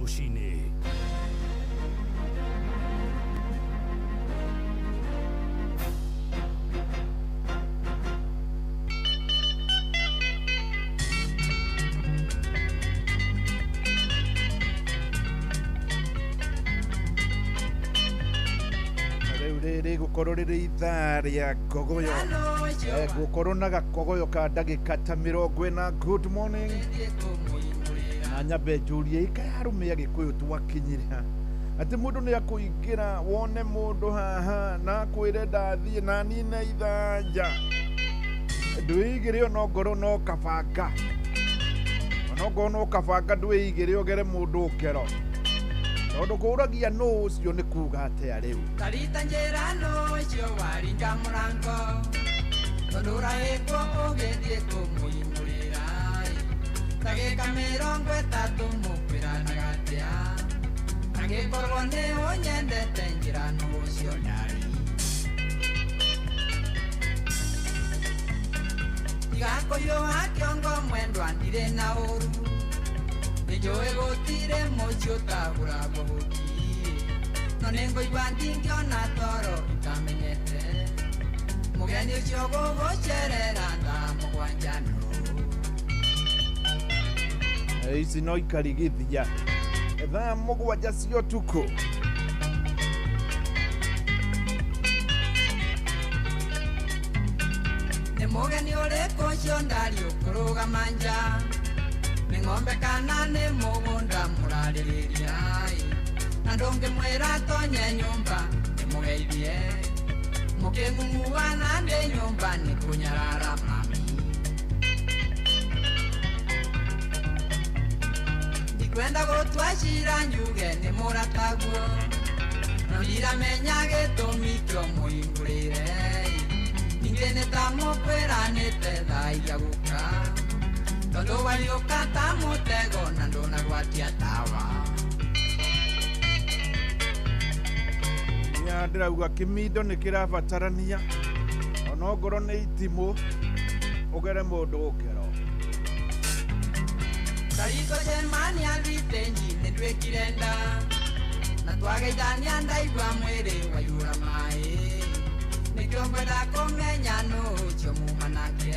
Rũcinĩ. Rĩrĩ gũkorwo rĩrĩ ithaa rĩa ngogoyo, gũkorwo na gakogoyo ka ndagĩka ta 40. Good morning. Na nyambe njũrie ikaya arũme a Gĩkũyũ twakinyire atĩ mũndũ nĩ akũingĩra wone mũndũ haha na akwĩre ndathiĩ na nine ithanja ndwĩigĩre ona ngorwo no kabanga, ona ngorwo no kabanga ndwĩigĩre ũgere mũndũ ũkero tondũ kũragia nũ ũcio nĩ kuga atĩa rĩu. Tarita njĩra nũ ũcio waringa mũrango tondũ ũrahĩkwo ũgĩthiĩ kũmũhingũrĩra ndagĩka 30 mũkwĩranaga atĩa angĩkorwo nĩ ũnyendete njĩra nũ ũcio ndarĩ. Tiga kũhiũha kĩongo mwendwa ndirĩ na ũru nĩnjũĩ gũtirĩ mũciĩ ũtagũragwo gũkiĩ no nĩngũigua ndingĩona toro itamenyete mũgeni ũcio gũgũcerera thaa 7 nũ. Ici no ikarigithia thaa 7 cia ũtukũ. Nĩ mũgeni ũrĩkũ ũcio ndarĩ ũkũrũgama nja nĩ ng'ombe kana nĩ mũgũnda mũrarĩrĩria na ndũngĩmwĩra tonye nyũmba ndĩmũgeithie mũkĩng'ung'uana ndĩ nyũmba nĩ kũnyarara mami. Ndikwenda gũtua cira njuge nĩ mũrataguo no ndiramenya gĩtũmi kĩo mũhingũrĩre ningĩ nĩ ta mũkwĩranĩte thaa iria gũka tondũ wariũka ta mũtego na ndũnagwatia tawa. Nya ndĩrauga kĩmindo nĩ kĩrabatarania ona ongorwo nĩ itimũ ũgere mũndũ ũkero. Tarito cemania thitenji nĩ nduĩkire nda na twageithania ndaigua mwĩrĩ waiyũra maĩ nĩkĩo ngwenda kũmenya nũ ũcio muma nake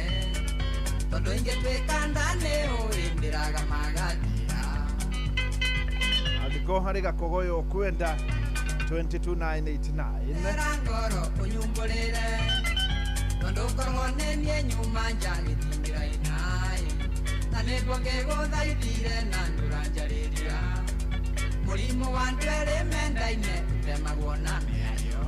tondũ ingĩtuĩka nda nĩ ũĩ ndĩraga magathira. Angĩkorwo harĩ gakogoyo ũkwenda 22989 Era ngoro ũnyumbũrĩre tondũ korwo nĩ niĩ nyuma nja gĩtingĩra inaĩ na nĩguo ngĩgũthaithire na ndũranjarĩria mũrimũ wa andũ erĩ mendaine ũtemagwo na mĩario.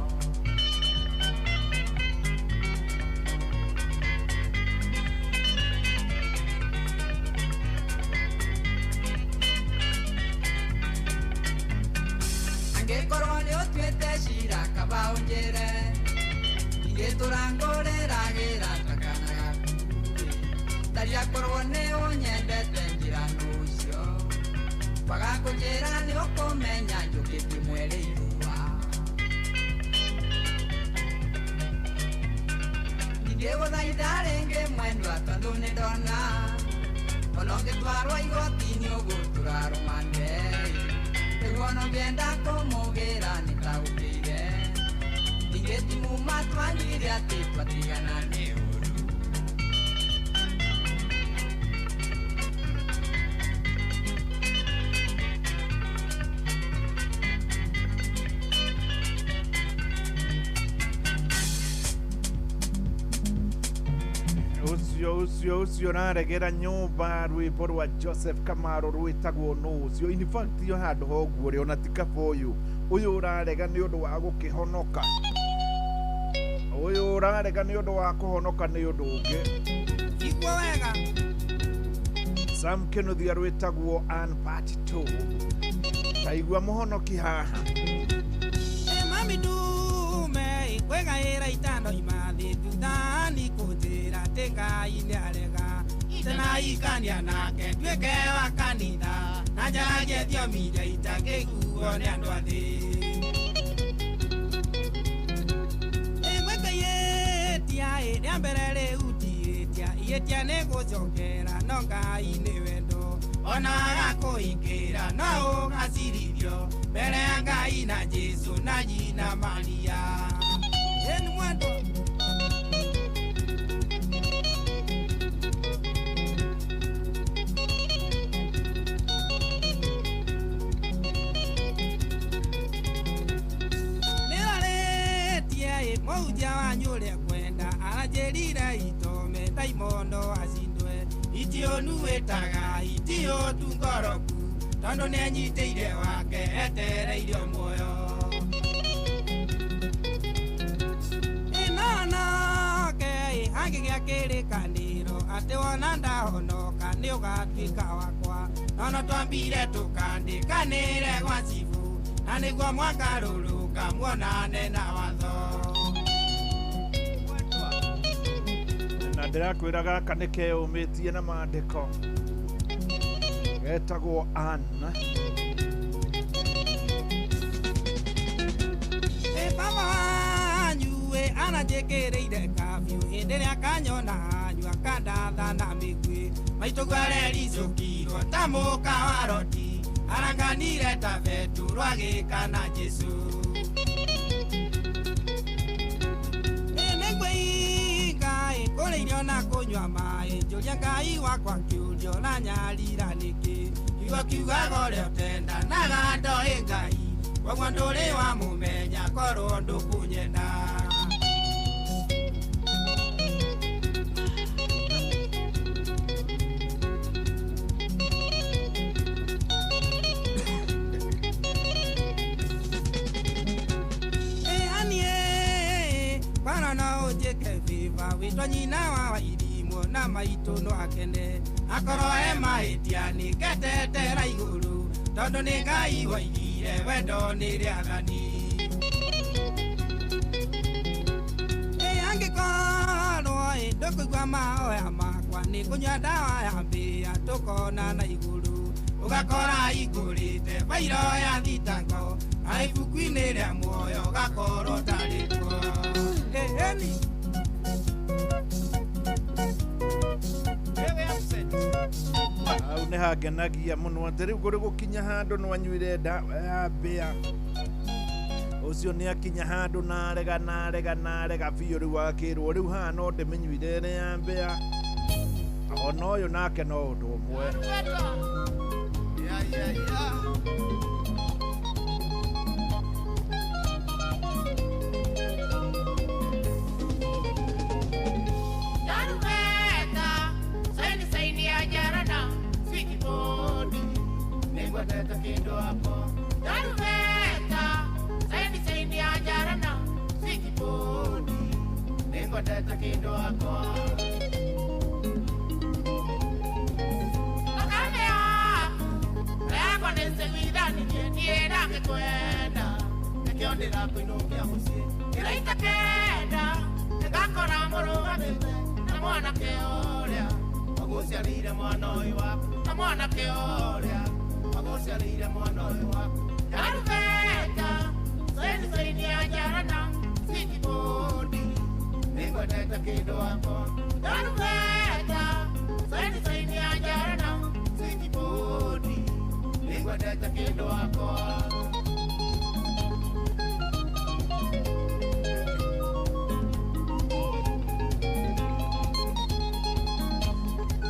Angĩkorwo nĩ ũtuĩte cira kaba ũnjĩre ingĩtũra ngũrĩragĩra ta kana gaku ndaria korwo nĩ ũnyendete njĩra nũ ũcio kwaga kũnjĩra nĩ ũkũmenya njũkĩtie mweri irũa. Ndingĩgũthaitha rĩngĩ mwendwa tondũ nĩ ndona ona ũngĩtwarwo igoti-inĩ ũgũtũra rũmande nĩguo ona ũngĩenda kũmũgĩra nĩtaũkĩire ingĩtimuma twanyire atĩ twatigana nĩ ũru. Ũcio ũraregera nyũmba rwĩmbo rwa Joseph Kamaro rwĩtagwo nũ ũcio. In fact yo handũ ha ũguo rĩ ona ti kaba ũyũ ũyũ ũrarega nĩ ũndũ wa gũkĩhonoka, ũyũ ũrarega nĩ ũndũ wa kũhonoka nĩ ũndũ ũngĩ. Igua wega. Sam Kĩnuthia rwĩtagwo Ann Part 2. Taigua mũhonoki haha. Mami ndume kwĩgaĩra itando imathĩ thutha nĩ kũnjĩra atĩ Ngai nĩarega itenaikania nake nduĩke wa kanitha na njaragie thiomi iria itangĩiguo nĩ andũ a thĩ. Ĩgwĩka ihĩtia rĩa mbere rĩu ti ihĩtia ihĩtia nĩ gũcokera no Ngai nĩ wendo ona agakũhingĩra no ũgacoka. nyina Jesu na nyina Maria. Eni mwendo Mauja wanyure kwenda aranjĩrire itome ndaimono acindwe itio nuwĩtaga itio tungoroku tondũ nĩanyitĩire wake etereirio muoyo ĩnonoke angĩgĩa kĩrĩkanĩro atĩ wona ndahonoka nĩũgatuĩka wakwa nono twambire tũkandĩkanĩre gwa cibũ na nĩguo mwakarũrũka muonane na watho. Na ndĩrakwĩra gaka nĩ keyũmĩtie na maandĩko getagwo Ann. Baba wanyu ananjĩkĩrĩire kabiũ hĩndĩ ĩrĩa akanyona anyua akandatha na mĩguĩ maitũguo arericũkirwo ta mũka wa Roti aranganire ta Petero agĩka na Jesũ. Kũrĩa irio na kũnyua maĩ njũria Ngai wakwa kĩũria ũranyarira nĩkĩ kiugo kiugaga ũrĩa ũtendanaga ndoĩ Ngai koguo ndũrĩ wamũmenya korwo ndũkũnyenda. Witwa nyina wa irimwo na maitũ no akene akorwo e mahĩtia nĩngetetera igũrũ tondũ nĩ Ngai waigire wendo nĩ rĩathani. Angĩkorwo ndũkũigua mahoya makwa nĩ kũnyua ndawa ya mbĩa tũkonana igũrũ ũgakora igũrĩte bairo ya thitango na ibuku-inĩ rĩa muoyo ũgakorwo ũtarĩ kuo. Ĩni hau nĩ hangenagia mũno atĩ rĩu kũrĩ gũkinya handũ nĩwanyuire ndawa ya mbĩa ũcio nĩ akinya handũ na arega na arega na arega biũ rĩu akĩrwo rĩu haha no ndĩmĩnyuire ĩrĩ ya mbĩa ona ũyũ nake no ũndũ ũmwe.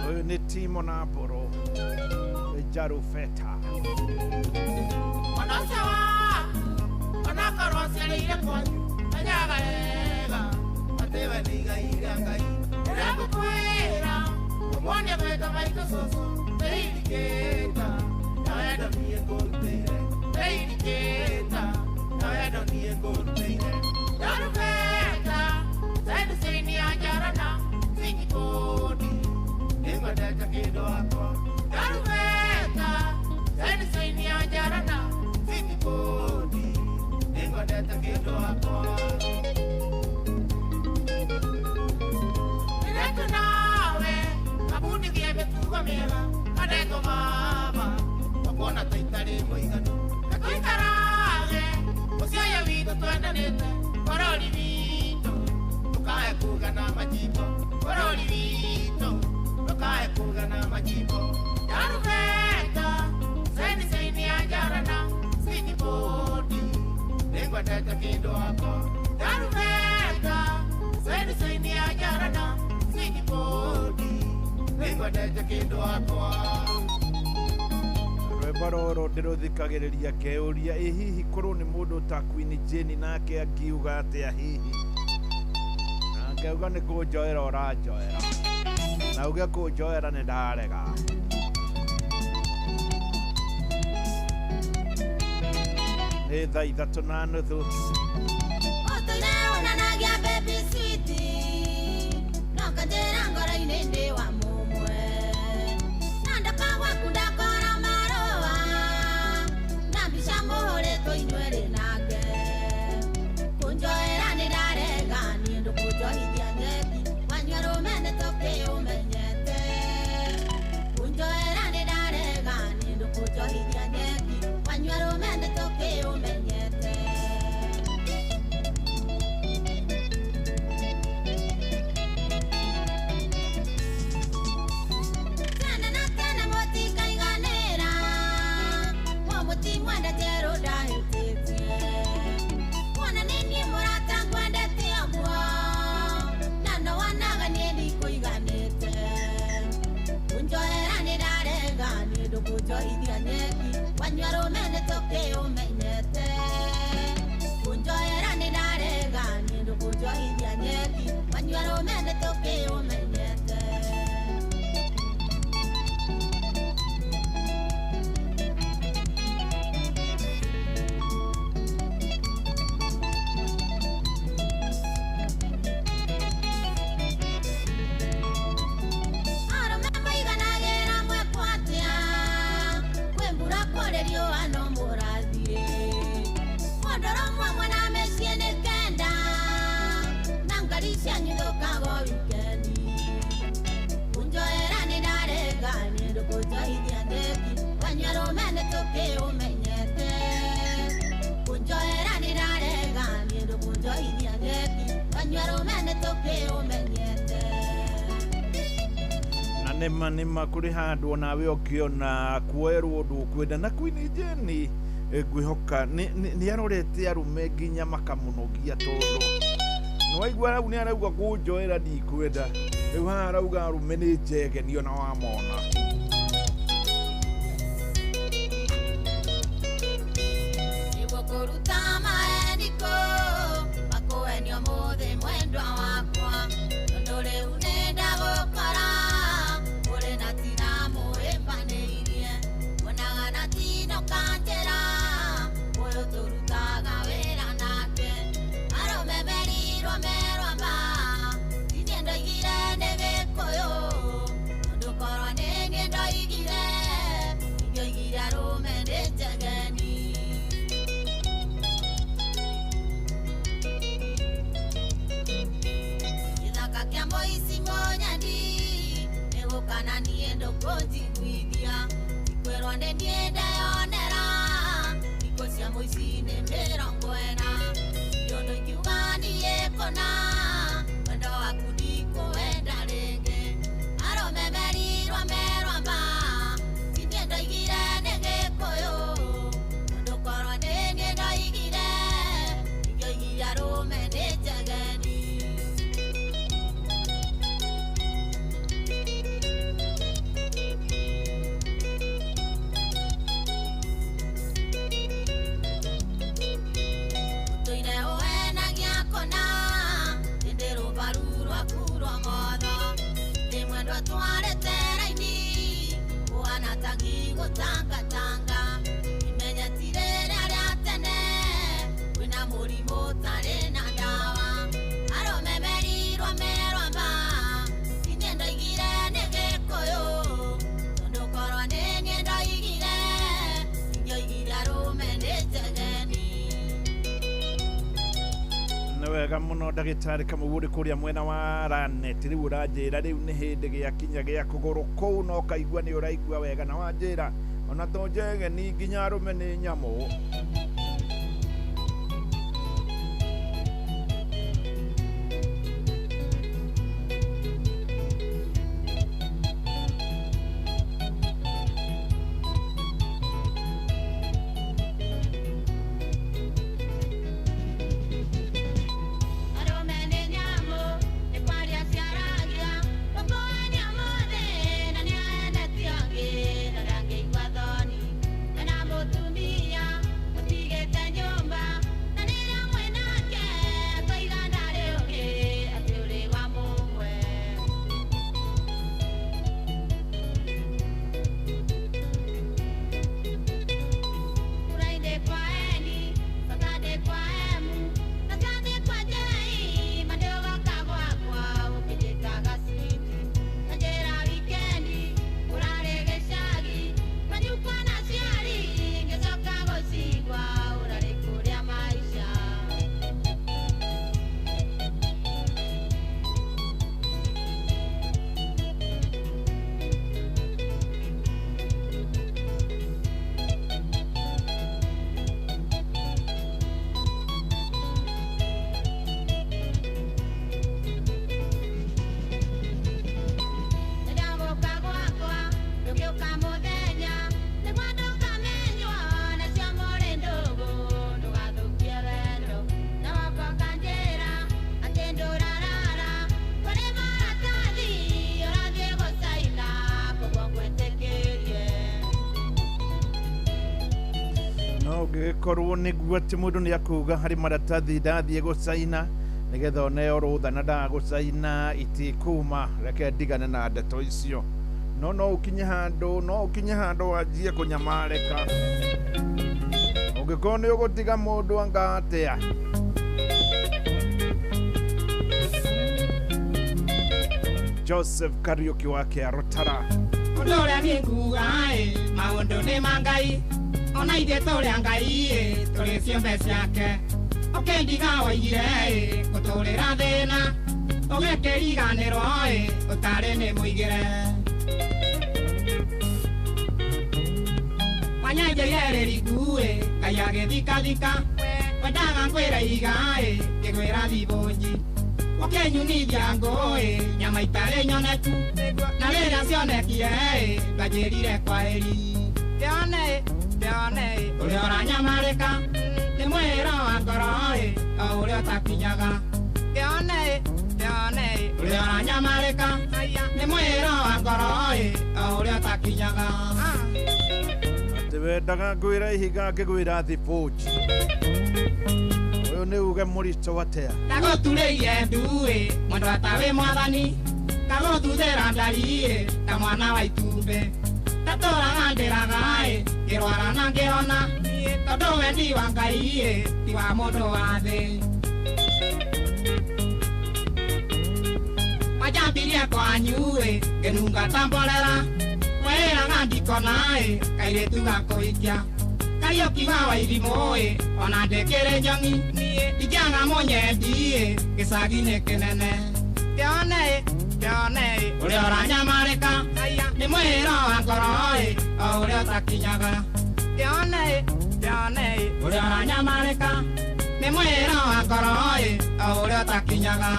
Ũyũ nĩ Timo na Mbũrũ Njarubeta. Ona ũcio waku onakorwo ũciarĩire kwanyu menyaga wega atĩ we nĩ igai rĩa Ngai rĩrĩa ngũkwĩra ũmuonie gwĩta maitũ cũcũ nĩirikĩta na wendo niĩ ngũrutĩire nĩirikĩta na wendo niĩ ngũrutĩire. Njarubeta saini saini ya njarana sikibodi nĩngwendete kĩndũ wakwa. Njarubeta saini saini ya njarana sikibodi nĩngwendete kĩndũ wakwa. Nĩretũ nawe kabundithie mĩtugo mĩega kanetwo baba wakuona ta itarĩ mũiganu na tũikarage mũciĩ ũyũ witũ twendanĩte bũrũri witũ ndũkae kuga na majimbo bũrũri witũ ndũkae kuga na majimbo. Njarubeta saini saini ya njarana sikibodi Nĩngwendete kĩndũ wakwa Tarubeta Saini saini ya jarana Sikipodi Nĩngwendete kĩndũ wakwa. Rwĩmbo rũrũ ndĩrũthikagĩrĩria ngeyũria ĩ hihi korwo nĩ mũndũ ta Queen Jane nake angiuga atĩa hihi, na ngauga nĩ kũnjoera ũranjoera, na uge kũnjoera nĩ ndarega. Nĩ thaa 3:30. Ũtũire wonanagia baby sweet, no kanjĩra ngoro-inĩ ndĩ wa mũmwe. Na ndoka gwaku ndakora marũa, na mbica mũhũrĩtwo inyuerĩ nake. Kũnjoera nĩ ndarega, niĩ ndũkũnjohithia nyeki, wanyua rũme nĩ tũkĩũmenyete. Kũnjoera nĩ ndarega, niĩ ndũkũnjohithia nyeki, wanyua rũme nĩ tũkĩũmenyete. Tene na tene mũtikaiganĩra, mũtimwenda njerũ ndahĩtĩtie. Kuona nĩ niĩ mũrata ngwendete ũguo, na no wonaga niĩ ndikũiganĩte. Kũnjoera nĩ ndarega, niĩ ndũkũnjohithia nyeki, wanyua rũme nĩ tũkĩũmenyete. Kũnjoera nĩ ndarega, niĩ ndũkũnjohithia nyeki, wanyua rũme nĩ tũkĩũmenyete. Arũme maiganagĩra mwekwo atĩa, kwĩ mbura kũrĩ riũa no mũrathiĩ. Mũndũrũmwe mwena mĩciĩ nĩ kenda, na ngari cianyu ithũkaga o wikendi. Kũnjoera nĩ ndarega, niĩ ndũkũnjohithia nyeki, wanyua rũme nĩ tũkĩũmenyete. Kũnjoera nĩ ndarega, niĩ ndũkũnjohithia nyeki, wanyua rũme nĩ tũkĩũmenyete. Na nĩma nĩma kũrĩ handũ onawe ũngĩona kuoerwo ũndũ ũkwenda. Na Queen Jane ngwĩhoka nĩ arorete arũme nginya makamũnogia, tondũ nĩwaigua hau nĩ arauga kũnjoera ndikwenda, rĩu haha arauga arũme nĩ njegeni ona wamona. Nĩguo kũruta maendiko makũhenio mũthĩ mwendwa wakwa, tondũ rĩu nĩ ndagũkora ũrĩ na tina mũhĩmbanĩirie. Wonaga na tino kanjĩra ũyũ tũrutaga wĩra nake, arũme merirwo merwa ma ti niĩ ndoigire nĩ Gĩkũyũ, tondũ korwo nĩ niĩ ndoigire ingĩoigire arũme nĩ njegeni. Gĩthaka kĩa mũici mũnyendi nĩgũkana niĩ ndũkũnjiguithia, ndikwĩrwo nĩ niĩ ndeyonera thikũ cia mũici nĩ 40. Ti ũndũ ingiuga niĩ kũna wendo waku ndikũwenda rĩngĩ, arũme merirwo merwa ma ti niĩ ndoigire nĩ Gĩkũyũ, tondũ korwo nĩ niĩ ndoigire ingĩoigire arũme nĩ njegeni. Ũtũire ũhenagia kũna ĩndĩ rũbaru rwaku rwa motho ndĩ mwendwa twarĩte raini ũhana ta ngigũtangatanga, imenye ti rĩrĩa rĩa tene kwĩna mũrimũ ũtarĩ na ndawa. Arũme merirwo merwa ma ti niĩ ndoigire nĩ Gĩkũyũ, tondũ korwo nĩ niĩ ndoigire ingĩoigire arũme nĩ njegeni. Nĩ wega mũno ndagĩtarĩ Kamau ũrĩ kũrĩa mwena wa Ranet. Rĩu ũranjĩra rĩu nĩ hĩndĩ gĩakinya gĩa kũgũrũ kũu na ũkaigua nĩ ũraigua wega, na wanjĩra ona to njegeni nginya arũme nĩ nyamũ. No ũngĩgĩkorwo nĩguo atĩ mũndũ nĩ akuga harĩ maratathi ndathiĩ gũcaina nĩgetha oneo rũtha na ndagũcaina itikuma, reke ndigane na ndeto icio. No no ũkinye handũ, no ũkinye handũ wanjie kũnyamarĩka. Ũngĩkorwo nĩ ũgũtiga mũndũ anga atĩa. Joseph Kariuki wake Arotara. Ũndũ ũrĩa niĩ nguga ĩ, maũndũ nĩ ma Ngai, ona ithuĩ tũrĩ a Ngai ĩ, tũrĩ ciũmbe ciake. Ũkĩndiga waigire ĩ, ngũtũrĩra thĩna, ũgĩkĩriganĩrwo ĩ, ũtarĩ nĩ mũigĩre. Wanyenjeire rĩriku ĩ, Ngai agĩthikathika, wendaga ngwĩra iga ĩ, ngĩgwĩra thibũnji. Ũkĩnyunithia ngũ ĩ, nyama itarĩ nyoneku, na rĩrĩa cionekire ĩ, ndwanjĩrire kwaheri. Kĩone ĩ, kĩone ĩ, ũrĩa ũranyamarĩka, nĩ mwĩra wa ngoro ĩ, o ũrĩa ũtakinyaga. Kĩone ĩ, kĩone ĩ, ũrĩa ũranyamarĩka, nĩ mwĩra wa ngoro ĩ, o ũrĩa ũtakinyaga. Atĩ wendaga ngwĩra ihiga ngĩgwĩra thibũnji. Ũyũ nĩ uge mũritũ atĩa. Ndagũturĩire ndu ĩ, mwendwa ta wĩ mwathani, ngagũthuthĩra ndari ĩ, ta mwana wa itumbĩ. Ndatũraga ndĩraga ĩ, ngĩrwara na ngĩhona, tondũ wendi wa Ngai ĩ, ti wa mũndũ wa thĩ. Wanjambirie kwanyu ĩ, ngĩnunga ta mborera, wĩraga ndikona ĩ, kairĩtu gakũhikia. Kariũki wa Wairimũ ĩ, ona ndĩkĩrĩ njong'i, ndingĩaga mũnyendi ĩ, gĩcagi-inĩ kĩnene. Kĩone ĩ, kĩone ĩ, ũrĩa ũranyamarĩka, nĩ mwĩra wa ngoro ĩ, o ũrĩa ũtakinyaga. Kĩone ĩ, kĩone ĩ, ũrĩa ũranyamarĩka, nĩ mwĩra wa ngoro ĩ, o ũrĩa ũtakinyaga.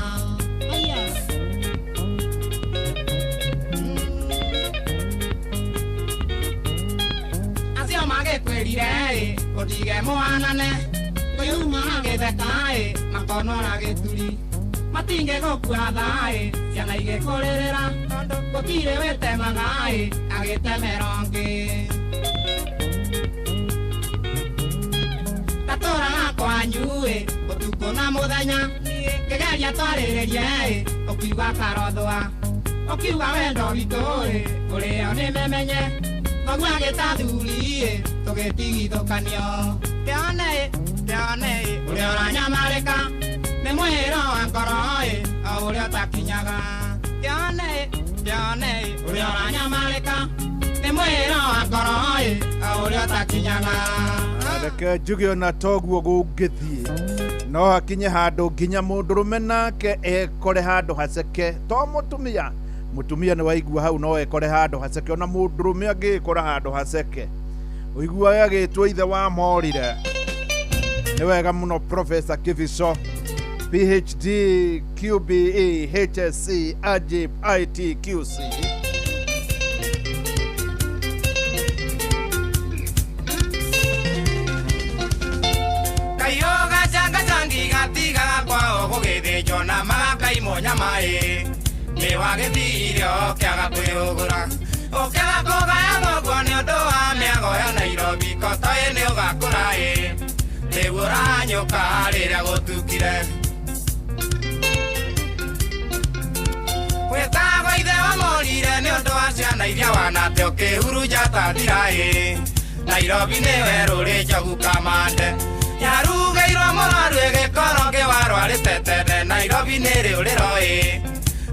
Acio magĩkwĩrire ĩ, ũndige mũhanane, ngũyuma gĩtheka ĩ, makonora gĩturi. Matingĩgũkua tha ĩ, ciana igĩkũrĩrĩra, gũtirĩ wĩtemaga ĩ, agĩtemera ũngĩ. Ndatũraga kwanyu ĩ, ũtukũ na mũthenya, ngĩgeria twarĩrĩrie ĩ, ũkiuga karothũa. Ũkiuga wendo witũ ĩ, ũrĩo nĩ memenye, thoguo agĩtathuri ĩ, tũgĩtigithũkanio. Kĩone ĩ, kĩone ĩ, ũrĩa ũranyamarĩka, nĩ mwĩra wa ngoro ĩ, o ũrĩa ũtakinyaga. Kĩone ĩ, kĩone ĩ, ũrĩa ũranyamarĩka, nĩ mwĩra wa ngoro ĩ, o ũrĩa ũtakinyaga. Reke njuge ona toguo gũngĩthiĩ no hakinye handũ nginya mũndũrũme nake ekore handũ haceke, to mũtumia. Mũtumia nĩ waigua hau no ekore handũ haceke, ona mũndũrũme angĩgĩkora handũ haceke ũiguage agĩtwo ithe wa morire. Nĩ wega mũno Professor Kibico, PhD, QBE, HSC, AJIP, ITQC. Kaiyo gacangachangi gatigaga kwao gũgĩthĩnjwo na magakaimwo nyama ĩ, nĩ wagĩthire ũkĩaga kwĩhũgũra, ũkĩaga kũgaya thoguo nĩ ũndũ wa mĩago ya Nairobi, kotoĩ nĩ ũgakũra ĩ, rĩu ũrahanyũka rĩrĩa gũtukire. Wĩtagwo ithe wa morire nĩ ũndũ wa ciana iria wanate ũkĩhurunja ta thira ĩ, Nairobi nĩ werũ rĩ njogu kamande. Yarugĩirwo mũrwaru ĩgĩkorwo ngĩwarwarĩte tene, Nairobi nĩ rĩũrĩro ĩ,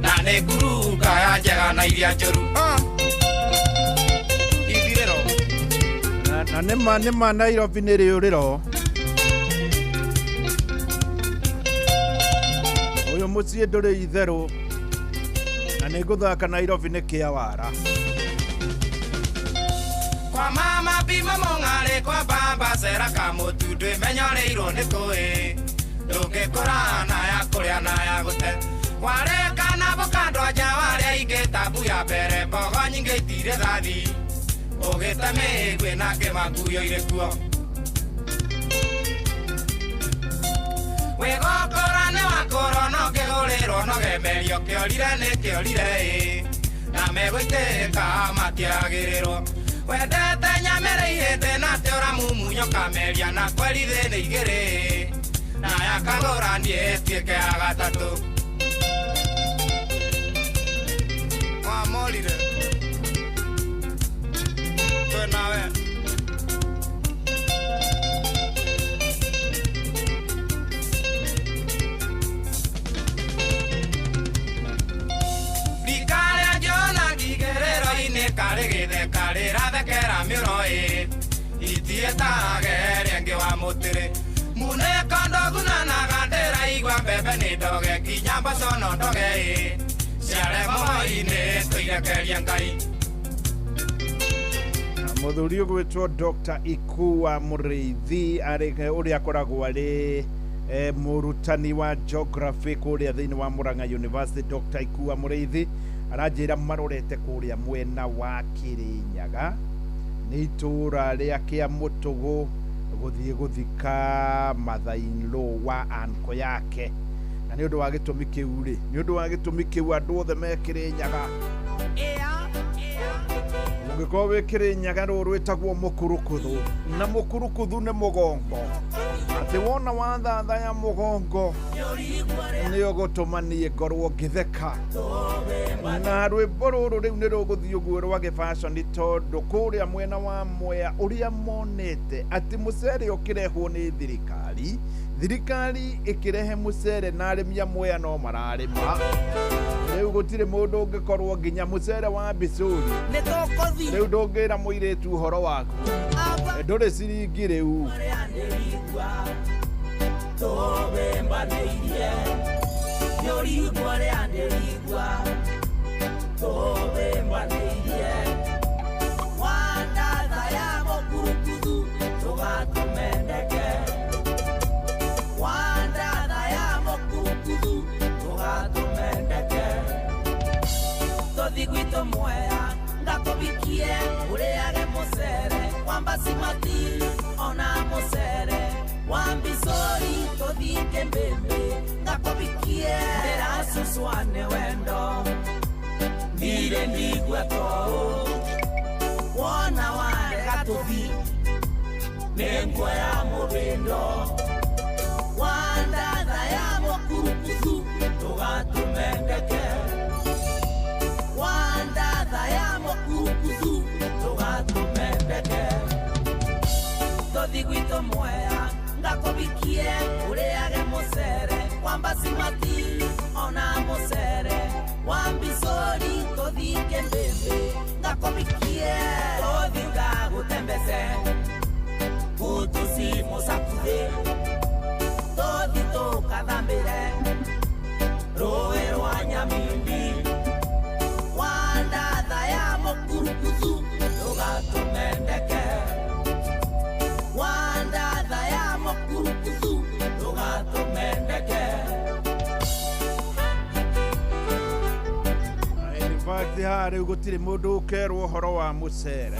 na nĩ ngurunga ya njega na iria njũru. Ithirĩro. Na nĩma nĩma Nairobi nĩ rĩũrĩro. Ũyũ mũciĩ ndũrĩ itherũ, na nĩ ngũthaka Nairobi nĩ kĩawara. Kwa mama bima mũng'arĩ, kwa baba cera kamũtu, ndwĩmenyoreirwo nĩ kũĩ, ndũngĩkũra na ya kũrĩa na ya gũte. Wareka na bũkandwa nja warĩa ingĩ tabu ya mbere, mbogo nyingĩ itirĩ thathi, ũgĩte mĩgwĩ na kĩmakuyo irĩ kuo. Wĩgũkũra nĩ wakũrwo no kĩgũrĩrwo no gemerio, kĩorire nĩ kĩorire ĩ, na megũitĩka matiagĩrĩrwo. Wendete nyamĩrĩ ihĩndĩ na atĩ ũramumunya Nyokameria na kweri thĩ igĩrĩ na yakagũra niĩ ĩtuĩke ya gatatũ. Wamorire twĩ nawe. Rikarĩa ngĩona ngigĩrĩro-inĩ karĩ gĩtheka rĩrathekera mĩoro ĩ itiĩtage rĩngĩ wa mũtĩrĩ muneko ndogunanaga ndĩraigua mbembe nĩ ndoge nginya mboco no ndoge ĩ ciare moinĩ tũirekerie Ngai. Mũthuri ũgwĩtwo Dr. Ikua Mũrĩithi arĩ ũrĩa akoragwo arĩ mũrutani wa geography kũrĩa thĩinĩ wa Murang'a University. Dr. Ikua Mũrĩithi aranjĩra marorete kũrĩa mwena wa Kĩrĩnyaga nĩ itũũra rĩa Kĩamũtũgũ gũthiĩ gũthika mother-in-law wa anko yake, na nĩ ũndũ wa gĩtũmi kĩu rĩ, nĩ ũndũ wa gĩtũmi kĩu andũ othe me Kĩrĩnyaga ũngĩkorwo wĩ Kĩrĩnyaga rũũ rwĩtagwo mũkurukuthu, na mũkurukuthu nĩ mũgongo, atĩ wona wathathaya mũgongo nĩ ũgũtũma niĩ ngorwo ngĩtheka. Na rwĩmbo rũrũ rĩu nĩ rũgũthiĩ ũguo rwa gĩbaconi tondũ kũrĩa mwena wa Mwea ũrĩa monete atĩ mũcere ũkĩrehwo nĩ thirikari, thirikari ĩkĩrehe mũcere na arĩmi a Mwea no mararĩma. Rĩu gũtirĩ mũndũ ũngĩkorwo nginya mũcere wa Mbicũri rĩu ndũngĩra mũirĩtu ũhoro waku, ndũrĩ ciringi rĩu. Ngakubikie ũrĩage mũcere wa mbasimati ona mũcere wa Mbicũri tũthiĩ mbĩmbĩ ngakubikie ndĩracucwa nĩ wendo ndirĩ ndigua tũũ wona warega tũthi nĩ nguoya mũrĩndo wandatha ya mũkurukuthu tũgatũmendeke wandatha ya mũkurukuthu tũgatũmendeke tũthi gwitũ Mwea ngakubikie ũrĩage mũcere wa mbasimati ona mũcere wa Mbicũri tũthiĩ mbĩmbĩ ngakubikie tũthi ngagũtembece kutucimũcakuthĩ tũthi tũkathambĩre rũĩ rwa Nyamindi wandatha ya mũkurukuthu tũgatũmendeke wandatha ya mũkurukuthu tũgatũmendeke. In fact haha rĩu gũtirĩ mũndũ ũkerwo ũhoro wa mũcere,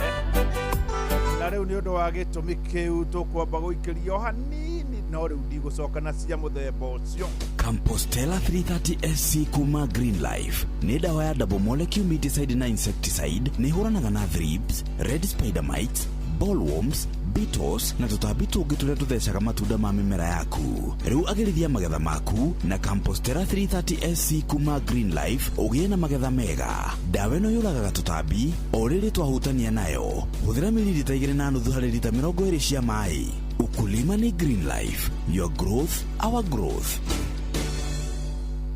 na rĩu nĩ ũndũ wa gĩtũmi kĩu tũkwamba gũikĩrio hanini, no rĩu ndigũcoka na cia mũthemba ũcio. Compostela 330 SC kuma Green Life nĩ dawa ya double molecule miticide na insecticide nĩ ĩhũranaga na thrips, red spider mites, bollworms, beetles na tũtambi tũngĩ tũrĩa tũthecaga matunda ma mĩmera yaku. Rĩu agĩrithia magetha maku na Compostela 330 SC kuma Green Life ũgĩe na magetha mega. Dawa ĩno yũragaga tũtambi o rĩrĩ twahutania nayo. Hũthĩra mililita 2.5 harĩ lita 20 cia maĩ. Ukulima ni Green Life, your growth, our growth.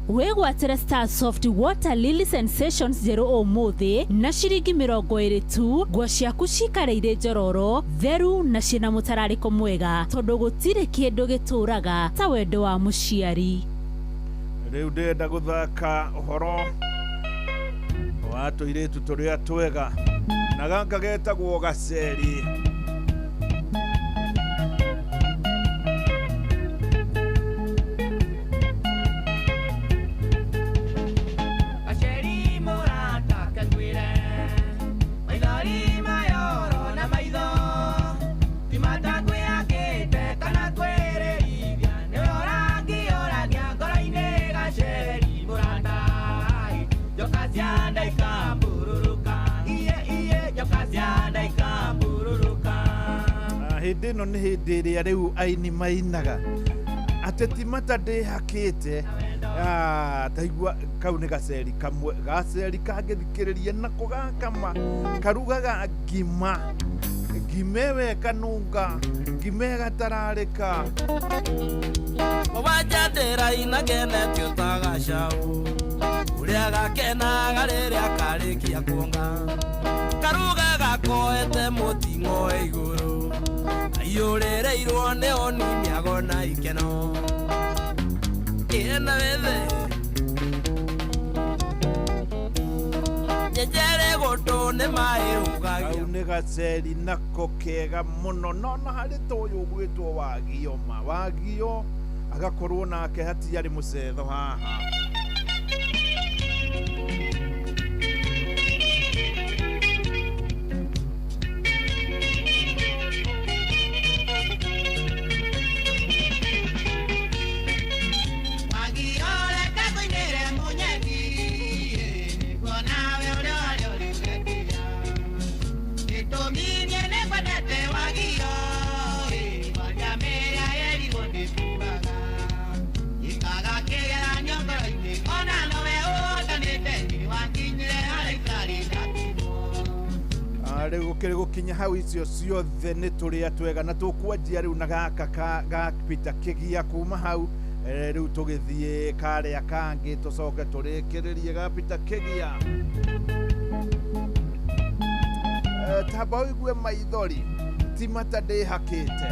Wĩgwatĩre Star Soft Water Lily Sensations njerũ ũmũthĩ na ciringi 20 tu. Nguo ciaku cikare irĩ njororo, theru na ciĩna mũtararĩko mwega tondũ gũtirĩ kĩndũ gĩtũraga ta wendo wa mũciari. Rĩu ndĩrenda gũthaka ũhoro wa tũirĩtu tũrĩa twega na gaka getagwo gaceri. Iye iye, yo casi anda y cambururuka. Hĩndĩ ĩno nĩ hĩndĩ ĩrĩa rĩu aini mainaga atĩ ti mata ndĩhakĩte. Ah, taigua kau nĩ gaceri kamwe, gaceri kangĩthikĩrĩria nako gakama karugaga ngima, ngima ĩwe ĩkanunga, ngima ĩgatararĩka. Mũgwanja ndĩraina ngenetio ta gacaũ, ũrĩa gakenaga rĩrĩa karĩkia kuonga, karuga gakoete mũting'o igũrũ, aiyũrĩrĩirwo nĩ oni mĩago na ikeno. Ĩna wethe nyenjere gũtũ nĩ maĩ ũgagia. Kau nĩ gaceri nako kega mũno. No na harĩ ta ũyũ ũgwĩtwo Wagio, ma Wagio agakorwo nake hatiarĩ mũcetho haha. Rĩu gũkĩrĩ gũkinya hau icio ciothe nĩ tũrĩa twega na tũkwanjia rĩu na gaka ga Peter Kĩgia. Kuma hau rĩu tũgĩthiĩ karĩa kangĩ tũcoke tũrĩkĩrĩrie ga Peter Kĩgia. Tamba ũigue maithori ti mata ndĩhakĩte.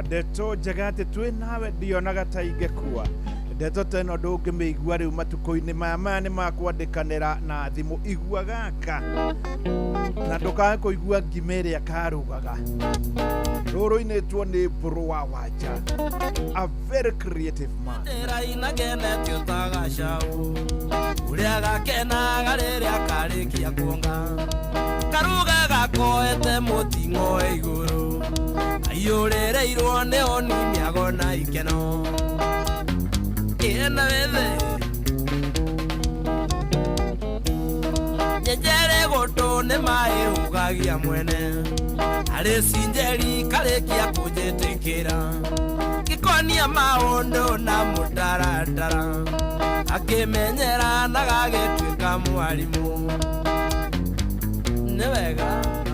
Ndeto njega atĩ twĩ nawe ndionaga ta ingĩkua. Ndeto ta ĩno ndũngĩmĩigua rĩu matukũ-inĩ maya. Maya nĩ makwandĩkanĩra na thimũ. Igua gaka na ndũkae kũigua ngima ĩrĩa karugaga. Rũrũ-inĩtwo nĩ Mbũrũ wa Wanja, a very creative man. Ndĩraina ngenetio ta gacaũ, ũrĩa gakenaga rĩrĩa karĩkia kuonga, karuga gakoete mũting'o igũrũ, aiyũrĩrĩirwo nĩ oni mĩago na ikeno. Ĩna wethe nyenjere gũtũ nĩ maĩ ũgagia mwene, arĩ cinjeri karĩkia kũnjĩtĩkĩra, gĩkonia maũndũ na mũtaratara, akĩmenyera na gagĩtuĩka mwarimũ. Nĩ wega.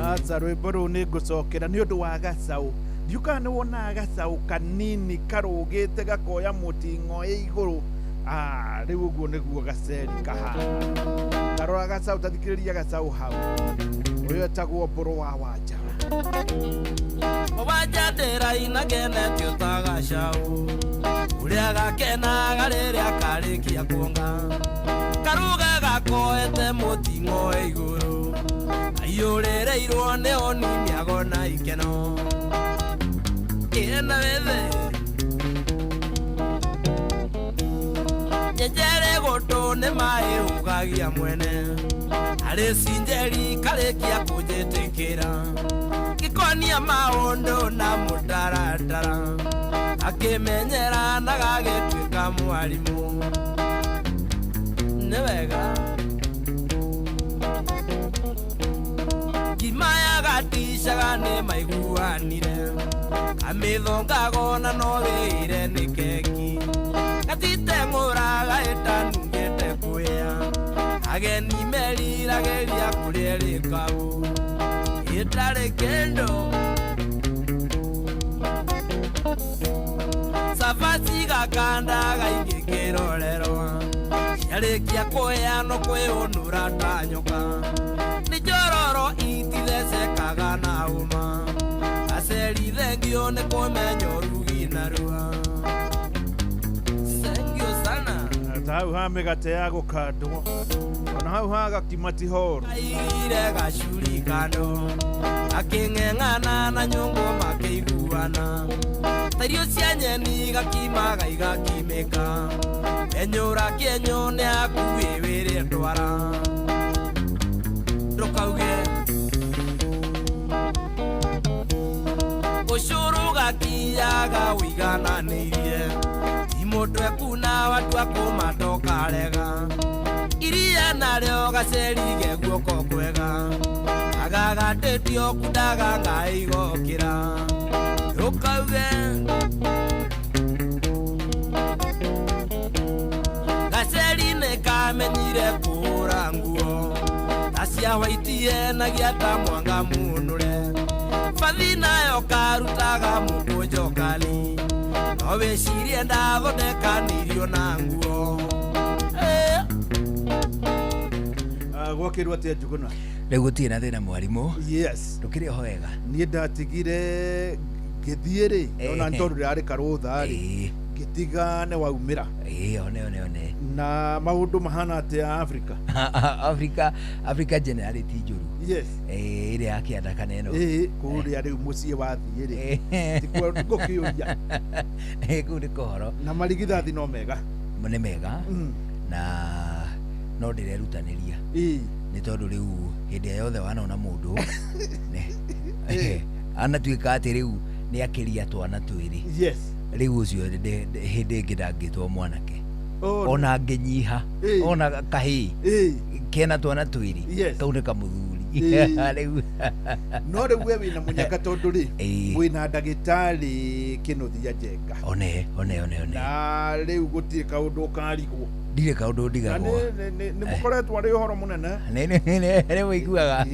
Aca rwĩmbo rũu nĩ ngũcokera nĩ ũndũ wa gacaũ. Ndiũkaga nĩ wonaga gacaũ kanini karũgĩte gakoya mũting'o ĩ igũrũ. Rĩu ũguo nĩguo gaceri kahana. Tarora gacaũ, tathikĩrĩria gacaũ hau. Ũyũ etagwo Mbũrũ wa Wanja. Mũgwanja ndĩraina ngenetio ta gacaũ, ũrĩa gakenaga rĩrĩa karĩkia kuonga, karuga gakoete mũting'o igũrũ, aiyũrĩrĩirwo nĩ oni mĩago na ikeno. Ĩna wethe nyenjere gũtũ nĩ maĩ ũgagia mwene, Arĩ cinjeri karĩkia kũnjĩtĩkĩra Gĩkonia maũndũ na mũtaratara Akĩmenyera na gagĩtuĩka mwarimũ Nĩ wega Ngima ya gaticaga nĩ maiguanire Kamĩthongago na no wĩire nĩ keki Gatiteng'ũraga ĩtanungĩte kũhĩa Ageni meriragĩria kũrĩa rĩkabu Ĩtarĩ kĩndũ Cabaci gakandaga ingĩkĩrorerwo Ciarĩkia kũhĩa no kwĩũnũra ta nyoka Nĩ njororo itithecekaga na hũma Gaceri thengio nĩ kũmenya ũrugi narua Thengio sana Ta hau ha mĩgate ya gũkandwo ona hau ha gakima ti horu Aigire gacuri kando Akĩng'eng'ana na nyũngũ makĩiguana Ta irio cia nyeni gakima gaigakimĩka Enyũra kĩenyũ nĩ akuĩ wĩrĩ ndwara Ndũkauge Ũcũrũ gakiaga ũigananĩirie Ti mũndũ ekuna watua kũmatokarega Iria narĩo gacerige guoko kwega Agagatĩtio kundaga ngai gokĩra Ndũkauge Gaceri nĩ kamenyire kũhũra nguo Ta cia waitie na gĩata mwanga mũnũre Bathi nayo karutaga mũkũnjo kali No wĩcirie ndathondekanĩirio na nguo Gwakĩrwo atĩa Njuguna? Rĩu gũtirĩ na thĩna mwarimũ. Yes. Ndũkĩrĩ oho wega. Niĩ ndatigire ngĩthiĩ rĩ ona nĩ tondũ ndĩrarĩ karũtha rĩ ngĩtiga nĩ waumĩra. One one one. Na maũndũ mahana atĩa Africa? Africa generally ti njũru. Yes. Ĩrĩa ya kĩanda kana ĩno. Kũrĩa rĩu mũciĩ wathiĩ rĩ. Tikuo ngũkĩũria. Kũu nĩ kohoro. Na marigithathi no mega. Nĩ mega. Na no ndĩrerutanĩria. Nĩ tondũ rĩu hĩndĩ ĩrĩa yothe wanona mũndũ anatuĩka atĩ rĩu nĩ akĩria twana twĩrĩ. Yes. Rĩu ũcio hĩndĩ ĩngĩ ndangĩtwo mwanake. Ona angĩnyiha ona kahĩĩ kena twana twĩrĩ kau nĩ kamũthuri. Rĩu no rĩu we wĩna mũnyaka tondũ rĩ wĩna ndagĩtarĩ Kĩnuthia Njenga. One one one one. Na rĩu gũtirĩ kaũndũ ũkarigwo. Ndirĩ kaũndũ ndigagwo. Nĩ mũkoretwo arĩ ũhoro mũnene. Nĩ wĩiguaga.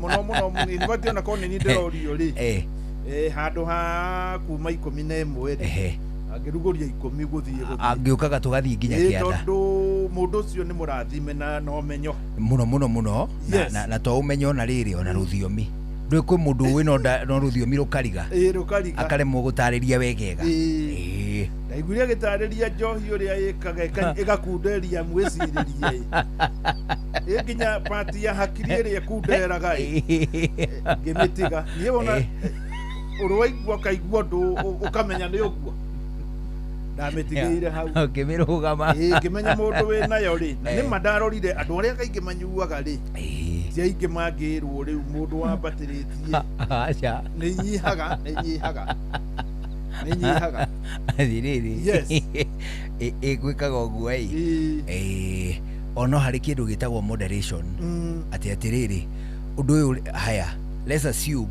Mũno mũno in fact ona korwo nĩ niĩ ndĩrorio rĩ handũ ha kuma 11 rĩ angĩrugũria 10 gũthiĩ angĩũkaga tũgathiĩ nginya kĩanda tondũ mũndũ ũcio nĩ mũrathime na ũmenyo mũno mũno mũno na to ũmenyo na rĩrĩ ona rũthiomi ndũĩ kwĩ mũndũ ũĩ no rũthiomi rũkariga akaremwo gũtarĩria wegega. Ndaiguire agĩtarĩria njohi ũrĩa ĩkaga ĩgakunderia mwĩcirĩrie ĩ nginya pati ya hakiri ĩrĩa ĩkunderaga ĩ ngĩmĩtiga niĩ wona ũrwaigua ũkaigua ũndũ ũkamenya nĩ ũguo ndamĩtigĩire hau ngĩmĩrũgama ngĩmenya mũndũ wĩ nayo rĩ na nĩma ndarorire andũ arĩa kaingĩ manyuaga rĩ ti aingĩ mangĩrwo rĩu mũndũ wambatĩrĩtie aca nĩ nyihaga nĩ nyihaga nĩ nyihaga atĩrĩrĩ ĩgwĩkaga ũguo ĩ ono harĩ kĩndũ gĩtagwo moderation atĩ atĩrĩrĩ ũndũ ũyũ haya let's assume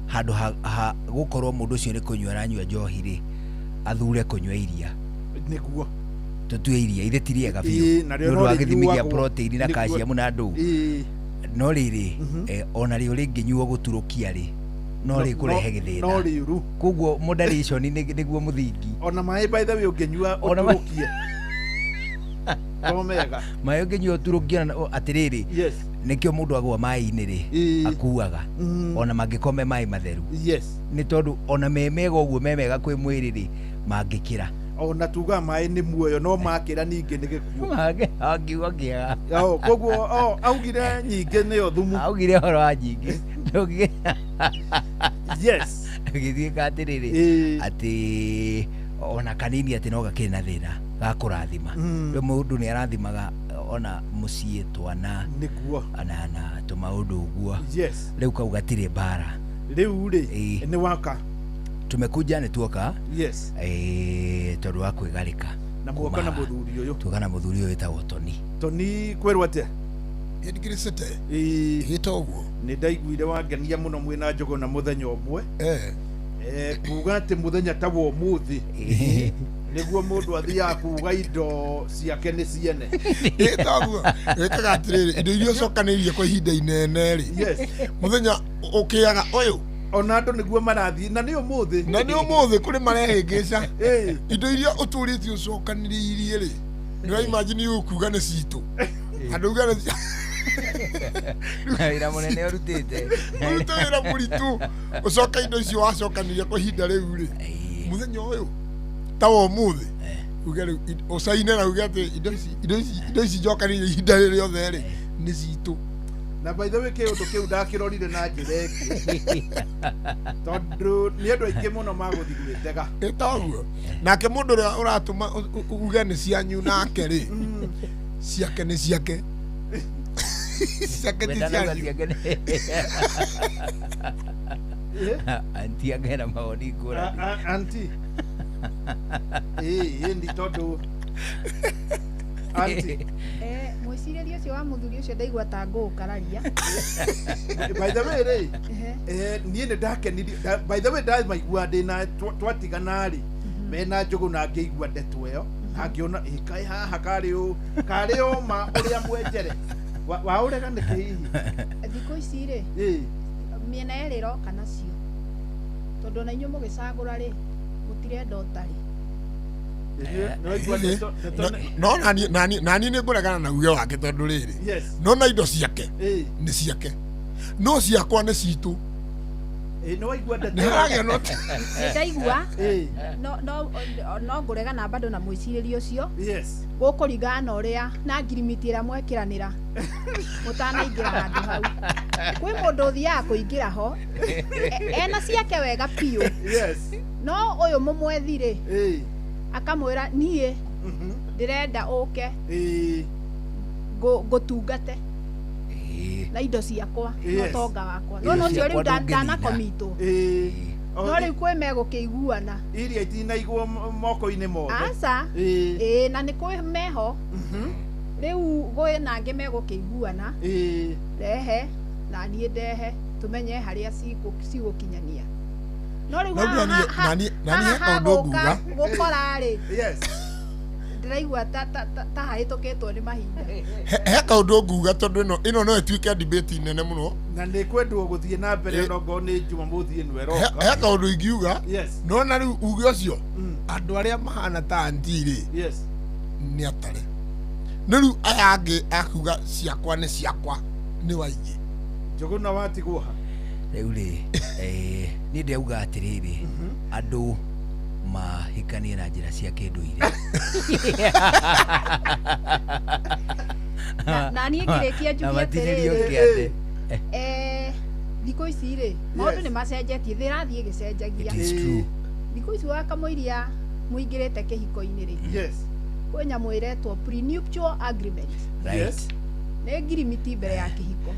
handũ ha gũkorwo mũndũ ũcio nĩ kũnyua aranyua njohi rĩ athure kũnyua iria nĩguo tũtue iria ithe ti rĩega biũ nĩ ũndũ wa gĩthimi kĩa protein na calcium na ndũ no rĩrĩ ona rĩo rĩngĩnyuo gũturũkia rĩ no rĩkũrehe gĩthĩna no rĩũru koguo moderation nĩguo mũthingi ona maĩ by the way ũngĩnyua ũturũkie to mega maĩ ũngĩnyua ũturũkie atĩrĩrĩ nĩkĩo mũndũ agwa maĩ-inĩ rĩ akuaga ona mangĩkorwo me maĩ matheru nĩ tondũ ona me mega ũguo me mega kwĩ mwĩrĩ rĩ mangĩkĩra ona tuga maĩ nĩ muoyo no makĩra ningĩ nĩ gĩkuũ angiuga kĩega koguo augire nyingĩ nĩyo thumu augire ũhoro wa nyingĩ yes gĩthiĩka atĩrĩrĩ atĩ ona kanini atĩ no gakĩrĩ na thĩna ga kũrathima rĩu mũndũ nĩ arathimaga ona muciĩ twana nĩguo na tũmaũndũ ũguo. Yes. Rĩu kau gatirĩ mbara. Rĩu rĩ Ĩĩ. nĩ waka. Tumekuja nĩ tuoka. Yes. Tondũ wa kwĩgarĩka. Na muoka na mũthuri ũyũ. Tuoka na mũthuri ũyũ wĩtagwo Toni. Toni kwĩrwo atĩa? Ĩndigĩrĩcĩte. Ĩĩ. Ĩta ũguo. Nĩ ndaiguire wangenia mũno mwĩna Njũgũna mũthenya ũmwe. Kuga atĩ mũthenya ta wa ũmũthĩ nĩguo mũndũ athiaga kuga indo ciake nĩ ciene. Ĩta ũguo. Wĩkaga atĩrĩrĩ, indo iria ũcokanĩrĩirie kwa ihinda inene rĩ. Yes. Mũthenya ũkĩaga ũyũ. Ona andũ nĩguo marathiĩ na nĩ ũmũthĩ. Na nĩ ũmũthĩ kũrĩ marehĩngĩca. Indo iria ũtũrĩtie ũcokanĩrĩirie rĩ. Nĩ wa imagine ũkuga nĩ citũ. Andũ uga nĩ wĩra mũnene ũrutĩte. Ũrute wĩra mũritũ. Ũcoke indo icio wacokanĩria kwa ihinda rĩu rĩ. Mũthenya ũyũ ta wa ũmũthĩ. Uge rĩu ũcaine na uge atĩ indo ici njokanĩirie ihinda rĩrĩ rĩothe rĩ nĩ citũ. Na by the way kĩũndũ kĩu ndakĩrorire na njĩra ĩngĩ. Tondũ nĩ andũ aingĩ mũno magũthiĩ gwĩtega. Ĩta ũguo. Nake mũndũ ũrĩa ũratũma uge nĩ cianyu nake rĩ. Ciake nĩ ciake. Ciake ti cianyu. Anti angena mawoni ngũrani. Anti. Ĩĩ ndi tondũ anti. Mwĩcirĩrie ũcio wa mũthuri ũcio ndaigua ta ngũũkararia. By the way rĩ, niĩ nĩ ndakenirio. By the way ndamaigua ndĩna twatigana rĩ, mena Njũgũna ngĩigua ndeto ĩyo na ngĩona ĩ kaĩ haha karĩ karĩ ũma ũrĩa mwenjere. Waũrega nĩkĩ hihi? Thikũ ici rĩ, mĩena ĩrĩ ĩroka nacio. Tondũ ona inyuĩ mũgĩcagũra rĩ, mũtirenda ũtarĩ. No nani nĩ ngũregana na uge wake tondũ rĩrĩ. No na indo ciake nĩ ciake. No ciakwa nĩ citũ. Nĩ waigua ndeto. Nĩ haragĩa no. Nĩ ndaigua. No ngũregana bado na mwĩcirĩrie ũcio. Yes. Gũkũringana na ũrĩa na ngirimiti ĩrĩa mwekĩranĩra mũtanaingĩra handũ hau. Kwĩ mũndũ ũthiaga kũingĩra ho ena ciake wega biũ. Yes. No ũyũ mũmwethi rĩ, akamwĩra niĩ ndĩrenda ũke ngũtungate na indo ciakwa na ũtonga wakwa. No ũcio rĩu ndanakomitwo. No rĩu kwĩ megũkĩiguana. Iria itinaigwo moko-inĩ mothe. Aca. Ĩĩ na nĩ kwĩ meho. Rĩu gwĩ na angĩ megũkĩiguana. Rehe na niĩ ndehe tũmenye harĩa cigũkinyania. No rĩu haha gũka gũkora rĩ. Yes. Ndĩraigua ta hahĩtũkĩtwo nĩ mahinda. He kaũndũ nguga tondũ ĩno no ĩtuĩke debate nene mũno. Na nĩ kwendwo gũthiĩ na mbere onokorwo nĩ Jumamothi ĩno ĩroka. He kaũndũ ingiuga. Yes. No na rĩu uge ũcio andũ arĩa mahana ta anti rĩ. Yes. Nĩ atare. Nĩ rĩu aya angĩ akuga ciakwa nĩ ciakwa nĩ waingĩ. Njũgũna watigwo ha? Rĩu rĩ, niĩ ndĩrauga atĩrĩrĩ, andũ mahikanie na njĩra cia kĩndũire. Na niĩ ngĩrĩkia njuge atĩrĩrĩ, thikũ ici rĩ, maũndũ nĩ macenjetie, thĩ ĩrathiĩ ĩgĩcenjagia. It is true. Thikũ ici wakamũiria mũingĩrĩte kĩhiko-inĩ rĩ, yes, kwĩ nyamũ ĩretwo prenuptial agreement. Right. Nĩ ngirimiti mbere ya kĩhiko.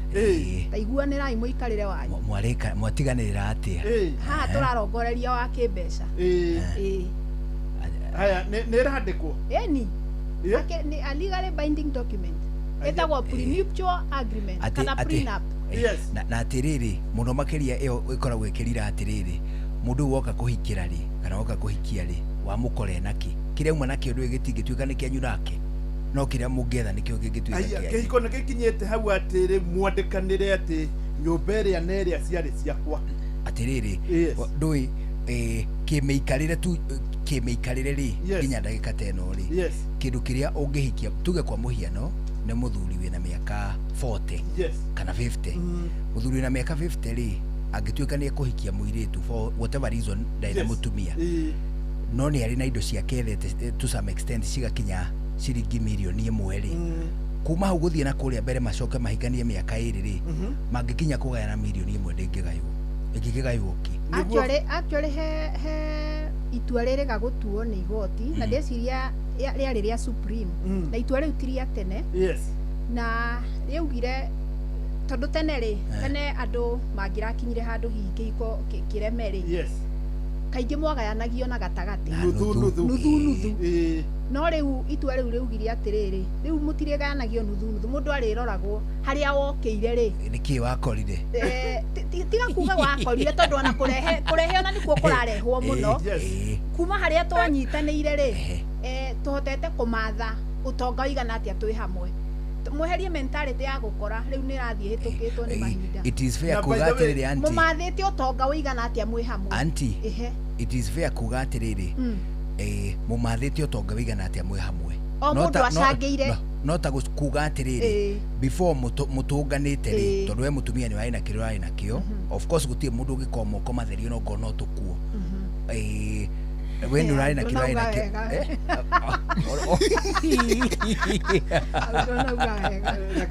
Ta iguanĩrai mũikarĩre wanyu. Mwarĩka mwatiganĩrĩra atĩa? Haha tũrarongoreria wa kĩmbeca. Ĩĩ. Haya nĩ ĩrandĩkwo. Ĩni. Nĩ a legally binding document. Ĩtagwo prenuptial agreement kana prenup. Yes. Na atĩrĩrĩ mũno makĩria ĩyo ĩkoragwo ĩkĩrira atĩrĩrĩ mũndũ woka kũhikĩra rĩ kana woka kũhikia rĩ wamũkora nakĩ kĩrĩa uma nakĩo ndũĩ gĩtingĩtuĩka nĩ kĩanyu nake no kĩrĩa mũngĩetha nĩkĩo kĩngĩtuĩka kĩanyu. Kĩhiko nĩ gĩkinyĩte hau atĩrĩ mwandĩkanĩre atĩ nyũmba ĩrĩa na ĩrĩa ciarĩ ciakwa. Atĩrĩrĩ ndũĩ kĩmĩikarĩre tu kĩmĩikarĩre rĩ nginya ndagĩka ta ĩno rĩ kĩndũ kĩrĩa ũngĩhikia tuge kwa mũhiano nĩ mũthuri wĩna mĩaka 40 kana 50. Mũthuri wĩna mĩaka 50 rĩ angĩtuĩka nĩ ekũhikia mũirĩtu for whatever reason ndarĩ na mũtumia no nĩ arĩ na indo ciake ethete to some extent cigakinya ciringi mirioni ĩmwe rĩ kuma hau gũthiĩ na kũrĩa mbere macoke mahikanie mĩaka ĩrĩ rĩ mangĩkinya kũgayana mirioni ĩmwe ndĩngĩgaywo ĩngĩkĩgaywo kĩ? Actually he Itua rĩrĩga gũtuo nĩ igoti na ndĩciria rĩarĩ rĩa Supreme na itua rĩu ti rĩa tene. Yes. Na rĩaugire tondũ tene rĩ, tene andũ mangĩrakinyire handũ hihi kĩhiko kĩreme rĩ. Yes. Kaingĩ mwagayanagio na gatagatĩ. Nuthu nuthu. Nuthu nuthu. No rĩu itua rĩu rĩugire atĩrĩrĩ, rĩu mũtirĩgayanagio nuthu nuthu, mũndũ arĩroragwo harĩa wokĩire rĩ. Nĩkĩ wakorire? Tiga kuga wakorire tondũ ona kũrehe ona nĩkuo kũrarehwo mũno. Kuma harĩa twanyitanĩire rĩ, tũhotete kũmatha ũtonga ũigana atĩa twĩ hamwe. Mweherie mentality ya gũkora rĩu nĩ ĩrathiĩ ĩhĩtũkĩtwo nĩ mahinda. It is fair kuga atĩrĩrĩ auntie. Mũmathĩte ũtonga ũigana atĩa mwĩ hamwe. Auntie. It is fair kuga atĩrĩrĩ. Mũmathĩte ũtonga ũigana atĩa mwĩ hamwe. O mũndũ acangĩire. No ta kuga atĩrĩrĩ before mũtũnganĩte rĩ, tondũ we mũtumia nĩ warĩ na kĩrĩa ũrarĩ nakĩo. Of course gũtirĩ mũndũ ũngĩkorwo moko matherio no ngorwo no tũkuo. We nĩ ũrarĩ na kĩrĩa ũrarĩ nakĩo.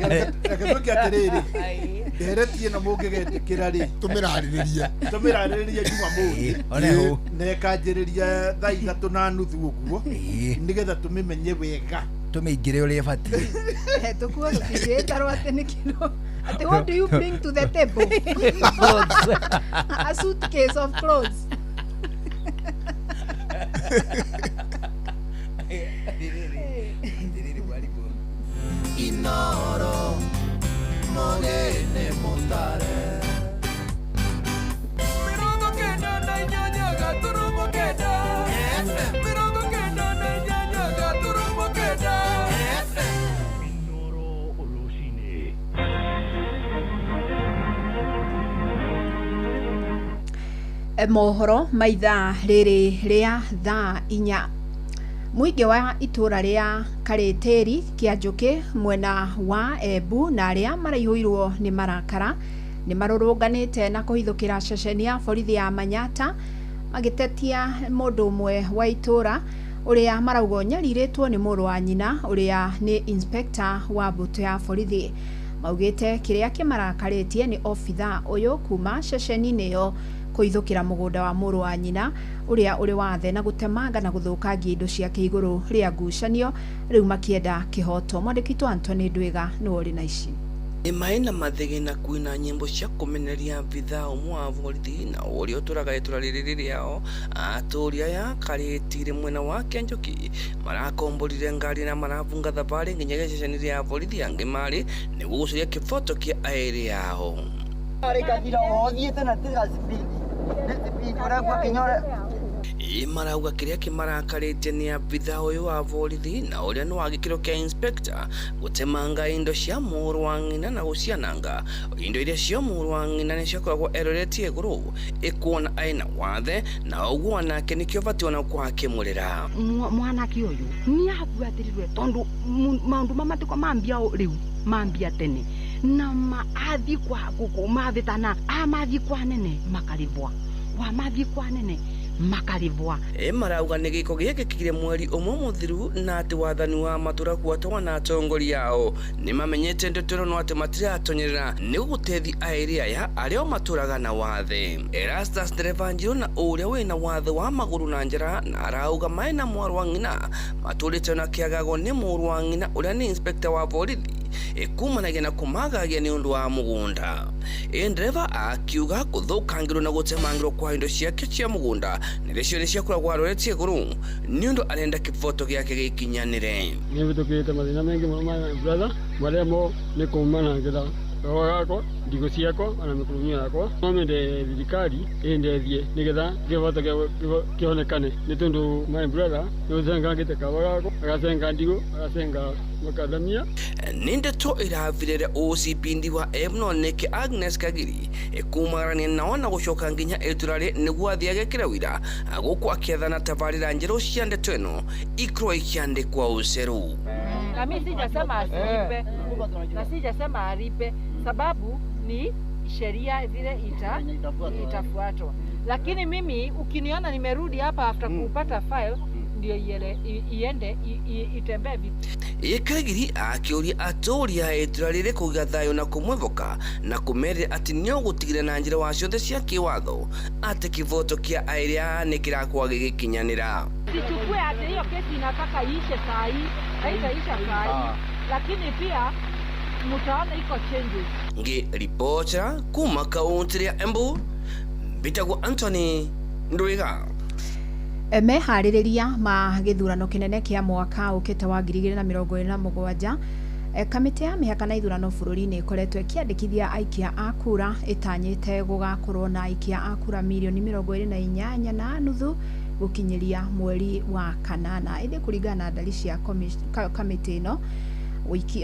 Reke twĩke atĩrĩrĩ, ndereti ĩno mũngĩgetĩkĩra rĩ, tũmĩrarĩrĩrie Jumamothi na ĩkanjĩrĩria thaa 3:30 ũguo, nĩgetha tũmĩmenye wega, tũmĩingĩre ũrĩa ĩbatiĩ. Tũkuo tũtingĩtarwo atĩ nĩ kĩndũ atĩ what do you bring to the table? A suitcase of clothes. Inoro mogene montare mirongo kenda na inyanya gaturumo kenda mirongo kenda na inyanya gaturumo kenda. Inoro Rũcinĩ. Mohoro ma ithaa rĩrĩ rĩa thaa 4. Mũingĩ wa itũra rĩa Karĩtĩri Kĩanjũkĩ mwena wa Embu na arĩa maraihũirwo nĩ marakara nĩ marũrũnganĩte na kũhithũkĩra ceceni ya borithi ya Manyata magĩtetia mũndũ ũmwe wa itũra ũrĩa marauga ũnyarirĩtwo nĩ mũrũ wa nyina ũrĩa nĩ inspector wa mbũtũ ya borithi. Maugĩte kĩrĩa kĩmarakarĩtie nĩ obithaa ũyũ kuma ceceni-inĩ ĩyo kũhithũkĩra mũgũnda wa mũrũ wa nyina ũrĩa ũrĩ wathe na gũtemanga na gũthũkangia indo ciake igũrũ rĩa ngucanio rĩu makĩenda kĩhoto. Mwandĩki witũ Anthony Ndwiga nĩwe ũrĩ na ici. Ĩmaĩ na mathĩgĩ na kwĩna nyĩmbo cia kũmeneria bithaa ũmwe wa borithi na ũrĩa ũtũraga itũra rĩrĩ rĩao. Atũũri aya Karĩtĩri mwena wa Kĩanjũkĩ marakomborire ngari na marabunga thabarĩ nginya gĩceceni rĩa borithi angĩ marĩ nĩguo gũcaria kĩboto kĩa aĩrĩ ao. Marauga kĩrĩa kĩmarakarĩtie nĩ abithaa ũyũ wa borithi na ũrĩa nĩ wa gĩkĩro kĩa inspector gũtemanga indo cia mũrũ wa ng'ina na gũciananga. Indo iria cia mũrũ wa ng'ina nĩ ciakoragwo eroretie igũrũ ĩkuona aina wathe na ũguo onake nĩkĩo batiĩ ona gũkorwo akĩmũrĩra. Mwanake ũyũ nĩabuatĩrĩrwe tondũ maũndũ mamatĩko mambia rĩu mambia tene na maathiĩ kwa mathĩtana amathiĩ kwa nene makarĩbwa wa mathiĩ kwa nene makarĩbwa. Marauga nĩ gĩko gĩekĩkire mweri ũmwe mũthiru na atĩ wathani wa matũra kuatwa na atongoria ao nĩ mamenyete ndeto ĩno no atĩ matiratonyerera nĩ gũtethi aĩrĩ aya arĩa o matũraga na wathe. Erastus ndereba Njirũ na ũrĩa wĩna wathe wa magũrũ na njara na arauga maĩ na mwarũ wa ng'ina matũrĩte na kĩagago nĩ mũrũ wa ng'ina ũrĩa nĩ inspector wa borithi ĩkumanagia na kũmagagia nĩ ũndũ wa mũgũnda. Ndereba akiuga gũthũkangĩrwo na gũtemangĩrwo kwa indo ciake cia mũgũnda nĩrĩcio nĩ ciakoragwo aroretie igũrũ nĩ ũndũ arenda kĩboto gĩake gĩkinyanĩre. Nĩ hĩtũkĩte mathĩna maingĩ mũno my brother marĩa mo nĩ kũmanangĩra roho yakwa ndigo ciakwa ona mĩkũrũmio yakwa no mende thirikari ĩndeithie nĩgetha kĩhoto kĩonekane nĩ tondũ my brother nĩ ũcengangĩte kaba gakwa agacenga ndigo agacenga makadamia. Nĩ ndeto ĩravirĩre OCPD wa Emno nĩkĩ Agnes Kagiri ĩkumagarania nao na gũcoka nginya itũra rĩ nĩguo athiĩ agekĩra wĩra gũkũ akĩathana tabarĩra njerũ cia ndeto ĩno ikorwo ikĩandĩkwa ũceru. Na mimi sijasema asilipe na sijasema alipe, sababu ni sheria zile itafuatwa. Lakini mimi ukiniona nimerudi hapa after kupata file, ndio iende itembee Ĩkagiri akĩũria atũũri a itũra rĩrĩ kũiga thayũ na kũmwĩvoka na kũmerĩra atĩ nĩũgũtigĩrĩra na njĩra wa ciothe cia kĩwatho atĩ kĩvoto kĩa aĩrĩa nĩ kĩrakorwo gĩgĩkinyanĩra. Sichukue ati hiyo kesi inataka iishe saa hii, haitaisha saa hii, lakini pia mtaona iko changes. Ngĩribotera kuma kaunti ya Embu, mbĩtagwo Anthony Ndwiga. Meharĩrĩria ma gĩthurano kĩnene kĩa mwaka ũkĩte wa 2027, kamĩtĩ ya mĩhaka na ithurano bũrũri-inĩ ĩkoretwo ĩkĩandĩkithia aikia a kura ĩtanyĩte gũgakorwo na aikia a kura mirioni 28.5 gũkinyĩria mweri wa kanana. Ĩndĩ kũringana na ndari cia kamĩtĩ ĩno,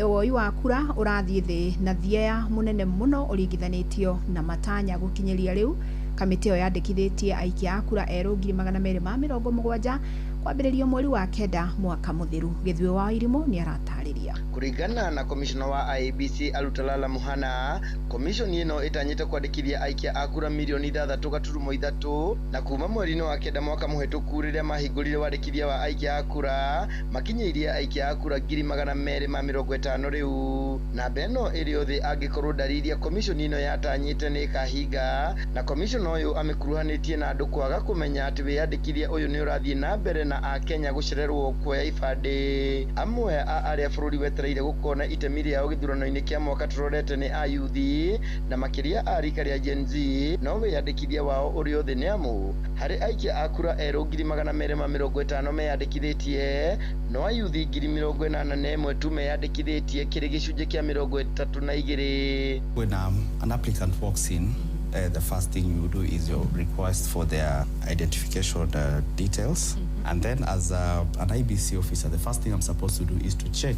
woi wa kura ũrathiĩ thĩ na thieya mũnene mũno ũringithanĩtio na matanya. Gũkinyĩria rĩu kamĩtĩ ĩyo yandĩkithĩtie aikia a kura erũ 270,000 kwambĩrĩrio mweri wa 9 mwaka mũthiru. Gĩthuĩ wa Irimũ nĩ aratarĩria. Kuringana na komishona wa IEBC Alutalala Muhana, komishoni ĩno ĩtanyĩte kwandĩkithia aikia a kura mirioni 6.3 na kuma mweri-inĩ wa 9 mwaka mũhĩtũku rĩrĩa mahingũrire wandĩkithia wa aikia a kura makinyĩirie aikia a kura 250,000 rĩu. Namba ĩno ĩrĩ o thĩ angĩkorwo ndari iria komishoni ĩno yatanyĩte nĩ ĩkahinga, na komishona ũyũ amĩkuruhanĩtie na andũ kwaga kũmenya atĩ wĩyandĩkithia ũyũ nĩ ũrathiĩ na mbere na akenya gũcererwo kuoya ibandĩ. Amwe a arĩa bũrũri wetereire gũkona itemi rĩao gĩthurano-inĩ kĩa mwaka tũrorete nĩ ayuthi na makĩria a rika rĩa Gen Z, no wĩyandĩkithia wao ũrĩ o thĩ nĩ amu harĩ aikia a kura erũ 250,000 meyandĩkithĩtie, no ayuthi 81,000 tu meyandĩkithĩtie kĩrĩ gĩcunjĩ kĩa 32. When an applicant walks in, the first thing you do is your request for their identification details. And then as an IBC officer, the first thing I'm supposed to do is to check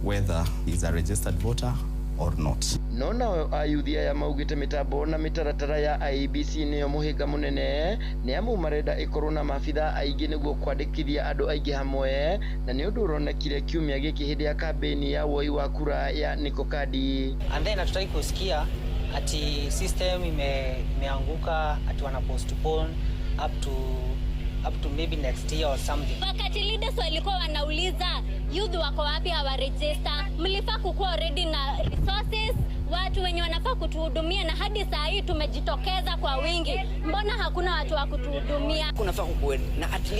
whether he's a registered voter or not. No nao ayuthi aya maugĩte mĩtambo na mĩtaratara ya IEBC nĩyo mũhĩnga mũnene nĩ amu marenda ĩkorwo na maabitha aingĩ nĩguo kwandĩkithia andũ aingĩ hamwe, na nĩ ũndũ ũronekire kiumia gĩkĩ hĩndĩ ya kambĩini ya woi wa kura ya Niko Kadi. And then hatutaki kusikia ati system imeanguka, ati wana postpone up to maybe next year or something. Wakati leaders walikuwa wanauliza youth wako wapi hawaregister, mlifaa kukuwa already na resources, watu wenye wanafaa kutuhudumia, na hadi saa hii tumejitokeza kwa wingi, mbona hakuna watu wa kutuhudumia? Kunafaa kukuwe na at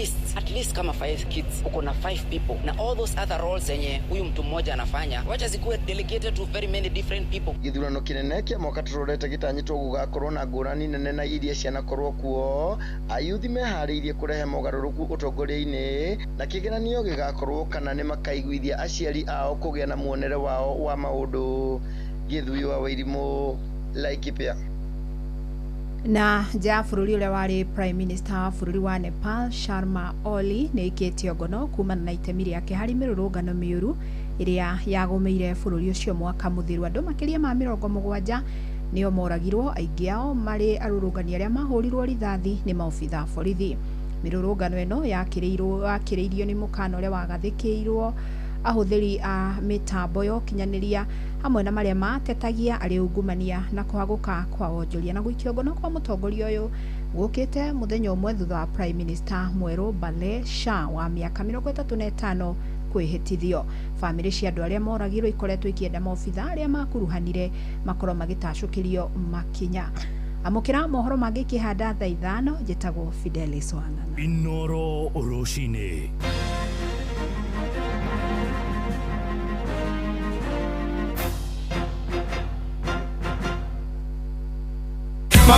least kama 5 kids, uko na 5 people, na all those other roles zenye huyu mtu mmoja anafanya wacha zikuwe delegated to very many different people. Gĩthurano kĩnene kĩa mwaka tũrorete gĩtanyĩtwo gũgakorwo na ngũrani nene na iria cianakorwo kuo. Ayuthi meharĩirie kũrehe mogarũrũku ũtongoria-inĩ, na kĩgeranio gĩgakorwo kana nĩ makaiguithia aciari ao kũgĩa na muonere wao wa maũndũ. Gĩthuĩ wa Wairimũ, Laikipia. Na nja ya bũrũri, ũrĩa warĩ Prime Minister wa bũrũri wa Nepal Sharma Oli nĩ aikĩtio ngono kumana na itemi rĩake harĩ mĩrũrũngano mĩũru ĩrĩa yagũmĩire bũrũri ũcio mwaka mũthiru. Andũ makĩria ma 70 nĩo moragirwo, aingĩ ao marĩ arũrũngani arĩa mahũrirwo rithathi nĩ maobitha a borithi. Mĩrũrũngano ĩno yakĩrĩirio nĩ mũkana ũrĩa wagathĩkĩirwo ahũthĩri a mĩtambo ya ũkinyanĩria hamwe na marĩa matetagia arĩ ungumania na kũhagũka kwa wonjoria. Na gũikio ngono kwa mũtongoria ũyũ gũkĩte mũthenya ũmwe thutha wa Prime Minister mwerũ Bale Shah wa mĩaka 35 kwĩhĩtithio. Bamĩrĩ cia andũ arĩa moragirwo ikoretwo ikĩenda maobitha arĩa makuruhanire makorwo magĩtacũkĩrio makinya. Amũkĩra mohoro mangĩ kĩhanda thaa 5. Njĩtagwo Fidelis Wang'ang'a. Inoro rũcinĩ.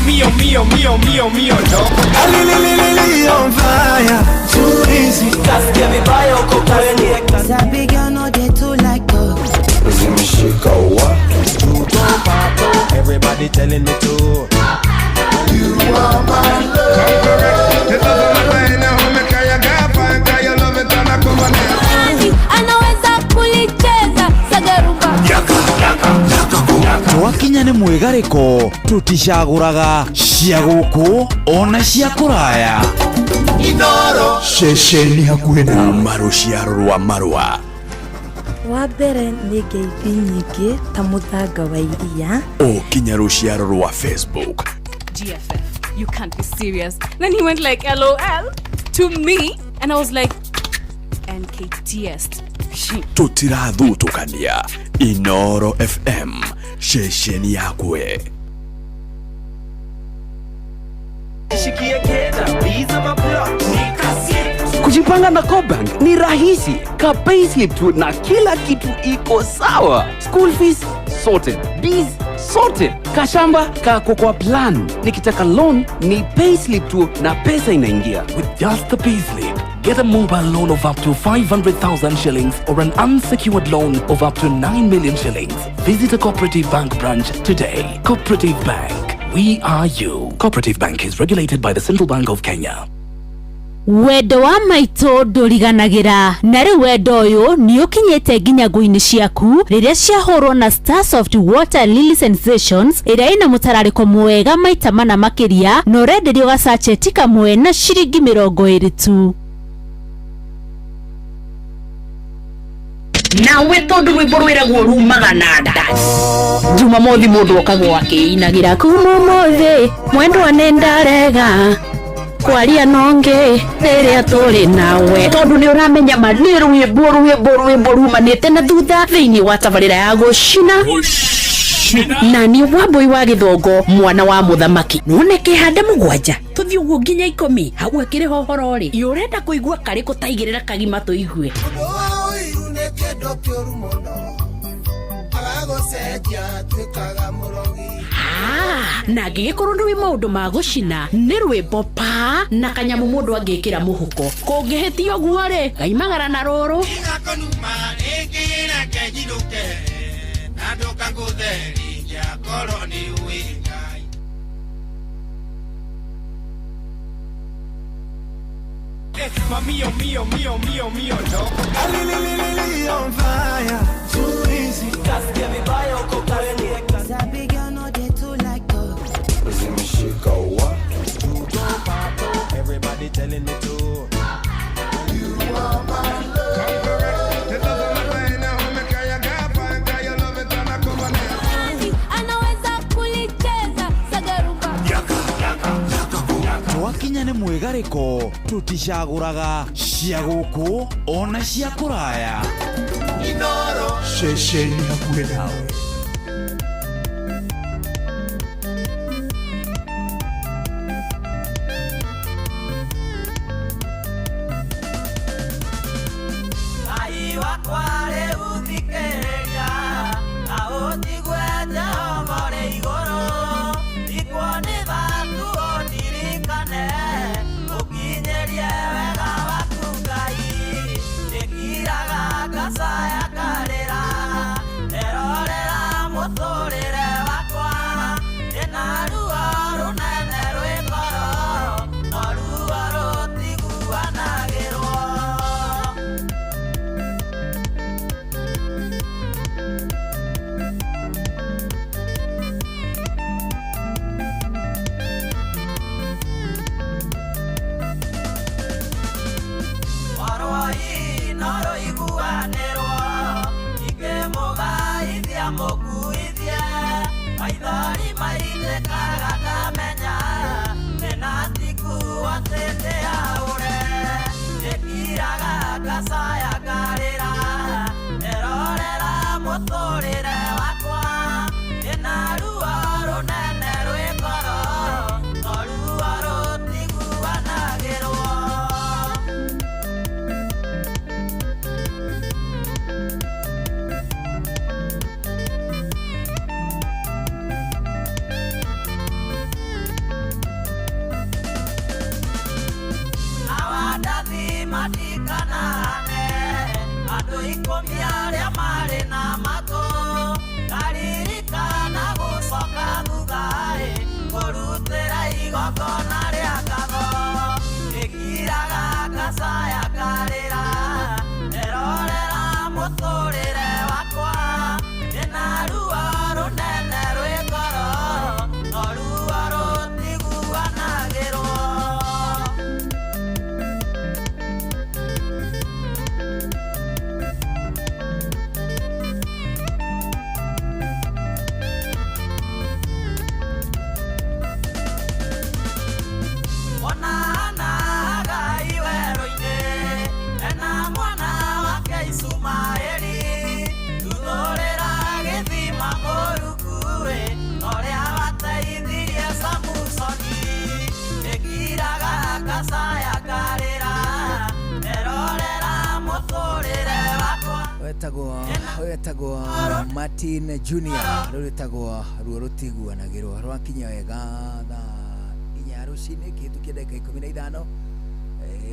Mio, mio, mio, mio, mio, no. Ali on fire. Too easy. Kasikia vibaya uko kwenye. Sabi girl no dey too like talk. Zimeshika watu. Everybody telling me to. You are my love. Come correct. Anaweza kulicheza sagarumba. Twakinya nĩ mwĩgarĩko tũticagũraga cia gũkũ ona cia kũraya. Inoro ceceni hakuhĩ na marũciaro rwa marũa. Wa mbere nĩ ngeithi nyingĩ ta mũthanga wa iria. O kinya rũciaro rwa Facebook. GFF, you can't be serious. Then he went like LOL to me and I was like, N K T S. Tũtirathutũkania. Inoro FM, ceceni yakwe. Kujipanga na Cobank ni rahisi. Ka payslip tu na kila kitu iko sawa. School fees sorted, biz sorted, kashamba kako kwa plan. Nikitaka loan ni payslip tu na pesa inaingia. With just the payslip, get a mobile loan of up to 500,000 shillings or an unsecured loan of up to 9 million shillings. Visit a Cooperative Bank branch today. Cooperative Bank. We are you. Cooperative Bank is regulated by the Central Bank of Kenya. Wendo wa maitũ ndũriganagĩra, na rĩu wendo ũyũ nĩ ũkinyĩte nginya ngũ-inĩ ciaku rĩrĩa ciahũrwo na Starsoft Water Lily Sensations ĩrĩa ĩna mũtararĩko mwega maita mana makĩria, na ũrenderio gacacheti kamwe na ciringi 20 tu. Nawe tondu rwimbo rwiragwo rumaga na nda, Jumamothi mundu okagwo akiinagira kuma umuthi mwendwa ni ndarega kwaria nonge riria turi nawe, tondu ni uramenya ma ni rwimbo rumanite na thutha thiini wa tabarira ya gucina na ni Wambui wa Githongo mwana wa muthamaki. None kihanda 7 tuthii uguo nginya 10 hau akiri hohoro ri urenda kuigua kariku taigirira kagima tuigue. Na angĩgĩkorwo ndũĩ maũndũ ma gũcina nĩ rwĩmbo pa na kanyamu mũndũ angĩkĩra mũhuko, kũngĩhĩtia ũguo rĩ gaimagara na rũrũ. Mio, mio, mio, mio, mio, no. On fire, too easy. Everybody telling me to. You are my love. Anaweza kulicheza sagarumba. Twakinya nĩ mwĩgarĩko, tũticagũraga cia gũkũ ona cia kũraya. Ceceni hakuhĩ nawe. Ũyũ etagwo Martin Junior, rũrũ rwĩtagwo Ruo Rũtiguanagĩrwo. Rwakinya wega thaa 4 rũcinĩ kĩhĩtũkia ndagĩka 15.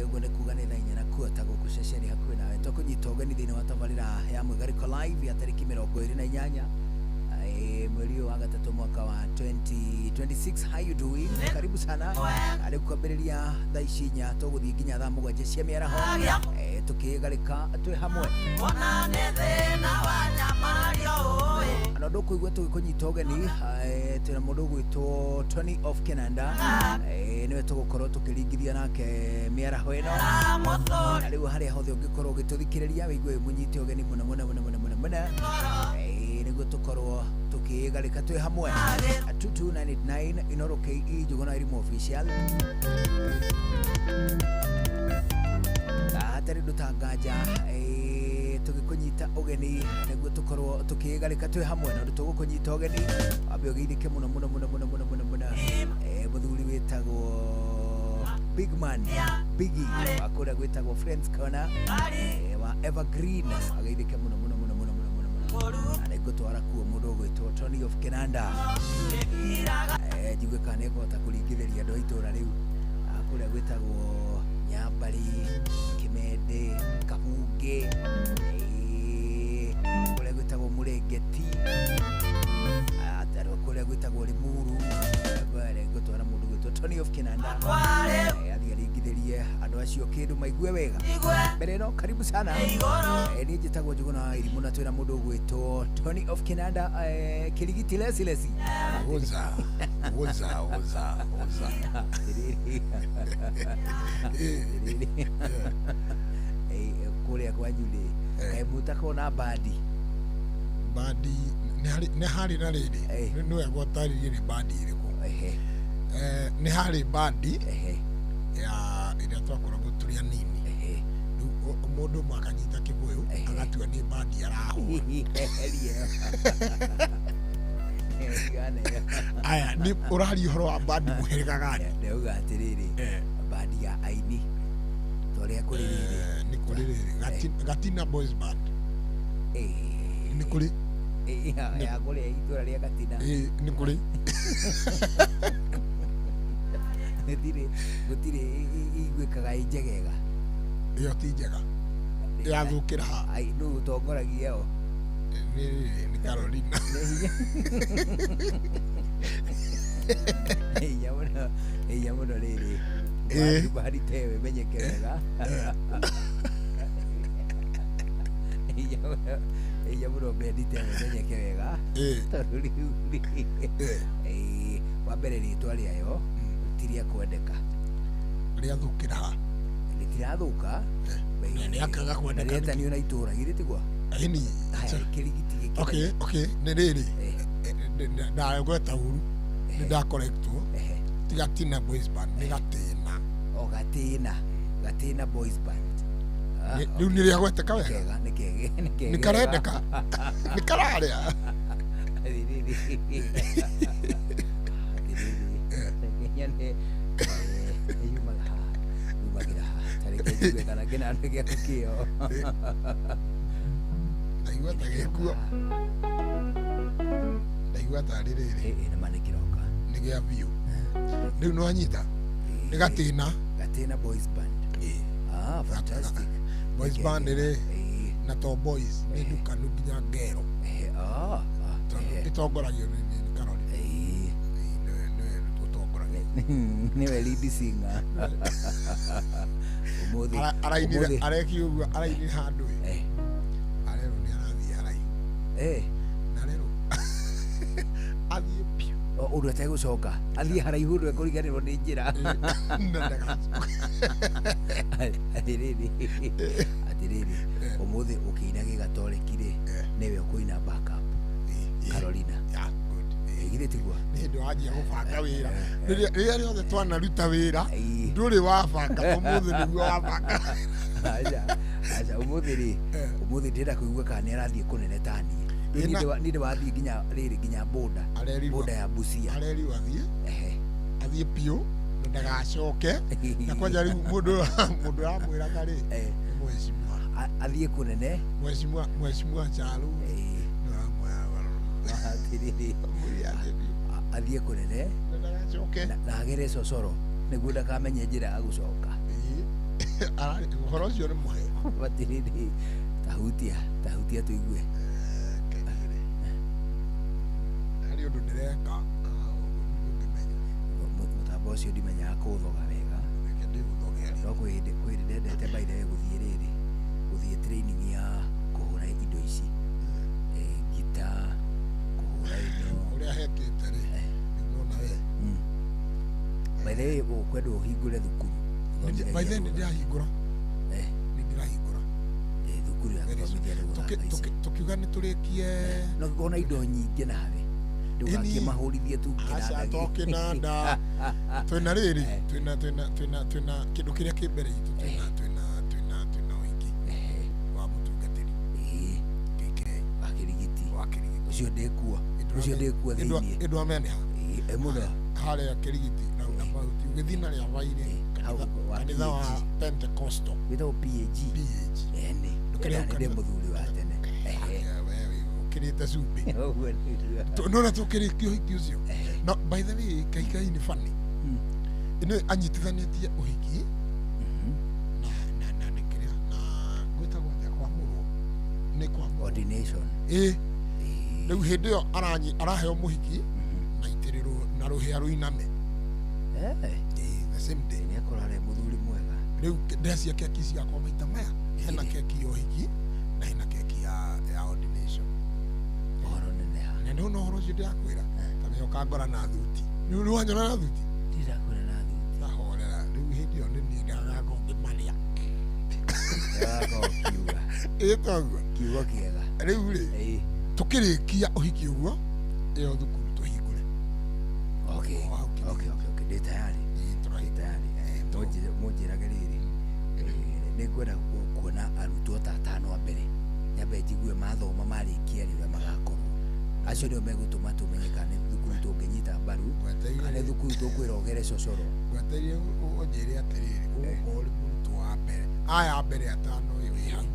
Ũguo nĩ kuga nĩ thaa 4 na kuota gũkũ ceceni hakuhĩ nawe. Tũkũnyita ũgeni thĩinĩ wa tabarĩra ya Mwĩgarĩko Live ya tarĩki 28 mweri ũyũ wa gatatũ mwaka wa 2026. How you doing? Karibu sana. Arĩ kwambĩrĩria thaa ici 4 tũgũthiĩ nginya thaa 7 cia mĩaraho, tũkĩgarĩka twĩ hamwe na ndũkũigua tũgĩkũnyita ũgeni. Twĩna mũndũ ũgwĩtwo Tony of Kenanda, nĩwe tũgũkorwo tũkĩringithia nake mĩaraho ĩno. Na rĩu harĩa hothe ũngĩkorwo ũgĩtũthikĩrĩria, wĩigue wĩ mũnyite ũgeni mũno mũno mũno mũno mũno mũno, nĩguo tũkorwo tũkĩgarĩka twĩ hamwe. 22989 Inoro KE Njũgũna Irimũ Official. Hatarĩ ũndũ ta nganja, tũgĩkũnyita ũgeni nĩguo tũkorwo tũkĩgarĩka twĩ hamwe na ũndũ tũgũkũnyita ũgeni, wambe ũgeithĩke mũno mũno mũno mũno mũno mũno mũno, mũthuri wĩtagwo Big Man Biggie wa kũrĩa gwĩtagwo Friends Corner, wa Evergreen, ageithĩke mũno mũno mũno mũno mũno mũno mũno. Na nĩngũtwara kuo mũndũ ũgwĩtwo Tony of Kenanda, njigue kana nĩngũhota kũringithĩria andũ a itũra rĩu kũrĩa gwĩtagwo Nyambari, Kimende, Kabunge, kũrĩa gwĩtagwo Mũrengeti, kũrĩa gwĩtagwo Limuru. Ngũtwara mũndũ gwĩtwo Tony of Kinanda, athiĩ aringithĩrie andũ acio kĩndũ maigue wega. Mbere ĩno, karibu sana. Niĩ njĩtagwo Njũgũna wa Irimũ na twĩna mũndũ ũgwĩtwo Tony of Kinanda, Kĩrigiti Lesi Lesi. Woza, woza, woza, woza. Atĩrĩrĩ. Atĩrĩrĩ. Kũrĩa kwanyu rĩ, kaĩ mũtakona bandi? Bandi nĩ harĩ na rĩrĩ, nĩ wega ũtarĩrie nĩ bandi ĩrĩkũ. Nĩ harĩ bandi ya ĩrĩa twakoragwo tũrĩ anini. Rĩu mũndũ ũmwe akanyita kĩbũyũ agatua nĩ bandi arahũra. Aya, nĩ ũraria ũhoro wa bandi mũhĩrĩga gani? Ndauga atĩrĩrĩ, bandi ya aini torĩa kũrĩ rĩrĩ. Nĩ kũrĩ rĩrĩ Gatina Boys Band, nĩ kũrĩ. Ya kũrĩa itũra rĩa Gatina. Nĩ kũrĩ. Gũtirĩ iguĩkaga ĩ njegega. Ĩyo ti njega, yathũkĩra ha. Ai, nũ ũtongoragia o? Nĩ rĩrĩ, nĩ Carolina. Nĩ hinya mũno, nĩ hinya mũno rĩrĩ. Bandi ta ĩyo ĩmenyeke wega. Nĩ hinya mũno, nĩ hinya mũno bendi ta ĩyo ĩmenyeke wega, tondũ rĩu rĩ, wa mbere rĩtwa rĩayo ti rĩa kwendeka. Rĩathũkĩra ha? Rĩtirathũka. Nĩ akaga kwendeka. Na rĩetanio na itũra, githĩ tiguo? Ĩni. Haya, kĩrigiti gĩkĩ. Okay, nĩ rĩrĩ, ndagweta ũru, nĩ ndakorektwo. Ti Gatina Boys Band, nĩ Gatĩna. O Gatĩna, Gatĩna Boys Band. Ah, Rĩu nĩ rĩagweteka wega. Kega, nĩ kege, nĩ kege. Nĩ karendeka, nĩ kararĩa. Atĩrĩrĩ. Atĩrĩrĩ. Kenya nĩ yumaga haha, yumagĩra haha. Ta reke njigue kana kĩnanda gĩaku kĩo. Ndaigua ta gĩkuo, ndaigua tarĩ rĩrĩ. Nĩ ma nĩ kĩroka. Nĩ gĩa biũ rĩu, nĩ wanyita, nĩ Gatĩna. Gatĩna Boys Band. Ah, fantastic. Boys Band rĩ, na to boys, nĩ ndukanu nginya ngero. Ah, ah, Tondũ ĩtongoragio nĩ Caroline. Nĩwe ũtongoragia. Nĩwe lead singer. Ũmũthĩ. Arainire. Ũmũthĩ. Arekire ũguo, arainire handũ ĩ, arerwo nĩ arathiĩ haraihu. Na arerwo athiĩ biũ. Ũndũ ategũcoka, athiĩ haraihu ũndũ ekũriganĩrwo nĩ njĩra. Na ndagacoka. Atĩrĩrĩ, atĩrĩrĩ, ũmũthĩ ũkĩina gĩgatoreki rĩ, nĩwe ũkũina backup Carolina. Yeah, good. Githĩ tiguo? Nĩ hĩndĩ wanjia gũbanga wĩra. Rĩrĩa rĩothe twanaruta wĩra ndũrĩ wabanga, ũmũthĩ nĩguo wabanga. Aca, aca, ũmũthĩ rĩ, ũmũthĩ ndĩrenda kũigua kana nĩ arathiĩ kũnene ta niĩ. Rĩu niĩ ndĩwathiĩ nginya rĩrĩ, nginya boda Arerirwo. Boda ya Busia. Arerirwo athiĩ biũ na ndagacoke, na kwanja rĩu mũndũ ũramwĩraga rĩ nĩ mũheshimiwa. Athiĩ kũnene. Mheshimiwa Mheshimiwa Charu Atĩrĩrĩ, athiĩ kũnene na agere cocoro nĩguo ndakamenye njĩra ya gũcoka. Ũhoro ũcio nĩ mũhe. Atĩrĩrĩ, tahutia tahutia tũigue. Harĩ ũndũ ndĩreka. Mũtambo ũcio ndimenyaga kũũthoga wega. No kwĩ hĩndĩ ndendete by the way gũthiĩ rĩrĩ, gũthiĩ training ya kũhũra indo ici, gita, kũhũra ino. Ũrĩa hekĩte rĩ, nĩũrona we. By the way, ũkwenda ũhingũre thukuru. By the way, nĩndĩrahingũra. Nĩndĩrahingũra thukuru ya gũthomithia andũ gũthaka ici. Tũkiuga nĩ tũrĩkie. No ngona indo nyingĩ nawe. Ndũgakĩmahũrithie tu kĩnanda. Aca to kĩnanda. Twĩna rĩrĩ, twĩna twĩna twĩna twĩna kĩndũ kĩrĩa kĩ mbere itũ, twĩna twĩna twĩna twĩna ũhiki wa mũtungatĩri KK wa Kĩrigiti. Wa Kĩrigiti. Ũcio ndĩkuo. Ũcio ndĩkuo thĩiniĩ. Ĩndwamea nĩ ha? Mũno. Harĩa Kĩrigiti roundabout ũgĩthiĩ na rĩa Vairĩ, kanitha wa Pentecostal. Wĩtagwo PAG. PAG. Ĩni. Ndĩ mũthuri wa tene. Ũkĩrĩte cumbĩ. Nona tũkĩrĩkia ũhiki ũcio. No by the way, KK nĩ funny. Ĩno anyitithanĩtie ũhiki na na na nĩ kĩrĩa na gwĩtagwo atĩa kwamũrwo, nĩ kwamũrwo. Ordination. Ĩĩ. Rĩu hĩndĩ ĩyo araheo mũhiki na itĩrĩrwo na rũhĩa rũiname. The same day. Nĩ akorwo arĩ mũthuri mwega. Rĩu ndĩracia keki ciakwa maita maya. Hena keki ya ũhiki na hena keki ya ordination. Ũhoro neneha. Na nĩ ũhoro ũcio ndĩrakwĩra. Ta nĩ ũkangora na thuti. Nĩ wanyona na thuti? Ndirakwĩra na thuti. Ndahorera. Rĩu hĩndĩ ĩyo nĩ niĩ ndagakorwo ngĩmarĩa. Ndagakorwo ũkiuga. Ĩĩ toguo. Kiugo kĩega. Rĩu rĩ, tũkĩrĩkia ũhiki ũguo, ĩyo thukuru tũhingũre. Okay. Okay, okay, okay. Ndĩ tayari. Ndĩ tayari. Mũnjĩrage rĩrĩ. Nĩngwenda kuona arutwo ta atano a mbere. Nyambe njigue mathoma marĩkia rĩ ũrĩa magakorwo. Acio nĩo megũtũma tũmenye kana nĩ thukuru tũngĩnyita mbaru, kana nĩ thukuru tũkwĩrogere cocoro. Ngwetereire ũnjĩre atĩrĩrĩ, ũgũkorwo ũrĩ mũrutwo wa mbere. Aya mbere atano ĩ wĩ hau.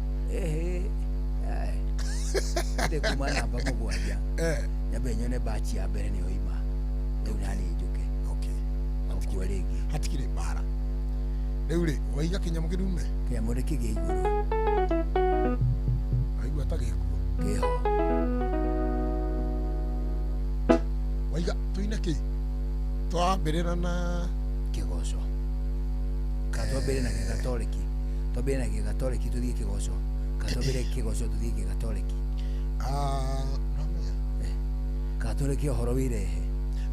Ndĩ kuma namba 7. Nyambe nyone batch ya mbere nĩyo ima. Rĩu naniĩ njũke. Okuo rĩngĩ. Hatikĩrĩ mbara. Rĩu rĩ, waiga kĩnyamũ kĩrume? Kĩnyamũ nĩ kĩgĩe igũrũ. Waigua ta gĩkuo? Kĩho. Waiga tũine kĩ? Twambĩrĩra na kĩgoco. Kana twambĩrĩre na gĩgatoreki. Twambĩrĩre na gĩgatoreki tũthiĩ kĩgoco. Kana twambĩrĩre kĩgoco tũthiĩ gĩgatoreki. Nomenya. Kana tũreke ũhoro wĩrehe.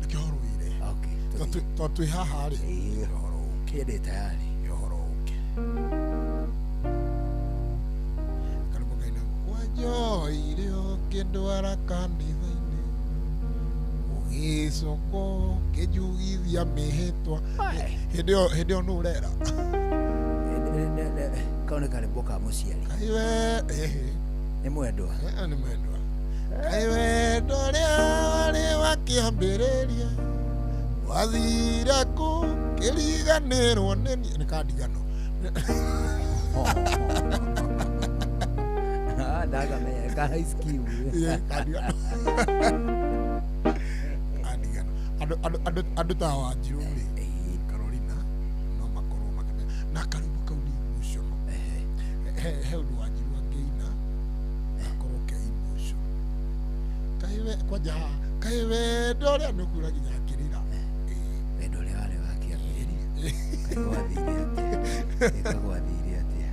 Reke ũhoro wĩrehe. Okay. To twĩ haha rĩ, ũhoro ũke. Ndĩ tayari. Ũhoro ũke. Karũmbo kaina wanjoire ũkĩndwara kanitha-inĩ, ũgĩcoka ũkĩnjugithia mĩhĩtwa. Hĩndĩ ĩyo nũ ũrera? Kau nĩ karĩmbo ka mũciari. Nĩ mwendwa. Nĩ mwendwa. Kaĩ wendo ũrĩa warĩ wa kĩambĩrĩria wathire kũ kĩriganĩrwo nĩ niĩ. Nĩ kandigano. Ndakamenya ka high school. Kandigano. Kandigano. Andũ ta Wanjirũ rĩ, Carolina no makorwo makĩmenya. Na karwĩmbo kau nĩ emotional. He ũndũ Wanjirũ angĩina gakorwo ke emotional. Kaĩ kwanja haha, kaĩ wendo ũrĩa nĩ ũkuona nginya akĩrĩra. Wendo ũrĩa warĩ wa kĩambĩrĩria. Kaĩ gwathire atĩa? Kaĩ gwathire atĩa?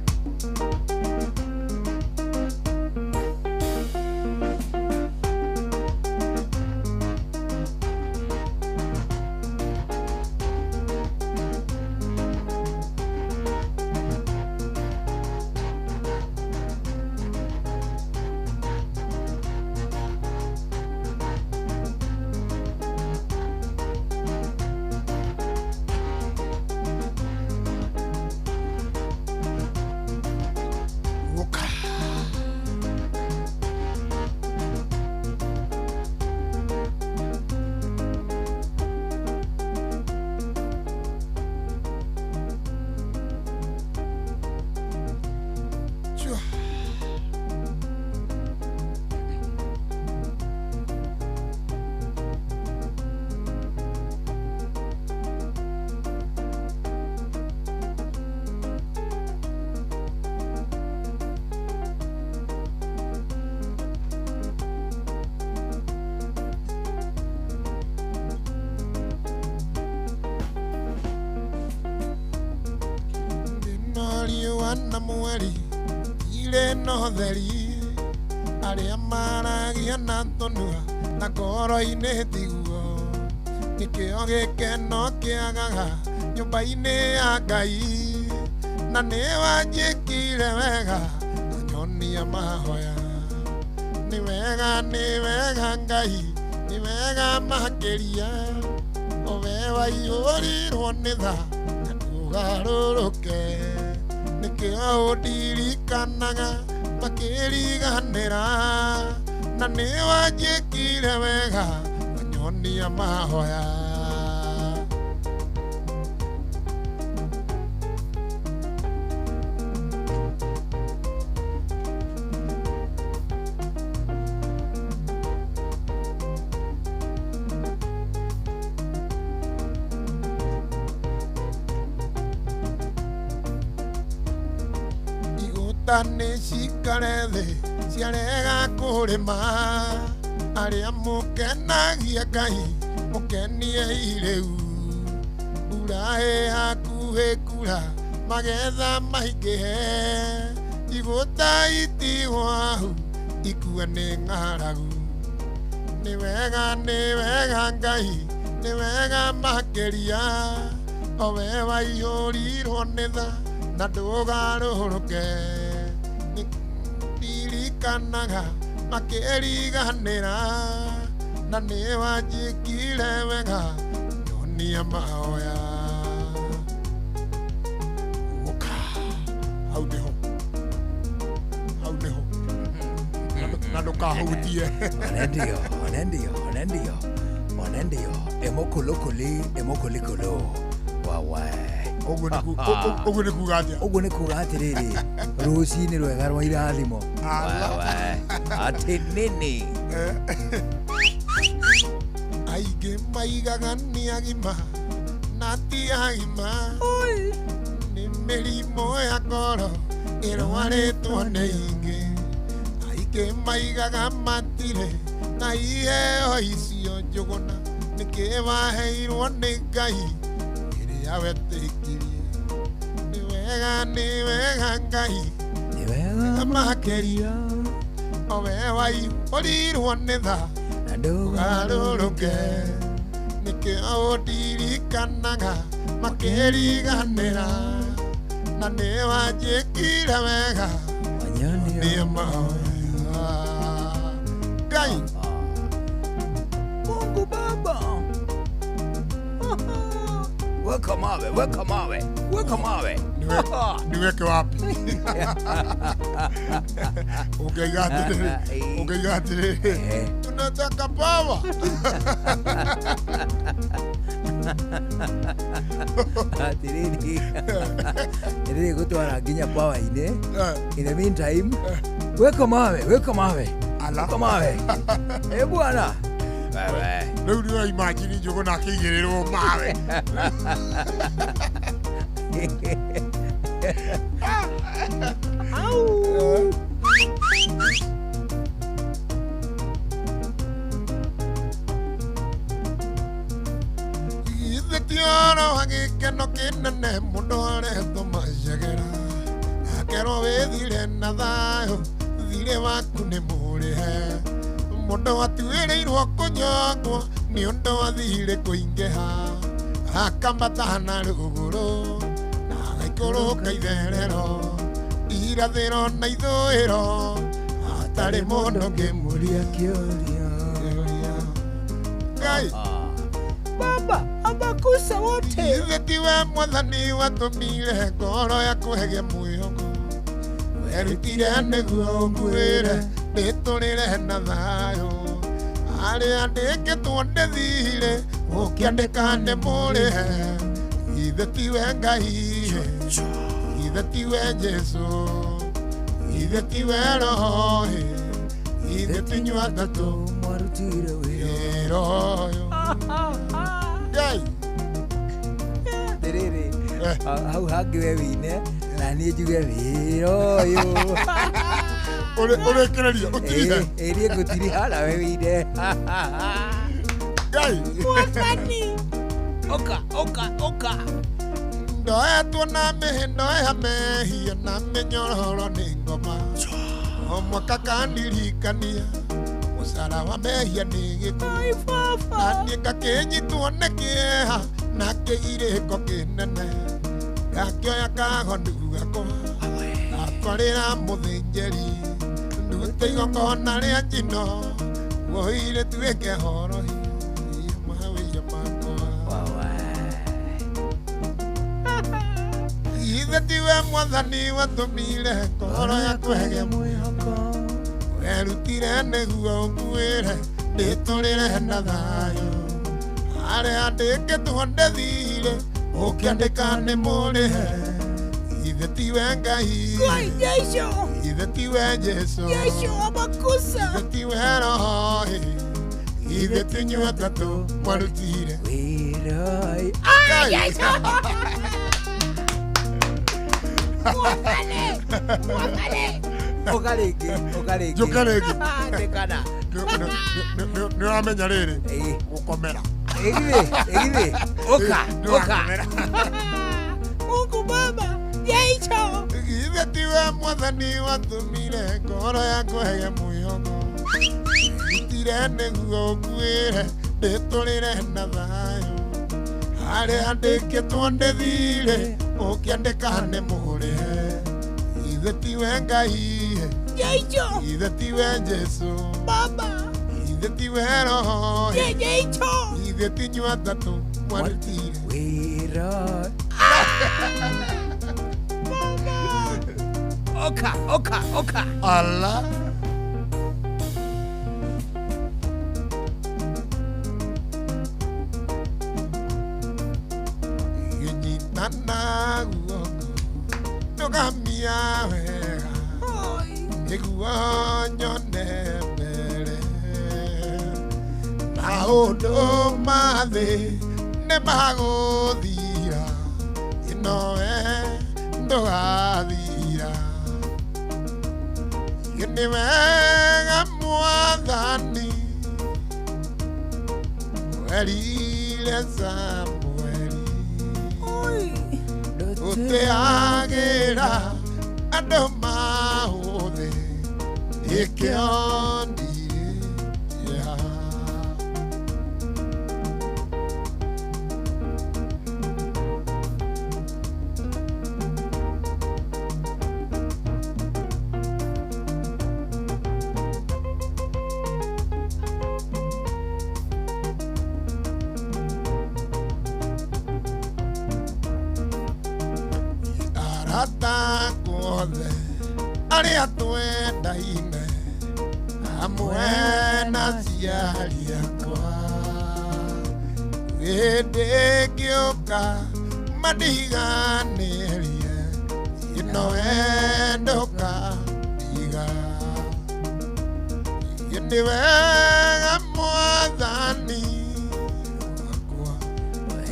Riũa na mweri irĩ na ũtheri arĩa maragia na tũnua na ngoro-inĩ tiguo nĩkĩo gĩkeno kĩagaga nyũmba-inĩ ya Ngai na nĩ wanjĩkire wega na nyonia mahoya nĩ wega Ngai nĩ wega makĩria owe waiyũrirwo nĩ tha na ndũgarũrũke nĩkĩo ũndirikanaga makĩriganĩra na nĩ wanjĩkire wega na nyonia mahoya. Nĩ cikare thĩ ciarega kũrĩma arĩa mũkenagia Ngai mũkeniei rĩu mbura ĩ hakuhĩ kura magetha maingĩhe igũta itigwo hau ikue nĩ ng'aragu nĩ wega Ngai nĩ wega makĩria owe waiyũrirwo nĩ tha na ndũgarũrũke ndirikanaga makĩriganĩra na nĩ wanjĩkire wega nyonia mahoya. Ũka hau nĩho na ndũkahutie onendio emokolokole emokolekolo wawe. Ũguo nĩ kuga atĩa? Ũguo nĩ kuga atĩrĩrĩ rũcinĩ rwega rwa irathimo atĩ nĩnĩ aingĩ maigaga nĩ agima na ti agima nĩ mĩrimũ ya ngoro ĩrwarĩtwo nĩ ingĩ aingĩ maigaga matirĩ na iheo icio njũgũna nĩkĩ waheirwo nĩ Ngai ĩrĩa wetĩkirie nĩ wega Ngai nĩ wega makĩria owe waiyũrirwo nĩ tha na ndũgarũrũke nĩkĩo ũndirikanaga makĩriganĩra na nĩ wanjĩkire wega nyonia mahoya Ngai. Mungu Baba weka mawe niweke wapi? Ungeiga atĩrĩrĩ tunataka power. Atĩrĩrĩ rĩrĩ gũtwara nginya power-inĩ. In the meantime weka mawe eh bwana rĩu nĩ imagine Njũgũna akĩigĩrĩrwo mawe. Au. Githĩ ti ũhoro wa gĩkeno kĩnene mũndũ aretwo macegera akerwo wĩthire na thayũ thirĩ waku nĩ mũrĩhe mũndũ atuĩrĩirwo kũnyongwo nĩ ũndũ wa thirĩ kũingĩha akambata na rũgũrũ na agaikũrũka itherero irathĩro na ithũĩro hatarĩ mũndũ ũngĩmũria kĩũria. Ngai Baba abakusa wote Githĩ tiwe mwathani watũmire ngoro yaku ĩgĩe mwĩhoko werutire nĩguo ũnguĩre ndĩtũrĩre na thayũ arĩa ndĩkĩtwo ndĩthire ũkĩandĩka nĩ mũrĩhe githĩ tiwe Ngai githĩ tiwe Jesũ githĩ tiwe Roho githĩ ti inyuĩ atatũ mwarutire wĩra ũyũ Ngai. Atĩrĩrĩ hau hangĩ we wĩine na niĩ njuge wĩra ũyũ ũrĩkĩrĩria ũtirihe ĩ niĩ ngũtiriha na we wĩine Ngai Mwathani ũka Ndoetwo na mĩhĩndo ya mehia na mĩnyororo nĩ ngoma. O mwaka kandirikania mũcara wa mehia nĩ gĩkuũ. Na niĩ ngakĩnyitwo nĩ kĩeha na kĩgirĩko kĩnene. Ngakĩoya kagondu gakwa ngatwarĩra mũthĩnjĩri ndute igongona rĩa njino woire tuĩke horohio mawĩra makwa. Ithe tiwe mwathani watũmire ngoro yaku ĩgĩe mwĩhoko. Werutire nĩguo ũnguĩre ndĩtũrĩre na thayũ. Harĩa andĩkĩtwo ndĩthire ũkĩandĩka nĩ mũrĩhe. Ithe tiwe Ngai, ithe tiwe Jesũ, ithe tiwe Roho, ithe ti inyuĩ atatũ mwarutire wĩra. Ũka rĩngĩ, ũka rĩngĩ. Njũka rĩngĩ. Ndĩkana. Nĩ ũramenya rĩrĩ gũkomera. Ĩgithĩ, ĩgithĩ. Ũka, ũka. Mungu Baba, Yesu. Ithe tiwe mwathani watũmire ngoro yakwa ĩgĩe mwĩhoko. Rutire nĩguo ũnguĩre ndĩtũrĩre na thayũ. Harĩa andĩkĩtwo ndĩthire ũkĩandĩka nĩ mũrĩhe. Ithe tiwe Ngai, ithe tiwe Jesũ, ithe tiwe Roho, ithe ti inyuĩ atatũ mwarutire wĩra. Oka, oka, oka. Allah. Nyitana guoko ndũgamia wega nĩguo nyone mbere. Maũndũ ma thĩ nĩ magũthira, ĩno we ndũgathira. Nĩ wega mwathani werire Samueli ũteagĩra andũ maũthĩ nĩkĩo ndirĩ kĩeha. Arata kuothe arĩa twendaine hamwe na aciari akwa hĩndĩ ĩngĩũka mandiganĩrie ĩno we ndũkandiga. Nĩ wega mwathani wakwa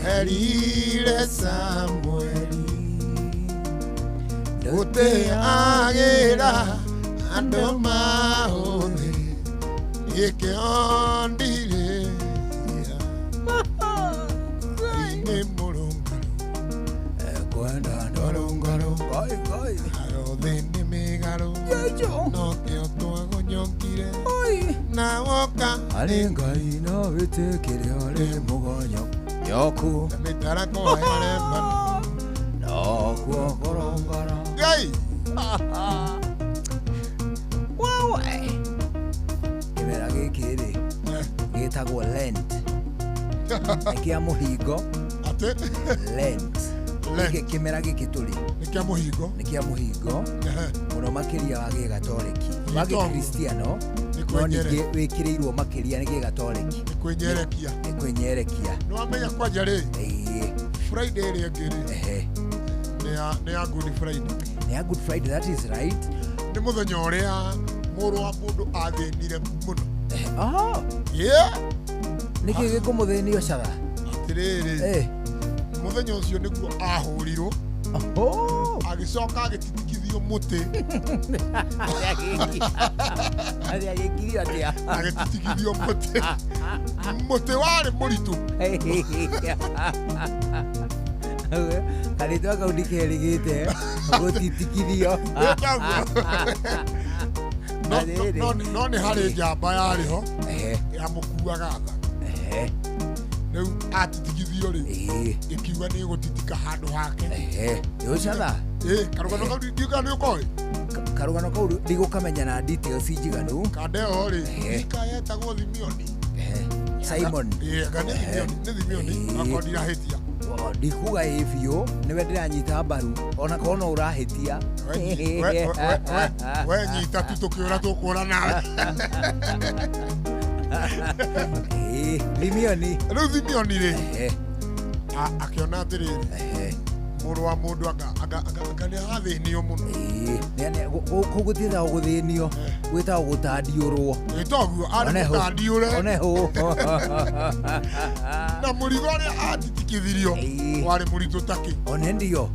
werire Samueli ũteagĩra andũ maũthĩ nĩkĩo ndirĩ kĩeha. Ngai nĩ mũrũngarũ Ekwenda ndũrũngarũ Ngai. Nayo thĩ nĩ mĩgarũ nokĩo twagũnyokire na woka Harĩ Ngai no wĩtĩkĩre ũrĩ mũgonyo yoku mĩtarakwa ya Lebanon nokuo kũrũngara. Ngai. Wewe kĩmera gĩkĩ rĩ gĩtagwo Lent. Nĩ kĩa mũhingo. Atĩ Lent. Gĩkĩ kĩmera gĩkĩ tũrĩ nĩ kĩa mũhingo. Nĩ kĩa mũhingo mũno makĩria wa gĩgatoreki wa Gĩtongo. gĩkristiano Nĩ no kwĩnyere- ningĩ wĩkĩrĩirwo makĩria nĩ gĩgatoreki. Nĩ kwĩnyerekia. Nĩ kwĩnyerekia. Nĩ wamenya kwanja rĩ Friday ĩrĩa ĩngĩ rĩ nĩ ya Good Friday. Nĩ ya Good Friday, that is right. Nĩ mũthenya ũrĩa mũrũ wa mũndũ athĩnire mũno. Yeah. Nĩkĩ gĩkũmũthĩnio caba? Atĩrĩrĩ, mũthenya ũcio nĩguo ahũrirwo agĩcoka agĩtitikithio mũtĩ. Agĩkirio atĩa? Agĩtitikithio mũtĩ. Mũtĩ warĩ mũritũ. Karĩtwa kau ndikerĩgĩte gũtitikithio. No nĩ harĩ njamba yarĩ ho yamũkuaga tha. Rĩu atitikithio rĩ, ĩkiuga nĩ ĩgũtitika handũ hake. Yũcatha. Karũgano kau ndiuga nĩ ũkoĩ. Karũgano kau ndigũkamenya na details njiganu. Kandeo rĩ, ika yetagwo Thimioni. Simon. Anga nĩ Thimioni, nĩ Thimioni, akorwo ndirahĩtia. Ndikuga ĩ biũ, nĩwe ndĩranyita mbaru, ona korwo no ũrahĩtia. We nyita tu tũkĩũra tũkũra nawe. Thimioni. Rĩu Thimioni rĩ, akĩona atĩrĩrĩ, mũrũ wa mũndũ anga nĩ arathĩnio mũno. Kũu gũtiĩtagwo gũthĩnio, gwĩtagwo gũtandiũrwo. Ĩ toguo, arĩ mũtandiũre. Oneho. Na mũrigo ũrĩa atitikithirio warĩ mũritũ takĩ. One ndio.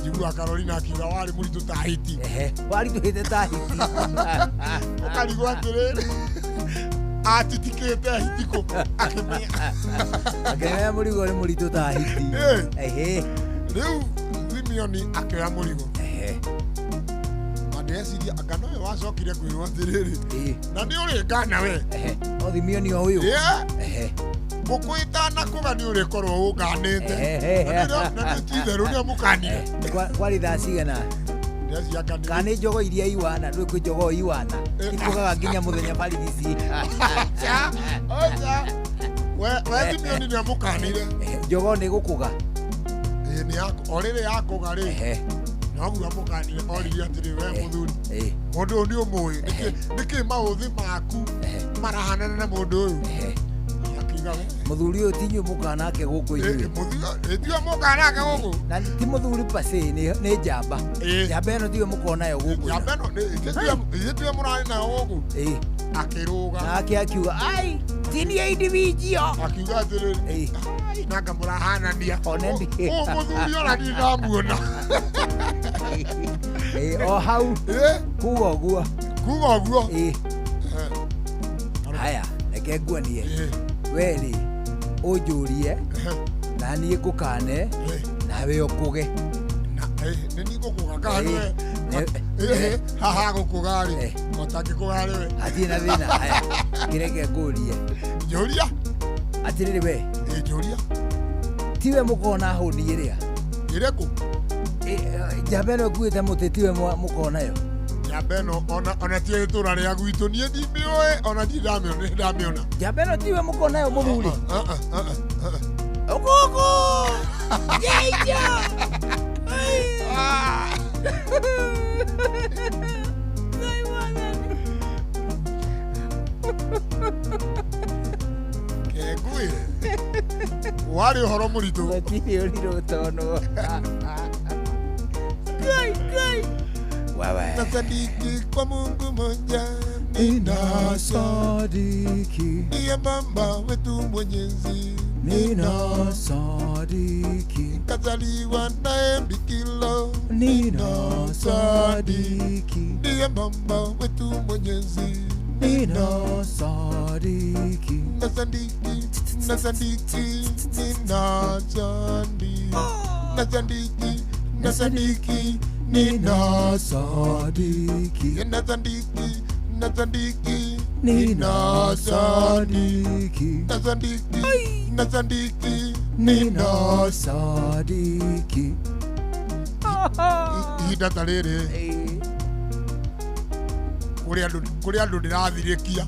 Njiguaga Carolina akiuga warĩ mũritũ ta hiti. Waritũhĩte ta hiti. Ũkarigwo atĩrĩrĩ, atitikĩte hiti kũ, akĩmenya. Akĩmenya mũrigo nĩ mũritũ ta hiti. Rĩu Thimioni akĩoya mũrigo. Na ndĩreciria anga nowe wacokire kwĩrwo atĩrĩrĩ, na nĩ ũrĩ ngana we. O Thimioni o ũyũ. Ngũkũ ĩtanakũga nĩ ũrĩkorwo ũnganĩte. Na nĩ ti itherũ nĩ amũkanire. Kwarĩ thaa cigana? Kana nĩ njogo iria iwana, ndũĩ kwĩ njogo iwana ikũgaga nginya mũthenya barigici. We Thimioni nĩ amũkanire. Njogo nĩ gũkũga. O rĩrĩ yakũga rĩ, noguo amũkanire, oririe atĩrĩ, we mũthuri, mũndũ ũyũ nĩ ũmũĩ, nĩkĩ maũthĩ maku marahanana na mũndũ ũyũ? Akiuga we Mũthuri ũyũ ti inyuĩ mũkanake gũkũ inyuĩ. Tiwe mũkanake gũkũ. Na ti mũthuri pase, nĩ njamba. Njamba ĩno tiwe mũkonayo gũkũ. Njamba ĩno ithuĩ tiwe mũrarĩ nayo gũkũ. Akĩrũga. Nake akiuga ai ti niĩ individual. Akiuga atĩrĩrĩ, nanga mũrahanania. One ndi. Ũyũ mũthuri ona ndirĩ ndamuona. O hau. Kuga ũguo. Kuga ũguo. Haya, reke nguonie. We rĩ, ũnjũrie na niĩ ngũkane nawe ũkũge. Nĩ niĩ ngũkũga kana nĩwe? Haha gũkũga rĩ, ũtangĩkũga rĩ we. Hatirĩ na thĩna. Haya, kĩreke ngũrie. Njũria. Atĩrĩrĩ we. Njũria. Tiwe mũkona hũni ĩrĩa. Ĩrĩkũ? Njamba ĩno ĩkuĩte mũtĩ tiwe mũkonayo. Njamba ĩno ona ti itũra rĩa gwitũ, niĩ ndimĩũĩ, ona ndirĩ ndamĩona, nĩ ndamĩona. Njamba ĩno tiwe mũkonayo mũthuri. Ũkũkũ! Jejo! Kengwĩre. Warĩ ũhoro mũritũ. Gũtirĩ ũrirũ ũtonwo. Ngai, Ngai. Wewe. Nasadiki kwa Mungu mmoja ninasadiki, ndiye mama wetu mwenyezi ninasadiki, kazaliwa naye bikira ninasadiki, ndiye mama wetu mwenyezi ninasadiki, nasadiki, nasadiki, ninasadiki, nasadiki, nasadiki, ninasadiki, nasadiki, nasadiki, ninasadiki, nasadiki, nasadiki, ninasadiki. Ihinda ta rĩrĩ kũrĩ andũ ndĩrathirĩkia.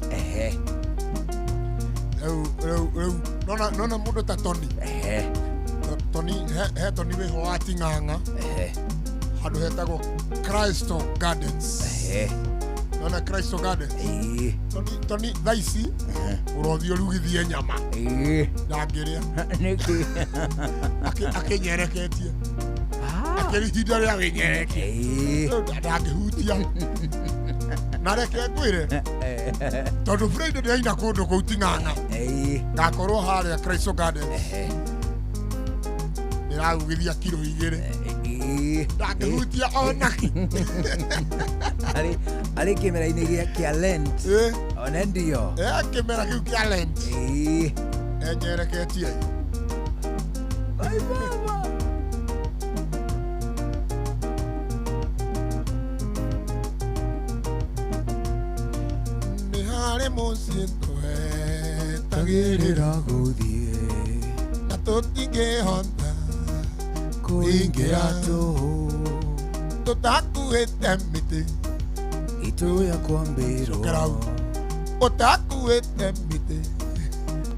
Rĩu nona mũndũ ta Tony. Tony, he Tony wĩho wa Ting'ang'a. Handũ hetagwo Crystal Gardens. Nona Crystal Gardens. Tony thaa ici ũrothiĩ ũrugithie nyama. Ndangĩrĩa. Nĩkĩ? Akĩnyereketie. Akĩrĩ ihinda rĩa wĩnyerekie. Ndangĩhutia. Na reke ngwĩre, tondũ Friday ndĩraina kũndũ kũu Ting'ang'a. Ngakorwo harĩa Crystal Gardens. Ndĩrarugithia kiro 2. Ndangĩhutia onakĩ. Arĩ kĩmera-inĩ kĩa Lent. One ndio. Kĩmera kĩu kĩa Lent. Enyereketie. Ai baba. Harĩ mũciĩ twetagĩrĩra gũthiĩ na tũtingĩhota kũingĩra tũhũ tũtakuĩte mĩtĩ itũ ya kwambĩrwo Cokera hau. Ũtakuĩte mĩtĩ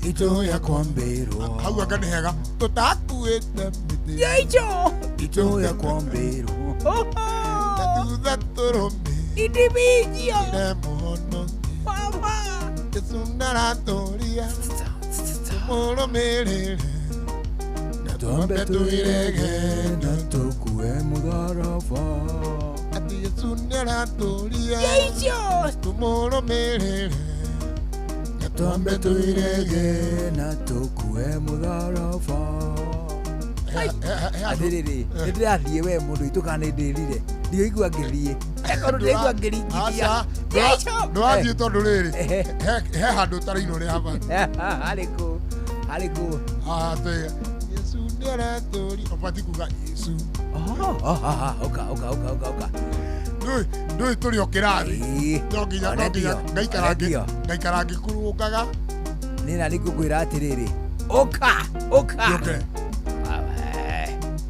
itũ ya kwambĩrwo hau anga nĩ hega tũtakuĩte mĩtĩ itũ ya kwambĩrwo na thutha tũrũmĩrĩre Individual. mũhonoki Jesu ndaratũria tũmũrũmĩrĩre na twambe twĩrege na tũkue mũtharaba atĩ Yesu nĩaratũria tũmũrũmĩrĩre na twambe twĩrege na tũkue mũtharaba atĩrĩrĩ nĩ ndĩrathiĩ we mũndũ witũ kana nĩ ndĩrire ndioigua ngĩthiĩ korwo ndĩraigua ngĩringithia ndũrathiĩ tondũ rĩrĩ he handũ ũtarainwo rĩ haba harĩkũ harĩkũ atĩ Yesu nĩaratũria ũbatiĩ kuga Yesu ũka ũka ũka ũka ũka ndũĩ tũrĩ o kĩrathi no nginya no nginya ngaikara ngĩkurũkaga nĩ na nĩngũkwĩra atĩrĩrĩ ũka ũka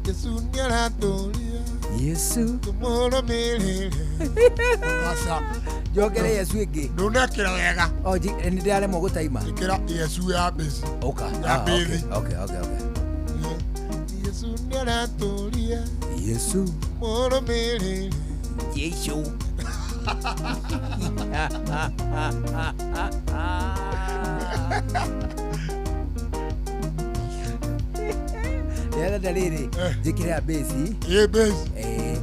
Yesu nĩaratũria Yesu tũmũrũmĩrĩre aca njokere Yesu ĩngĩ ndũnekĩra wega nĩ ndĩraremwo gũtaima ĩkĩra Yesu ya mbĩci ũka ya mbĩthi okay okay okay Yesu nĩaratũria Yesu tũmũrũmĩrĩre Yesu ndĩrenda rĩrĩ njĩkĩre ya basi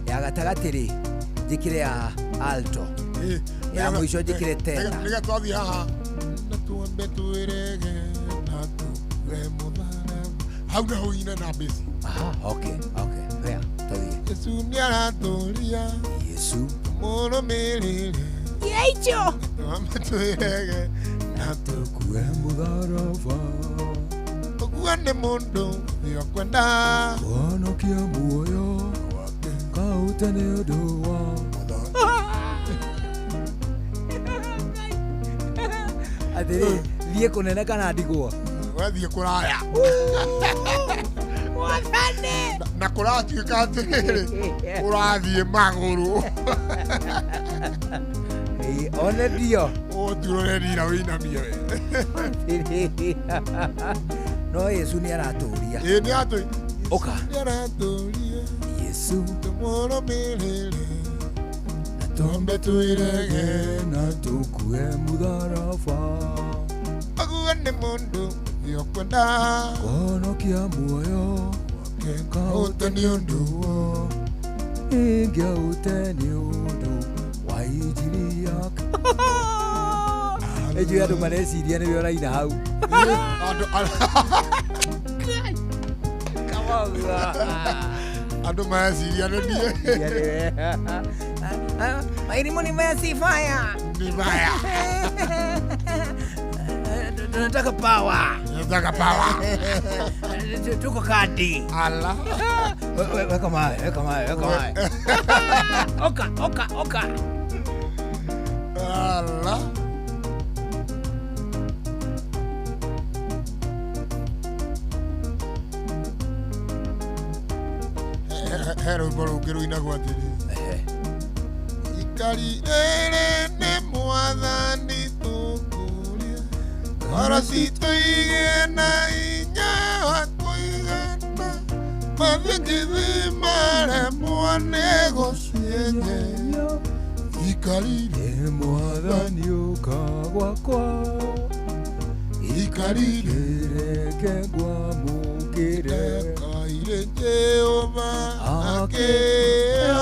ya gatagatĩ rĩ njĩkĩre ya alto ya mũico njĩkĩre tena nĩgetha twathiĩ haha na tuambe twĩrege na tukue mũtharaba hau naho ine na basi okay okay fair tũthiĩ Yesu nĩaratũria Yesu tũmũrũmĩrĩre Yesu twambe twĩrege na tukue mũtharaba ũguo nĩ mũndũ nĩokwenda kũhonokia muoyo kaũte nĩ ũndũ wa atĩrĩ thiĩ kũnene kana ndigwo wethiĩ kũraya na kũratuĩka atĩrĩrĩ ũrathiĩ magũrũ one ndio ũturũre rira wĩinamie we no Yesu nĩ aratũria ĩĩ nĩ atũ ũka nĩ aratũria Yesu tũmũrũmĩrĩre na twambe twĩrege na tũkue mũtharaba ũguo nĩ mũndũ nĩokwenda kũhonokia muoyo kaũte nĩ ũndũ ingĩaũte nĩ ũndũ wa injiri yake ĩnjũĩ andũ mareciria nĩwe ũraina hau andũ mareciria nĩ niĩ Mairimu ni maya ni maya tunataka power tunataka power tuko kadi ala weka mawe weka mawe weka mawe oka oka oka ala he rwĩmbo rũngĩ rũinagwo atĩrĩ ikari rĩrĩ nĩ mwathani tũkũria ngoro citũ igĩe na hinya wa kũigana mathingithĩ maremwo nĩ gũcienyenya ikari nĩ mwathani ũka gwakwa ikari reke ngwamũkĩre kaire Jehova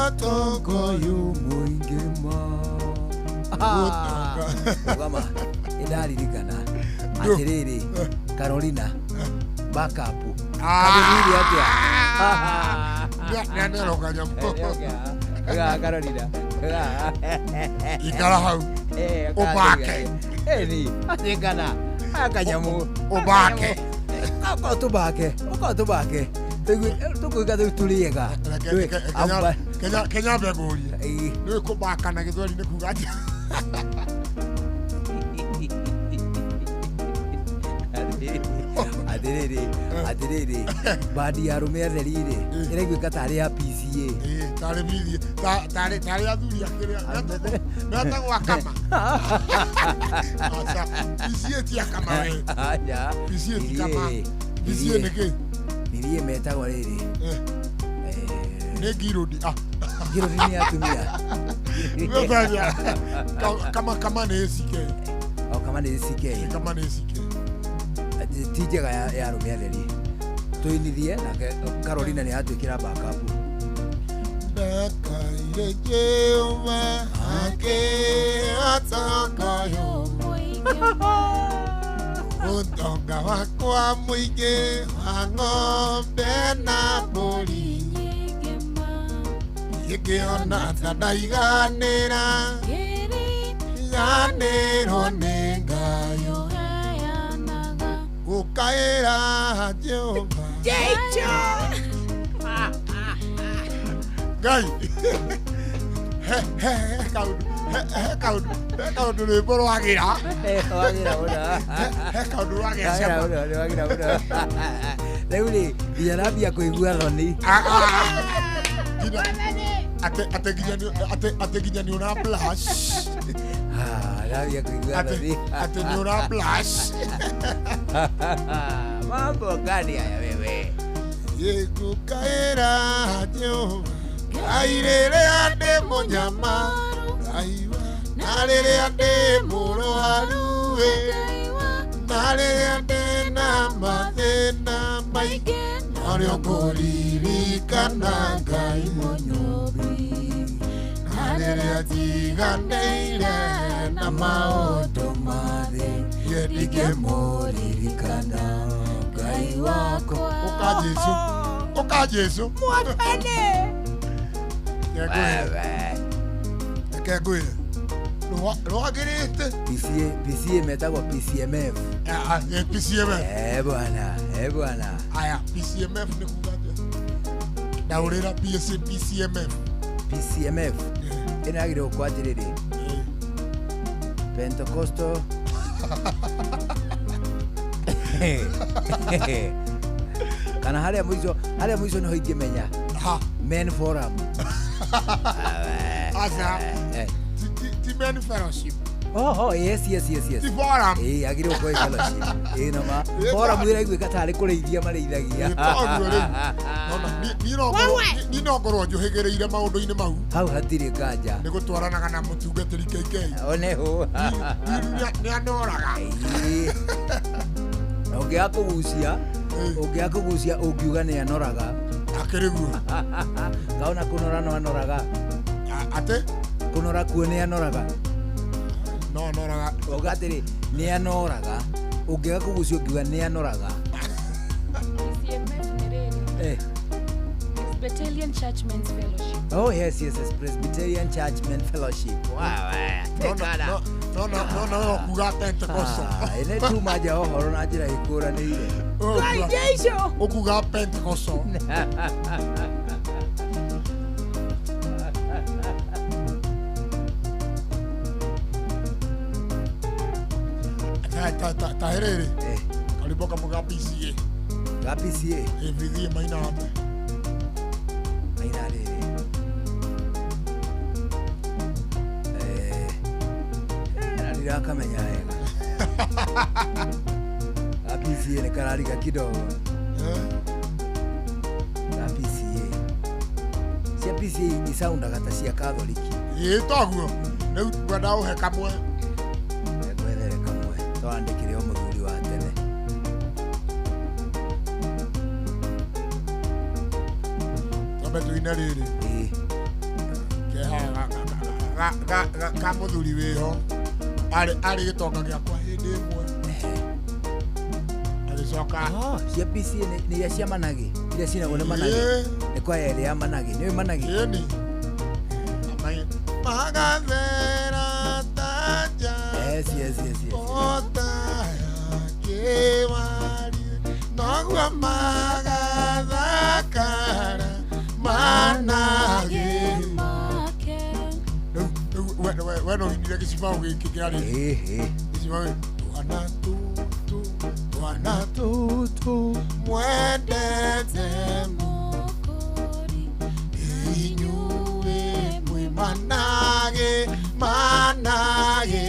atongoyo mũingĩ ma ũgama nĩndaririkana atĩrĩrĩ Carolina backup kamũthuri atĩa nĩaneroka nyamũ Carolina ikara hau ũbake ni athĩngana akanyamu ũbake ũkorwo tũbake ũkorwo tũbake tũkũiga rĩu tũrĩega kenya mbe ngũrie nĩũĩ kũbaka na gĩthweri nĩ kuga atĩa Atiriri atiriri bandi ya arume atheri rĩ ĩraiguĩka tarĩ ya PCA tarĩ bithi tarĩ tarĩ athuri akĩrĩa metagwo akama. Aca PCA ti akama we. Aja. PCA ti kama. PCA nĩ kĩ? Nirie metagwo rĩrĩ. Nĩ ngirũndi. Ah. Ngirũndi nĩ atumia. Kama kama nĩ CK. O kama nĩ CK. Kama nĩ CK. Ti njega ya arume atheri. Tuinithie nake Carolina nĩ atuĩkĩra backup. Ndakaire Jehova akĩatakayo ũtonga wakwa mũingĩ wa ng'ombe na mbũri ingĩona ta ndaiganĩra iganĩrwo nĩ Ngai gũkaĩra Jehova Ngai he he kaundu he kaundu he kaundu rwĩmbo rwagĩra wagĩra mũno he kaundu rwagĩra wagĩra mũno wagĩra mũno rĩu rĩ nginya nambia kũigua thoni ate nginya nĩ ũra blush nambia kũigua thoni ate nĩ ũra blush mambo gani haya wewe Gũkaĩra Jehova Ngai rĩrĩa ndĩ mũnyamaru na rĩrĩa ndĩ mũrwaru na rĩrĩa ndĩ na mathĩna maingĩ norĩo ngũririkana Ngai mũnyũmbi na rĩrĩa njiganĩire na maũndũ ma thĩ niĩ ndingĩmũririkana Ngai wakwa. Ũka Jesũ, ũka Jesũ mwathani. Reke ngwĩre rwagĩrĩte PCA PCA metagwo PCMF. PCMF eh bwana eh bwana. Aya PCMF nĩ kuga atĩa? Ndaũrĩra PCMF. PCMF ĩno yagĩrĩirwo gũkorwo atĩrĩrĩ Pentecostal kana harĩa mũico nĩho ingĩmenya Men Forum. Aca ti Men Fellowship. Oh, yes yes yes yes. Ti forum. Eh, agire uko fellowship. Eh, no ma. Forum iraiguĩka tarĩ kũrĩithia marĩithagia. Ni no ngorwo njuhĩgĩrĩire maũndũ-inĩ mau. Hau hatirĩ nganja. Nĩ gũtwaranaga na mũtungatĩri KK. One ho. Nĩ anoraga. Ũngĩaga kũgucia, ũngĩaga kũgucia ũngiuga nĩ anoraga. Akĩrĩ guo. Kaona kũnora no anoraga. Atĩ? Kũnora kuo nĩ anoraga. No anoraga. Uga atĩrĩ nĩ anoraga. Ũngĩaga kũgucia ũngiuga nĩ anoraga. PCMF nĩ rĩrĩ. Presbyterian Church Men's Fellowship. Oh yes yes yes, Presbyterian Church Men's Fellowship. Wow. No no no no kuga Pentecostal. Ene tuma ja ũhoro na njĩra ĩkũranĩire. Ngai Jesu. Ũkuga Pentecostal. Ta herere. Karibu kamwe ga PCA. Ga PCA. Vithiĩ maina atĩa? Maina rĩrĩ. Na ndirakamenya wega. Ga PCA nĩ karariga kidogo. Ga PCA. Cia PCA icaundaga ta cia Katholiki. Ĩĩ toguo. Rĩu ngwenda ũhe kamwe. Ngwethere kamwe. Twandĩkire o mũthuri wa tene. Twambe tuine rĩrĩ. Keha ga mũthuri wĩho. Arĩ gĩtonga gĩakwa hĩndĩ ĩmwe. Agĩcoka. Cia PCA nĩ iria cia Managĩ. Iria cinagwo nĩ Managĩ. Nĩ kwa ĩrĩa ya Managĩ. Nĩũĩ Managĩ? Ĩni. Magathera taja. Yes yes yes yes. Ota kewari noguo magathakara Managĩ. We no inire gĩcibaũ gĩkĩ kĩarĩ. Gĩcibaũ twana tũtũ Twana tũtũ mwendete mũkũri inyuĩ mwĩ manage manage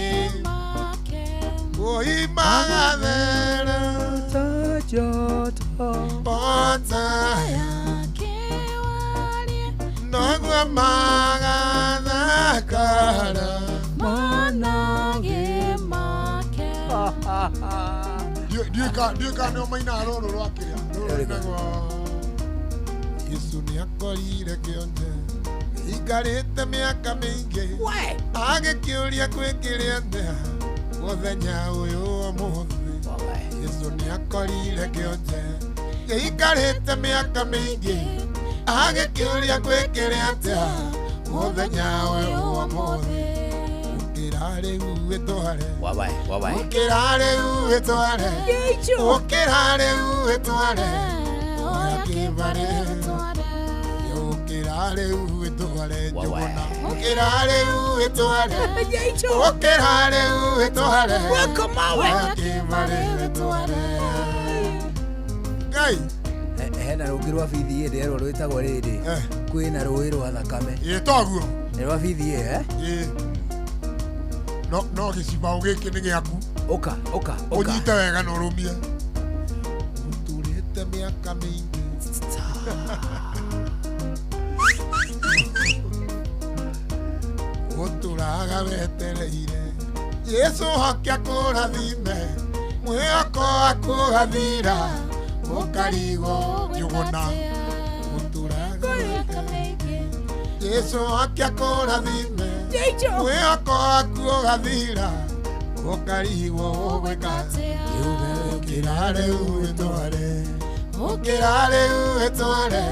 oi magathera bonza noguo magathakara manage make. Ndiũĩ kana nĩo mainaga rũrũ rwa kĩrĩa rũrũ rũinagwo Yesu nĩakorire kĩonje ikarĩte mĩaka mĩingĩ agĩkĩũria kwĩkĩrĩa atĩa mũthenya ũyũ ũmũthĩ. Yesu nĩakorire kĩonje gĩikarĩte mĩaka mĩingĩ agĩkĩũria kwĩkĩrĩa atĩa mũthenya ũyũ ũmũthĩ. Ũkĩra rĩu wĩtware ũkĩra rĩu wĩtware ũkĩra rĩu wĩtware oya kĩbarĩ ũkĩra rĩu wĩtware njũgũna ũkĩra rĩu wĩtware ũkĩra rĩu wĩtware oya kĩbarĩ wĩtware. Ngai hena rũngĩ rwa BDA ndĩrerwo rwĩtagwo rĩrĩ kwĩna rũĩ rwa thakame. Ĩĩ toguo nĩ rwa BDA eh? Ĩĩ no no gĩcibaũ gĩkĩ nĩ gĩaku. Ũka ũka ũka ũnyite wega na ũrũmie. Ũtũrĩte mĩaka mĩingĩ ũtũraga wetereire Yesu hoke akũrathime mwĩhoko waku ũgathira ũkarigwo njũgũna. Ũtũraga Yesu hoke akũrathime mwĩhoko waku ũgathira ũkarigwo ũgwĩka ũkĩra rĩu wĩtware ũkĩra rĩu wĩtware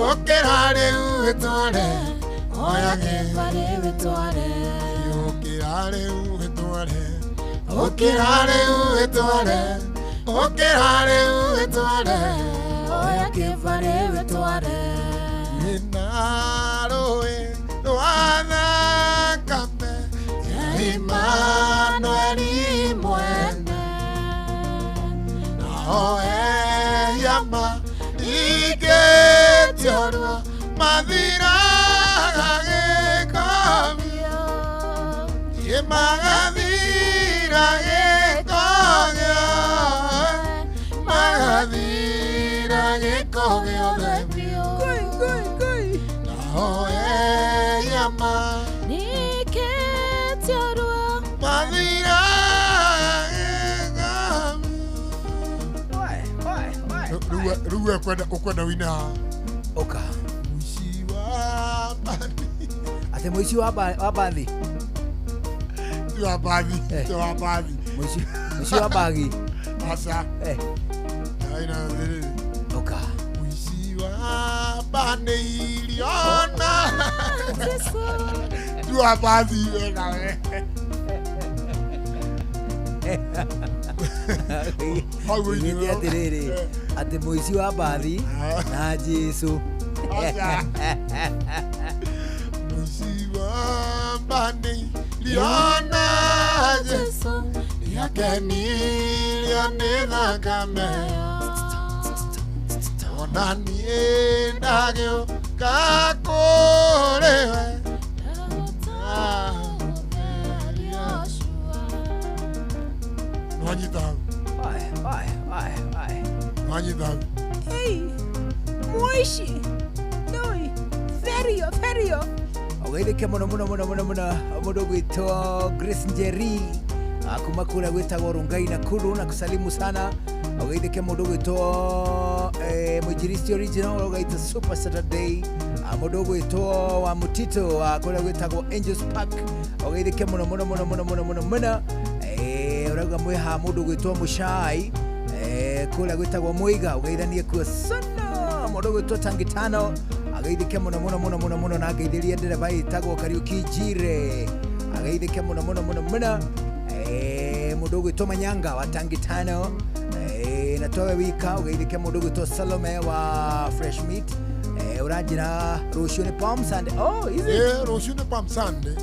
ũkĩra rĩu wĩtware oya kĩbarĩ wĩtware ũkĩra rĩu wĩtware ũkĩra rĩu wĩtware ũkĩra rĩu wĩtware oya kĩbarĩ wĩtware. Wĩna rũĩ rwa thakame ya Imanueli mwene nao ehia marigĩtio ruo mathiraga gĩko biũ magathira gĩko gĩothe magathira gĩko gĩothe biũ nao ehia marigĩtio ruo mathiraga gĩko biũ. Rĩu ũkwenda wĩine haha ũka mũici wa mbathi atĩ mũici wa mbathi ti wa mbathi ti wa mbathi mũici wa mbagi aca aina rĩrĩ ũka mũici wa mbanĩirio na ti wa mbathi we nawe Ugĩte atĩrĩrĩ atĩ mũici wa mbathi na Jesũ mũici wa mbanĩirio na Jesũ nĩakenirio nĩ thakame ona niĩ ndagĩũka kũrĩ we nwanyita hau nwanyita hau. Hey, mũici ndũi therio therio ũgeithĩke mũno mũno mũno mũno mũno mũndũ ũgwĩtwo Grace Njeri kuma kũrĩa gwĩtagwo Rongai Nakuru na kusalimu sana. Ũgeithĩke mũndũ ũgwĩtwo Mwinjilisti Original ũgaita Super Saturday mũndũ ũgwĩtwo wa Mutito wa kũrĩa gwĩtagwo Angels Park ũgeithĩke mũno mũno mũno mũno mũno mũno mũno ũrauga mwĩha mũndũ ũgwĩtwo Mũcai kũrĩa gwĩtagwo Mũiga ũgeithanie kuo sana mũndũ ũgwĩtwo Tangitano ageithĩke mũno mũno mũno mũno mũno na ngeithĩrie ndereba ĩtagwo Kariuki Njire ageithĩke mũno mũno mũno mũno mũndũ ũgwĩtwo Manyanga wa Tangitano na towe wika ũgeithĩke mũndũ ũgwĩtwo Salome wa Fresh Meat ũranjĩra rũciũ nĩ Palm Sunday. Oh, is it? Yeah, rũciũ nĩ Palm Sunday.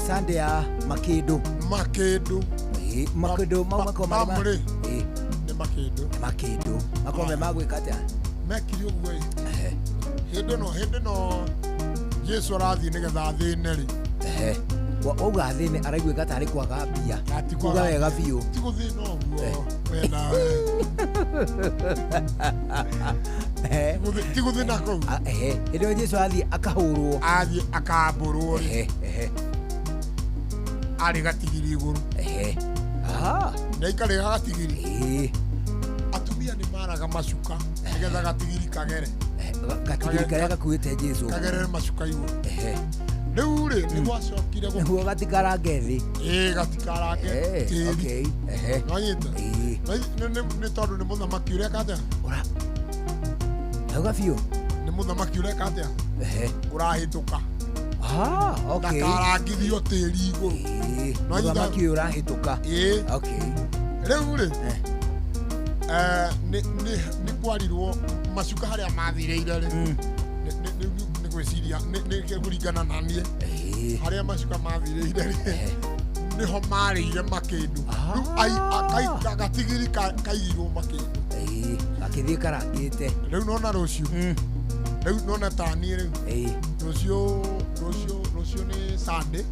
Sunday ya makĩndũ makĩndũ Makĩndũ mau makorwo marĩ ma- Bamũrĩ. Ĩĩ. Nĩ makĩndũ. Nĩ makĩndũ makorwo me magwĩka atĩa? Mekire ũguo ĩ. Hĩndĩ ĩno Jesu arathiĩ nĩgetha athĩne rĩ. Wauga athĩne araiguĩka tarĩ kwaga mbia. Ti Kuga wega biũ. Ti gũthĩna ũguo we nawe. Ti gũthĩna kũu. Hĩndĩ ĩyo Jesu athiĩ akahũrwo. Athiĩ akambũrwo rĩ. Arĩ gatigiri igũrũ. Nĩ aikarĩra gatigiri. Atumia nĩ maraga macuka nĩgetha gatigiri kagere. Gatigiri karĩa gakuĩte Jesu. Kagerere macuka igũrũ. Rĩu rĩ nĩ gwacokire nĩguo gatikarange thĩ. Ĩĩ gatikarange tĩri. Nĩwanyita? Nĩ tondũ nĩ mũthamaki ũreka atĩa? Auga biũ. Nĩ mũthamaki ũreka atĩa? Ũrahĩtũka. Okay. Ndakarangithio tĩri igũrũ. Mũthamaki ũyũ ũrahĩtũka. Ĩĩ. Okay. Rĩu rĩ nĩ kwarirwo macuka harĩa mathirĩire rĩ nĩ gwĩciria nĩ kũringana na niĩ harĩa macuka mathirĩire rĩ nĩho marĩire makĩndũ. Rĩu gatigiri kaigirwo makĩndũ. Gakĩthiĩ karangĩte. Rĩu nona rũciũ. Rĩu nona ta niĩ rĩu. Rũciũ nĩ Sunday.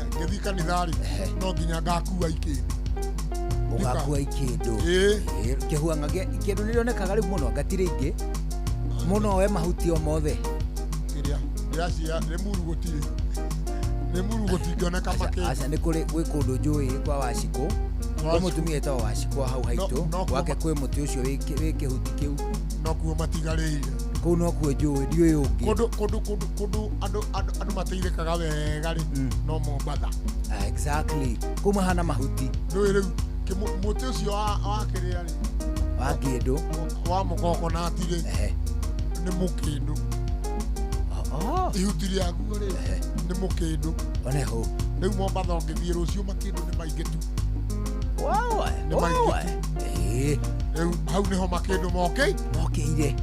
Ngĩthiĩ kanitha rĩ no nginya ngakua ikĩndũ. Ũgakua ikĩndũ. Kĩhuanga ikĩndũ nĩrĩonekaga rĩu mũno ngatirĩ ingĩ mũno we mahuti o mothe. Kĩrĩa ndĩracia Rĩmuru gũtirĩ. Rĩmuru gũtingĩoneka makĩndũ. Aca nĩ kũrĩ gwĩ kũndũ njũĩ kwa Wacikũ. Kwĩ mũtumia wĩtagwo Wacikũ hau haitũ gwake kwĩ mũtĩ ũcio wĩ kĩhuti kĩu. No kuo matigarĩire. Kũu nokuo njũĩ ndiũĩ ũngĩ. Kũndũ andũ mateithĩkaga wega rĩ no Mombatha. Exactly. Kũu mahana mahuti. Ndũĩ rĩu mũtĩ ũcio wa kĩrĩa rĩ wa kĩndũ wa mũkokonati rĩ nĩ mũkĩndũ. Ihuti rĩaguo rĩ nĩ mũkĩndũ. Oneho. Rĩu Mombatha ũngĩthiĩ rũciũ makĩndũ nĩ maingĩ tu. Nĩ maingĩ tu. Rĩu hau nĩho makĩndũ mokĩire.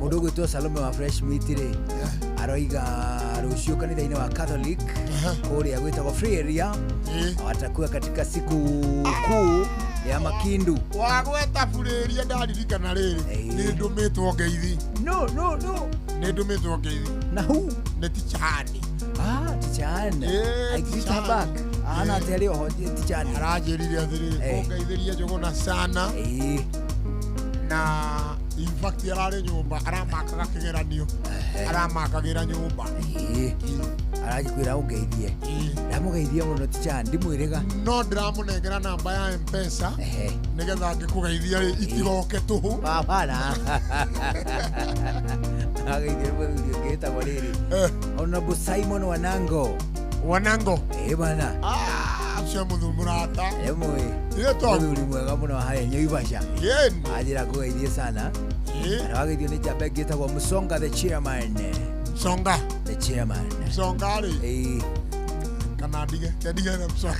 Mũndũ ũgwĩtwo Salome wa Fresh Meat rĩ aroiga rũciũ kanitha-inĩ wa Catholic kũrĩa gwĩtagwo Free Area watakuwa katika siku kuu ya Makindu. Wagweta Free Area ndaririkana rĩrĩ nĩ ndũmĩtwo ngeithi. No no no. Nĩ ndũmĩtwo ngeithi. Na hu? Nĩ Tichani. Tichani. I greet her back. Ana atĩ oho Tichani. Aranjĩrire atĩrĩrĩ kũngeithĩria Njũgũna sana. Na in fact ararĩ nyũmba aramakaga kĩgeranio. Aramakagĩra nyũmba. Arakwĩra ũngeithie. Ndamũgeithia mũno Tichani ndimwĩrĩga. No ndĩramũnengera namba ya M-Pesa nĩgetha ngĩkũgeithia rĩ itigoke tũhũ. Baba ageithia mũthuri ũngĩ wĩtagwo rĩrĩ Honorable Simon Wanango. Wanango. Bana. Ũcio mũthuri mũrata. Ĩmwe. Mũthuri mwega mũno harĩa Nyoibasha. Anjĩra ngũgeithie sana. Na wageithio nĩ njamba ĩngĩ ĩtagwo Musonga the chairman. Musonga. The chairman. Musonga rĩ. Kana ndige na Musonga.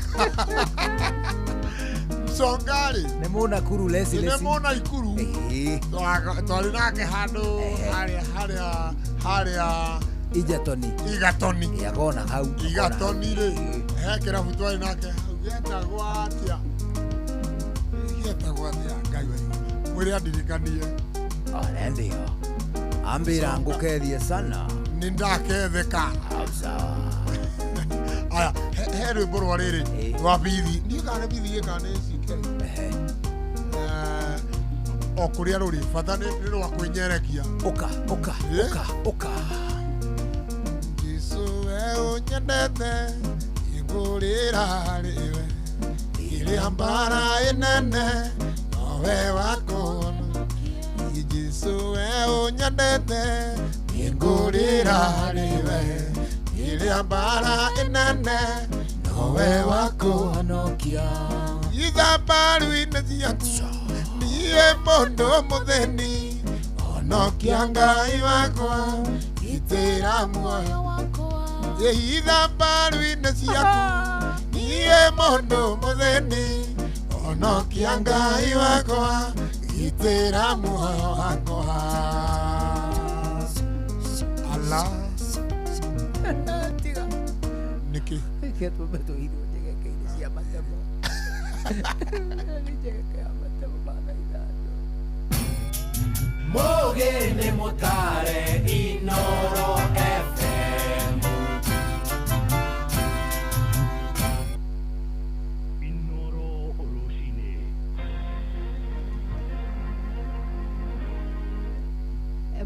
Musonga rĩ. Nĩ mũnakuru lesi lesi. Nĩ mũnaikuru. Twarĩ nake handũ harĩa Igatoni. Igatoni. Akona hau. Igatoni rĩ. He kĩrabu twarĩ nake hau gĩetagwo atĩa? Gĩetagwo atĩa Ngai wa igũrũ. Mwĩre andirikanie. Ndio. Ambĩra ngũkethie sana. Nĩ ndaketheka. Sawa. Aya, he rwĩmbo rwa rĩrĩ rwa bithi. Ndiũĩ kana nĩ bithi kana nĩ CK. O kũrĩa rũrĩ bata nĩ rwa kwĩnyerekia. Ũka ũka ũka ũka. Jesu we ũnyendete igũrĩra rĩwe ĩrĩa mbara ĩnene nowe wakũhona. Jesu we ũnyendete igũrĩra rĩwe ĩrĩa mbara ĩnene nowe wakũhonokia. Ithambaru-inĩ ciaku niĩ mũndũ mũthĩni honokia Ngai wakwa gitĩra muoyo ithambaru-inĩ ciaku niĩ mũndũ mũthĩni honokia Ngai wakwa gitĩra muoyo wakwa. Ala Tiga. Nĩkĩ? Nĩkĩ tũmbe tũhithwo njegekeire cia Kĩa matemo. Nĩ njega kĩa matemo ma thaa 5. Mũgĩ nĩ mũtare Inoro FM. Inoro rũcinĩ.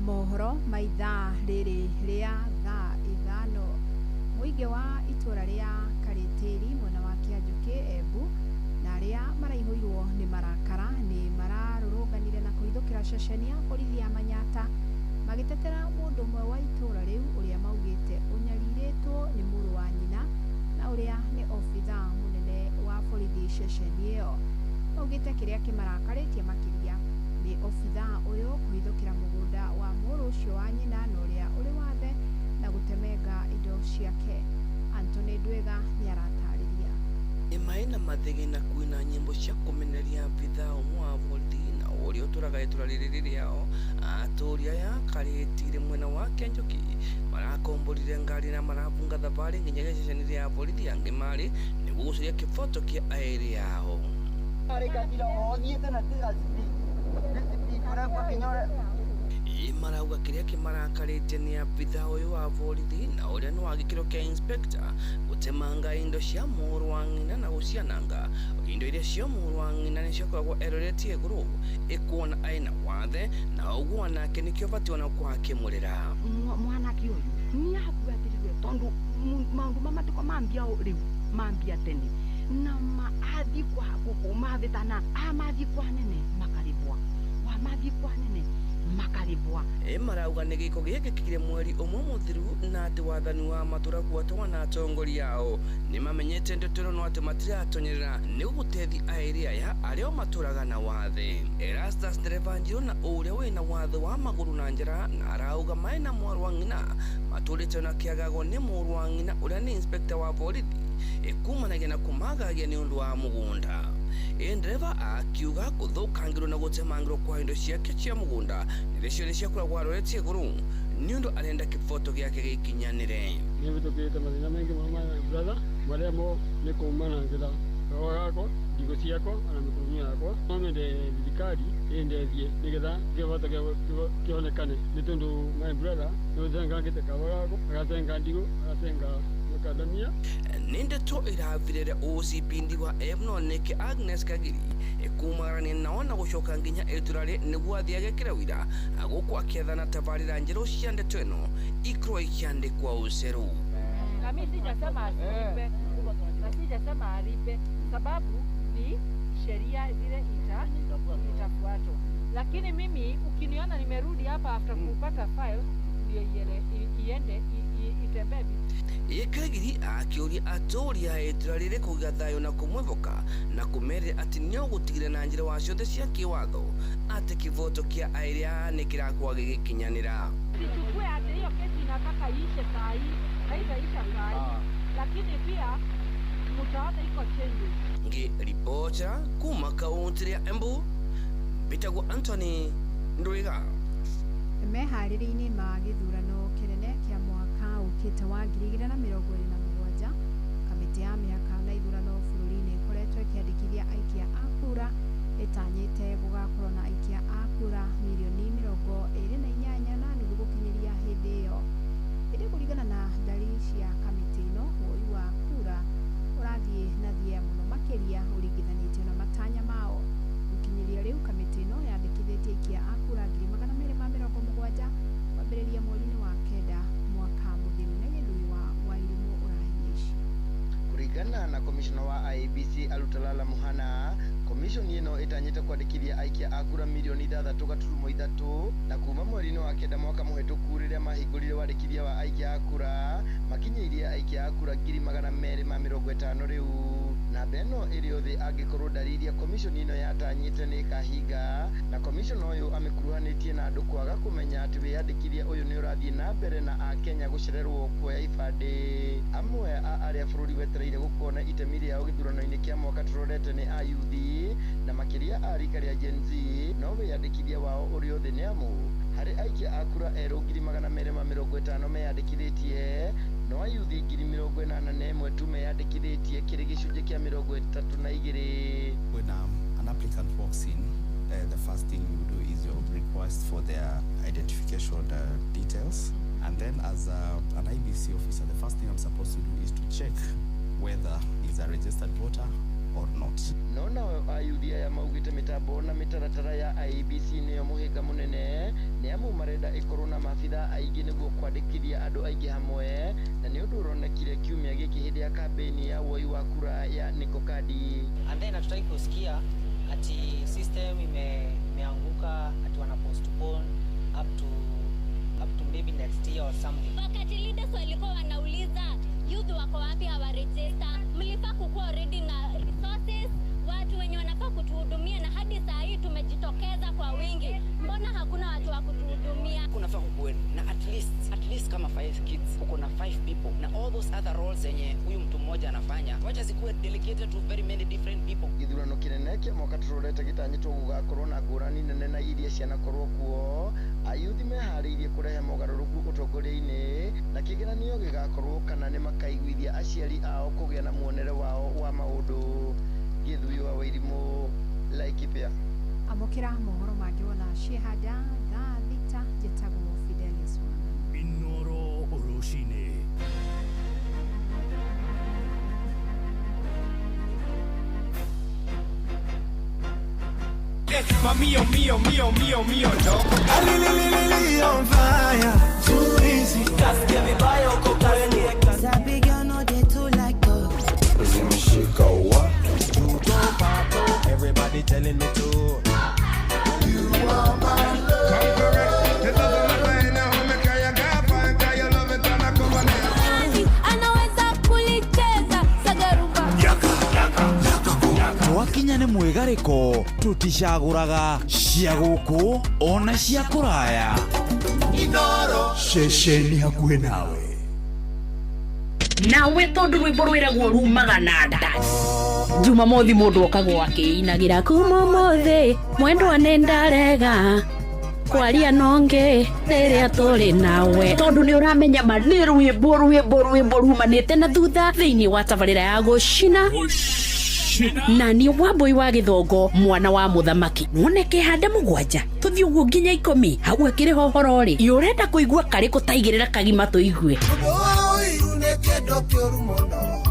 Mohoro ma ithaa rĩrĩ rĩa thaa 5. Mũingĩ wa itũra rĩa Karĩtĩri mwena wa Kĩanjũkĩ Embu na arĩa maraihũirwo nĩ marakara nĩ mararũrũnganire na kũhithũkĩra ceceni ya borithi ya Manyata magĩtetera mũndũ ũmwe wa itũra rĩu ũrĩa maugĩte ũnyarirĩtwo nĩ mũrũ wa nyina na ũrĩa nĩ obithaa mũnene wa borithi ceceni ĩyo. Maugĩte kĩrĩa kĩmarakarĩtie makĩria nĩ obithaa ũyũ kũhithũkĩra mũgũnda wa mũrũ ũcio wa nyina na ũrĩa ũrĩ wathe na gũtemenga indo ciake. Anthony Ndwega nĩ aratarĩria. Ĩmaĩ na mathĩgĩ na kwĩna nyĩmbo cia kũmenereria abithaa ũmwe wa borithi na ũrĩa ũtũraga itũra rĩrĩ rĩao. Atũũri aya Karĩtĩri mwena wa Kĩanjũkĩ marakomborire ngari na marabunga thabarĩ nginya gĩceceni rĩa borithi ya Ngĩmarĩ nĩguo gũcaria kĩboto kĩa aĩrĩ ao. Marauga kĩrĩa kĩmarakarĩtie nĩ abithaa ũyũ wa borithi na ũrĩa nĩ wa gĩkĩro kĩa inspector gũtemanga indo cia mũrũ wa ng'ina na gũciananga. Indo iria cia mũrũ wa ng'ina nĩ ciakoragwo eroretie igũrũ ĩkuona aĩna wathe na ũguo onake nĩkĩo batiĩ ona gũkorwo akĩmũrĩra. Mwanake ũyũ nĩ abuatĩrĩre tondũ maũndũ ma matiko mambia rĩu mambia tene na athiĩ kwa mathĩtana amathiĩ kwa nene makarĩbwa wamathiĩ kwa nene makarĩbwa. Marauga nĩ gĩko gĩekĩkire mweri ũmwe mũthiru na atĩ wathani wa matũra gwatwa na atongoria ao nĩ mamenyete ndeto ĩno no atĩ matiratonyerera nĩ gũtethi aĩrĩ aya arĩa o matũraga na wathe. Erastus ndereba Njirũ na ũrĩa wĩna wathe wa magũrũ na njara na arauga maĩ na mwarũ wa ng'ina matũrĩte na kĩagago nĩ mũrũ wa ng'ina ũrĩa nĩ inspector wa borithi ĩkumanagia na kũmagagia nĩ ũndũ wa mũgũnda. Ndereba akiuga gũthũkangĩrwo na gũtemangĩrwo kwa indo ciake cia mũgũnda nĩcio nĩ ciakoragwo aroretie igũrũ nĩ ũndũ arenda kĩboto gĩake gĩkinyanĩre. Nĩ hĩtũkĩte mathĩna maingĩ mũno my brother marĩa mo nĩ kũmanangĩra kahũa gakwa, ndigũ ciakwa ona mĩkũrũnio yakwa. No mende thirikari ĩndeithie nĩgetha kĩboto kĩonekane nĩ tondũ my brother nĩ ũtengangĩte kahũa gakwa, agatenga ndigũ, agatenga makadamia. Nĩ ndeto ĩrathirĩre OCPD wa M nĩkĩ Agnes Kagiri ĩkumagarania nao na gũcoka nginya itũra rĩ nĩguo athiĩ agekĩre wĩira gũkũ akĩathana tabarĩra njerũ cia ndeto ĩno ikorwo ikĩandĩkwa ũceru. Na mimi sijasema asilipe na sijasema alipe, sababu ni sheria zile itafuatwa, lakini mimi ukiniona nimerudi hapa after kupata file ndio iende itembee. Kagiri akĩũria atũũri a itũra rĩrĩ kũiga thayũ na kũmwĩhoka na kũmerĩra atĩ nĩũgũtigĩrĩra na njĩra wa ciothe cia kĩwatho atĩ kĩboto kĩa aĩrĩ aya nĩ kĩrakorwo gĩgĩkinyanĩra. Sichukue ati hiyo kesi inataka iishe saa hii, haitaisha saa hii, lakini pia mtaona iko changes. Ngĩribota kuma kaunti ya Embu, mbĩtagwo Anthony Ndwiga. Meharĩria-inĩ ma gĩthurano kĩnene kĩa mwaka ũkĩte wa 2027, kamĩtĩ ya mĩhaka na ithurano bũrũri-inĩ ĩkoretwo ĩkĩandĩkithia aikia a kura ĩtanyĩte gũgakorwo na aikia a kura mirioni 28.5 gũkinyĩria hĩndĩ ĩyo. Ĩndĩ kũringana na ndari cia kamĩtĩ ĩno, woi wa kura ũrathiĩ na thia mũno makĩria ũringithanĩtio na matanya mao. Gũkinyĩria rĩu kamĩtĩ ĩno yandĩkithĩtie aikia a kura 270,000 kwambĩrĩria mweri-inĩ wa 9 mwaka mũthiru. Na Gĩthui wa Wairimũ ũrahinya ici. Kũringana na komishona wa IEBC Alutalala Muhana, komishoni ĩno ĩtanyĩte kwandĩkithia aikia a kura mirioni 6.3 na kuma mweri-inĩ wa 9 mwaka mũhĩtũku rĩrĩa mahingũrire wandĩkithia wa aikia a kura makinyĩirie aikia a kura 250,000 rĩu. Namba ĩno ĩrĩ o thĩ angĩkorwo ndari iria komishoni ĩno yatanyĩte nĩ ĩkahinga, na komishona ũyũ amĩkuruhanĩtie na andũ kwaga kũmenya atĩ wĩyandĩkithia ũyũ nĩ ũrathiĩ na mbere na akenya gũcererwo kuoya ibandĩ. Amwe a arĩa bũrũri wetereire gũkona itemi rĩao gĩthurano-inĩ kĩa mwaka tũrorete nĩ ayuthi na makĩria a rika rĩa Gen Z, no wĩyandĩkithia wao ũrĩ o thĩ nĩ amu harĩ aikia a kura erũ 250,000 meyandĩkithĩtie, No ayuthi 81,000 tu meyandĩkithĩtie kĩrĩ gĩcunjĩ kĩa 32. When an applicant walks in, the first thing you do is you request for their identification details. And then as an IEBC officer, the first thing I'm supposed to do is to check whether he's a registered voter or not. No nao ayuthi aya maugĩte mĩtambo na mĩtaratara ya IEBC nĩyo mũhĩnga mũnene, nĩ amu marenda ĩkorwo na maabitha aingĩ nĩguo kwandĩkithia andũ aingĩ hamwe, na nĩ ũndũ ũronekire kiumia gĩkĩ hĩndĩ ya kambĩini ya woi wa kura ya Niko Kadi. And then hatutaki kusikia ati system imeanguka ati wana postpone up to maybe next year or something. Wakati leaders walikuwa wanauliza youth wako wapi hawaregister, mlifaa kukuwa already na resources, watu wenye wanafaa kutuhudumia, na hadi saa hii tumejitokeza kwa wingi, mbona hakuna watu wa kutuhudumia? Kunafaa kukuwe na at least kama 5 kids, uko na 5 people na all those other roles zenye huyu mtu mmoja anafanya, wacha zikuwe delegated to very many different people. Gĩthurano kĩnene kĩa mwaka tũrorete gĩtanyĩtwo gũgakorwo na ngũrani nene na iria cianakorwo kuo. Ayuthi meharĩirie kũrehe mogarũrũku ũtongoria-inĩ, na kĩgeranio gĩgakorwo kana nĩ makaiguithia aciari ao kũgĩa na muonere wao wa maũndũ. Gĩthui wa Wairimũ, Laikipia. Amũkĩra mohoro mangĩ wona ciehanja thaa 6. Njĩtagwo Fidelius Wanana. Inoro Rũcinĩ. Mio, mio, mio, mio, mio, no. On fire, too easy. Kasikia vibaya uko kwenye. Sabi girl no dey too like talk. Zimeshika wa. Everybody telling me to. You are my love. Come correct. The love of my life now. Me kaya gafa, kaya love it and I come on. Anaweza kulicheza sagarumba. Twakinya nĩ mwĩgarĩko, tũticagũraga cia gũkũ ona cia kũraya. Ceceni hakuhĩ nawe. Nawe tondũ rwĩmbo rwĩragwo rumaga na nda, Jumamothi mũndũ okagwo akĩinagĩra kuma ũmũthĩ mwendwa nĩ ndarega kwaria nonge rĩrĩa tũrĩ nawe, tondũ nĩ ũramenya ma nĩ rwĩmbo rumanĩte na thutha thĩinĩ wa tabarĩra ya gũcina na niĩ Wambũi wa Gĩthongo, mwana wa mũthamaki, wone kĩhande 7 tũthiĩ ũguo nginya 10 hau akĩrĩ hohoro rĩ ĩ ũrenda kũigua karĩkũ taigĩrĩra kagima tũigue. Ũndũ wa ũiru nĩ kĩndũ kĩũru mũno,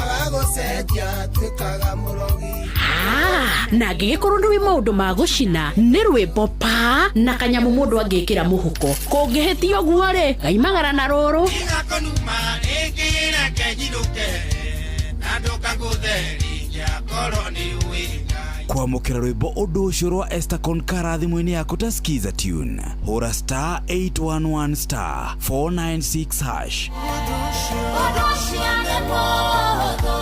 agagũcenjia tuĩkaga mũrogi. Ah, na angĩgĩkorwo nĩ wĩ maũndũ ma gũcina nĩ rwĩmbo pa na kanyamũ mũndũ angĩkĩra mũhuko kũngĩhĩtia ũguo rĩ gaimagara na rũrũ. Gakonuma rĩngĩ reke nyinũke na ndũkangũthe ringĩakorwo nĩ ũĩ. Kwamũkĩra rwĩmbo ũndũ ũcio rwa Esther Konkara thimũ-inĩ yaku ta skiza tune, hũra *811*496#. Ũndũ ũcio nĩ mũhũthũ,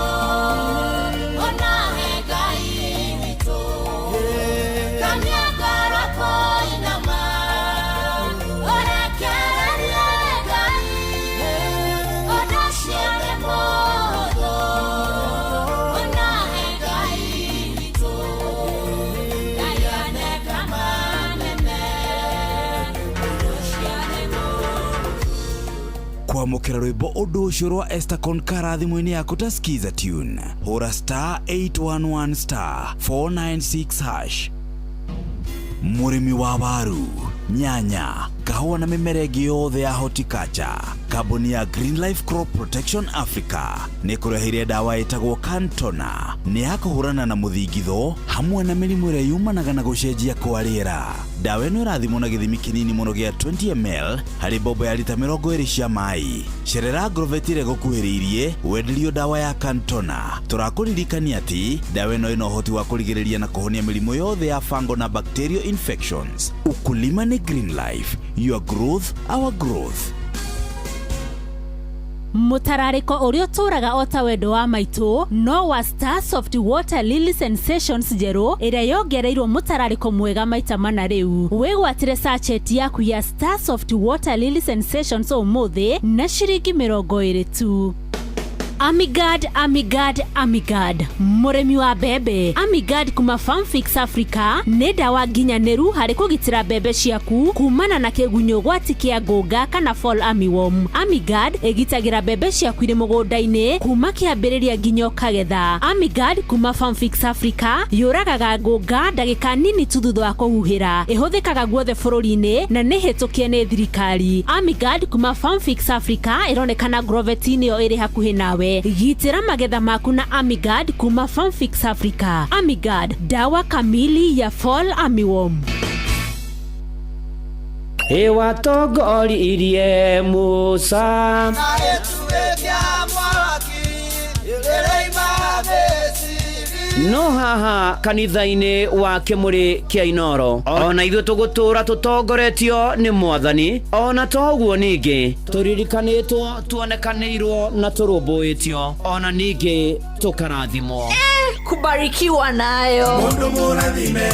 onahe Ngai witũ. Kamia ngoro kũinama, ũrekererie Ngai. Ũndũ ũcio nĩ mũhũthũ, onahe Ngai witũ. Ngai aneka manene, ũndũ ũcio nĩ mũhũthũ. Kwamũkĩra rwĩmbo ũndũ ũcio rwa Esther Konkara thimũ-inĩ yaku ta skiza tune, hũra *811*496#. Mũrĩmi wa waru, nyanya, kahũa na mĩmera ĩngĩ yothe ya horticulture, kambuni ya Green Life Crop Protection Africa nĩ kũreheire ndawa ĩtagwo Cantona, nĩ ya kũhũrana na mũthingitho hamwe na mĩrimũ ĩrĩa yumanaga na gũcenjia kwa rĩera. Ndawa ĩno ĩrathimwo na gĩthimi kĩnini mũno gĩa 20 ml harĩ mbombo ya rita 20 cia maĩ. Cerera Agrovet ĩrĩa ĩgũkuhĩrĩirie wenderio ndawa ya Cantona. Tũrakũririkania atĩ ndawa ĩno ĩna ũhoti wa kũrigĩrĩria na kũhonia mĩrimũ yothe ya fungal na bacterial infections. Ukulima ni Green Life, your growth, our growth. Mũtararĩko ũrĩa ũtũũraga o ta wendo wa maitũ no wa Star Soft Water Lily Sensations njerũ ĩrĩa yongereirwo mũtararĩko mwega maita mana. Rĩu wĩgwatĩre sachet yaku ya Star Soft Water Lily Sensations ũmũthĩ na ciringi 20 tu. Amigard, Amigard, Amigard, mũrĩmi wa mbembe. Amigard kuma Farmfix Africa nĩ ndawa nginyanĩru harĩ kũgitĩra mbembe ciaku kumana na kĩgunyũ gwati kĩa ngũnga kana fall armyworm. Amigard ĩgitagĩra mbembe ciaku irĩ mũgũnda-inĩ kuma kĩambĩrĩria nginya ũkagetha. Amigard kuma Farmfix Africa yũragaga ngũnga ndagĩka nini tu thutha wa kũhuhĩra. Ĩhũthĩkaga guothe bũrũri-inĩ na nĩ hĩtũkie nĩ thirikari. Amigard kuma Farmfix Africa ĩronekana Grovet-inĩ ĩyo ĩrĩ hakuhĩ nawe. Gitĩra magetha maku na Amigard kuma Farmfix Africa. Amigard, dawa kamili ya fall armyworm. Ĩwatongoririe Musa no haha kanitha-inĩ wa kĩmũrĩ kĩa Inoro ona ithuĩ tũgũtũra tũtongoretio nĩ mwathani ona toguo ningĩ tũririkanĩtwo tuonekanĩirwo na tũrũmbũĩtio ona ningĩ tũkarathimwo. Kubarikiwa nayo. Mundu mũrathime,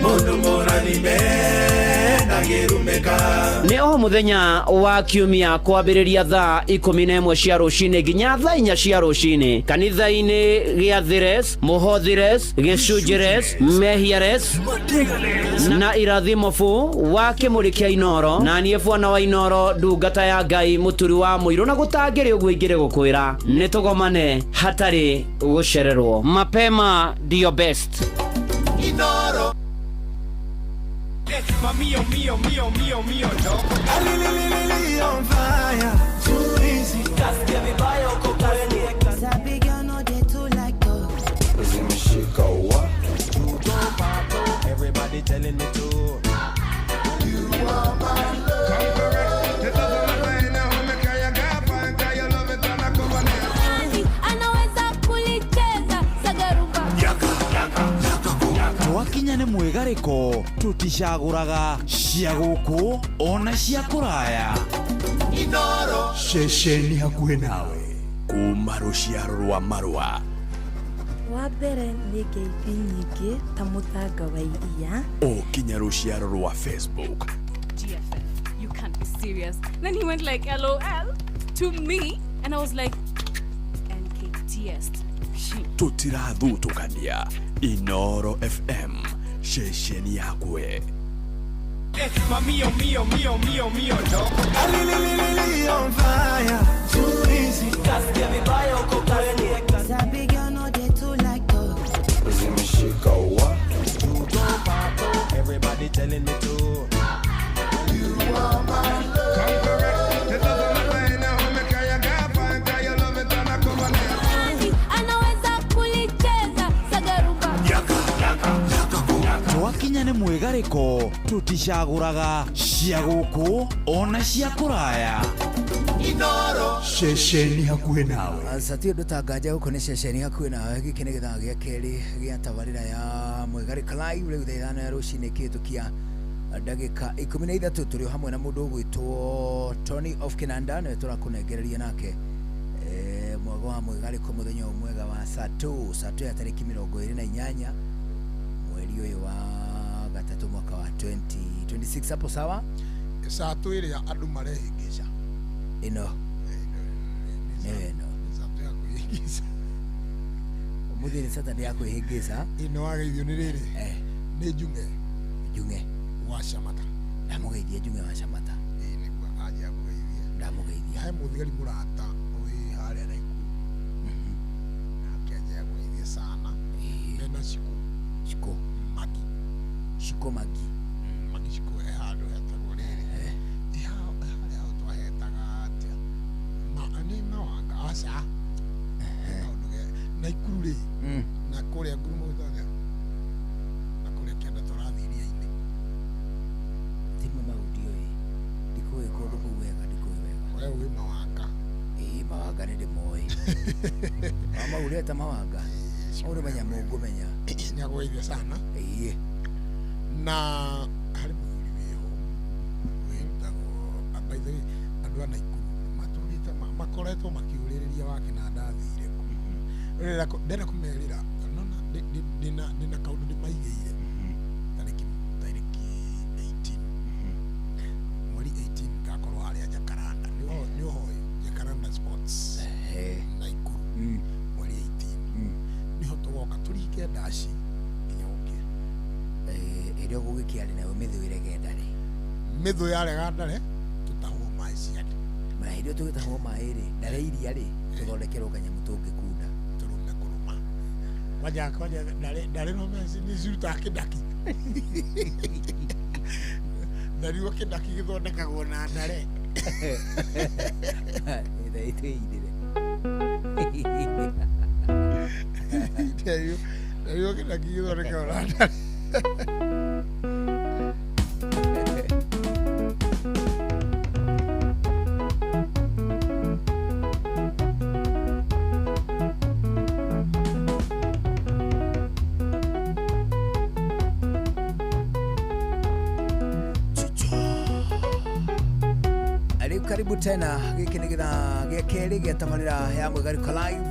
mundu mũrathime ndangĩrumĩka. Nĩ o mũthenya wa kiumia kwambĩrĩria thaa 11 cia rũcinĩ nginya thaa 4 cia rũcinĩ kanitha-inĩ gĩa Thires, Mũhothires, Gĩcunjĩres, Mehiares na irathimo fu wa kĩmũrĩ kĩa Inoro na niĩ bwana wa Inoro ndungata ya Ngai mũturi wa mũirũ na gũtangĩrĩ ũguo ingĩrĩ gũkwĩra nĩ tũgomane hatarĩ gũcererwo. Mapema ndio best. Inoro. Mio, mio, mio, mio, mio, no. On fire, too easy. Everybody telling me to. You are my love. The love of my life, now me kaya gapa, kaya love it and I come on. Anaweza kulicheza sagarumba. Yaka, yaka, yaka. Twakinya nĩ mwĩgarĩko tũticagũraga cia gũkũ ona cia kũraya. Inoro. Ceceni hakuhĩ nawe kuma rũciaro rwa marũa. Wa mbere nĩ ngeithi nyingĩ ta mũthanga wa iria. O kinya rũciaro rwa Facebook. GFF, you can't be serious. Then he went like LOL to me and I was like NKTS. Tũtirathutũkania. Inoro FM, ceceni yakwe. Mio, mio, mio, mio, mio, no. On fire, too easy. Everybody telling me to. You are my love. The love of my life, now me kaya gapa, kaya love it and I come on. Anaweza kulicheza sagarumba. Yaka, yaka, yaka. Twakinya nĩ mwĩgarĩko tũticagũraga cia gũkũ ona cia kũraya. Inoro. Ceceni hakuhĩ nawe. Satio ndũtanganja gũkũ nĩ ceceni hakuhĩ nawe. Gĩkĩ nĩ gĩthaa gĩa kerĩ gĩa tabarĩra ya Mwĩgarĩko Live rĩu thaa 5 ya rũcinĩ kĩhĩtũkia ndagĩka 13. Tũrĩ o hamwe na mũndũ ũgwĩtwo Tony of Kinanda nĩwe tũrakũnengereria nake mwago wa Mwĩgarĩko mũthenya ũyũ mwega wa Sato Sato ya tarĩki 28 mweri ũyũ wa gatatũ mwaka wa 2026. Hapo sawa? Sato ĩrĩa andũ marehĩngĩca ĩno nĩyo ĩno Sato ya kwĩhĩngĩca. Ũmũthĩ nĩ Saturday ya kwĩhĩngĩca. Ĩno wageithio nĩ rĩrĩ nĩ Njung'e. Njung'e wa Camata. Ndamũgeithia Njung'e wa Camata. Ĩĩ nĩguo anjia kũgeithia. Ndamũgeithia. He mũthigari mũrata wĩ harĩa Naikuru. Nake anjia kũgeithia sana. Mena Shiko. Shiko Magi. Shiko Magi. Magi Shiko e handũ hetagwo rĩrĩ. Harĩa hau twahetaga atĩa? Nĩ Mawanga aca. Kaũndũ ge Naikuru rĩ na kũrĩa ngurumo gĩtagwo na kũrĩa kĩanda tũrathiĩ iria-inĩ. Timwe mau ndiũĩ. Ndikũĩ kũndũ kũu wega, ndikũĩ wega. We wĩ Mawanga. Ĩĩ Mawanga nĩ ndĩmoĩ. Wa mau ũreta Mawanga. Mau nĩ manyamũ ngũmenya. Nĩ agũgeithia sana. Ĩĩ. Na harĩ mũthuri wĩho wĩtagwo by the way andũ a Naikuru matũrĩte makoretwo makĩũrĩrĩria wa Kĩnanda athire kũ. Ndĩrenda kũmerĩra nona ndĩna kaũndũ ndĩmaigĩire tarĩki 18 mweri 18 ngakorwo harĩa Jacaranda. Nĩ ũhoĩ Jacaranda Sports Naikuru. Mĩthũ yarega ndare tũtahwo maĩ ciande. Na hĩndĩ ĩyo tũgĩtahwo maĩ rĩ, ndare iria rĩ, tũthondekerwo kanyamũ tũngĩkunda. Tũrũme kũrũma. Kwanja kwanja ndare ndare no meci nĩ cirutaga kĩndaki. Ndarirwo kĩndaki gĩthondekagwo na ndare. Ĩtĩindĩre. Ndarirwo kĩndaki gĩthondekagwo na ndare. Rĩu karibu tena gĩkĩ nĩ gĩthaa gĩa kerĩ gĩa tabarĩra ya Mwĩgarĩko Live.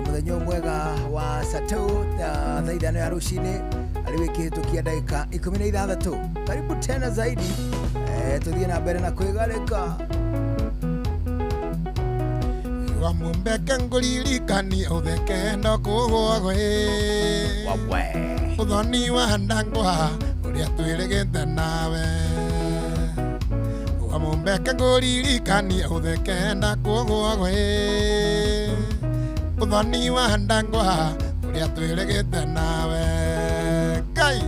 Mũthenya ũyũ mwega wa satũ thaa 5 ya rũcinĩ arĩ wĩkĩhĩtũkia ndagĩka 16. Karibu tena zaidi, tũthiĩ na mbere na kwĩgarĩka. Wa mumbeke ngũririkanie ũtheke ndokũgũagwe ũthoni wa ndangwa ũrĩa twĩrĩgĩte nawe. Wa mumbeke ngũririkanie ũtheke ndakũgũagwe ũthoni wa ndangwa ũrĩa twĩrĩgĩte nawe. Ngai.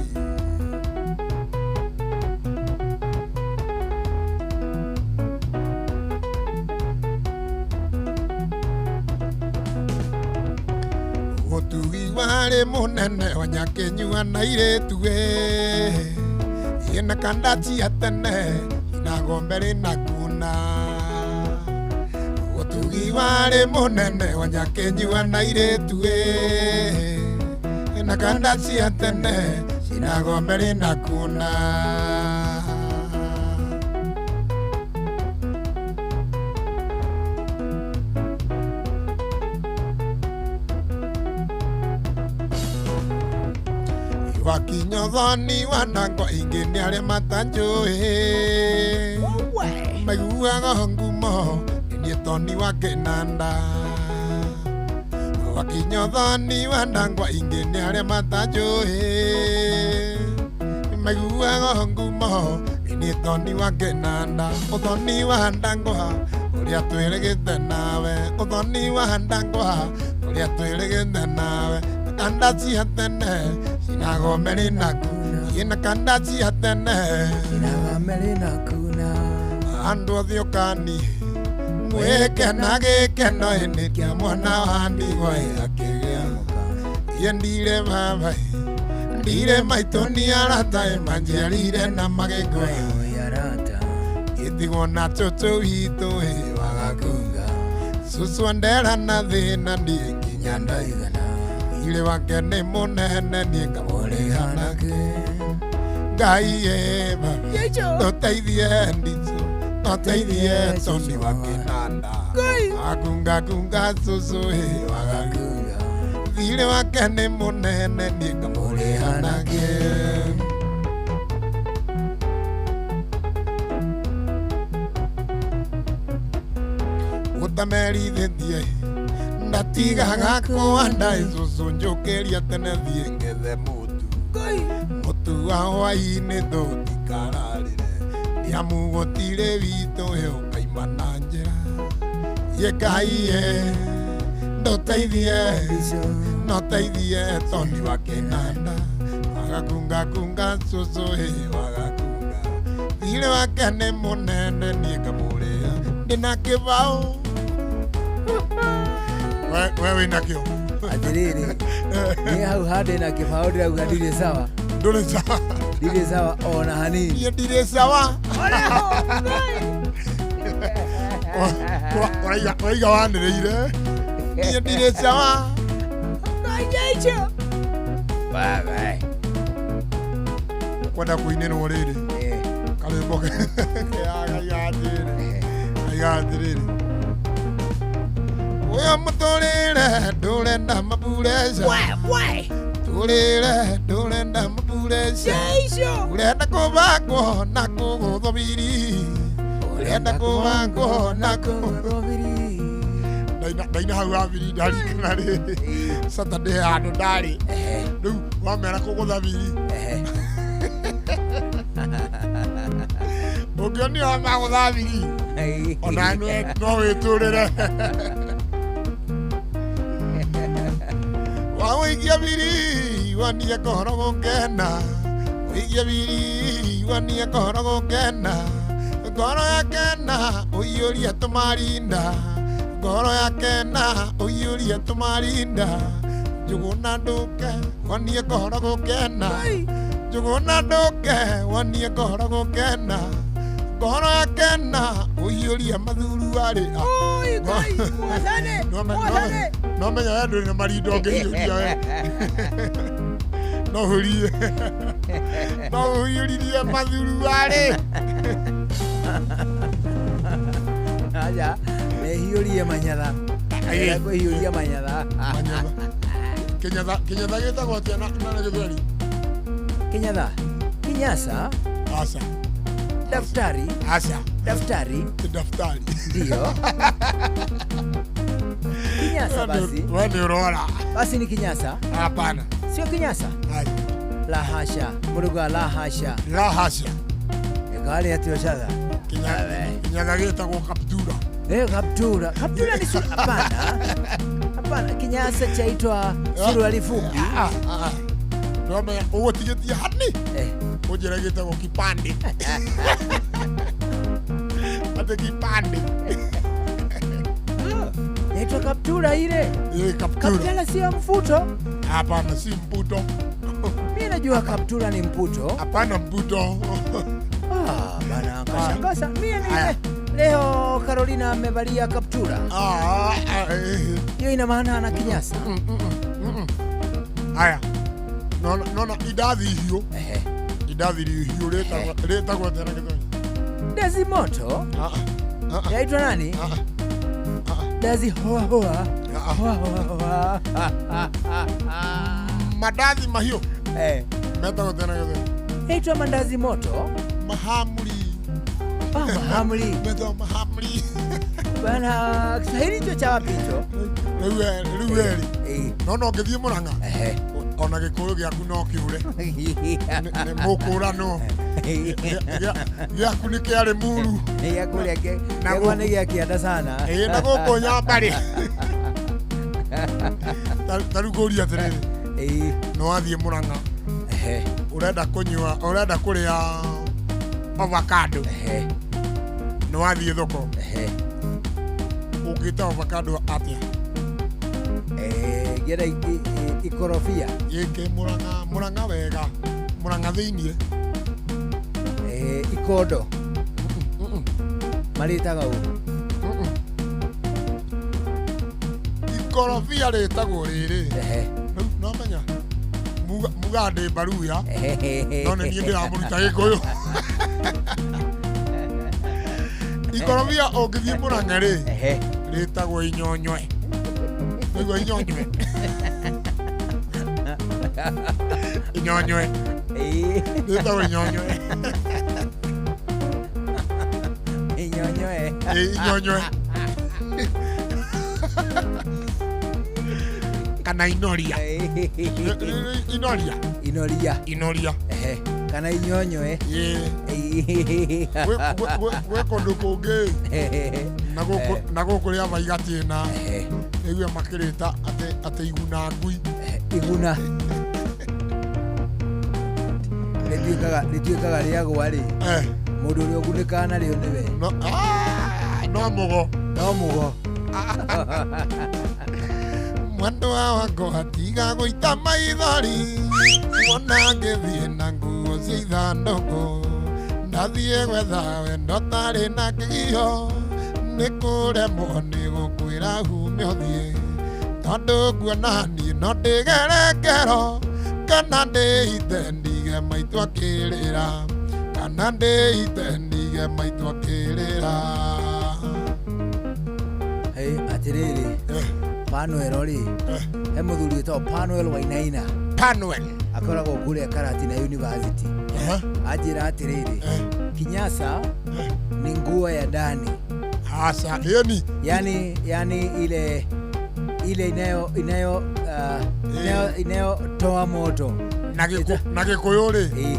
Ũtugi warĩ mũnene wa nyakĩnyua na irĩtu ĩ ĩna kanda cia tene ina gombe rĩna kuna. Ũtugi warĩ mũnene wa nyakĩnyua na irĩtu ĩ ĩna kanda cia tene ina gombe rĩna kuna. Wakinyothoni wa ndangwa ingĩ nĩ arĩa matanjũĩ maiguaga ngumo nĩ toni wa kĩnanda. Wakinyothoni wa ndangwa ingĩ nĩ arĩa matanjũĩ maiguaga ngumo nĩ toni wa kĩnanda. Ũthoni wa ndangwa ũrĩa twĩrĩgĩte nawe, ũthoni wa ndangwa ũrĩa twĩrĩgĩte nawe. Kanda cia tene cinagombe rĩna kuna, ina kanda cia tene cinagombe rĩna kuna. Andũ othe ũkani mwĩkena gĩkeno ĩnĩ kĩa mwana wa ndigwa akĩgĩa mũka. Iĩ ndire baba ndire maitũ nĩ arata manjiarire na magĩkũyũ gĩtigwo na cũcũ witũ wagakunga. Cũcũ andera na thĩna niĩ nginya ndaigana irĩ wake nĩ mũnene niĩ ngamũrĩha nake. Ngai ĩ baba tũteithie nditũ tũteithie toni wa kĩnanda. Akungakunga cũcũ ĩ wagakunga thirĩ wake nĩ mũnene niĩ ngamũrĩha nake. Ũtamerithĩtie ndatigaga kũhanda icũcũ njũkĩria tene thiĩ ngethe mũtu mũtu wa hwaĩ-inĩ tũtikararĩre nĩamu gũtirĩ witũ ũkaima na njĩra. Ĩ Ngai ĩ ndũteithie noteithie toni wa kĩnanda agakungakunga cũcũ ĩ wagakunga thirĩ wake nĩ mũnene niĩ ngamũrĩha ndĩna kĩbaũ. Wewe wĩna kĩo. Atĩrĩrĩ, niĩ hau handĩ na kĩbaũ ndĩrauga ndirĩ sawa. Ndũrĩ sawa. Ndirĩ sawa ona hanini. Niĩ ndirĩ sawa. Ũraiga wanĩrĩire. Niĩ ndirĩ sawa. Kwenda kũinĩrwo rĩrĩ karwĩmbo kaiga atĩrĩrĩ ũyũ mũtũrĩre ndũrenda mabureca tũrĩre ndũrenda mabureca ũrenda kũbangwo na kũgũthwo biri ũrenda kũbangwo na kũgũthwo biri. Ndaina hau wa biri ndarikana rĩrĩ Saturday handũ ndarĩ rĩu wamera kũgũtha biri. Ũngĩonire magũthambiri ona no wĩtũrĩre. Wawĩikia biri wanie ngoro gũkena, wĩikie biri wanie ngoro gũkena, ngoro yakena ũiyũrie tũmarinda, ngoro yakena ũiyũrie tũmarinda, njũgũna ndũke wanie ngoro gũkena, njũgũna ndũke wanie ngoro gũkena, ngoro yakena ũiyũrie mathuruarĩ. No menya we ndũrĩ na marinda ũngĩiyũria we. No ũrie. No ũiyũririe mathuruarĩ. Aja, mehiũrie manyatha. Kwĩhiũria manyatha. Manyatha. Kinyatha kinyatha gĩtagwo atĩa na Gĩthweri? Kinyatha. Kinyasa. Aca. Daftari. Aca. Daftari. Daftari. Ndio. Kinyasa basi. Wewe nĩ ũrora. Basi ni kinyasa? Hapana. Sio kinyasa? Hai. La hasha. Muruga la hasha. La hasha. Ekale atioshada. Kinyatha gĩtagwo kaptura. Kaptura. Kaptura ni sura. Hapana. Hapana, kinyasa chaitwa suruali fupi. Nome ũgũtigĩtie hani. Ũnjĩre gĩtagwo kipande. Ate kipande. Yaitwa kaptura ile. Kaptura. Kaptura sio mfuto. Hapana, si mputo. Mimi najua kaptura ni mputo. Hapana mputo. Ah, bana kashangaza. Mimi ni leo Carolina amevalia kaptura. Hiyo ina maana ana kinyasa. Haya. Nona idathi hiyo. Idathi hiyo leta kwa tena kidogo. Dazi moto? Yaitwa nani? Dazi hoa hoa. Hoa hoa hoa. Madazi mahio. Metagwo tena kidogo. Yaitwa mandazi moto? Mahamri. Mahamri. Metagwo mahamri. Bana, Kiswahili hicho cha wapi hicho? Rĩu eri. No ũngĩthiĩ Mũrang'a. Ona gĩkũyũ gĩaku no kĩũre. Nĩ mũkũrano. Gĩaku nĩ kĩarĩ muru. Gĩaku gĩakwa nĩ gĩa kĩanda sana. Na gũkũ Nyambarĩ. Ta rĩu ngũrie atĩrĩrĩ. Nĩ wathiĩ Mũrang'a. Ũrenda kũnyua, ũrenda kũrĩa avocado. Nĩ wathiĩ thoko. Ũngĩta avocado atĩa? Ngĩenda ikorobia. Gĩkĩ Mũrang'a, Mũrang'a wega. Mũrang'a thĩiniĩ. Ikondo. Marĩtaga ũ? Ikorobia rĩtagwo rĩrĩ. Rĩu no menya muga ndĩ Baruya. No nĩ niĩ ndĩramũruta Gĩkũyũ. Ikorobia ũngĩthiĩ Mũrang'a rĩ, rĩtagwo inyonywe. Nĩguo inyonywe. Inyonywe. Rĩtagwo inyonywe. Inyonywe. Inyonywe. Kana inoria. Inoria. Inoria. Inoria. Kana inyonywe. Gwĩ kũndũ kũngĩ na gũkũ rĩa Vaigatĩna nĩguo makĩrĩta atĩ iguna ngui. Iguna. Rĩtuĩkaga rĩagwa rĩ. Mũndũ ũrĩa ũgunĩkaga narĩo nĩwe. No mũgo. No mũgo. Mwendwa wakwa tiga gũita maithori, wona ngĩthiĩ na nguo cia ithandũkũ, ndathiĩ gwetha wendo tarĩ na kĩgio, nĩ kũremwo nĩ gũkwĩra hume ũthiĩ, tondũ nguona niĩ no ndĩgere ngero, kana ndĩite ndige maitũ akĩrĩra, kana ndĩite ndige maitũ akĩrĩra. Atĩrĩrĩ, Panuel rĩ, he mũthuri wĩtagwo Panuel Wainaina. Panuel akoragwo kũrĩa Karatina University. Anjĩra atĩrĩrĩ, kinyasa ni nguo ya ndani. Asa, hiyo ni yani ile ile inayo inayo inayotoa moto. Na Gĩkũyũ rĩ,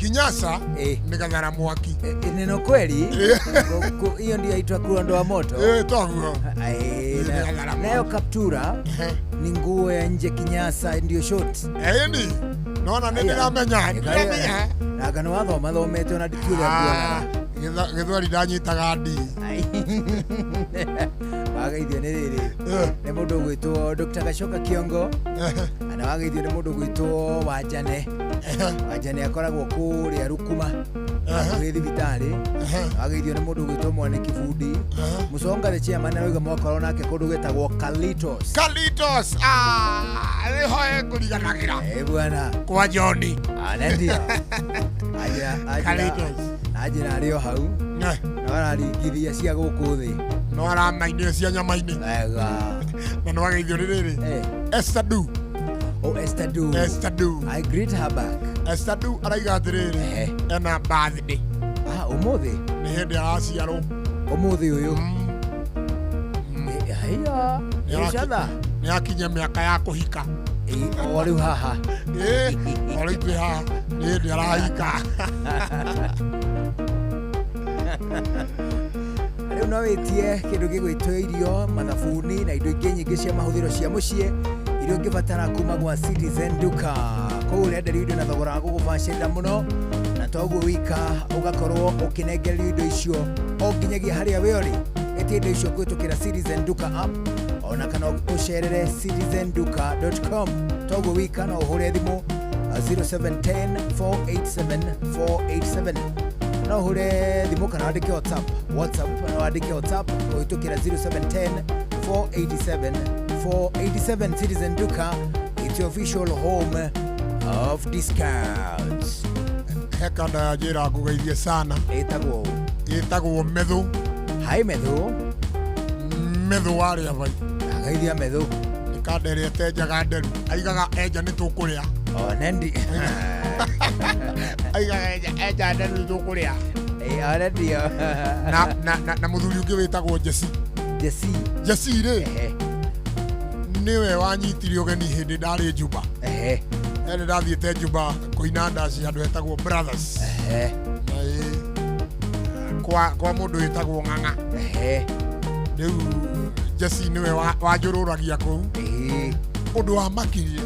Kinyasa nĩ gathara mwaki. Neno kweli hiyo ndio yaitwa kuondoa moto. Toguo. Nayo kaptura ni nguo ya nje, kinyasa ndio short. Ĩni nona nĩ ndĩramenya ndĩramenya. Anga nĩ wathoma thomete ona ndikiuga kuonaga. Gĩthweri ndanyitaga ndi. Wageithio nĩ rĩrĩ nĩ mũndũ ũgwĩtwo Dr. Gacoka Kiongo na wageithio nĩ mũndũ ũgwĩtwo Wanjane. Wanjane akoragwo kũrĩa Rukuma hakuhĩ thibitarĩ. Wageithio nĩ mũndũ ũgwĩtwo Mwane Kibundi Mũconga the chairman arauga mwakorwo nake kũndũ gwĩtagwo Kalitos. Kalitos nĩho ĩkũriganagĩra. Bwana kwa John. Anendia Kalitos anjĩra arĩ o hau no araringithia cia gũkũ thĩ no aramainĩ cia nyama-inĩ wega na no ageithio nĩ rĩrĩ Esther Du. Oh, Esther Du. Esther Du. I greet her back. Esther Du araiga atĩrĩrĩ ena birthday. Ũmũthĩ nĩ hĩndĩ araciarwo ũmũthĩ ũyũ. Haiya icatha nĩ akinyia mĩaka ya kũhika. O rĩu haha o rĩu twĩ haha nĩ hĩndĩ arahika. Rĩu no wĩtie kĩndũ gĩgwĩtwo irio, mathabuni na indo ingĩ nyingĩ cia mahũthĩro cia mũciĩ iria ũngĩbatara kuma gwa Citizen Duka. Kũu ũrenderio indo na thogora wa gũgũbacĩrĩra mũno na toguo wika ũgakorwo ũkĩnengererio indo icio o nginyagia harĩa we ũrĩ. Ĩtia indo icio kũhĩtũkĩra Citizen Duka app ona kana ũcerere citizenduka.com. Toguo wika no ũhũre thimũ 0710 487 487. No ũhũre thimũ kana wandĩke WhatsApp no wandĩke WhatsApp kũhĩtũkĩra 0710 487 487. Citizen Duka, it's your official home of discounts. He kanda ya njĩra ngũgeithie sana. Ĩtagwo ĩtagwo Methu. Hi Methu. Methu warĩa bai. Ageithia Methu. Nĩ kanda ĩrĩa ĩtenjaga nderu. Aigaga enja nĩ tũkũrĩa. Onendi. Aigaga enja nderu nĩ tũkũrĩa. Onendi. Na mũthuri ũngĩ wĩtagwo Jesse. Jesse. Jesse rĩ nĩwe wanyitire ũgeni hĩndĩ ndarĩ Juba. Hĩndĩ ndathiĩte Juba kũina ndaci handũ hetagwo Brothers. Kwa mũndũ wĩtagwo Ng'ang'a. Rĩu Jesse nĩwe wanjũrũragia kũu. Ũndũ wa makirie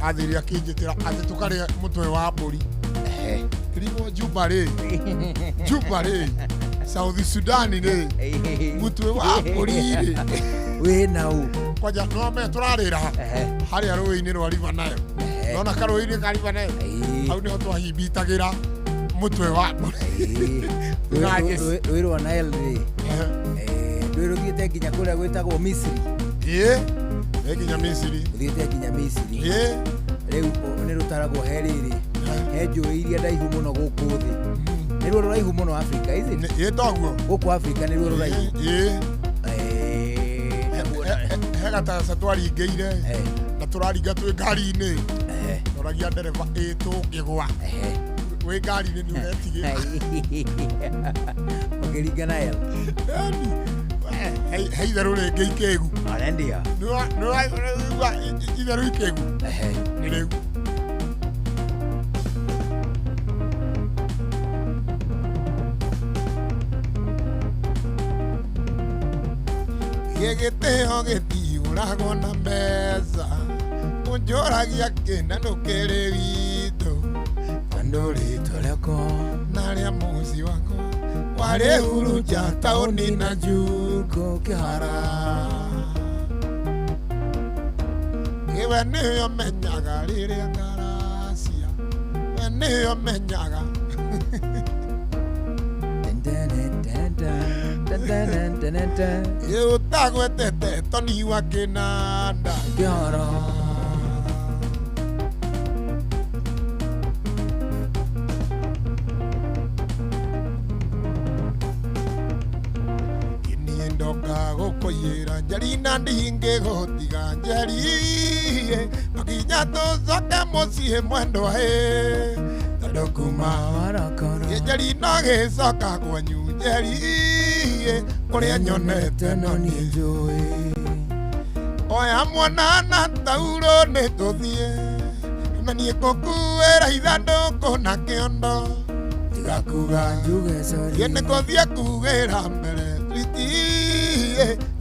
athire akĩnjĩtĩra atĩ tũkarĩa mũtwe wa mbũri. Rimwe Juba rĩ Juba rĩ South Sudan rĩ mũtwe wa mbũri rĩ wĩ nau kwanja no me tũrarĩra harĩa rũĩ-inĩ rwa River Nile. Nona karũĩ-inĩ ka River Nile hau nĩho twahimbitagĩra mũtwe wa mbũri. Rũĩ rwa Nile rĩ rũĩ rũthiĩte nginya kũrĩa gwĩtagwo Misiri. Nĩ nginya Misiri. Rũthiĩte nginya Misiri. Rĩu nĩ rũtaragwo he rĩrĩ he njũĩ iria ndaihu mũno gũkũ thĩ. Nĩruo rũraihu mũno Africa, is it? Toguo. Gũkũ Africa nĩruo rũraihu. He gataraca twaringĩire na tũraringa twĩ ngari-inĩ noragia ndereba ĩ tũngĩgwa wĩ ngari-inĩ nĩ ũretigĩra ũkĩringa Nile. He itherũ rĩngĩ ikĩgu. Orendia. Nĩwaigua itherũ ikĩgu nĩ rĩu. Gĩgĩtĩo gĩtiũragwo na mbeca ũnjũragia kĩna ndũkĩrĩ witũ tondũ rĩtwa rĩakwa na rĩa mũciĩ wakwa warĩhurunja taũni na Juko Kĩhara. We nĩwe ũmenyaga rĩrĩa ngaracia, we nĩwe ũmenyaga. Ũtagwetete Toni wa Kĩnanda Kĩhara. Niĩ ndoka gũkũiyĩra njeri na ndingĩgũtiga njeri no nginya tũcoke mũciĩ mwendwa ĩ tondũ kuma njeri no gĩcoka kwanyu njeri kũrĩa nyonete no niĩ njũĩ. Oya mwana na tauro nĩ tũthiĩ Na niĩ ngũkuĩra ithandũkũ na kĩondo tigakuga njuge sorry. Ye nĩ ngũthiĩ kugĩra mbere switi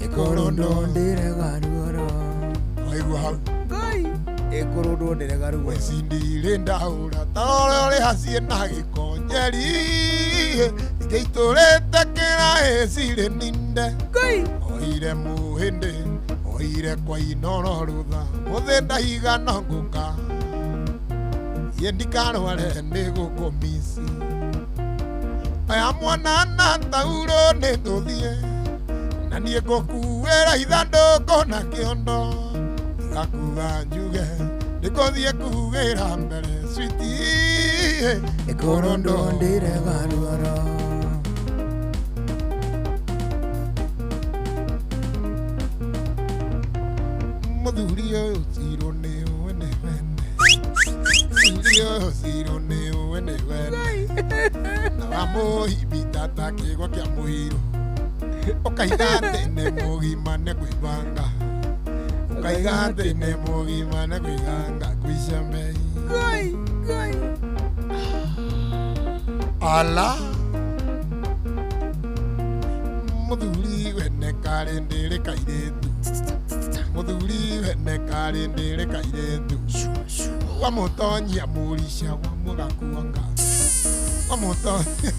Ĩkũrũndwo ndĩrega ruoro. Waigua hau Ĩkũrũndwo ndĩrega ruo. Wecindirĩ ndahũra ta ũrĩa ũrĩ haciĩ na gĩko njeri ingĩitũrĩte kĩraĩ cirĩ ninde oire mũhĩndĩ oire kwa inoro rũtha mũthĩ ndaigana ngũka ye ndikarware nĩ gũkũmici aya mwana na tauro nĩ tũthiĩ na niĩ ngũkuĩra ithandũkũ na kĩondo tigakuga njuge nĩngũthiĩ kugĩra mbere switi Ĩkũrũndwo ndĩrega ruoro. Mũthuri ũyũ cirũ nĩ wene wene mũthuri ũyũ cirũ nĩ wene wene na wamũhibita ta kĩgwa kĩa mũirũ ũkaiga atĩ nĩ mũgima nĩ kwĩbanga ũkaiga atĩ nĩ mũgima nĩ kwĩganga kwĩcemei ala mũthuri wene karĩ ndĩrĩ kairĩtu mũthuri wene karĩ ndĩrĩ kairĩtu wamũtonyia mũrica wamũgakuanga wamũtonyia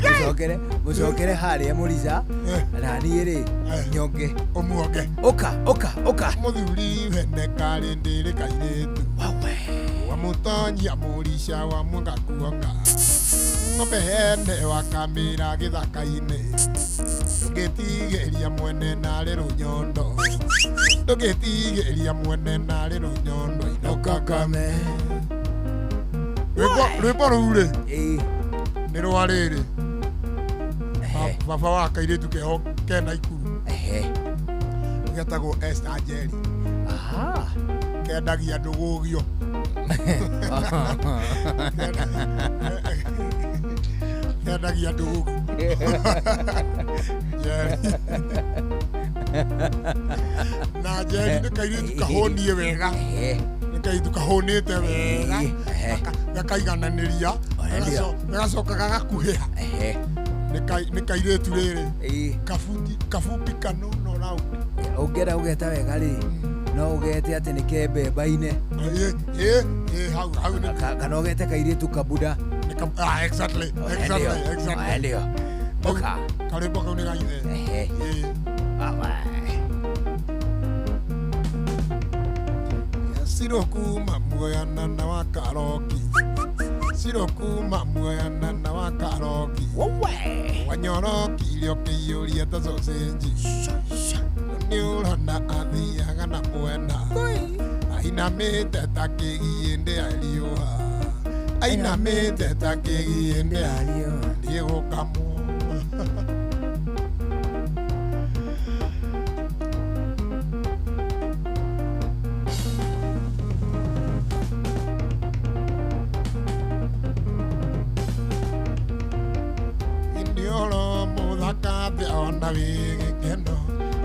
Mũcokere mũcokere harĩa mũrica na niĩ rĩ nyonge ũmuonge ũka ũka ũka mũthuri wene karĩ ndĩrĩ kairĩtu wamũtonyia mũrica wamũgakuanga ng'ombe hene wakamĩra gĩthaka-inĩ ndũngĩtigĩria mwene narĩ rũnyondo ndũngĩtigĩria mwene narĩ rũnyondo Ndũkakame. Rwĩmbo rũu rĩ nĩ rwa rĩrĩ baba wa kairĩtu keho kena ikuru getagwo Esther Njeri kendagia ndũgũgio kendagia ndũgũgio Njeri na Njeri nĩ kairĩtu kahũniĩ wega nĩ kairĩtu kahũnĩte wega gakaigananĩria gagacoka gagakuhĩha nĩ kairĩtu rĩrĩ kabuti kafupi kanono rau Ũngĩenda ũgeta wega rĩ no ũgete atĩ nĩ kembemba-inĩ hau hau nĩ kana ũgete kairĩtu kabuda exactly exactly exactly ndio ũka karwĩmbo kau nĩ ga ithe Ciro kuma muoyana na wa karoki Ciro kuma muoyana na wa karoki wanyoroki irio kĩiyũria ta sausage nĩ ũrona athiaga na mwena ainamĩte ta kĩgiĩ ndĩa riũa ainamĩte ta kĩgiĩ ndĩa riũa thiĩ gũkamwo ona wĩ gĩkeno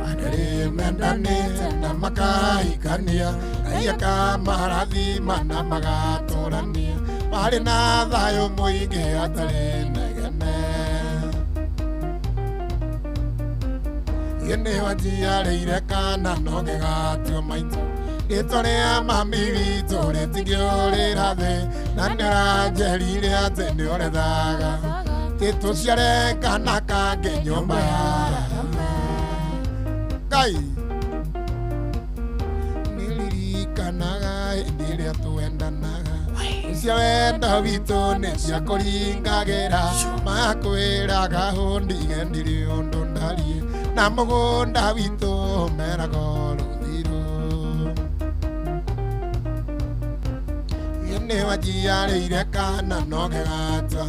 andũ mendanĩte na makahikania Ngai akamarathima na magatũrania marĩ na thayũ mũingĩ hatarĩ inegene Nĩ wanjiarĩire kana no gĩgatua maitũ rĩtwa rĩa mami witũ rĩtingĩũrĩra thĩ na nĩũranjĩrire atĩ nĩũrethaga tũciare kana kangĩ nyũmba ya Ngai nĩririkanaga hĩndĩ ĩrĩa twendanaga cia wendo witũ nĩ cia kũringagĩra makwĩraga hũndige ndirĩ ũndũ ndariĩ na mũgũnda witũ ũmeraga rũthiru Nĩ wanjiarĩire kana no gĩgatua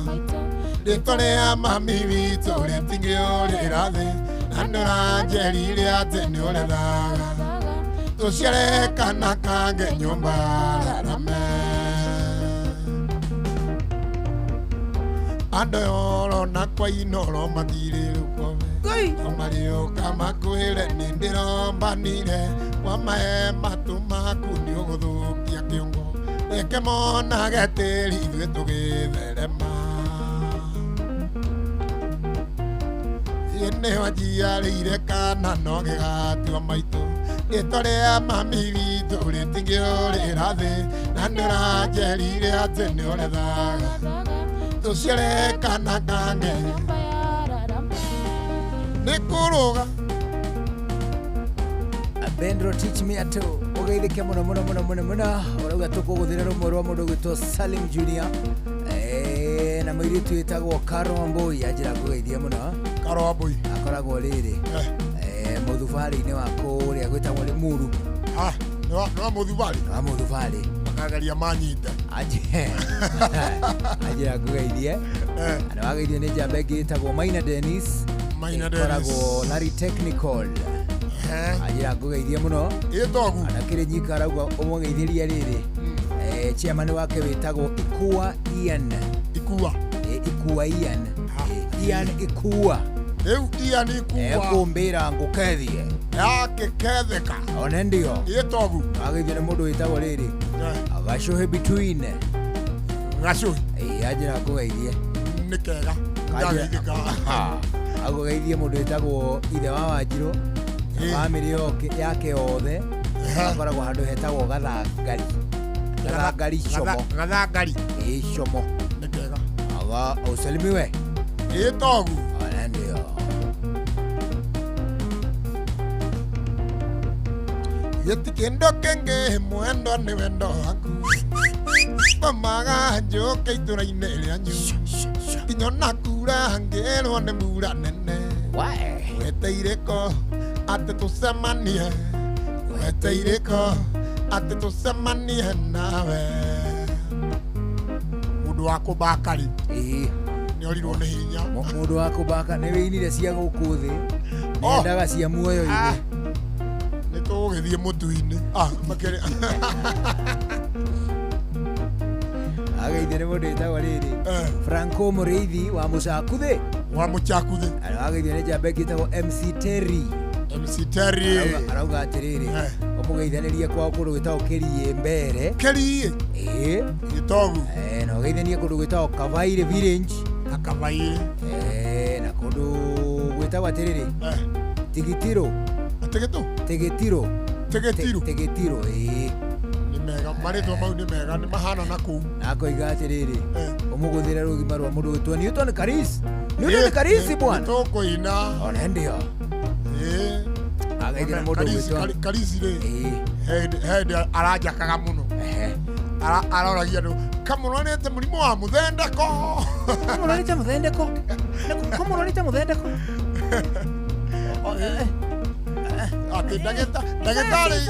rĩtwa rĩa mami witũ rĩtingĩũrĩra thĩ na nĩũranjĩrire atĩ nĩũrethaga tũciare kana kangĩ nyũmba rarame Andũ orona kwa inoro matirĩ rũkobe Marĩũka makwĩre nĩ ndĩrombanire wamahe matũ maku nĩ ũgũthũkia kĩongo reke monage tĩri ithuĩ tũgĩtherema nĩho njiarĩire kana no gĩgatua maitũ rĩtwa rĩa mami witũ rĩtingĩũrĩra thĩ na nĩũranjerire atĩ nĩũrethaga tũciare kana kangĩ nĩ kũrũga. Bendro teach me atĩ ũgeithĩke mũno mũno mũno mũno mũno ũrauga tũkũgũthĩra rũmwe rwa mũndũ ũgwĩtwo Salim Junior na mũirĩtu wĩtagwo Karo Wambui anjĩra ngũgeithie mũno. Karo Wambui akoragwo rĩrĩ mũthubarĩ-inĩ wa kũrĩa gwĩtagwo Limuru. Nĩ wa mũthubarĩ? Nĩ wa mũthubarĩ. Makageria manyite. Anjĩra ngũgeithie. Na wageithio nĩ njamba ĩngĩ ĩtagwo Maina Dennis. Maina Dennis. Ĩkoragwo Larry Technical. Anjĩra ngũgeithie mũno. Ĩtogu. Na kĩrĩ nyika arauga ũmũgeithĩrie rĩrĩ. Chairman wake wĩtagwo Ikua Ian. Ikua. Ikua Ian. Ian Ikua. Rĩu Ian Ikua. Ekũmbĩra ngũkethie. Yakĩketheka. One ndio. Ĩtogu. Wageithio nĩ mũndũ wĩtagwo rĩrĩ. Gacũhĩ between. Gacũhĩ. Anjĩra ngũgeithie. Nĩ kega. Ndageithĩka. Agũgeithie mũndũ wĩtagwo ithe wa Wanjirũ. Bamĩrĩ yake yothe. Akoragwo handũ hetagwo Gathangari. Gathangari Como. Gathangari. Como. Nĩ kega. Aga usalimiwe. Ĩtogu. Ona ndio. Gĩti kĩndũ kĩngĩ mwendwa nĩ wendo waku komaga njũke itũra-inĩ rĩanyu kinyona kura ngĩrwo nĩ mbura nene weteire ko atĩ tũcemanie weteire ko atĩ tũcemanie nawe mũndũ wa kũbaka rĩ nĩ orirwo nĩ hinya mũndũ wa kũbaka nĩ wĩinire cia gũkũ thĩ nĩendaga cia muoyo-inĩ nĩ tũgũgĩthiĩ mũtu-inĩ makĩrĩ ageithio nĩ mũndũ wĩtagwo rĩrĩ Franco Mũrĩithi wa Mũcakuthĩ wa Mũcakuthĩ ageithio nĩ njamba ĩngĩ ĩtagwo MC Terry. MC Terry arauga atĩrĩrĩ ũmũgeithanĩrie kwao kũndũ gwĩtagwo Kĩriĩ Mbere. Kĩriĩ Gĩtogu na ũgeithanie kũndũ gwĩtagwo Kavaire Village na Kavaire na kũndũ gwĩtagwo atĩrĩrĩ Tigitiro. Tigitũ? Tigitiro. Tigitiro. Tigitiro nĩ mega marĩtwa mau nĩ mega nĩ mahana na kũu na akoiga atĩrĩrĩ ũmũgũthĩre rũgima rwa mũndũ gwĩtwo Newton Karisi. Newton Karisi bwana tũkũina ona ndio ageithio nĩ mũndũ gwĩtwo Karisi rĩ hĩndĩ aranjakaga mũno aroragia andũ kamũrwarĩte mũrimũ wa mũthendeko kamũrwarĩte mũthendeko kamũrwarĩte mũthendeko atĩ ndagĩtarĩ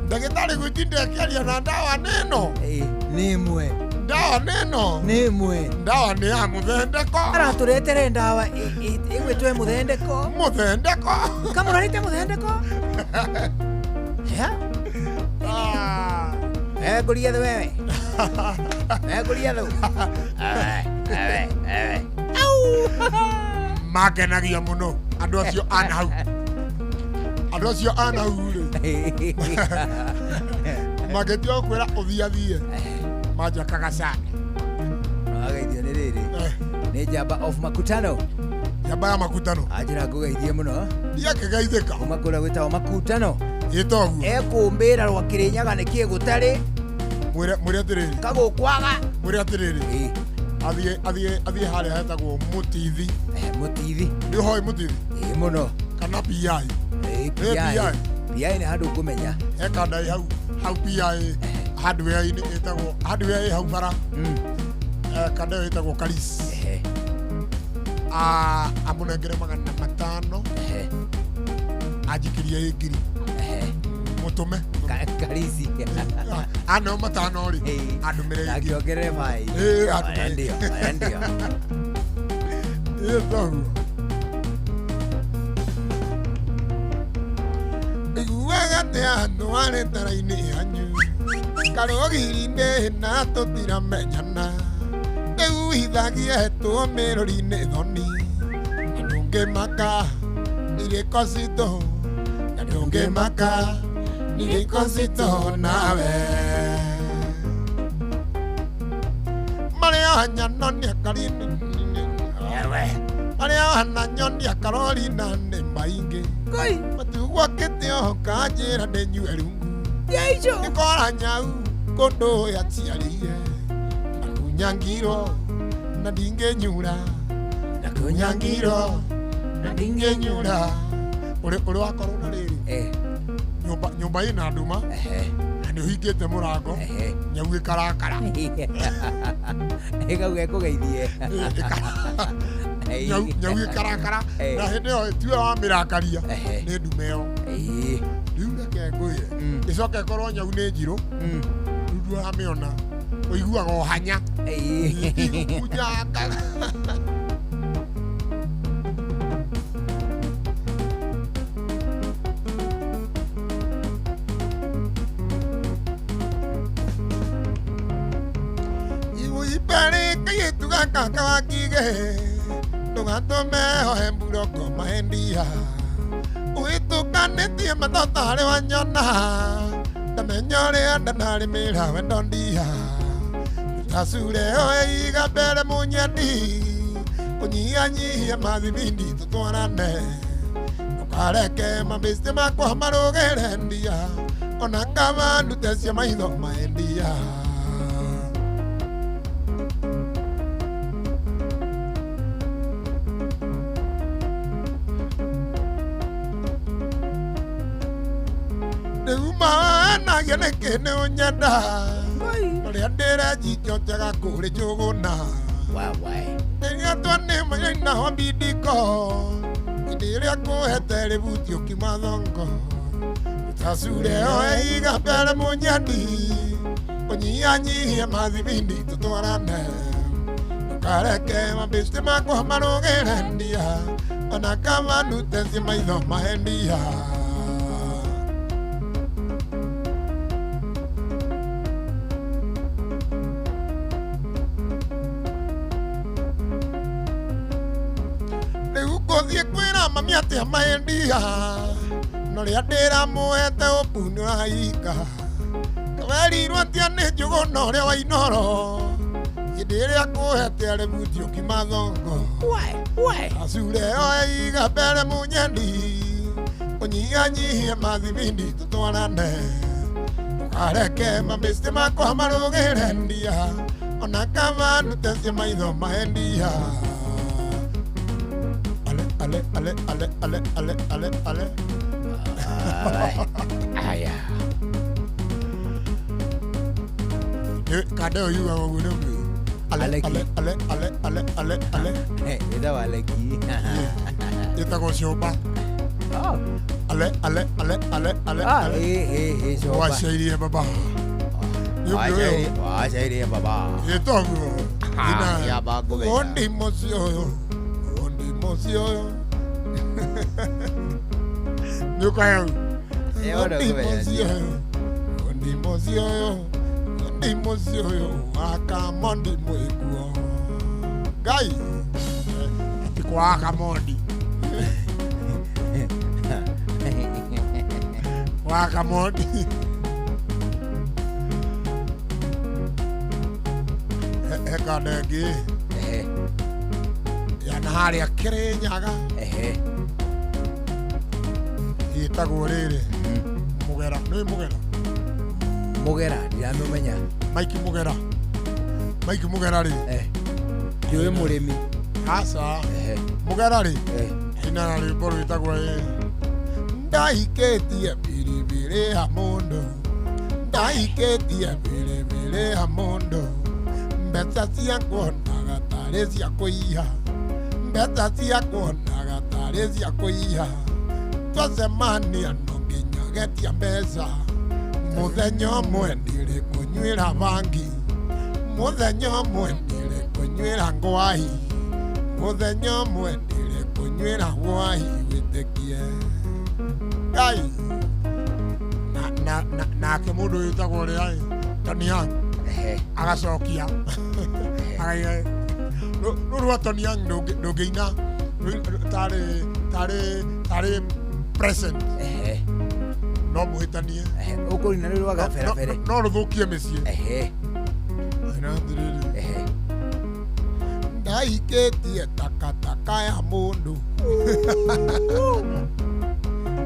ndagĩtarĩ gwĩtinda akĩaria na ndawa nĩno nĩ ĩmwe ndawa nĩno nĩ ĩmwe ndawa nĩ ya mũthendeko aratũretere ndawa ĩgwĩtwo mũthendeko mũthendeko kamũrarĩte mũthendeko ngũria thũ wewe ngũria thũ makenagia mũno andũ acio ana hau andũ acio ana hau rĩ magĩtua kwĩra ũthiathiĩ manjakaga sana ageithio nĩ rĩrĩ nĩ njamba of makutano njamba ya makutano anjĩra ngũgeithie mũno ndiakĩgeithĩka kuma kũrĩa gwĩtagwo makutano ĩtoguo ekũmbĩra rwa Kĩrĩnyaga nĩkĩĩ gũtarĩ mwĩre atĩrĩrĩ kagũkwaga mwĩre atĩrĩrĩ athiĩ harĩa hetagwo Mũtithi. Mũtithi nĩ ũhoĩ Mũtithi? Ĩĩ mũno. Kana PI? PI PI nĩ handũ ngũmenya he kanda ĩ hau hau PI hardware-inĩ ĩtagwo hardware ĩ hau bara kanda ĩyo ĩtagwo Karis amũnengere 500 anjikĩrie ĩ 1000 mũtũme Karisi aneo 5 rĩ andũmĩre akĩongerere maĩ ndio ndio ĩtoguo iguaga atĩ andũ arĩ tara-inĩ yanyu karũgiri-inĩ na tũtiramenyana Ndĩuhithagie hetwo mĩrũri-inĩ thoni na ndũngĩmaka irĩko citũ na ndũngĩmaka irĩko citũ nawe marĩa nyonia karini marĩa nyonia karorina nĩ maingĩ matugwa kĩtĩo kanjĩra ndĩnyue rungu ngĩkora nyau kũndũ yaciarire nakunyangirwo na ndingĩnyura nakunyangirwo na ndingĩnyura ũrĩ wakorwo na rĩrĩ nyũmba ĩna nduma na nĩ ũhingĩte mũrango nyau ĩkarakara ĩkauga ĩkũgeithie nyau ĩkarakara na hĩndĩ ĩyo tiwe wamĩrakaria nĩ ndume ĩyo rĩu reke ngwĩre ĩcoke ĩkorwo nyau nĩ njirũ rĩu ndũramĩona ũiguaga ũhanya ĩkunyangaga Ipere kaitu gaka kawakige ndũgatũme hohe mburoko maendia ũhĩtũkanĩtie mathotarĩ wanyona ndamenya ũrĩa ndanarĩmĩra wendo ndia tacure oe iga mbere mũnyendi kũnyihanyihia mathibindi tũtwarane ndũkareke mabĩcĩ makwa marũgĩre ndia ona kaba ndute cia maitho maendia. Maanagia nĩkĩ nĩ ũnyenda ũrĩa ndĩrenjikio njega kũrĩ njũgũna rĩrĩa twanĩmainaho mbindiko hĩndĩ ĩrĩa kũhete rĩbuti ũkiuma thongo tacure oe iga mbere mũnyendi kũnyihanyihia mathibindi tũtwarane ndũkareke mabĩcĩ makwa marũgĩre ndia ona kaba ndute cia maitho maendia. Mami atĩa maendia no rĩa ndĩramũhete ũpu nĩũrahinga kawerirwo atĩa nĩ njũgũna ũrĩa wa Inoro hĩndĩ ĩrĩa kũhete arĩ buti ũkima thongo acure oe iga mbere mũnyendi kũnyihanyihia mathibindi tũtwarane ndũkareke mabĩcĩ makwa marũgĩre ndia ona kaba ndute cia maitho maendia. Ale, ale, ale, ale, ale, ale, ale. Aya. Kada yuga ũguo nĩ ũguo. Ale, ale, ale, ale, ale, ale, ale. Ĩtagwo Aleki. Ĩtagwo Ciũmba. Ale, ale, ale, ale, ale, ale. Ciũmba. Wacairie baba. Wacairie baba. Ĩtoguo. Ina. Wondi mũciĩ ũyũ. Wondi mũciĩ ũyũ. Nĩ ũkahau. Wondi mũciĩ ũyũ. Wondi mũciĩ ũyũ. Wondi mũciĩ ũyũ. Wakamondi mwĩkuo. Ngai. Ti kwa Wakamondi. Wakamondi. Eka ndengĩ. Ya na harĩa Kĩrĩnyaga. Ĩtagwo rĩrĩ Mũgera. Nĩ Mũgera? Mũgera ndiramũmenya. Mike Mũgera. Mike Mũgera rĩ. Ndiũĩ mũrĩmi. Aca. Mũgera rĩ. Ina na rwĩmbo rwĩtagwo Ndaikĩtie biribiri ya mũndũ. Ndaikĩtie biribiri ya mũndũ. Mbeca ciakuonaga tarĩ cia kũiya. Mbeca ciakuonaga tarĩ cia kũiya. Twacemania no nginya getia mbeca. Mũthenya ũmwe ndirĩ kũnyuĩra bangi. Mũthenya ũmwe ndirĩ kũnyuĩra ngwahi. Mũthenya ũmwe ndirĩ kũnyuĩra ngwahi wĩtĩkie. Ngai. Nake mũndũ wĩtagwo ũrĩa ĩ Tony Young. Agacokia. Rũrũ rwa Tony Young ndũngĩina tarĩ tarĩ tarĩ present. No mũhĩtanie. Ũkũina rũrũ rwa gaberabere. No rũthũkie mĩciĩ. Ina atĩrĩrĩ. Ndaikĩtie takataka ya mũndũ.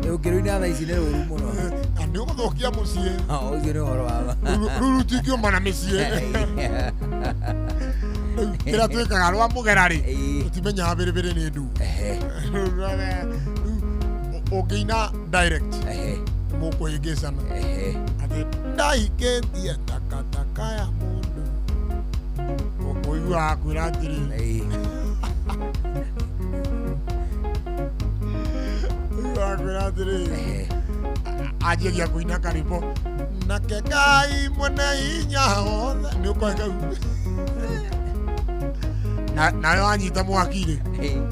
Ũngĩrũina thaa ici nĩ rũru mũno. Na nĩ ũgũthũkia mũciĩ. Ũcio nĩ ũhoro wa ma. Rũu rũtingiuma na mĩciĩ. Rĩu kĩrĩa twĩkaga rwa mũgera rĩ, tũtimenyaga bĩrĩbĩrĩ nĩ ndu. Rĩu ũngĩina direct mũkũhĩngĩcana. Atĩ ndaikĩtie takataka ya mũndũ. Ũiguaga kwĩra atĩrĩrĩ. Ũiguaga kwĩra atĩrĩrĩ. Anjagia kũina karĩmbo nake Ngai mwene hinya wothe nĩ ũkoe kau. Nawe wanyita mwaki rĩ,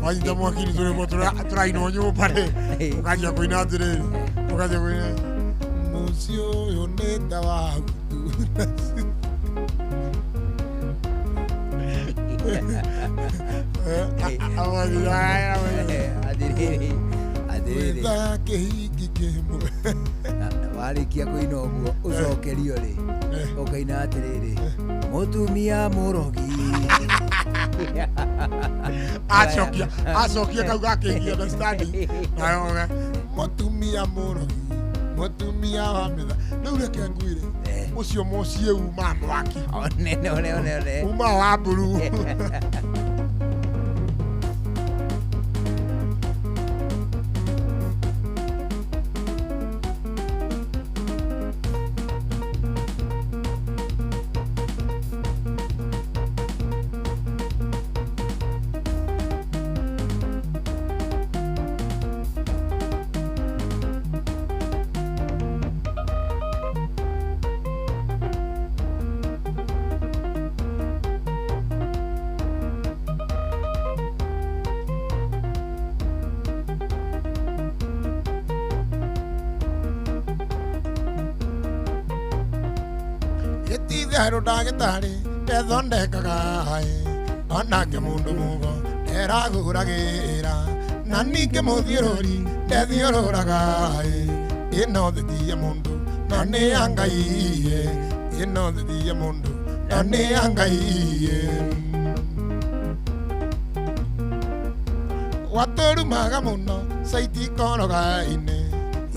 wanyita mwaki rĩ tũrĩmbo tũrainwo nyũmba rĩ, ũkanjia kũina atĩrĩrĩ, ũkanjia kũina mũciĩ ũyũ nĩ ta wa Atĩrĩrĩ. Atĩrĩrĩ. Gwetha kĩhingi kĩmwe. Warĩkia kũina ũguo ũcokerio rĩ, ũkaina atĩrĩrĩ, mũtumia mũrogi. Acokia acokia kau gakĩgia understanding. Nayo mũtumia mũrogi, mũtumia wa mĩtha. Rĩu reke ngwĩre, ũcio mũciĩ uma mwaki. One one one one. Uma wa mburu. Gĩtitherũ ndagĩtarĩ ndethondekaga onake mũndũ mũgo nderagũragĩra na ningĩ mũthiũrũri ndethiũrũraga ĩno thĩ ti ya mũndũ no nĩ ya Ngai ĩno thĩ ti ya mũndũ no nĩ ya Ngai. Watũrumaga mũno caiti koroga-inĩ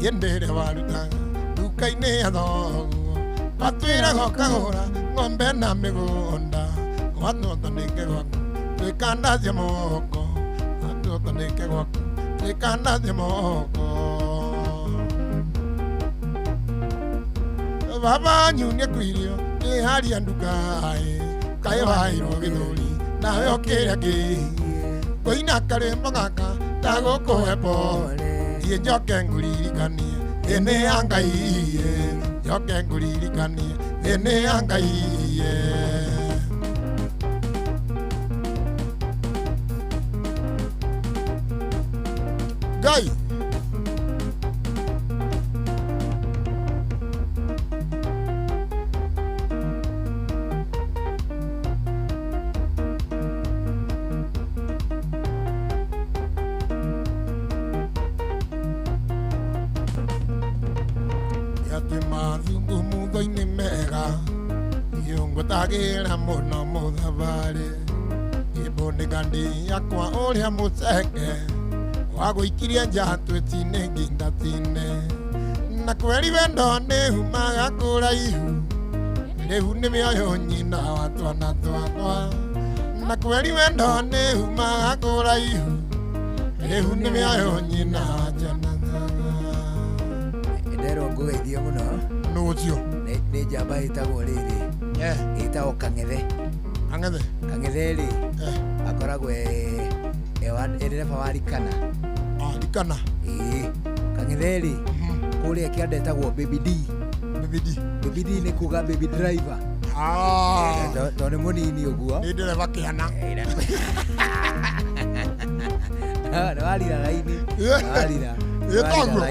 hĩndĩ ĩrĩa warutaga nduka-inĩ ya thoguo. Watwĩraga ũkagũra ng'ombe na mĩgũnda watũtandĩke gwaku twĩkandathie moko watũtandĩke gwaku twĩkandathie moko. Baba wanyu nĩekuirio nĩ haria nduka-ĩ kaĩ wairwo gĩthũri nawe ũkĩrĩa kĩ ngũina karwĩmbo gaka ndagũkũhe pole thiĩ njoke ngũririkanie thĩ nĩ ya Ngai njoke ngũririkanie thĩ nĩ ya Ngai. Ngai atĩ mathungumutho-inĩ mega iũngũtagĩra mũno mũthabarĩ ĩmbũndĩka ndĩ yakwa ũrĩa mũceke wa gũikirie nja twĩtine ngindatine na kweri wendo nĩ humaga kũraihu rĩu nĩ mĩoyo nyina wa twana twakwa na kweri wendo nĩ humaga kũraihu rĩu nĩ mĩoyo nyina wa twana. Nderwo ngũgeithie mũno. Nũ ũcio? Nĩ njamba ĩtagwo rĩrĩ. Ĩtagwo Kang'ethe. Kang'ethe? Kang'ethe rĩ, akoragwo e ndereba wa Rikana. Rikana? Ĩĩ. Kang'ethe rĩ, kũrĩa kĩanda ĩtagwo Baby D. Baby D? Baby D nĩ kuga baby driver. Tondũ nĩ mũnini ũguo. Nĩ ndereba kĩana. Nĩ warira raini. Nĩ warira. Ĩĩ toguo.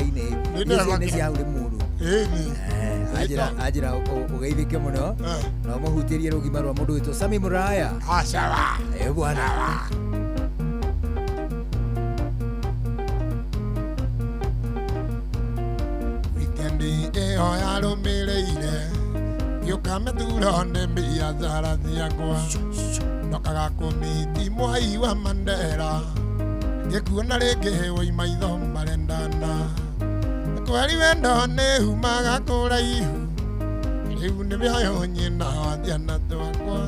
Nĩ cia hau rĩ mũru. Ĩĩ. Anjĩra ũgeithĩke mũno na ũmũhutĩrie rũgima rwa mũndũ wĩtwo Sami Muraya. Sawa. Eh bwana. Wikendi ĩyo yarũmĩrĩire ngĩũka mĩthuro nĩ biacara ciakwa ndokaga kũmiti mwai wa Mandera ngĩkuona rĩngĩ woi maitho marendana kweri wendo nĩ humaga kũraihu rĩu nĩ mĩoyo nyina wa ciana twakwa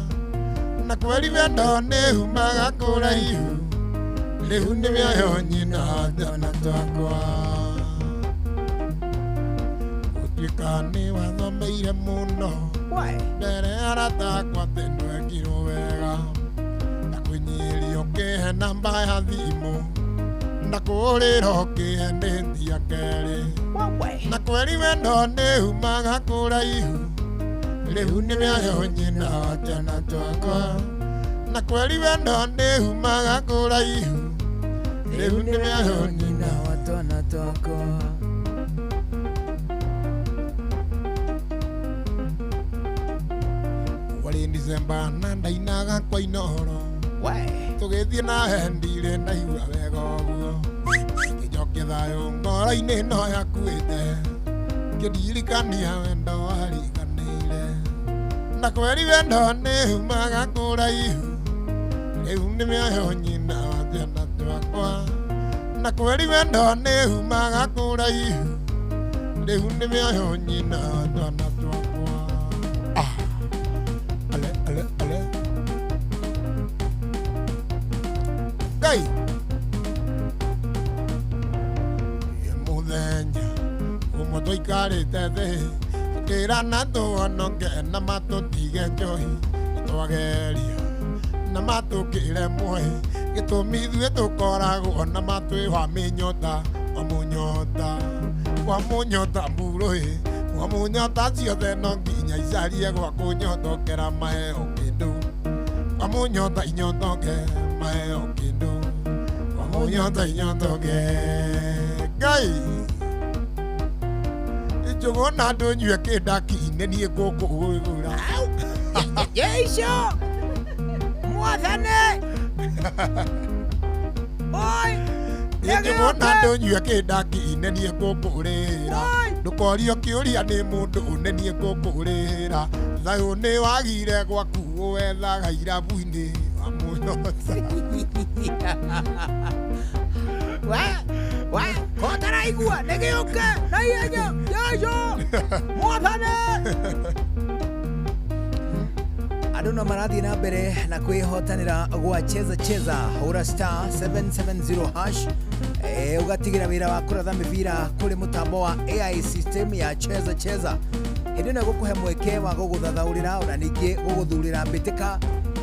na kweri wendo nĩ humaga kũraihu rĩu nĩ mĩoyo nyina wa ciana twakwa gũtuĩka nĩ wathomeire mũno mbere arata akwa atĩ ndwekirwo wega ndakwĩnyiria ũkĩhe namba ya thimũ ndakũrĩra ũkĩhe ndĩtia kerĩ na kweri wendo nĩ humaga kũraihu rĩu nĩ mĩoyo nyina wa ciana twakwa na kweri wendo nĩ humaga kũraihu rĩu nĩ mĩoyo nyina wa twana twakwa. Warĩ December na ndainaga kwa Inooro tũgĩthiĩ na hendire ndaigua wega ũguo ngĩnjokia thayũ ngoro-inĩ no yakuĩte ngĩndirikania wendo wariganĩire na kweri wendo nĩ humaga kũraihu rĩu nĩ mĩoyo nyina wa ciana twakwa na kweri wendo nĩ humaga kũraihu rĩu nĩ mĩoyo nyina wa twana twakwa. Ale ale ale Ngai mũthenya ũmwe tũikarĩte thĩ tũkĩrana tũhonoke na matũtige njohi nĩtwageria na matũkĩremwo gĩtũmi ithuĩ tũkoragwo na matwĩ wa mĩnyota wa mũnyota wa mũnyota mburũĩ wa mũnyota ciothe no nginya icarie gwa kũnyotokera maheo kĩndũ wa mũnyota inyotoke maheo kĩndũ wa mũnyota inyotoke Ngai njũgũna ndũnyue kĩndaki-inĩ niĩ ngũkũgũra. Yeisho mwathane oi njũgũna ndũnyue kĩndaki-inĩ niĩ ngũkũrĩra ndũkorio kĩũria nĩ mũndũ nĩ niĩ ngũkũrĩra thayũ nĩ wagire gwaku wethaga irabu-inĩ wa mũnyota. We kotaraigua nĩ gĩũke na ihenya Yesu mwathane. Andũ no marathiĩ na mbere na kwĩhotanĩra gwa cheza cheza hũra star 770 hash ũgatigĩra wĩra wa kũratha mĩbira kũrĩ mũtambo wa AI system ya cheza cheza hĩndĩ ĩno ĩgũkũhe mweke wa gũgũthathaũrĩra ona ningĩ gũgũthurĩra mbĩtĩka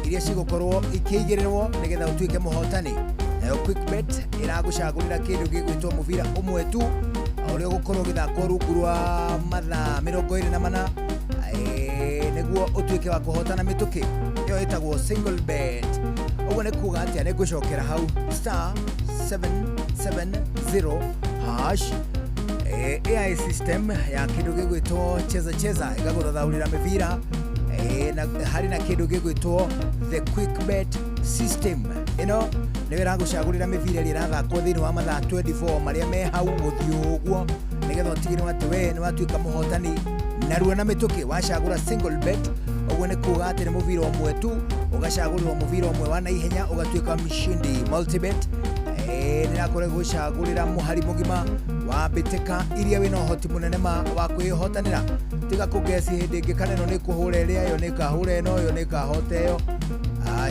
iria cigũkorwo ikĩigĩrĩrwo nĩgetha ũtuĩke mũhotani. Nayo quick bet ĩragũcagũrĩra kĩndũ gĩgwĩtwo mũbira ũmwe tu ũrĩa ũgũkorwo ũgĩthakwo rungu rwa mathaa 24 nĩguo ũtuĩke wa kũhotana mĩtũkĩ. Ĩyo ĩtagwo single bet. Ũguo nĩ kuga atĩa? Nĩ ngũcokera hau star 770 hash AI system ya kĩndũ gĩgwĩtwo cheza cheza ĩgagũthathaũrĩra mĩbira na harĩ na kĩndũ gĩgwĩtwo the quick bet system. Ĩno nĩyo ĩragũcagũrĩra mĩbira ĩrĩa ĩrathakwo thĩinĩ wa mathaa 24 marĩa me hau mũthiũ ũguo nĩgetha ũtigĩrĩrwo atĩ we nĩ watuĩka mũhotani narua na mĩtũkĩ. Wacagũra single bet ũguo nĩ kuga atĩ nĩ mũbira ũmwe tu ũgacagũrĩrwo mũbira ũmwe wa naihenya ũgatuĩka mshindi. Multibet nĩrakorwo ĩgũcagũrĩra mũhari mũgima wa mbĩtĩka iria wĩna ũhoti mũnene ma wa kwĩhotanĩra. Tiga kũngeci hĩndĩ ĩngĩ kana ĩno nĩ kũhũra ĩrĩa ĩyo nĩ ĩkahũra ĩno ĩyo nĩ ĩkahota ĩyo.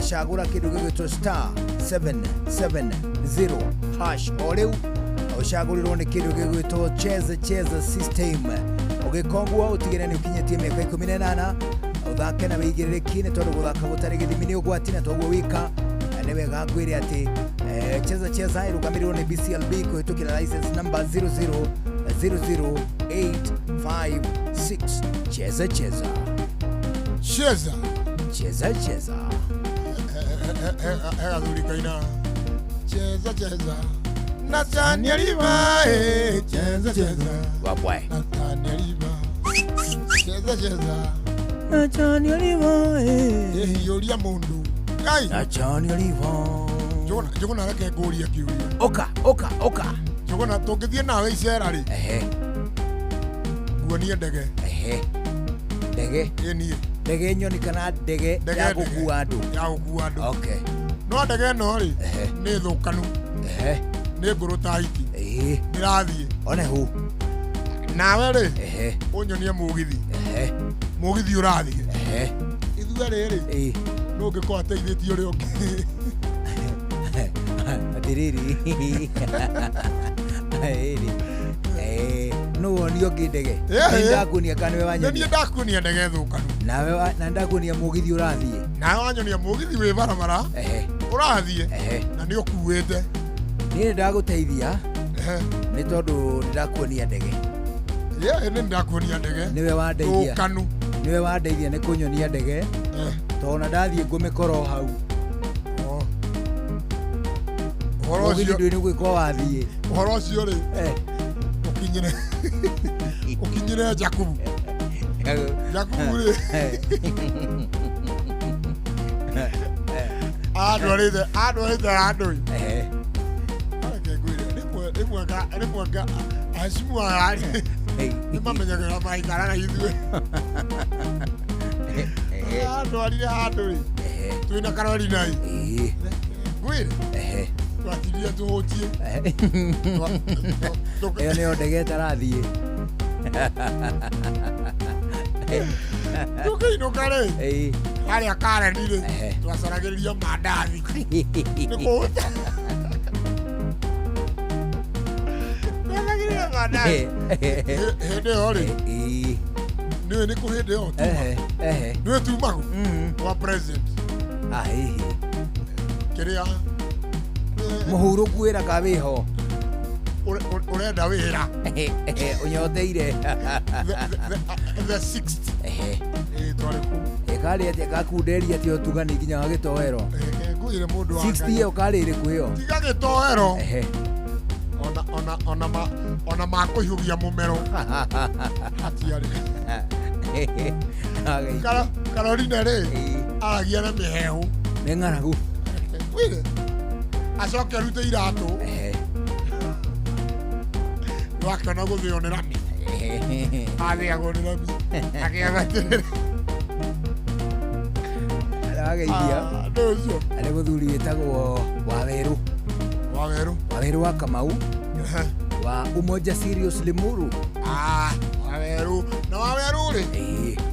Cagũra kĩndũ gĩgwĩtwo star 770 hash o rĩu ũcagũrĩrwo nĩ kĩndũ gĩgwĩtwo cheza cheza system. Ũgĩka ũguo ũtigĩrĩre nĩ ũkinyĩtie mĩaka 18 ũthake na wĩigĩrĩrĩki nĩ tondũ gũthaka gũtarĩ gĩthimi nĩ ũgwati na toguo wika nĩ wega ngwĩre atĩ cheza cheza ĩrũgamĩrĩrwo nĩ BCLB kũhĩtũkĩra license number 0000856. Cheza cheza cheza cheza cheza gathuri kaina cheza cheza Nathaniel Iba, cheza cheza wabwe Nathaniel Iba. Cheza cheza. Achani olivo. Hiũria mũndũ. Ngai. Achani olivo. Njũgũna njũgũna reke ngũrie kĩũria. Oka oka oka. Njũgũna tũngĩthiĩ nawe icera rĩ. Ehe. Nguonie ndege. Ehe. Ndege. Ĩ niĩ. Ndege nyoni kana ndege Ndege, ya ndege. gũkua andũ. Ya gũkua andũ. Okay. No ndege ĩno rĩ Ehe. nĩ thũkanu. Ehe. Nĩ ngũrũ ta hiti. Ĩĩ. Ndĩrathiĩ. One hu. Nawe rĩ. Ehe. Ũnyonie mũgithi. Ehe. Mũgithi ũrathiĩ. Ehe. Ithuĩ rĩrĩ. Ĩĩ. Nũ ũngĩkorwo ateithĩtie ũrĩa ũngĩ. Atiriri. Atiriri. Eh, nũ wonio ũngĩ ndege. Eh, Nĩ eh. ndakuonia kana nĩwe Nĩ wanyonia. niĩ ndakuonia ndege thũkanu. Nawe na ndakuonia mũgithi ũrathiĩ. Nawe wanyonia mũgithi wĩ barabara. Ehe. Ũrathiĩ. Ehe. Na nĩ ũkuĩte. Niĩ nĩ ndagũteithia Ehe. nĩ tondũ nĩ ndakuonia ndege. Ĩĩ nĩ ndakuonia ndege. Nĩwe wandeithia. Thũkanu. Nĩwe wandeithia nĩ kũnyonia ndege. Tondũ na ndathiĩ ngũmĩkora o hau. Ũhoro Mũgithi ũcio ndũĩ nĩ gwĩkwo wathiĩ. ũhoro ũcio rĩ ũkinyĩre ũkinyĩre Jakubu. Jakubu rĩ andwarĩte andwarĩte handũ ĩ. Reke ngwĩre rĩmwe rĩmwe rĩmwe ahecimu aya rĩ nĩ mamenyagĩrĩra maikara na ithuĩ. Andwarire handũ rĩ twĩna Carolina ĩ. Ngwĩre twatirire tũhũtie. Ĩyo nĩyo ndege ĩtarathiĩ. Tũkĩinũka rĩ Ĩĩ. harĩa Karen rĩ twacaragĩrĩria mandathi nĩ kũhũta. Twacaragĩrĩria mandathi. Hĩndĩ ĩyo rĩ nĩũĩ nĩ kũ hĩndĩ ĩyo Ehe, ehe. nĩũĩ tumagu wa president Ah, hihi. kĩrĩa Mũhurũku wĩra ka wĩho. Ũrenda wĩra. Ũnyoteire. The sixth. Ehe. Ĩĩ twarĩ kũu. Ĩkarĩ atĩa gakunderia atĩa ũtugani nginya wa gĩtoero. Reke ngwĩre mũndũ wa 60 Ngai. ĩyo karĩ ĩrĩkũ ĩyo? Tiga gĩtoero. Ehe. Ona ona ona ma ona makũhiũgia mũmero. Hatiarĩ. Carolina rĩ aragia na mĩhehu. Nĩ ng'aragu. Ngwĩre acoke arute iratũ. Nĩwakĩona gũthĩo nĩ rami. Athĩagwo nĩ rami. Akĩaga atĩrĩrĩ. Arageithia. Nĩ ũcio. Arĩ mũthuri wĩtagwo Wawerũ. Wawerũ. Wawerũ wa Kamau. Wa Umoja Sirius Limuru. Ah, Wawerũ. Na Wawerũ rĩ.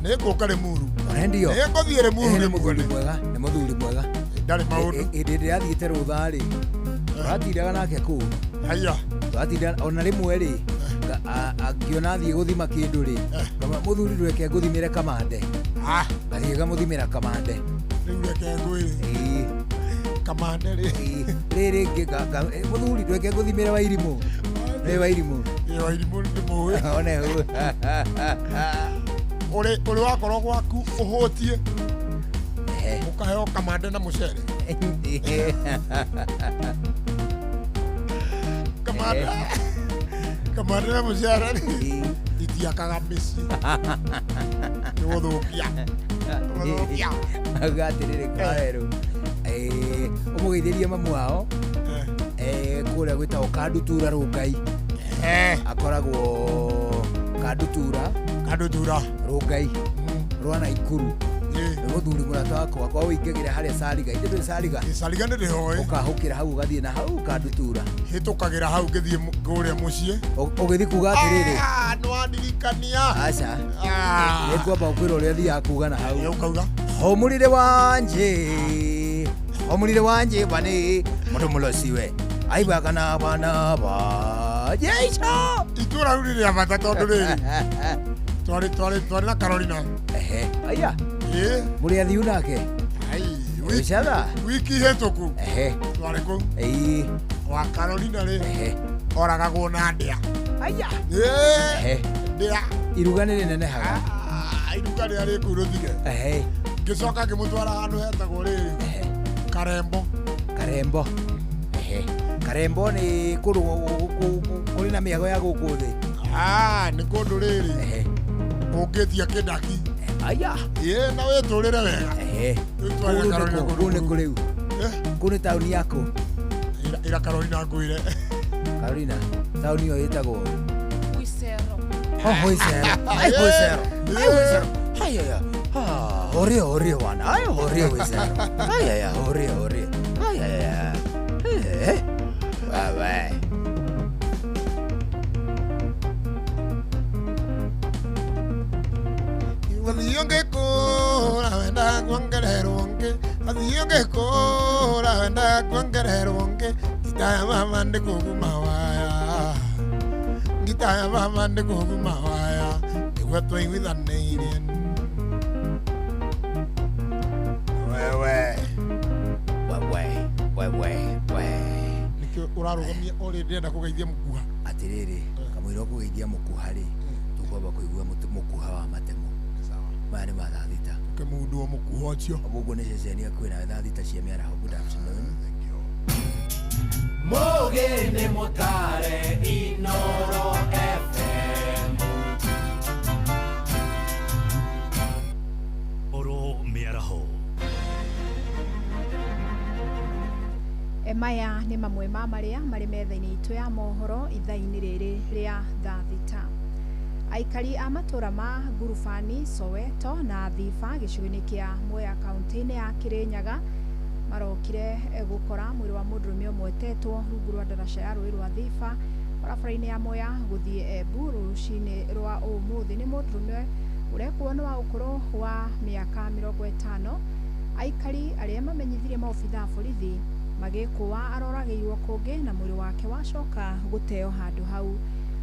Nĩ ngũka Limuru. One ndio. Nĩ ngũthiĩ Limuru Nĩ mũthuri mwega, nĩ mũthuri mwega. Ndarĩ maũndũ. Hĩndĩ ĩrĩa athiĩte rũtha rĩ, tũratindaga nake kũu. Haya. Tũratinda ona rĩmwe rĩ, ngĩona athiĩ gũthima kĩndũ rĩ, ngamwĩra, mũthuri reke ngũthimĩre kamande. Ngathiĩ ngamũthimĩra kamande. Rĩu reke ngwĩre. Kamande rĩ. Rĩrĩ rĩngĩ mũthuri reke ngũthimĩre Wairimũ. Nĩ Wairimũ. Ĩ Wairimũ nĩ mũĩ. One hau. Ũrĩ ũrĩ wakorwo gwaku ũhũtie. Ũkaheo kamande na mũcere. Kamande. Kamande na mũcere rĩ itiakaga mĩciĩ. Nĩ gũthũkia. Gũthũkia. Auga atĩrĩrĩ kawerũ ũmũgeithĩrie mamu wao kũrĩa gwĩtagwo Kandutura Rũngai. Akoragwo Kandutura. Kandutura. Rũngai. Rwa Naikuru. Nĩ mũthuri mũrata wakwa kwa ũingagĩra harĩa Sariga. Ithe ndũĩ Sariga? Sariga nĩ ndĩhoĩ. Ũkahũkĩra hau ũgathiĩ na hau Kandutura. Hĩtũkagĩra hau ngĩthiĩ kũrĩa mũciĩ. Ũgĩthiĩ kuga atĩrĩrĩ. Ah, nĩ wandirikania. Aca. Nĩ ngwamba gũkwĩra ũrĩa thiaga kuga na hau. Ũkauga. Homurire wanje. Homurire wanje bane. Mũndũ mũlosiwe. Aibakana bana ba. Jesu. Itũra rĩu nĩ rĩa bata tondũ rĩrĩ. Twarĩ twarĩ twarĩ na Carolina. Ehe. Aya. Ĩĩ. Mũrĩ athiu nake? Ai. Wĩcatha? Wiki hĩtũku. Ehe. Twarĩ kũu. Ĩĩ. Wa Carolina rĩ. Ehe. Oragagwo na ndĩa. Aya. Ĩĩ. Ehe. Ndĩa. Iruga nĩ rĩnenehaga. Iruga rĩrĩa rĩ kũu rũthige. Ehe. Ngĩcoka ngĩmũtwara handũ hetagwo rĩrĩ. Karembo. Karembo. Ehe. Karembo nĩ kũndũ kũrĩ na mĩago ya gũkũ thĩ. Ah, nĩ kũndũ rĩrĩ. Ehe. Ũngĩtia kĩndaki. Aya. Ĩĩ na wĩtũrĩre wega. Rĩu twarĩra Carolina Kũu kũndũ nĩ kũ rĩu? Kũu nĩ taũni yaku? Ĩra Carolina ngwĩre. Carolina, taũni ĩyo ĩtagwo Huisero. Oh, Huisero. Ai, Huisero. Ai, Huisero. Ai, ai, ai. Ah, horia, horia wana. Ai, horia Huisero. Ai, ai, ai, horia, horia. Ai, ai, ai. Eh. Wewe. Athiĩ ngĩkũra wenda kuongererwo ngĩ athiĩ ngĩkũra wenda kuongererwo ngĩ ngita ya mama ndĩkũguma waya ngita ya mama ndĩkũguma waya nĩguo twaiguithanĩirie wewe Wewe. Wewe. We. Nĩkĩo ũrarũgamia ũrĩ ndĩrenda kũgeithia mũkuha. Atĩrĩrĩ, kamũira ũkũgeithia mũkuha rĩ, tũkwamba kũigua mũkuha wa matemo. Maya nĩ ma thaa thita. Ũkĩmundwo mũkuha ũcio. Ũguo nĩ ceceni hakuhĩ nawe thaa thita cia mĩaraho. Good afternoon. Mugi nĩ mũtare Inoro FM. Oro mĩaraho. Maya nĩ mamwe ma marĩa marĩ metha-inĩ itũ ya mohoro ithaa-inĩ rĩrĩ rĩa thaa thita. Aikari a matũra ma Ngurubani, Soweto na Thiba gĩcigo-inĩ kĩa Mwea kaunti-inĩ ya Kirinyaga marokire gũkora mwĩrĩ wa mũndũrũme ũmwe ũtetwo rungu rwa ndaraca ya rũĩ rwa Thiba barabara-inĩ ya Mwea gũthiĩ Embu rũcinĩ rwa ũmũthĩ. Nĩ mũndũrũme ũrekwo nĩ wa ũkũrũ wa mĩaka 50. Aikari arĩa mamenyithirie maobitha a borithi magĩkũa aroragĩirwo kũngĩ na mwĩrĩ wake wacoka gũteo handũ hau.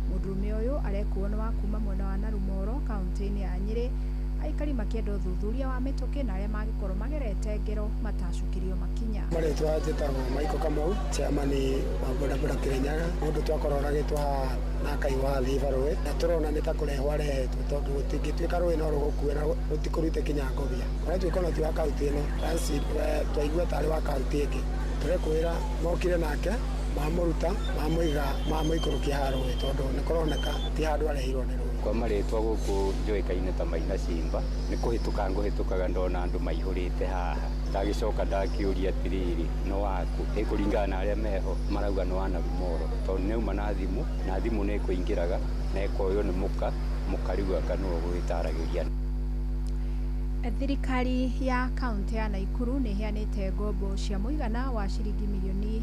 Mũndũrũme ũyũ arekwo nĩ wa kuma mwena wa Narumoro kaunti-inĩ ya Nyĩrĩ. Aikari makĩenda ũthuthuria wa mĩtũkĩ na arĩa mangĩkorwo magerete ngero matacũkĩrio makinya. Marĩtwa njĩtagwo Michael Kamau, chairman wa bodaboda Kirinyaga. Mũndũ twakorwo oragĩtwo haha na akaihwo Thiba rũĩ na tũrona nĩ ta kũrehwo arehetwo tondũ gũtingĩtuĩka rũĩ no rũgũkue na rũtikũrute kinya ngobia. Ũratuĩka ona ti wa kaunti ĩno, twaigua tarĩ wa kaunti ĩngĩ. Tũrekwĩra mokire nake mamũruta mamũiga mamũikũrũkia haha rũĩ tondũ nĩ kũroneka ti handũ arehirwo nĩ rũĩ. Kwa marĩtwa gũkũ njũĩkaine ta Maina Simba, nĩ kũhĩtũka ngũhĩtũkaga ndona andũ maihũrĩte haha. Ndagĩcoka ndakĩũria atĩrĩrĩ, no waku? Ĩkũringana na arĩa meho marauga nĩ wa Narumoro tondũ nĩauma na thimũ na thimũ nĩ ĩkũingĩraga na ĩkoywo nĩ mũka mũka rĩu anga nĩwe ũgũgĩtaragĩria. Thirikari ya kaunti ya Nakuru nĩ ĩheanĩte ngombo cia mũigana wa ciringi mirioni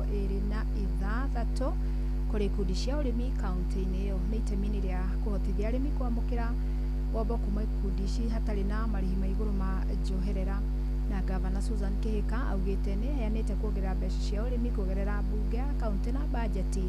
26 kũrĩ ikundi cia ũrĩmi kaunti-inĩ ĩyo. Nĩ itemi-inĩ rĩa kũhotithia arĩmi kwamũkĩra ngombo kuma ikundi ici hatarĩ na marĩhi ma igũrũ ma njoherera. Na gavana Susan Kihika augĩte nĩ ĩheanĩte kuongerera mbeca cia ũrĩmi kũgerera mbunge ya kaunti na bajeti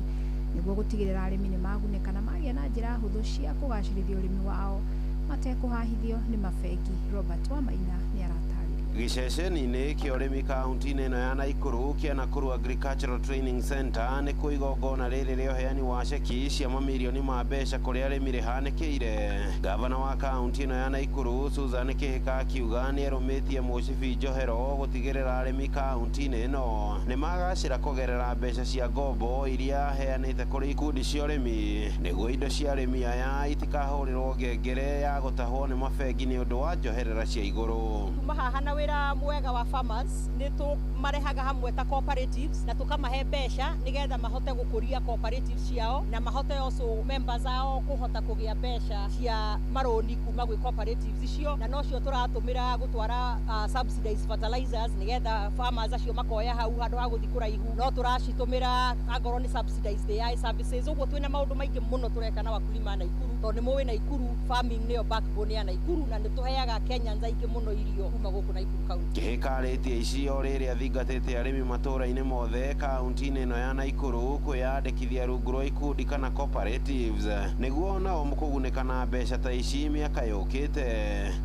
nĩguo gũtigĩrĩra arĩmi nĩ magunĩka na magĩa na njĩra hũthũ cia kũgacĩrithia ũrĩmi wao matekũhahithio nĩ mabengi. Robert Wamaina nĩ aratarĩria. Gĩceceni-inĩ kĩa ũrĩmi kaunti-inĩ ĩno ya Nakuru kĩa Nakuru Agricultural Training Center nĩ kuo igongona rĩrĩ rĩa ũheani wa ceki cia mamirioni ma mbeca kũrĩ arĩmi rĩhanĩkĩire. Gavana wa kaunti ĩno ya Nakuru Susan Kihika akiuga nĩ erũmĩtie mũcibi njohero gũtigĩrĩra arĩmi kaunti-inĩ ĩno nĩ magacĩra kũgerera mbeca cia ngombo iria aheanĩte kũrĩ ikundi cia ũrĩmi nĩguo indo cia arĩmi aya itikahũrĩrwo ngengere ya gũtahwo nĩ mabengi nĩ ũndũ wa njoherera cia igũrũ. Kuma haha na wĩra mwega wa farmers nĩ tũmarehaga hamwe ta cooperatives na tũkamahe mbeca nĩgetha mahote gũkũria cooperatives ciao na mahote also members ao kũhota kũgĩa mbeca cia marũni kuma gwĩ cooperatives icio, na nocio tũratũmĩra gũtwara subsidized fertilizers nĩgetha farmers acio makoya hau handũ ha gũthiĩ kũraihu. No tũracitũmĩra angorwo nĩ subsidized AI services. Ũguo twĩna maũndũ maingĩ mũno tũreka na wakulima a Nakuru tondũ nĩ mũĩ Nakuru farming nĩyo backbone ya Nakuru na nĩ tũheaga Kenyans aingĩ mũno irio kuma gũkũ Nakuru county. Kihika arĩtie ici o rĩrĩ athingatĩte arĩmi matũũra-inĩ mothe kaunti-inĩ ĩno ya Nakuru kwĩyandĩkithia rungu rwa ikundi kana cooperatives nĩguo nao kũgunĩka na mbeca ta ici mĩaka yũkĩte.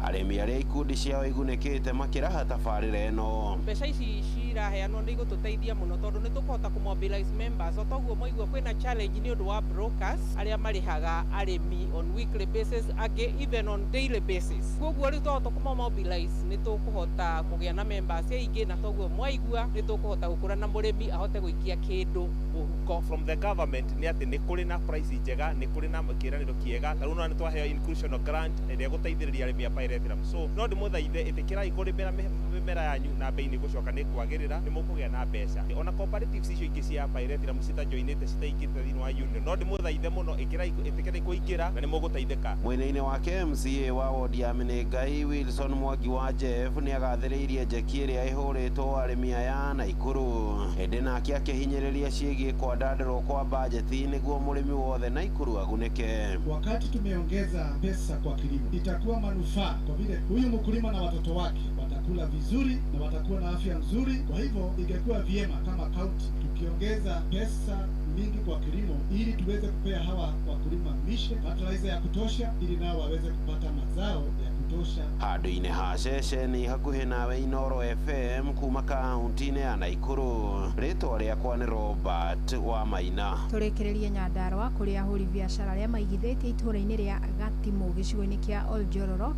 Arĩmi arĩa ikundi ciao igunĩkĩte makĩraha tabarĩra ĩno. Mbeca ici ciraheanwo nĩ igũtũteithia mũno tondũ nĩ tũkũhota kũmobilize members. O toguo mwaigua kwĩna challenge nĩ ũndũ wa brokers arĩa marĩhaga arĩmi on weekly basis, angĩ even on daily basis. Koguo rĩu twahota kũmobilize nĩ tũkũhota tũkũhota kũgĩa na members aingĩ na toguo mwaigua nĩ tũkũhota gũkũra na mũrĩmi ahote gũikia kĩndũ mũhuko. From the government nĩ atĩ nĩ kũrĩ na price njega, nĩ kũrĩ na kĩĩranĩro kĩega. Ta rĩu nĩ twaheo inclusion grant ĩrĩa ĩgũteithĩrĩria arĩmi a pyrethrum. So no ndĩmũthaithe, ĩtĩkĩrai kũrĩmĩra mĩmera yanyu na bei nĩ gũcoka nĩ kwagĩrĩra, nĩ mũkũgĩa na mbeca. Ona cooperatives icio ingĩ cia pyrethrum citajoinĩte, citaingĩrĩte thĩinĩ wa union, no ndĩmũthaithe mũno, ĩtĩkĩrai kũingĩra na nĩ mũgũteithĩka. Mwena-inĩ wake MCA wa wodi ya Menengai Wilson Mwangi wa Jeff nĩ agathĩrĩirie njeki ĩrĩa ĩhũrĩtwo arĩmi aya Naikuru, ĩndĩ nake akĩhinyĩrĩria ciĩgiĩ kwandandũrwo kwa bajeti nĩguo mũrĩmi wothe Naikuru agunĩke. Wakati tumeongeza pesa kwa kilimo itakuwa manufaa kwa vile huyu mkulima na watoto wake watakula vizuri na watakuwa na afya nzuri. Kwa hivyo ingekuwa vyema kama kaunti tukiongeza pesa mingi kwa kilimo ili tuweze kupea hawa wakulima mishe fertilizer ya kutosha ili nao waweze kupata mazao ya kutosha. Handũ-inĩ ha ceceni hakuhĩ nawe Inooro FM kuma kaunti-inĩ ya Naikuru, rĩtwa rĩakwa nĩ Robert wa Maina. Tũrĩkĩrĩrie Nyandarũa kũrĩa ahũri biacara arĩa maigithĩtie itũũra-inĩ rĩa Gatimũ gĩcigo-inĩ kĩa Oljororok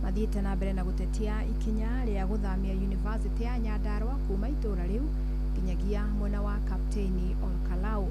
mathiĩte na mbere na gũtetia ikinya rĩa gũthamia yunivasĩtĩ ya Nyandarũa kuma itũũra rĩu nginyagia mwena wa Kapteni Olkalau.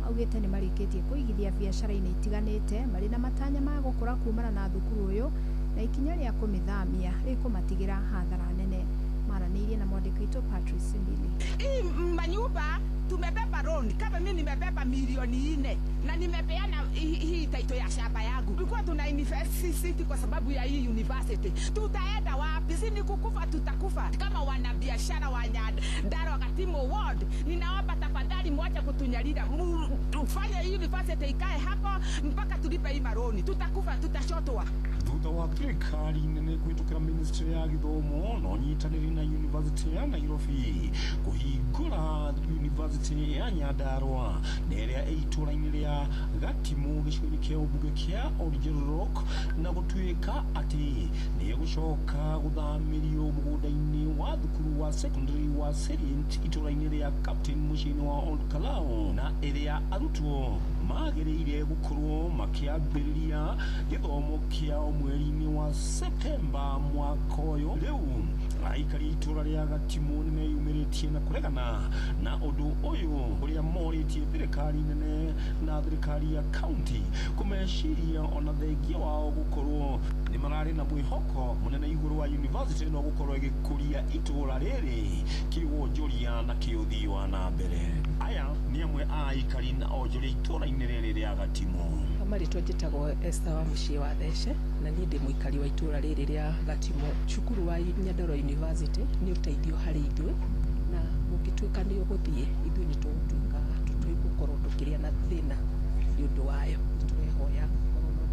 Augĩte nĩ marĩkĩtie kũigithia biacara-inĩ itiganĩte marĩ na matanya ma gũkũra kumana na thukuru ũyũ na ikinya rĩa kũmĩthamia rĩkũmatigĩra hathara nene. Maranĩirie na mwandĩki witũ Patrice Mbili. Hii manyumba tumebeba loan, kama mimi nimebeba milioni 4 na nimepeana hii title ya shamba yangu. Tulikuwa tuna invest kwa sababu ya hii university. Tutaenda wapi? Si ni kukufa, tutakufa. Kama wanabiashara wa Nyandarua Gatimu ward, ninaomba tafadhali mwache kutunyalira. Tufanye hii university ikae hapo mpaka tulipe hii maroni. Tutakufa, tutashotwa. Thutha wa thirikari nene kũhĩtũkĩra ministry ya gĩthomo na ũnyitanĩri na University ya Nairobi kũhingũra University ya Nyandarua na ĩrĩa ĩ itũũra-inĩ rĩa Gatimu gĩcigo-inĩ kĩa ũmbunge kĩa Oljororok na gũtuĩka atĩ nĩ ĩgũcoka gũthamĩrio mũgũnda-inĩ wa thukuru wa secondary wa Serient itũũra-inĩ rĩa Captain mũciĩ-inĩ wa Olkalau na ĩrĩa arutwo magĩrĩire gũkorwo makĩambĩrĩria gĩthomo kĩao mweri-inĩ wa Septemba mwaka ũyũ. Rĩu aikari a itũũra rĩa Gatimu nĩ meyumĩrĩtie na kũregana na ũndũ ũyũ ũrĩa morĩtie thirikari nene na thirikari ya kaunti kũmeciria ona thengia wao gũkorwo nĩ mararĩ na mwĩhoko mũnene igũrũ wa university no gũkorwo ĩgĩkũria itũũra rĩrĩ kĩwonjoria na kĩũthii wa na mbere. Aya nĩ amwe a aikari na onjoria itũũra-inĩ rĩrĩ rĩa Gatimu. Marĩtwa njĩtagwo Esther wa mũciĩ wa Thece na niĩ ndĩ mũikari wa itũũra rĩrĩ rĩa Gatimu. Cukuru wa Nyandarua University nĩ ũteithio harĩ ithuĩ na ũngĩtuĩka nĩ ũgũthiĩ ithuĩ nĩ tũgũtuĩka tũtũgũkorwo tũkĩrĩa na thĩna nĩ ũndũ wayo. Nĩ tũrehoya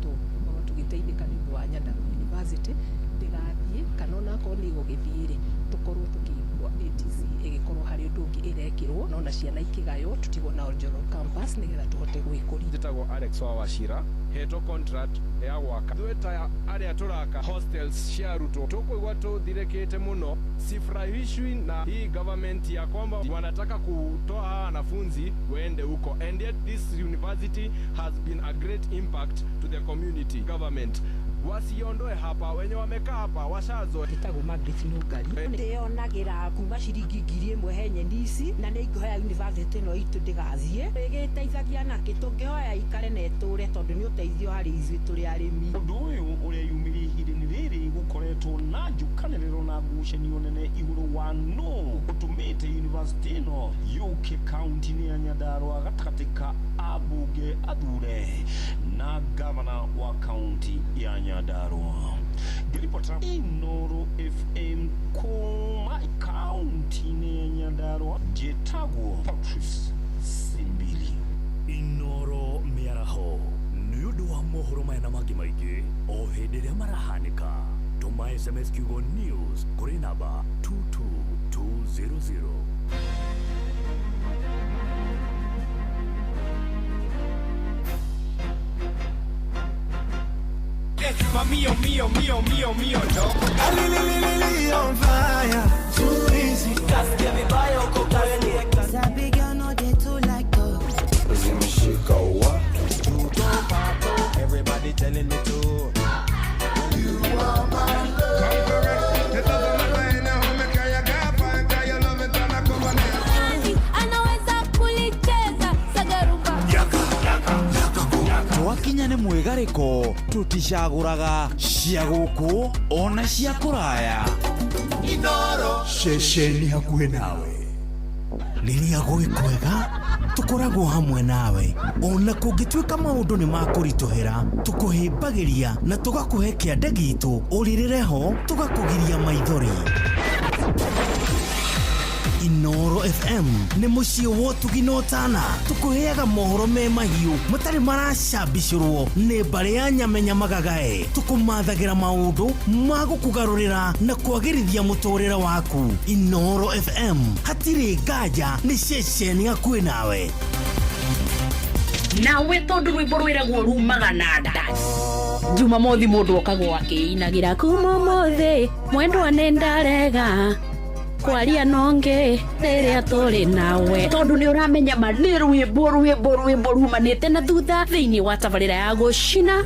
tũkorwo tũgĩteithĩka nĩ ũndũ wa Nyandarua University ndĩgathiĩ kana onakorwo nĩ ĩgũgĩthiĩ rĩ tũkorwo tũkĩigua ATC ĩgĩkorwo harĩ ũndũ ũngĩ ĩrekĩrwo no na ciana ikĩgaywo tũtigwo na Oljororok campus nĩgetha tũhote gwĩkũria. Njĩtagwo Alex wa Wachira, hetwo contract ya gwaka. Ithuĩ ta arĩa tũraka hostels cia arutwo tũkũigua tũthirĩkĩte mũno. Sifurahishwi na hii government ya kwamba wanataka kutoa hawa wanafunzi waende huko, and yet this university has been a great impact to the community. Government wasiondoe hapa, wenye wamekaa hapa washazo. Njĩtagwo Margaret Nũngari, ndĩyonagira kuma ciringi 1000 he nyeni ici na nĩ ingĩhoya university ĩno itũ ndĩgathiĩ ĩgĩteithagia nakĩ tũngĩhoya ikare na ĩtũre tondũ nĩ ũteithio harĩ ithuĩ tũrĩ arĩmi. Ũndũ ũyũ ũrĩa yumĩrie ihinda-inĩ rĩrĩ gũkoretwo na njũkanĩrĩro na ngucanio nene igũrũ wa nũ ũtũmĩte university ĩno yũke kaunti-inĩ ya Nyandarua gatagatĩ ka ambunge athure na gavana wa kaunti ya Nyandarua. Ngĩribotera Inooro FM kuma kaunti-inĩ ya Nyandarua, njĩtagwo Patrice Simbili. Inooro mĩaraho nĩ ũndũ wa mohoro maya na mangĩ maingĩ o hĩndĩ ĩrĩa marahanĩka. Tũma SMS kiugo news kũrĩ namba 22200. Mio, mio, mio, mio, mio, no. On fire, too easy. Kasikia vibaya uko kwenye. Sabi girl no dey too like talk. Zimeshika watu. Everybody telling me to. You are my love. mwĩgarĩko tũticagũraga cia gũkũ ona cia kũraya. Inoro. Ceceni hakuhĩ nawe. Rĩrĩa gwĩ kwega tũkoragwo hamwe nawe, ona kũngĩtuĩka maũndũ nĩ makũritũhĩra, tũkũhĩmbagĩria na tũgakũhe kĩande gitũ, ũrĩrĩre ho tũgakũgiria maithori. Inoro FM nĩ mũciĩ wa ũtugi na ũtana, tũkũheaga mohoro me mahiũ matarĩ maracambicũrwo nĩ mbarĩ ya nyamenya magagae, tũkũmathagĩra maũndũ ma gũkũgarũrĩra na kwagĩrithia mũtũrĩre waku. Inoro FM hatirĩ nganja nĩ ceceni hakuhĩ nawe. Nawe tondu rwimbo rwiragwo rumaga na nda. Jumamothi mundu okagwo akiinagira kuma umuthi mwendwa nĩ ndarega kwaria nonge rĩrĩa tũrĩ nawe, tondu nĩ ũramenya ma nĩ rwĩmbo rwĩmbo rwĩmbo rumanĩte na thutha thĩinĩ wa tabarĩra ya gũcina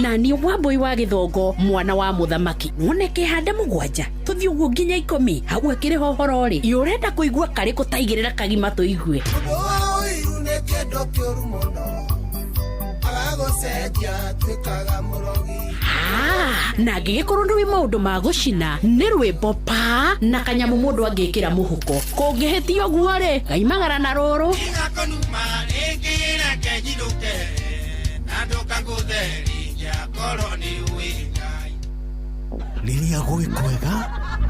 na niĩ Wambui wa Gĩthongo mwana wa mũthamaki woneke handa 7 tũthiĩ ũguo nginya 10 hau akĩrĩ ho ũhoro rĩ ũrenda kũigua karĩkũ taigĩrĩra kagima tũigue. Ũiru nĩ kĩndũ kĩũru mũno, agagũcenjia atuĩkaga mũrogi. Na angĩgĩkorwo ndũĩ maũndũ ma gũcina nĩ rwĩmbo pa na kanyamũ mũndũ angĩkĩra mũhuko kũngĩhĩtia ũguo rĩ gaimagara na rũrũ. Tigakonuma rĩngĩ reke njinũke, na ndũkangũthe rĩngĩ akorwo nĩ ũĩ Ngai. Rĩrĩa gwĩ kwega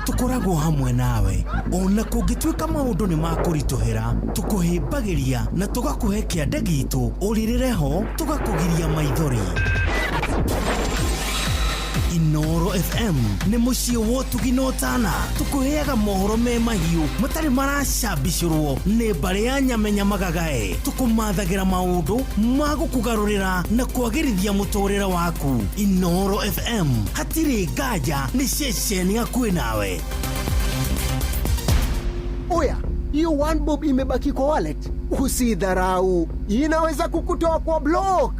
tũkoragwo hamwe nawe, ona kũngĩtuĩka maũndũ nĩ makũritũhĩra, tũkũhĩmbagĩria na tũgakũhe kĩande gitũ, ũrĩrĩre ho tũgakũgiria maithori. Inoro FM nĩ mũciĩ wa ũtugi na ũtana, tũkũheaga mohoro me mahiũ matarĩ maracambicũrwo nĩ mbarĩ ya nyamenya magagae, tũkũmathagĩra maũndũ ma gũkũgarũrĩra na kwagĩrithia mũtũrĩre waku. Inoro FM hatirĩ nganja nĩ ceceni hakuhĩ nawe. Oya, hiyo one bob imebaki kwa wallet, usidharau, inaweza kukutoa kwa block.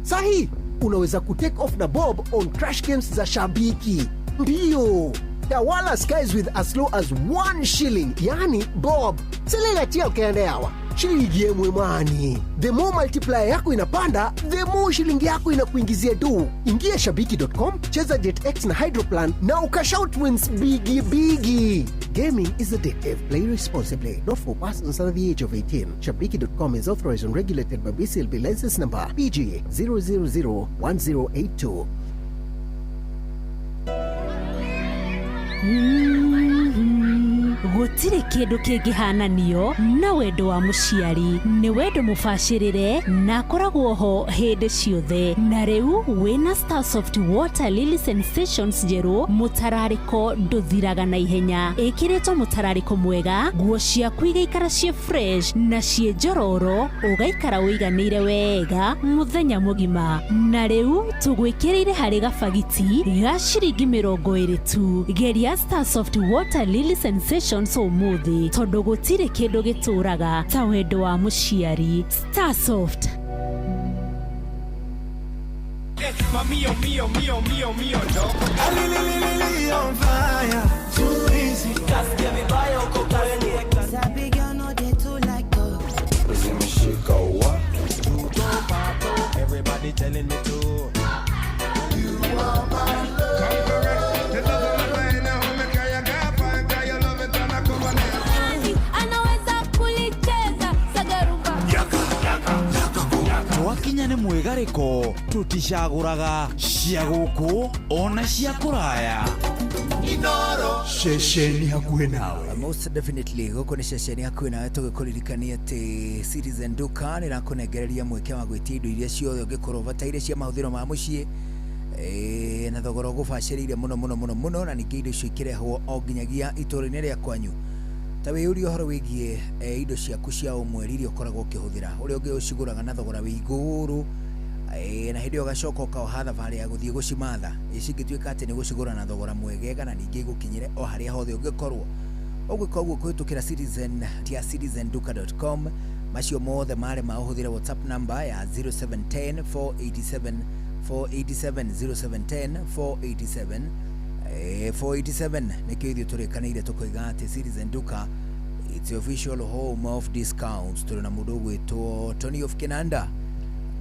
Sahi unaweza kutake off na bob on crash games za Shabiki. Ndiyo, tawala skies with as low as 1 shilling, yani bob. Silingatia ukaende hawa shilingi yemwe mwani. The more multiplier yako inapanda, the more shilingi yako inakuingizia do. Ingia shabiki.com, cheza JetX na Hydroplan na ukashout wins bigi bigi. Gaming is addictive. Play responsibly. Not for persons under the age of 18. Shabiki.com is authorized and regulated by BCLB license number PG 0001082. Gũtirĩ kĩndũ kĩngĩhananio na wendo wa mũciari, nĩ wendo mũbacĩrĩre na akoragwo ho hĩndĩ ciothe. Na rĩu wĩna Starsoft Water Lily Sensations njerũ, mũtararĩko ndũthiraga na ihenya, ĩkĩrĩtwo mũtararĩko mwega, nguo ciaku igaikara ciĩ fresh na ciĩ njororo, ũgaikara ũiganĩire wega mũthenya mũgima. Na rĩu tũgwĩkĩrĩire harĩ gabagiti ga ciringi 20 tu. Geria Starsoft Water Lily Sensations ũmũthĩ, tondũ gũtirĩ kĩndũ gĩtũraga ta wendo wa mũciari. Starsoft. Mio, mio, mio, mio, mio, no. Alililili on fire, too easy. Kasikia vibaya uko kwenye. Sabi girl no dey too like talk. Zimeshika wa. Everybody telling me to. You are my love. The love of my life now, me kaya gapa, kaya love it and I come on. Anaweza kulicheza sagarumba. Yaka, yaka, yaka. Twakinya nĩ mwĩgarĩko tũticagũraga cia gũkũ ona cia kũraya. Inoro. Ceceni hakuhĩ nawe. Most definitely gũkũ nĩ ceceni hakuhĩ nawe, tũgĩkũririkania atĩ Citizen Duka nĩ ĩrakũnengereria mweke wa gwĩtia indo iria ciothe ũngĩkorwo ũbataire cia mahũthĩro ma mũciĩ na thogora ũgũbacĩrĩire mũno mũno mũno mũno, na ningĩ indo icio ikĩrehwo o nginyagia itũũra-inĩ rĩa kwanyu. Ta wĩyũrie ũhoro wĩgiĩ indo ciaku cia o mweri iria ũkoragwo ũkĩhũthĩra, ũrĩa ũngĩ ũcigũraga na thogora wĩ igũrũ, na hĩndĩ ĩyo ũgacoka ũkaoha thabarĩ ya gũthiĩ gũcimatha, cingĩtuĩka atĩ nĩ gũcigũra na thogora mwegega na ningĩ igũkinyĩre o harĩa hothe ũngĩkorwo. Ũgwĩka ũguo kũhĩtũkĩra Citizen ya citizenduka.com. Macio mothe marĩ ma ũhũthĩre WhatsApp number ya 0710 487 487 0710 487 487. Nĩkĩo ithuĩ tũrĩkanĩire tũkoiga atĩ Citizen Duka it's the official home of discounts. Tũrĩ na mũndũ ũgwĩtwo Tony of Kinanda.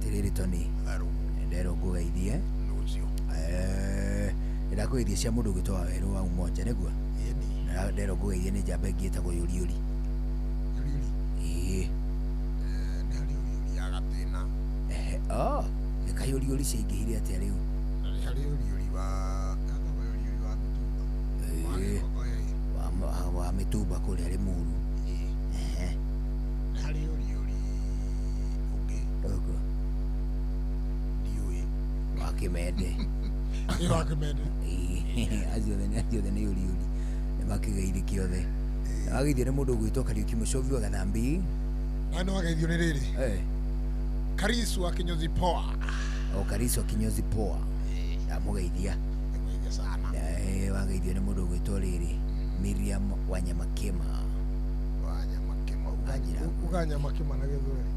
Atĩrĩrĩ Tony, Nderwo ngũgeithie. Nũcio. Ndakũgeithia cia mũndũ ũgwĩtwo Wawerũ wa Umoja nĩguo? Na nderwo ngũgeithie nĩ njamba ĩngĩ ĩtagwo Yũriũri. Yũriũri? Ĩĩ. Nĩ harĩ Yũriũri ya Gatĩna. Oh, nĩ kayũriũri ciaingĩhire atĩa rĩu? Na nĩ harĩ Yũriũri wa etagwo Yũriũri wa Mĩtumba. Ĩĩ. Wa Mĩtumba kũrĩa Rĩmuru. Ehe. Nĩ harĩ Yũriũri ũngĩ. Ũguo. Ndiũĩ. Wa Kĩmende. Ĩ wa Kĩmende. Acio othe nĩ Yũriũri. Nĩ makĩgeithĩke othe. Na wageithio nĩ mũndũ ũgwĩtwo Kariũki Mũcovi wa Gathambi. Na nĩ wageithio nĩ rĩrĩ. Karisu wa Kinyozi Poa. O Karisu wa Kinyozi Poa. Ndamũgeithia. Ndamũgeithia sana. Wageithio nĩ mũndũ ũgwĩtwo rĩrĩ Miriam Wanyamakema. Wanyamakema. Uga Nyamakema na Gĩthweri.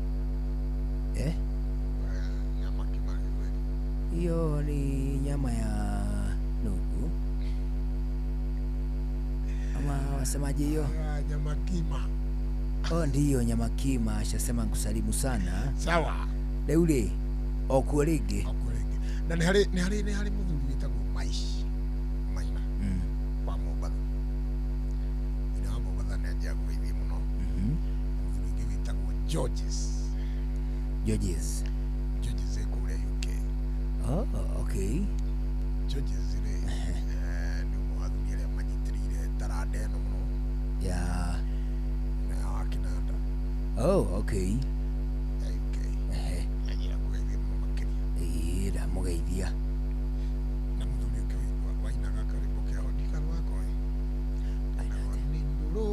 Eh? Nyamakema na Gĩthweri. Hiyo ni nyama ya nugu. Ama wasemaje hiyo? Nyamakima. Oh, ndiyo Nyamakima ashasema nkusalimu sana. Sawa. Rĩu rĩ okuo rĩngĩ. Okuo rĩngĩ. Na nĩ harĩ mũthuri wĩtagwo Maishi Maina. Wa Mombatha. Maina wa Mombatha nĩ anjia kũgeithia mũno. Mũthuri ũngĩ wĩtagwo Georges. Georges. Georges e kũrĩa UK. Oh, okay. Georges rĩ nĩ ũmwe wa athuri arĩa manyitĩrĩire taranda ĩno mũno. Ya. Na wa Kĩnanda. Oh, okay. Ya UK. Anjia kũgeithia mũno makĩria. Ĩĩ, ndamũgeithia. Na mũthuri ũngĩ wainaga karwĩmbo keho ndikarwako ĩ. Nĩ ndũrũ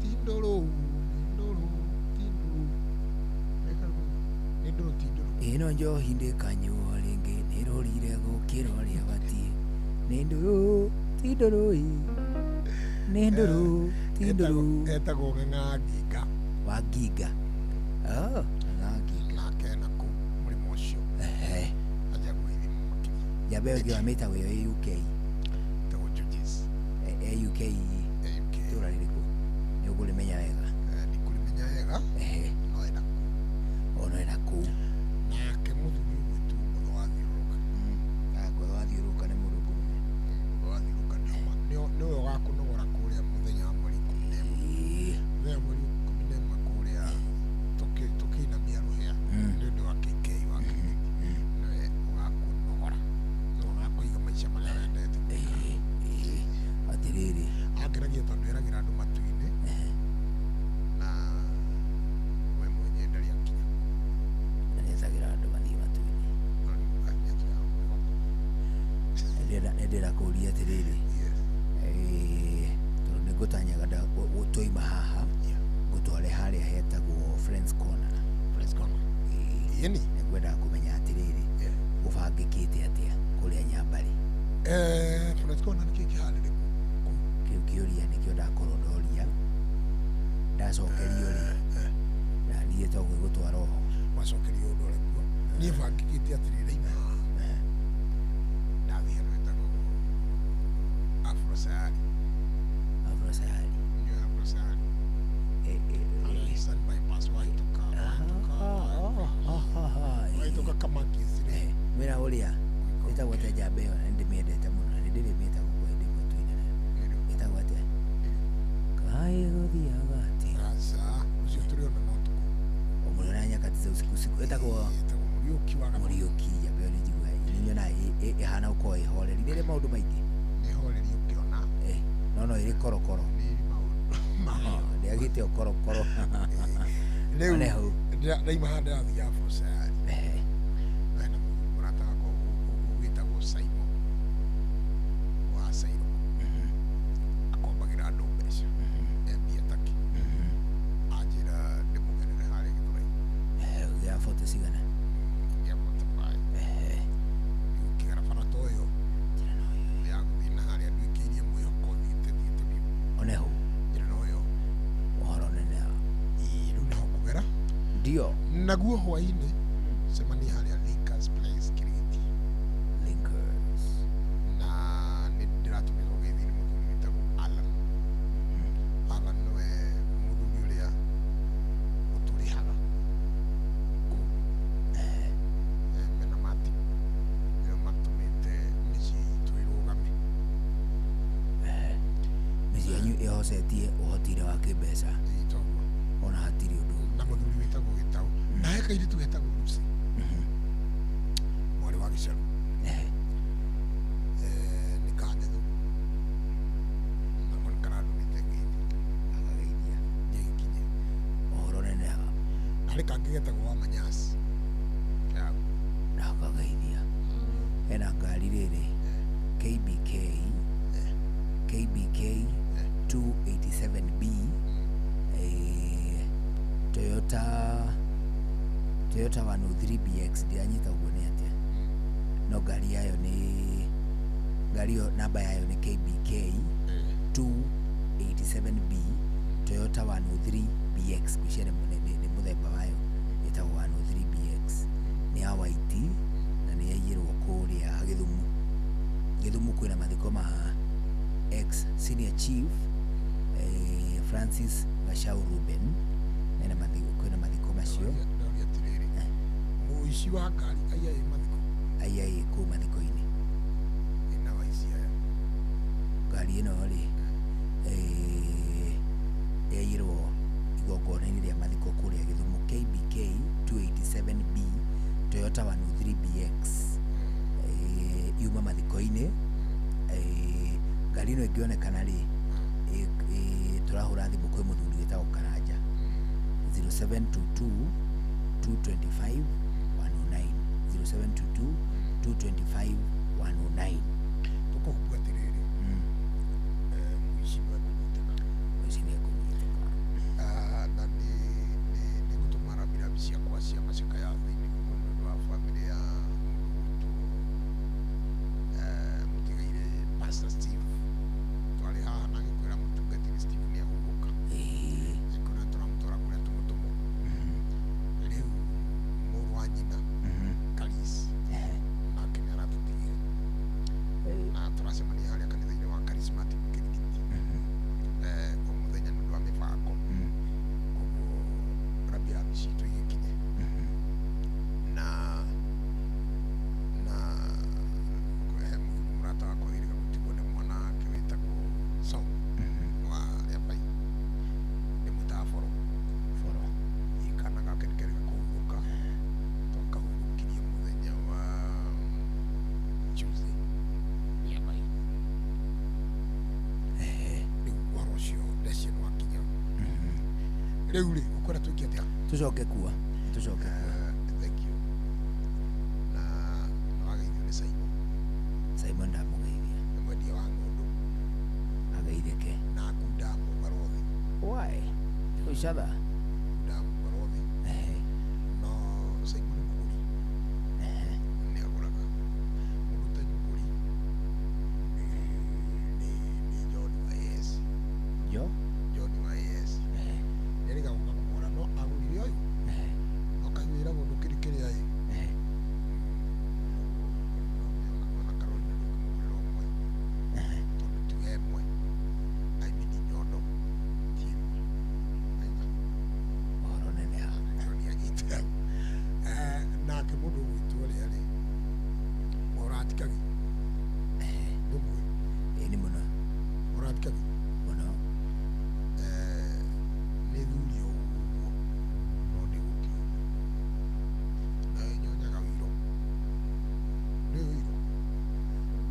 ti ndũrũ nĩ ndũrũ ti ndũrũ. Nĩ karwĩmbo nĩ ndũrũ ti ndũrũ. Ĩno njohi ndĩkanyuo rĩngĩ nĩrorire gũkĩra ũrĩa batiĩ. Nĩ ndũrũ ti ndũrũ ĩ. Nĩ ndũrũ ti ndũrũ. Etagwo Ng'ang'a Nginga. Wa Nginga. Oh, Ng'ang'a Nginga. Nake ena kũu mũrĩmo ũcio. Anjia kũgeithia mũno makĩria. Njamba ĩyo ĩngĩ wamĩtagwo ĩyo ĩ UK. Ĩtagwo Georges. Ĩ UK. Itũũra rĩrĩkũ? Nĩ ũkũrĩmenya wega. Ndikũrĩmenya wega. No ena kũu. O no ena kũu. Nake mũthuri ũgwĩtwo Ngotho wa Thiũrũrũka. Ngotho wa Thiũrũrũka nĩ mũndũ ngũmenya. Ngotho wa Thiũrũrũka nĩwe ũgakũnogora kũrĩa mũthenya wa mweri 11. Mũthenya wa mweri 11 kũrĩa tũkĩinamia rũhĩa nĩ ũndũ wa KK wa Kĩrĩti. Nĩwe ũgakũnogora. Nĩwe ũgakũiga maica marĩa wendete. Atĩrĩrĩ. Angenagia tondũ eragĩra andũ matu-inĩ na we mwenyewe ndarĩ akinya. Nĩetagĩra andũ mathiĩ matu-inĩ. Ndĩrenda kũũria atĩrĩrĩ. Tondũ nĩ ngũtanyaga twaima haha ngũtware harĩa hetagwo Friends Corner. Friends Corner. Ĩni. Nĩngwendaga kũmenya atĩrĩrĩ gũbangĩkĩte atĩa kũrĩa Nyambarĩ. Friends Corner nĩkĩĩ kĩharĩrĩku? Kĩu kĩũria nĩkĩo ndakorwo ndoria. Ndacokerio rĩ na niĩ to gwĩgũtwara oho. Wacokerio ũndũ ũrĩkũ? Niĩ bangĩkĩte atĩrĩrĩ ndaima haha ndathiĩ handũ hetagwo Afro Sayari. Afro Sayari. Nĩ Afro Sayari. Harĩa Eastern Bypass wahĩtũka wahĩtũka Kamakis rĩ. Mwĩra ũrĩa ĩtagwo atĩa njamba ĩyo na nĩndĩmĩendete mũno na nĩndĩrĩmĩtaga kwa hĩndĩ ĩmwe tũine nayo. Ĩtagwo atĩa? Kaĩ gũthiaga atĩa? Aca, ũcio tũrĩona no ũtukũ. Mũrĩona nyakati za usiku usiku. Ĩtagwo Mũriũki wa Gatũndũ. Mũriũki njamba ĩyo nĩ njiguaga nĩ nyonaga ĩhana gũkorwo ĩhoreri. Nĩ ĩrĩ maũndũ maingĩ. Nĩ horeri ũkĩona. No ĩrĩ korokoro. Nĩ ĩrĩ maũndũ mayo. Ndĩagĩte ũkorokoro. Rĩu ndaima haha ndĩrathiĩ Afro Sayari. Hena mũrata wakwa wĩtagwo Simon wa Cairũ. Akombagĩra andũ mbeca. E mbia taki. Anjĩra ndĩmũgerere harĩa Gĩthũrai. Gĩa 40 cigana? Gĩa 45. Rĩu ngĩgera bara ta ũyũ ya gũthiĩ na harĩa nduĩkĩirie mwĩhoko thiĩte biũ. Oneho. Njĩra no ĩyo. Ũhoro nene. Ĩĩ rĩu nĩho ngũgera. Ndio. Naguo hwaĩ-inĩ cemania harĩa Linkers Place Kĩrĩti. Linkers. Na nĩ ndĩratũmĩrwo gĩthi nĩ mũthuri wĩtagwo Alan. Alan nĩwe mũthuri ũrĩa ũtũrĩhaga kũu. Mena Martin. Twĩhocetie ũhoti-inĩ wa kĩmbeca. Ona hatirĩ ũndũ. Na mũthuri wĩtagwo Gĩtaũ na he kairĩtu getagwo Lucy, mwarĩ wa Gĩcaru. Nĩ kangethu nako nĩ karandũmĩte ngeithi. Agageithia. Ngĩgĩkinye. Ũhoro neneha. Na harĩ kangĩ getagwo wa Manyasi. Na akageithia. Hena ngari rĩrĩ KBK KBK 287B, Toyota 103BX. Ndiranyita ũguo nĩ atĩa, no ngari yayo nĩ ngari ĩyo namba yayo nĩ KBK 287B Toyota 103BX. Ngwĩciria nĩ mũthemba wayo ĩtagwo 103BX. Nĩ ya white na nĩ yaiyĩrwo kũrĩa Gĩthumu. Gĩthumu kwĩna mathiko ma ex senior chief Francis Gachau Ruben. Nena mathiko, kwĩna mathiko macio. Ndauria atĩrĩrĩ, mũici wa ngari aiya ĩ mathiko? Aiya ĩ kũu mathiko-inĩ. Ĩna waici aya. Ngari ĩno rĩ, yaiyĩrwo igongona-inĩ rĩa mathiko kũrĩa Gĩthumu, KBK 287B Toyota 103BX. Yuma mathiko-inĩ. Ngari ĩno ĩngĩonekana rĩ, tũrahũra thimũ kwĩ mũthuri wĩtagwo Karanja, 0722 225 109, 0722 225 109. Tũkũhumbwo atĩrĩrĩ, mũici nĩ ekũnyitĩka. Mũici nĩ ekũnyitĩka. Na nĩ gũtũma rambirambi ciakwa cia macakaya thĩinĩ mũno nĩ ũndũ wa bamĩrĩ ya mũndũ gwĩtwo mũtigairĩ Pastor Steve. Twarĩ haha na ngĩkwĩra mũtungatĩri Steve nĩ ahurũka. Ngĩkora tũramũtwara kũrĩa tũmũtũmũ. Rĩu mũrũ wa nyina Karis nake nĩ aratũtigire na tũracemania harĩa kanitha-inĩ wa Charismatic Kĩrigiti o mũthenya nĩ ũndũ wa mĩbango. Koguo rambirambi citũ igĩkinye na he mũthuri mũrata wakwa wĩrĩga gũtigwo nĩ mwana wake wĩtagwo Song wa Rĩabai, ndĩmwĩtaga Boro. Boro. Ĩ, kana gake nĩ kerĩga kũhurũka, twakahurũkirie mũthenya wa Tuesday Rĩabai. Rĩu ũhoro ũcio ndeciria nĩ wakinya. Rĩu rĩ, ũkwenda twĩke atĩa? Tũcoke kua, tũcoke kua. Thank you. Na nĩwageithio nĩ Simon. Simon ndamũgeithia. Nĩ mwendia wa ng'ũndũ. Ageithĩke. Na akundaga mũbarothi. Why? Ũcatha? Akundaga mũbarothi. No Simon nĩ mũgũri. Nĩ agũraga. Mũndũ ũtarĩ mũgũri nĩ John wa AS. Jo? John wa AS. Nĩerĩga gũka kũmũgũra no agũrire ũyũ. No kaigwĩragwo ndũkĩrĩ kĩrĩa ĩ. Ona Carolina ndũngĩmũgũrĩra ũmwe. Tondũ ti we ĩmwe. I mean nyondo ti ĩmwe. Ũhoro neneha. Nĩ anyite. Nake mũndũ ũgwĩtwo ũrĩa rĩ, Mũratikagi. Ndũmũĩ? Ĩĩ nĩ mũno. Mũratikagi? Mũno. Nĩ thuri o ũguo no ndĩgũkĩũĩ. Na ĩnyonyaga ũiro. Nĩ ũiro?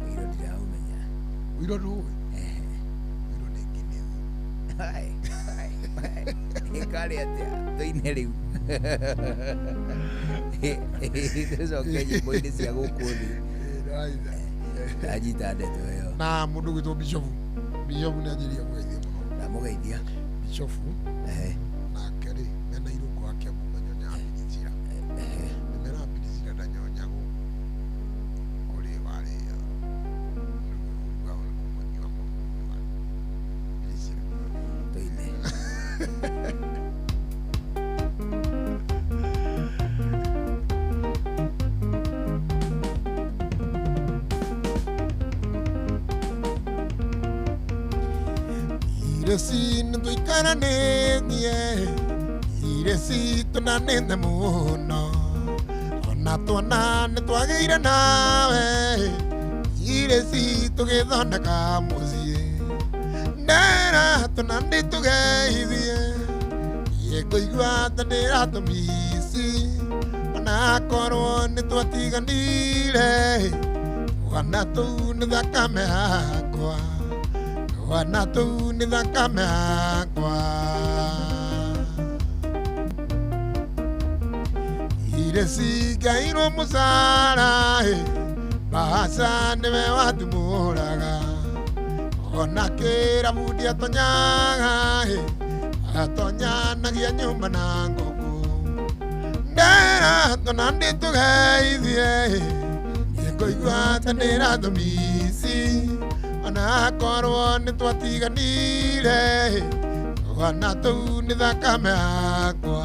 Ũiro ndiraũmenya. Ũiro ndũũĩ? Ũiro nĩ nginĩthi. Ĩkarĩ atĩa? Tũine rĩu. Tũcoke nyĩmbo-inĩ cia gũkũ thĩ. Ndanyita ndeto ĩyo. Na mũndũ ũgwĩtwo Bishofu. Bishofu nĩ anjĩrĩria kũgeithia mũno. Ndamũgeithia. Bishofu nake rĩ, mena irũngũ wa Kĩambu manyonyaga biricira. Nĩ meraga biricira ndanyonyagwo kũrĩ warĩo. Rĩu ũguo nĩ kũmũnyua mũnyua biricira. Tũine. Ireci nĩtũikaranĩtie, ireci tũnanĩte mũno, ona tuona nĩtwagĩire nawe, ireci tũgĩthondeka mũciĩ. Ndera tona ndĩtũgeithie Ngũigua ta ndĩratũmici Onakorwo nĩ twatiganire Twana tũu nĩ thakame yakwa Twana tũu nĩ thakame yakwa Irĩ cigairwo mũcara Bahaca nĩwe watumũraga Ona kĩrabu ndiatonyaga Atonyanagia nyũmba na ngũkũ Ndera tona ndĩtũgeithie Ngũigua ta ndĩratũmici Onakorwo nĩ twatiganire Twana tũu nĩ thakame yakwa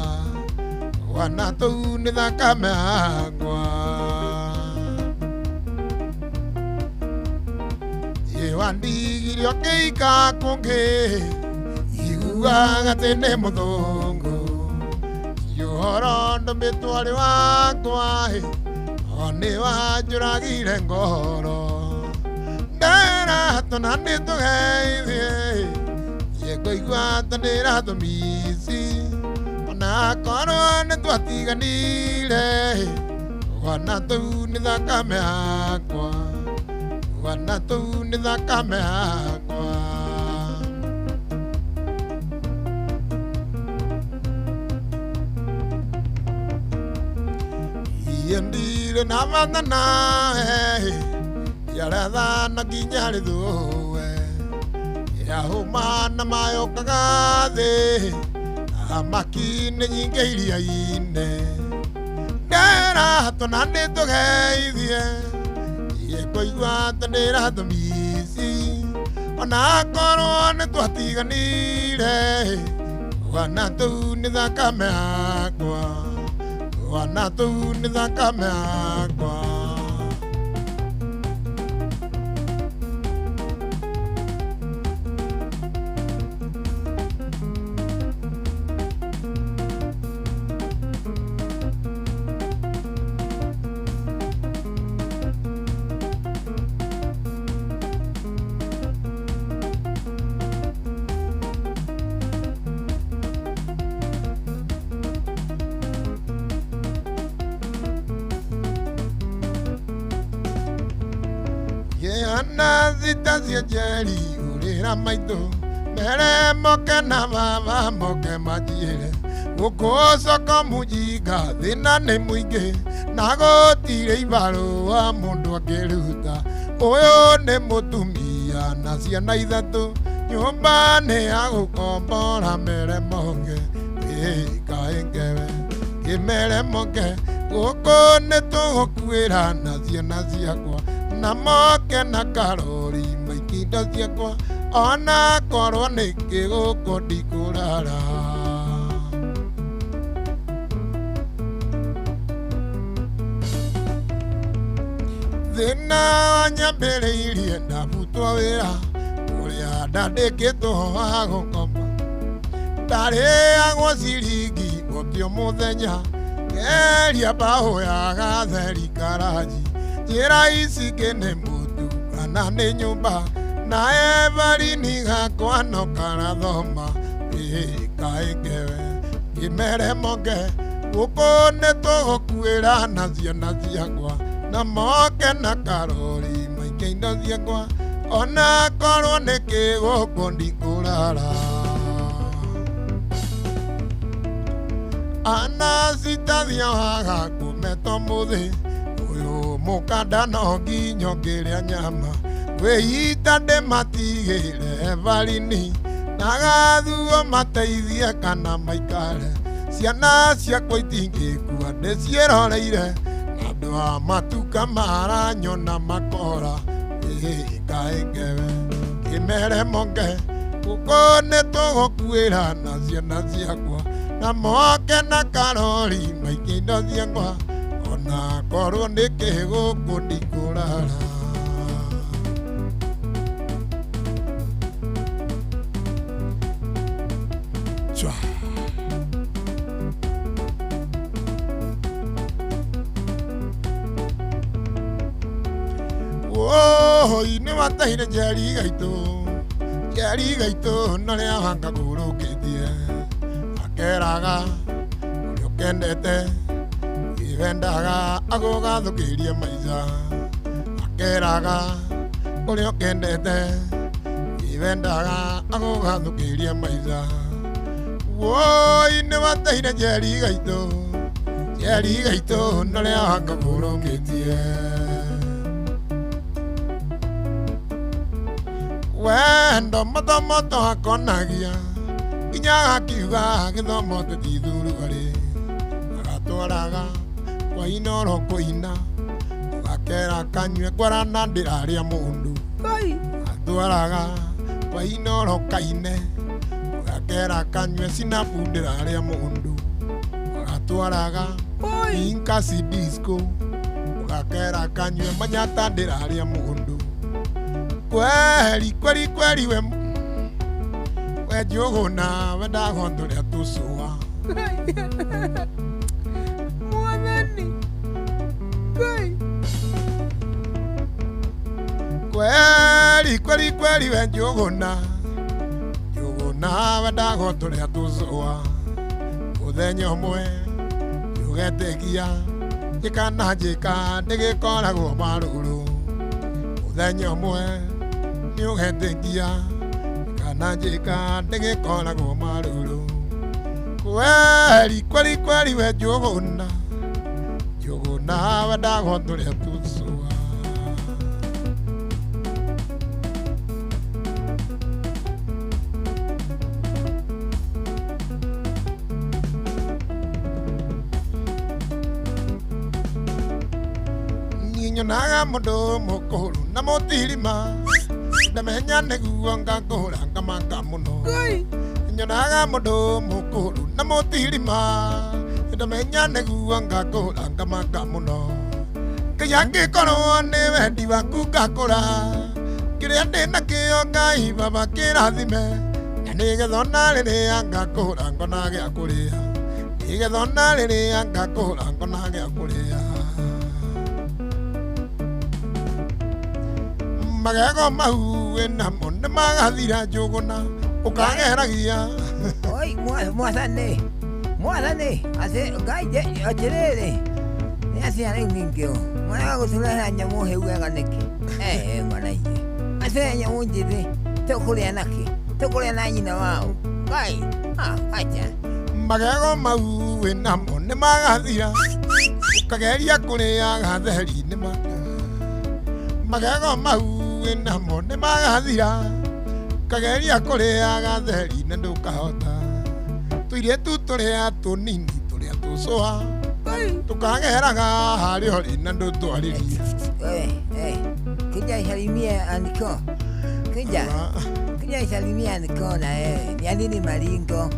Twana tũu nĩ thakame yakwa Wandigire ũkĩika kũngĩ Iguaga atĩ nĩ mũthũngũ Ti ũhoro ndũmĩtwo arĩ wakwa O nĩ wanjũragire ngoro Ndera tona ndĩtũgeithie Ngũigua ta ndĩratũmici Onakorwo nĩ twatiganire Twana tũu nĩ thakame yakwa Twana tũu nĩ thakame yakwa Iye ndirĩ na bata nawe Yarathana nginya rĩthũe Yahũma na mayokaga thĩ Thamaki nĩ nyingĩ iria-inĩ Ndera tona ndĩtũgeithie Ngũigua ta ndĩratũmici Onakorwo nĩ twatiganire Twana tũu nĩ thakame yakwa Twana tũu nĩ thakame yakwa Ana thita cia njeri ũrĩra maitũ Mere moke na baba moke manjĩre Gũkũ soko mũjinga thĩna nĩ mũingĩ Na gũtirĩ ibarũa mũndũ angĩruta Ũyũ nĩ mũtumia na ciana ithatũ Nyũmba nĩ ya gũkombora mere moke Ĩkaĩ ngewe kĩmere moke Gũkũ nĩ tũgũkuĩra na ciana ciakwa Na moke na karori maikindo ciakwa Ona korwo nĩ kĩgũkũ ndikũrara Thĩna wanyambĩrĩirie ndabutwo wĩra Kũrĩa ndandĩkĩtwo wa gũkoma Ndarĩagwo ciringi gũtio mũthenya Ngeria mbaũ ya gatheri karaji Njĩra ici ingĩ nĩ mũtu kana nĩ nyũmba Na Evarini gakwa no karathoma Ĩkaĩ ngewe kĩmere moke Gũkũ nĩ tũgũkuĩra na ciana ciakwa Na moke na karori maingĩ indo ciakwa Onakorwo nĩ kĩgũkũ ndikũrara Ana citathioaga kũmetwo mũthĩ Ũyũ mũkanda no nginya ũngĩrĩa nyama Kwĩita ndĩmatigĩre Evarini Na gathuo mateithie kana maikare Ciana ciakwa itingĩkua ndĩciĩroreire Na andũ a matuka maranyona makora Ĩkaĩ ngewe kĩmere moke Gũkũ nĩ tũgũkuĩra na ciana ciakwa Na moke na karori maingĩ indo ciakwa Onakorwo nĩ kĩgũkũ ndikũrara Chwa. Woi nĩ watahire njeri gaitũ Njeri gaitũ norĩa wangagũrũkĩtie akeraga ũrĩa ũkendete iwendaga agũgathũkĩrie maica akeraga ũrĩa ũkendete iwendaga agũgathũkĩrie maica woi nĩ wateire Njeri gaitũ Njeri gaitũ norĩa wangagũrũkĩtie wendo motomoto akonagia nginya akiuga gĩthomo tũtithuruarĩ agatwaraga kwa inoro kũina ũgakera kanyue ngwarana ndĩrarĩa mũndũ atwaraga kwa inoro kaine ũgakera kanyue sinapu ndĩrarĩa mũndũ agatwaraga inkasi disco ũgakera kanyue manyata ndĩrarĩa mũndũ kweli kweli kweli we Njũgũna wendaga tũrĩa tũcũa Mwathani Ngai kweli kweli kweli we Njũgũna Njũgũna wendaga tũrĩa tũcũa mũthenya ũmwe nĩũgetĩkia njĩka na njĩka ndĩgĩkoragwo marũrũ mũthenya ũmwe nĩũgetĩkia na njĩka ndĩgĩkoragwo marũrũ kweli kweli kweli we Njũgũna Njũgũna wendaga tũrĩa tũcũa niĩ nyonaga mũndũ mũkũrũ na mũtirima ndamenya nĩguo ngakũra ngamaka mũno nyonaga mũndũ mũkũrũ na mũtirima ndamenya nĩguo ngakũra ngamaka mũno Ngai angĩkorwo nĩ wendi waku ngakũra kĩrĩa ndĩ nakĩo Ngai baba kĩrathime na nĩgetha ona rĩrĩa ngakũra ngona gĩa kũrĩa nĩgetha ona rĩrĩa ngakũra ngona gĩa kũrĩa magego mau wĩnamo nĩ magathira Njũgũna ũkageragia oi mwathani mwathani atĩ Ngai atĩrĩrĩ nĩ atĩa rĩu ningĩ mwarega gũtũrehera nyamũ hĩu wega nĩkĩ mwanaithe atĩ nyamũ njĩthĩ tũkũrĩa nakĩ tũkũrĩa na nyina wao Ngai acha magego mau wĩnamo nĩ magathira ũkageria kũrĩa gatheri nĩ magego mau wĩnamo nĩ magathira ũkageria kũrĩa gatheri na ndũkahota tũirĩtu tũrĩa tũnini tũrĩa tũcũa tũkageraga harĩa ũrĩ na ndũtwarĩrie kuja isalimie Aniko kuja isalimie Aniko na wewe ni nini maringo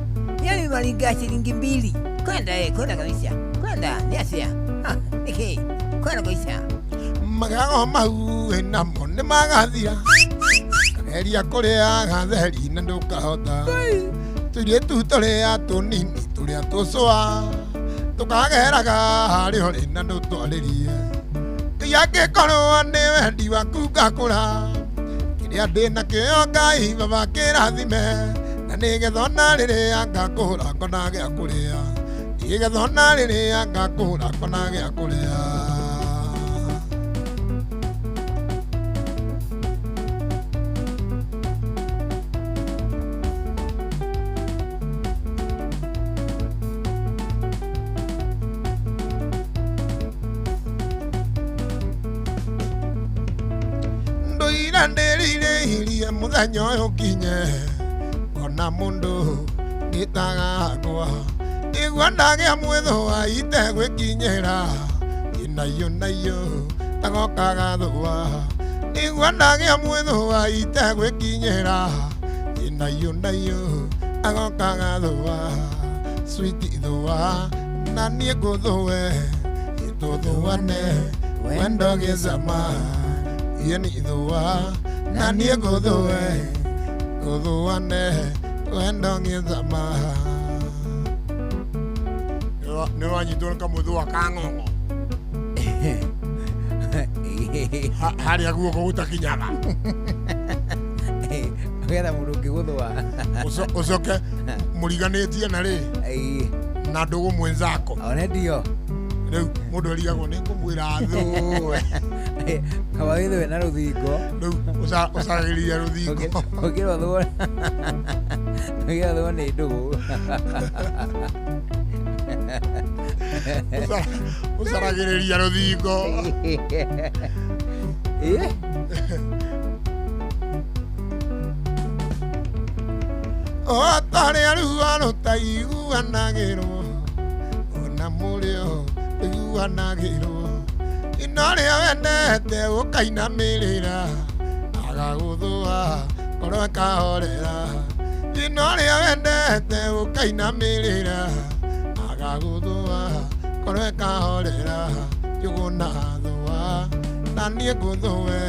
ni nini maringo ya shilingi 2 kwenda kwenda kabisa kwenda ni asia niki kwenda kabisa magego mau wĩnamo nĩ magathira kageria kũrĩa gatheri na ndũkahota tũirĩtu tũrĩa tũnini tũrĩa tũcũa tũkageraga harĩa ũrĩ na ndũtwarĩrie Ngai angĩkorwo nĩ wendi waku ngakũra kĩrĩa ndĩ nakĩo Ngai baba kĩrathime na nĩgetha ona rĩrĩa ngakũra ngona gĩa kũrĩa nĩgetha ona rĩrĩa ngakũra ngona gĩa kũrĩa ndĩrirĩirie mũthenya ũyũ ũkinye ona mũndũ ndĩtagagwa nĩguo ndagĩa mwĩthũa itegwĩkinyĩra ĩnaiyo naiyo agokaga thũa nĩguo ndagĩa mwĩthũa itegwĩkinyĩra ĩnaiyo naiyo agokaga thũa switi thũa na niĩ ngũthũe ĩtũthũane wendo gĩcama yeni thũa na niĩ ngũthũe tũthũane wendo gĩcama nĩ wanyitwo nĩ kamũthũa ka ng'ong'o harĩa guoko gũtakinyaga Ũgetha mũndũ ũngĩgũthũa. Ũcoke mũriganĩtie na rĩ na ndũgũ mwenzako. One ndio. Rĩu mũndũ arigagwo nĩ ngũmwĩra thũe. Kaba wĩthũe na rũthingo. Rĩu ũcaragĩria rũthingo. Ũkĩrwo thũo. Ũkĩrwo thũo nĩ ndũgũ. Ũcaragĩrĩria rũthingo. O tarĩa rua rũtaiguanagĩrwo ona mũrĩo rũiguanagĩrwo ino rĩa wendete ũkainamĩrĩra agagũthũa ngoro ĩkahorera ino rĩa wendete ũkainamĩrĩra agagũthũa ngoro ĩkahorera njũgũna thũa na niĩ ngũthũe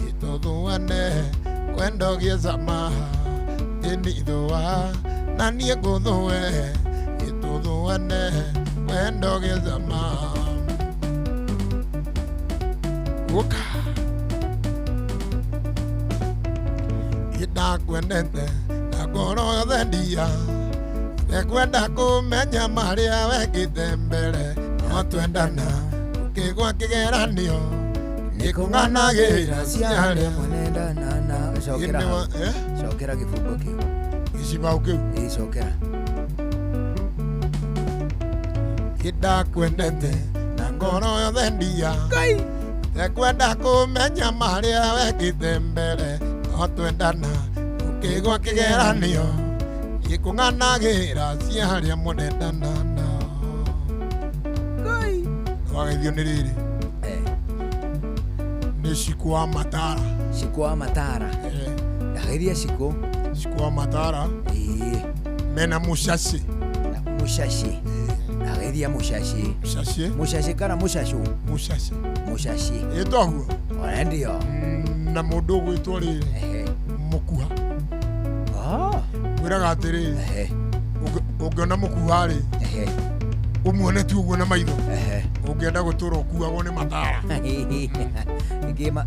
ĩtũthũane kwendo gĩcama ĩnithũa na niĩ ngũthũe ĩtũthũane wendo gĩcama ũka ĩndakwendete na ngoro yothe ndia ekwenda kũmenya marĩa wekĩte mbere no twendana ũkĩgwa kĩgeranio nĩkũng'anagĩra ciarĩa mwenendana na cokera cokera gĩbungo kĩu gĩcibaũ kĩu ĩĩ cokera ĩndakwendete na ngoro yothe ndia ekwenda kũmenya marĩa wekĩte mbere no twendana ũkĩgwa kĩgeranio nĩkũng'anagĩra ciarĩa mwenendana nao. Wageithio nĩ rĩrĩ nĩ Shiku wa Matara. Shiku wa Matara. Ndageithia Shiku. Shiku wa Matara. Mena Mushashi. Mushashi. Ndageithia Mushashi. Mushashi. Mushashi kana Mushashu? Mushashi. Mushashi. Ĩtwaguo. Ona ndio. Na mũndũ ũgwĩtwo rĩrĩ Mũkuha. Mwĩraga atĩrĩrĩ ũngĩona mũkuha rĩ ũmuone tu ũguo na maitho ũngĩenda gũtũra ũkuagwo nĩ Matara.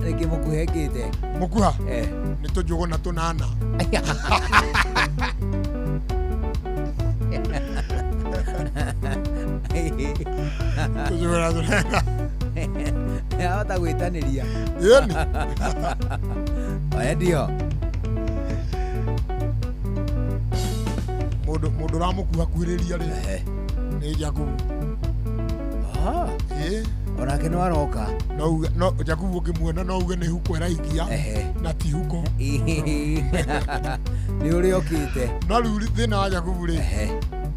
Nĩkĩ mũkuha ĩkĩte? Mũkuha nĩ tũnjũgũna tũnana. Tũnjũgũna tũnana. Ahota gwĩtanĩria. Ĩni. Oya ndio. Mũndũ ũramũkuha kuhĩrĩria rĩ nĩ Jakubu. Onake no aroka. No Jakubu ũngĩmuona no uge nĩ huko ĩraikia na ti huko. Nĩ ũrĩa okĩte. No rĩu thĩna wa Jakubu rĩ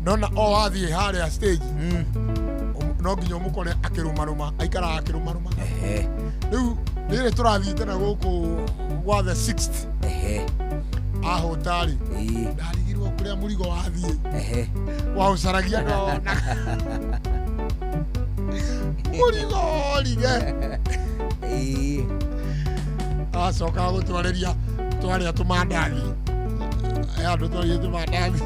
nona o wathiĩ harĩa stage no nginya ũmũkore akĩrũmarũma aikaraga akĩrũmarũma. Rĩu rĩrĩ tũrathiĩte na gũkũ gwa the sixth ahũta rĩ ndarigirwo kũrĩa mũrigo wathiĩ waũcaragia ndona mũrigo orire. Acoka gũtwarĩria twarĩa tũmandathi andũ twarĩrie tũmandathi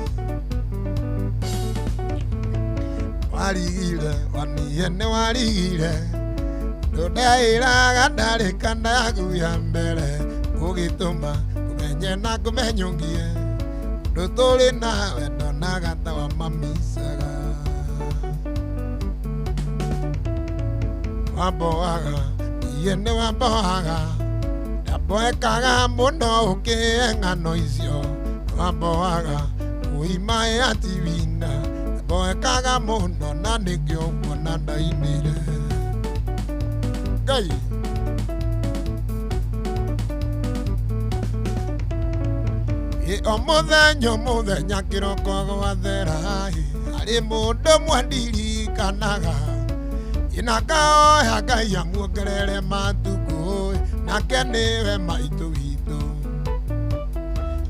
warigire wanihe nĩ warigire ndũndeĩraga ndarĩ kanda yaku ya mbere ũgĩtũma ngũmenye na ngũmenyũngie ndũtũrĩ nawe ndonaga ta wa mamicaga wamboaga iye nĩ wamboaga ndamboekaga mũno ũkĩe ng'ano icio wamboaga ũimaĩ atiwina ndamboekaga mũno na nĩkĩo kuona ndainire Ngai. O mũthenya o mũthenya kĩroko gwathera harĩ mũndũ mwandirikanaga inakaoya Ngai amuongerere matukũ nake nĩwe maitũ witũ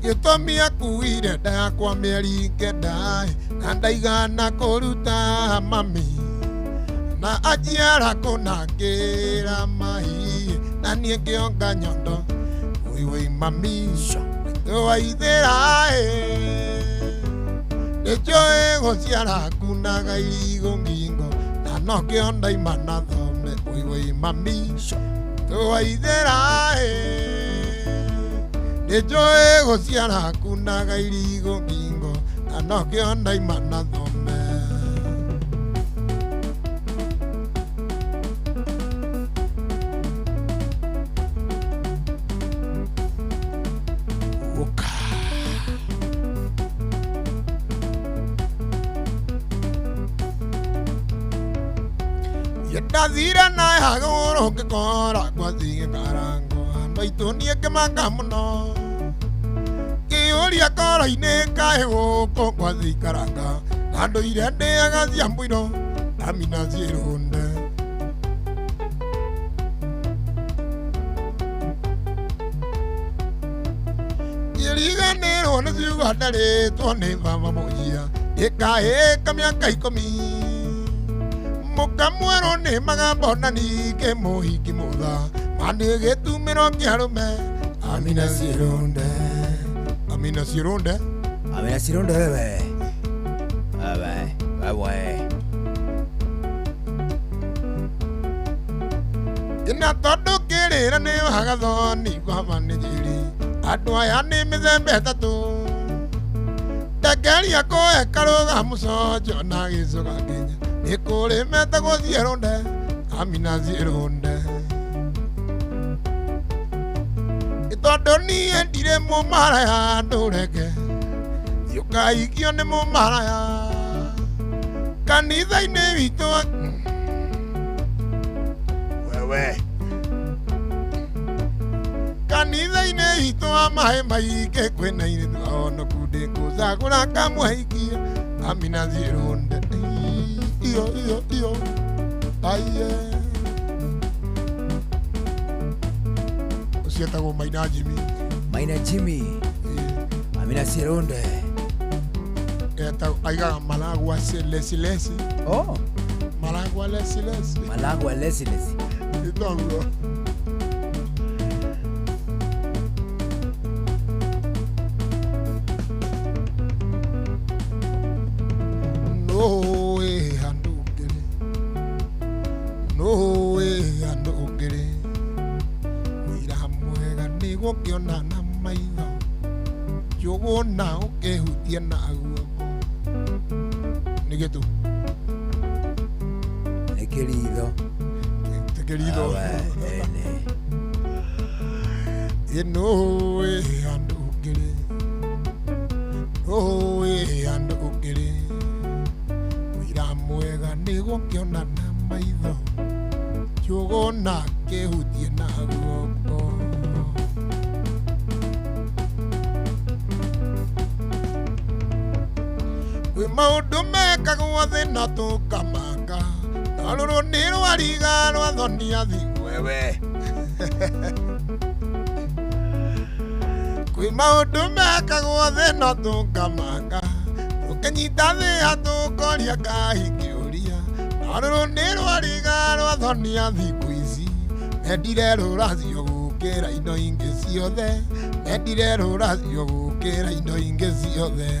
gĩtũmi akuire nda yakwa mĩeri kenda na ndaigana kũruta mami na ajiara kũna ngĩra mai na niĩ ngĩonga nyondo woi woi mami waithĩra nĩnjũĩ gũciara kunaga irigũ ngingo na nokĩo ndaima na thome woi woi mami waithĩra Nĩ njũĩ gũciara kunaga irigo ngingo na nokĩo ndaima na thome. Ũka. Ndathire na hagũrũ ngĩkora gwathiĩ karango andũ aitũ niĩ ngĩmaka mũno ngĩũria koro-inĩ kaĩ gũkũ gwathiĩ karanga na ndũire ndĩaga cia mũiro amina ciĩrũnde. Ngĩriganĩrwo nĩ ciugo ndarĩtwo nĩ baba mũnjia ĩkaĩka mĩaka 10 mũkamwerwo nĩ magambo na ningĩ mũhingi mũtha manĩ gĩtumĩro kĩa arũme amina ciĩrũnde amina ciĩrũnde amina ciĩrũnde wewe wewe wewe ina tondũ kĩrĩra nĩ wagathoni baba nĩ njĩri andũ aya nĩ mĩthemba ĩtatũ ndekeria kũhe karũga mũconjo na gĩcoka Kenya nĩ kũrĩ metagwo ciĩrũnde amina ciĩrũnde tondũ niĩ ndirĩ mũmaraya ndũreke thiũkaikio nĩ mũmaraya kanitha-inĩ witũ wewe kanitha-inĩ witũ wa maĩ maingĩ kwĩna airĩtu ahonoku ndĩkũcagũra kamũhaikia amina ciĩrũnde iyo iyo iyo aiye ũcio etagwo Maina Jimmy. Maina Jimmy amina ciĩrũnde etagwo aigaga maragwa lesilesi. Oh, maragwa lesilesi maragwa lesilesi ĩtoguo nũĩ handũ ngĩrĩ nũĩ handũ ngĩrĩ wĩra mwega nĩ gũkĩona na maitho njũgũna ũkĩhutia na guoko nĩ gĩtũ nĩ kĩritho nĩ kĩritho ĩnũĩ handũ ngĩrĩ nũĩ handũ ngĩrĩ wĩra mwega nĩ gũkĩona na maitho njũgũna kĩhutie na guoko kwĩ maũndũ mekagwo thĩ na tũkamaka na rũrũ nĩ rwariga rwathonia thi wewe kwĩ maũndũ mekagwo thĩ na tũkamaka tũkĩnyita thĩa tũkoria kahingĩũria na rũrũ nĩ rwariga rwathonia thikũ ici mendire rũracio gũkĩra indo ingĩ ciothe mendire rũracio gũkĩra indo ingĩ ciothe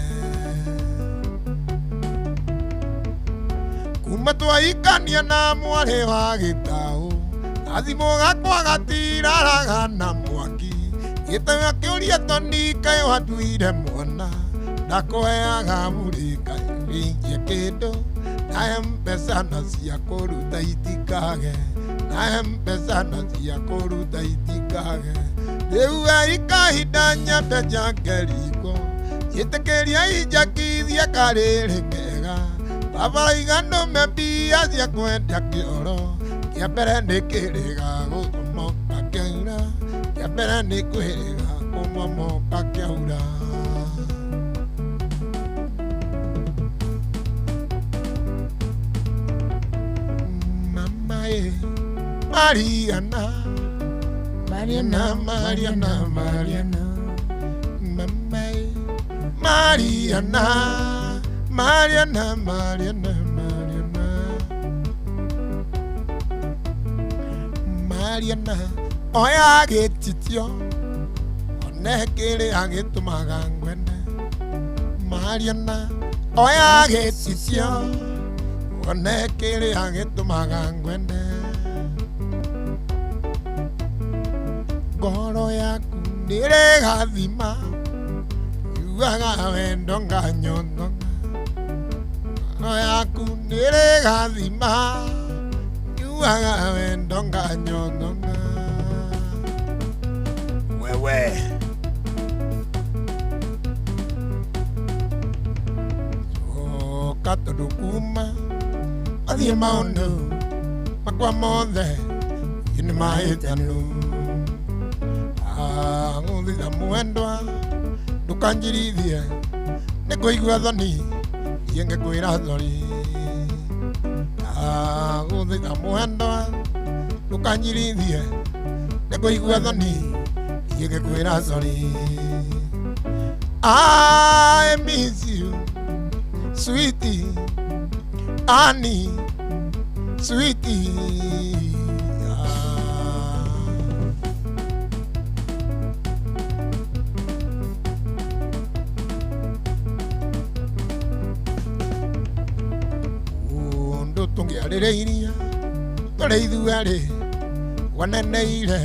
kuma twaikania na mwarĩ wa gĩtaũ gathimũ gakwa gatiraraga na mwaki gĩtaũ akĩũria toni kaĩ watuire mwana ndakũheaga mũrĩ kaĩ wĩikie kĩndũ na mbeca na cia kũruta itikage na mbeca na cia kũruta itikage rĩu aikahinda nyambe njange riko njĩtĩkĩria injakithie karĩrĩ kega baba raiga ndũme mbia cia kwendia kĩoro kĩa mbere nĩ kĩrĩga gũthomoka kĩaura kĩa mbere nĩ kwĩrĩga kũmomoka kĩaura mama e Mariana Mariana Mariana Mariana mama e Mariana Mariana Mariana Mariana Mariana oya gĩtitio one kĩrĩa gĩtũmaga ngwende Mariana oya gĩtitio one kĩrĩa gĩtũmaga ngwende ngoro yaku Nĩrĩgathima Yugaga wendo nganyononga Ngoro yaku nĩrĩgathima Yugaga wendo nganyononga Wewe Coka tondũ kuma Athiĩ maũndũ makwa mothe nĩ mahĩtanu Ngũthitha mwendwa ndũkanjirithie nĩ kũigua thoni niĩ ngĩkwĩra thori Ngũthitha mwendwa ndũkanjirithie nĩ kũigua thoni niĩ ngĩkwĩra thori I miss you sweetie Annie sweetie. Tũngĩarĩrĩirie tũrĩ ithuerĩ waneneire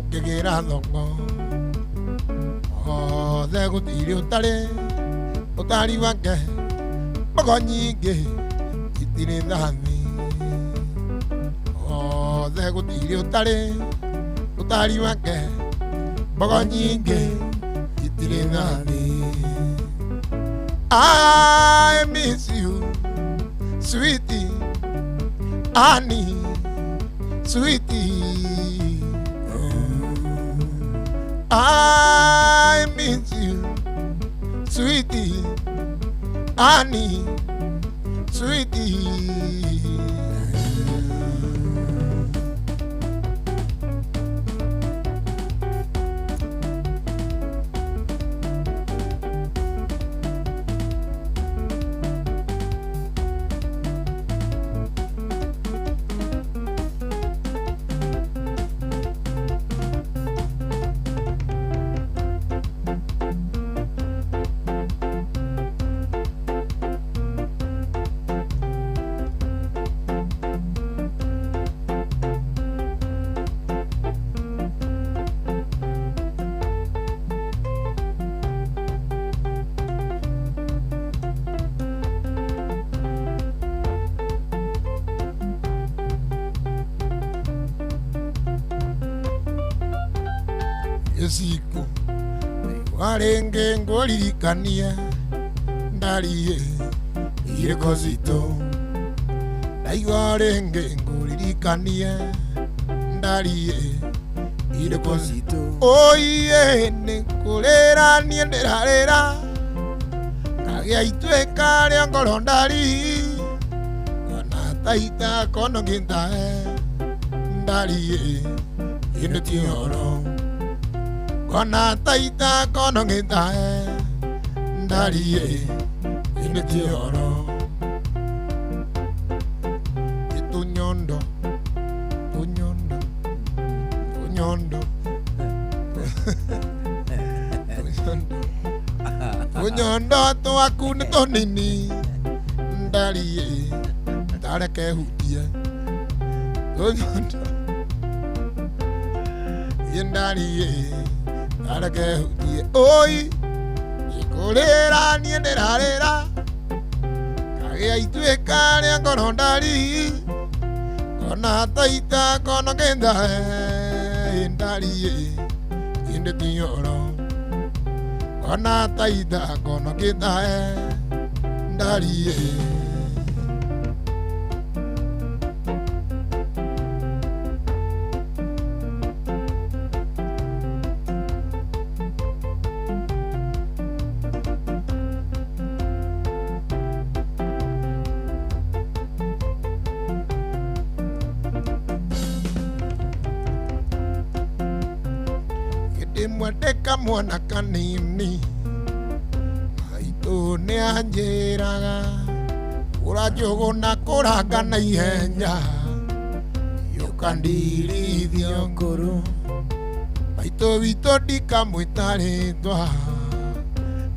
ũkĩgĩra thoko othe gũtirĩ ũtarĩ ũtari wake mbogo nyingĩ itirĩ thathi othe gũtirĩ ũtarĩ ũtari wake mbogo nyingĩ itirĩ thathi I miss you sweetie Annie, sweetie, I miss you, sweetie, Annie, sweetie. Siku warenge ngũririkania ndariĩ irĩko citũ ndaigua rĩngĩ ngũririkania ndariĩ irĩko citũ oiye nĩ kũrĩra niĩ ndĩrarĩra kagĩa ituĩka rĩa ngoro ndari ona taita kono gĩtae ndariĩ ĩndĩ ti ũhoro Kona taita kono ngitae ndarie inde tioro Itunyondo tunyondo tunyondo tunyondo twaku nĩ tũnini ndarie ndareke hutie tunyondo ndarie ndareke hutie oi nĩkũrĩra niĩ ndĩrarĩra kagĩa ituĩka rĩa ngoro ndari kona taita kono kĩndae ndarie ĩndĩ ti ũhoro kona taita kono kĩndae ndarie. Ndĩmwendeka mwana kanini maitũ nĩ anjĩraga kũra njũgũ na kũranga na ihenya yũkandirithio ngũrũ maitũ witũ ndikamwĩta rĩtwa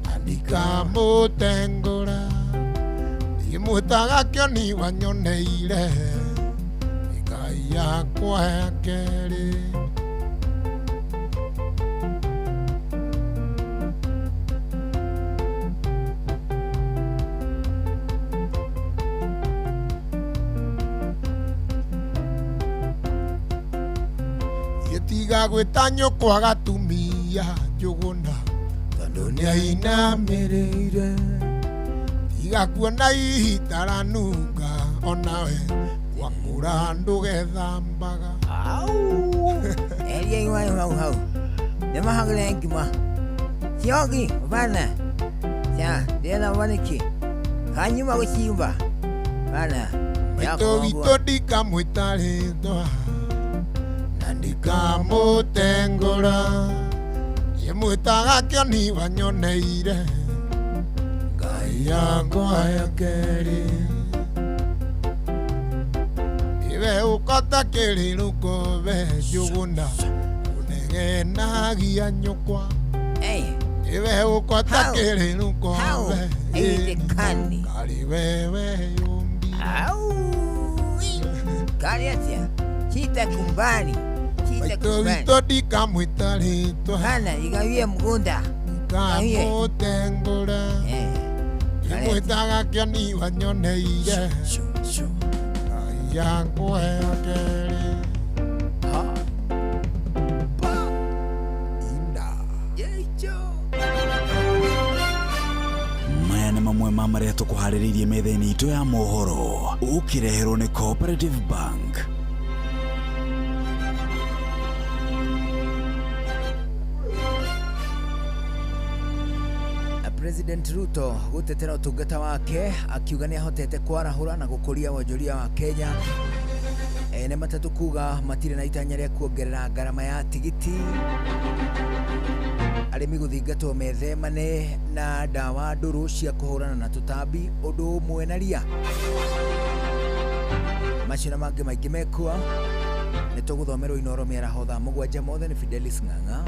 na ndikamũtengũra ndimwĩtaga kĩoni wanyoneire Ngai yakwa ya kerĩ. Tiga gwĩta nyũkwa gatumia Njũgũna tondũ nĩainamĩrĩire. Tiga kuona ihitaranunga onawe wakũra ndũgethambaga. Eria iwayo hau hau. Nĩmahagĩre ngima. Ciongi bana. Cha, ndĩrenda wanĩki. Kanyuma gũcimba. Bana. Maitũ witũ ndikamwĩta rĩtwa na ndikamũtengũra. Ndĩmwĩtaga kĩoni wanyoneire Ngai yakwa ya kerĩ. Iwe ũkota kĩrĩrũkobe Njũgũna ũnegenagia nyũkwa. Iwe ũkota kĩrĩrũkobe Haiwezekani. Kari wewe yumbi. Kari atia. Sitakumbali. Maitũ Sitakumbali. witũ ndikamwĩta rĩtwa Hana, igawie mgunda. ndikamũtengũra. Ndĩmwĩtaga kĩoni wanyoneire Ngai yakwa ya kerĩ. Maya nĩ mamwe ma marĩa tũkũharĩrĩirie metha-inĩ itũ ya mohoro ũkĩreherwo nĩ Cooperative Bank. President Ruto gutetera ũtungata wake akiuga nĩ ahotete kwarahũra na gũkũria wonjoria wa Kenya. Ene matatũ kuga matirĩ na itanya rĩa kuongerera ngarama ya tigiti. Arĩmi gũthingatwo methemane na ndawa ndũrũ cia kũhũrana na tũtambi ũndũ ũmwe na ria. Macio na mangĩ maingĩ mekua nĩ tũgũthomerwo Inoro mĩaraho thaa 7 mothe nĩ Fidelis Ng'ang'a.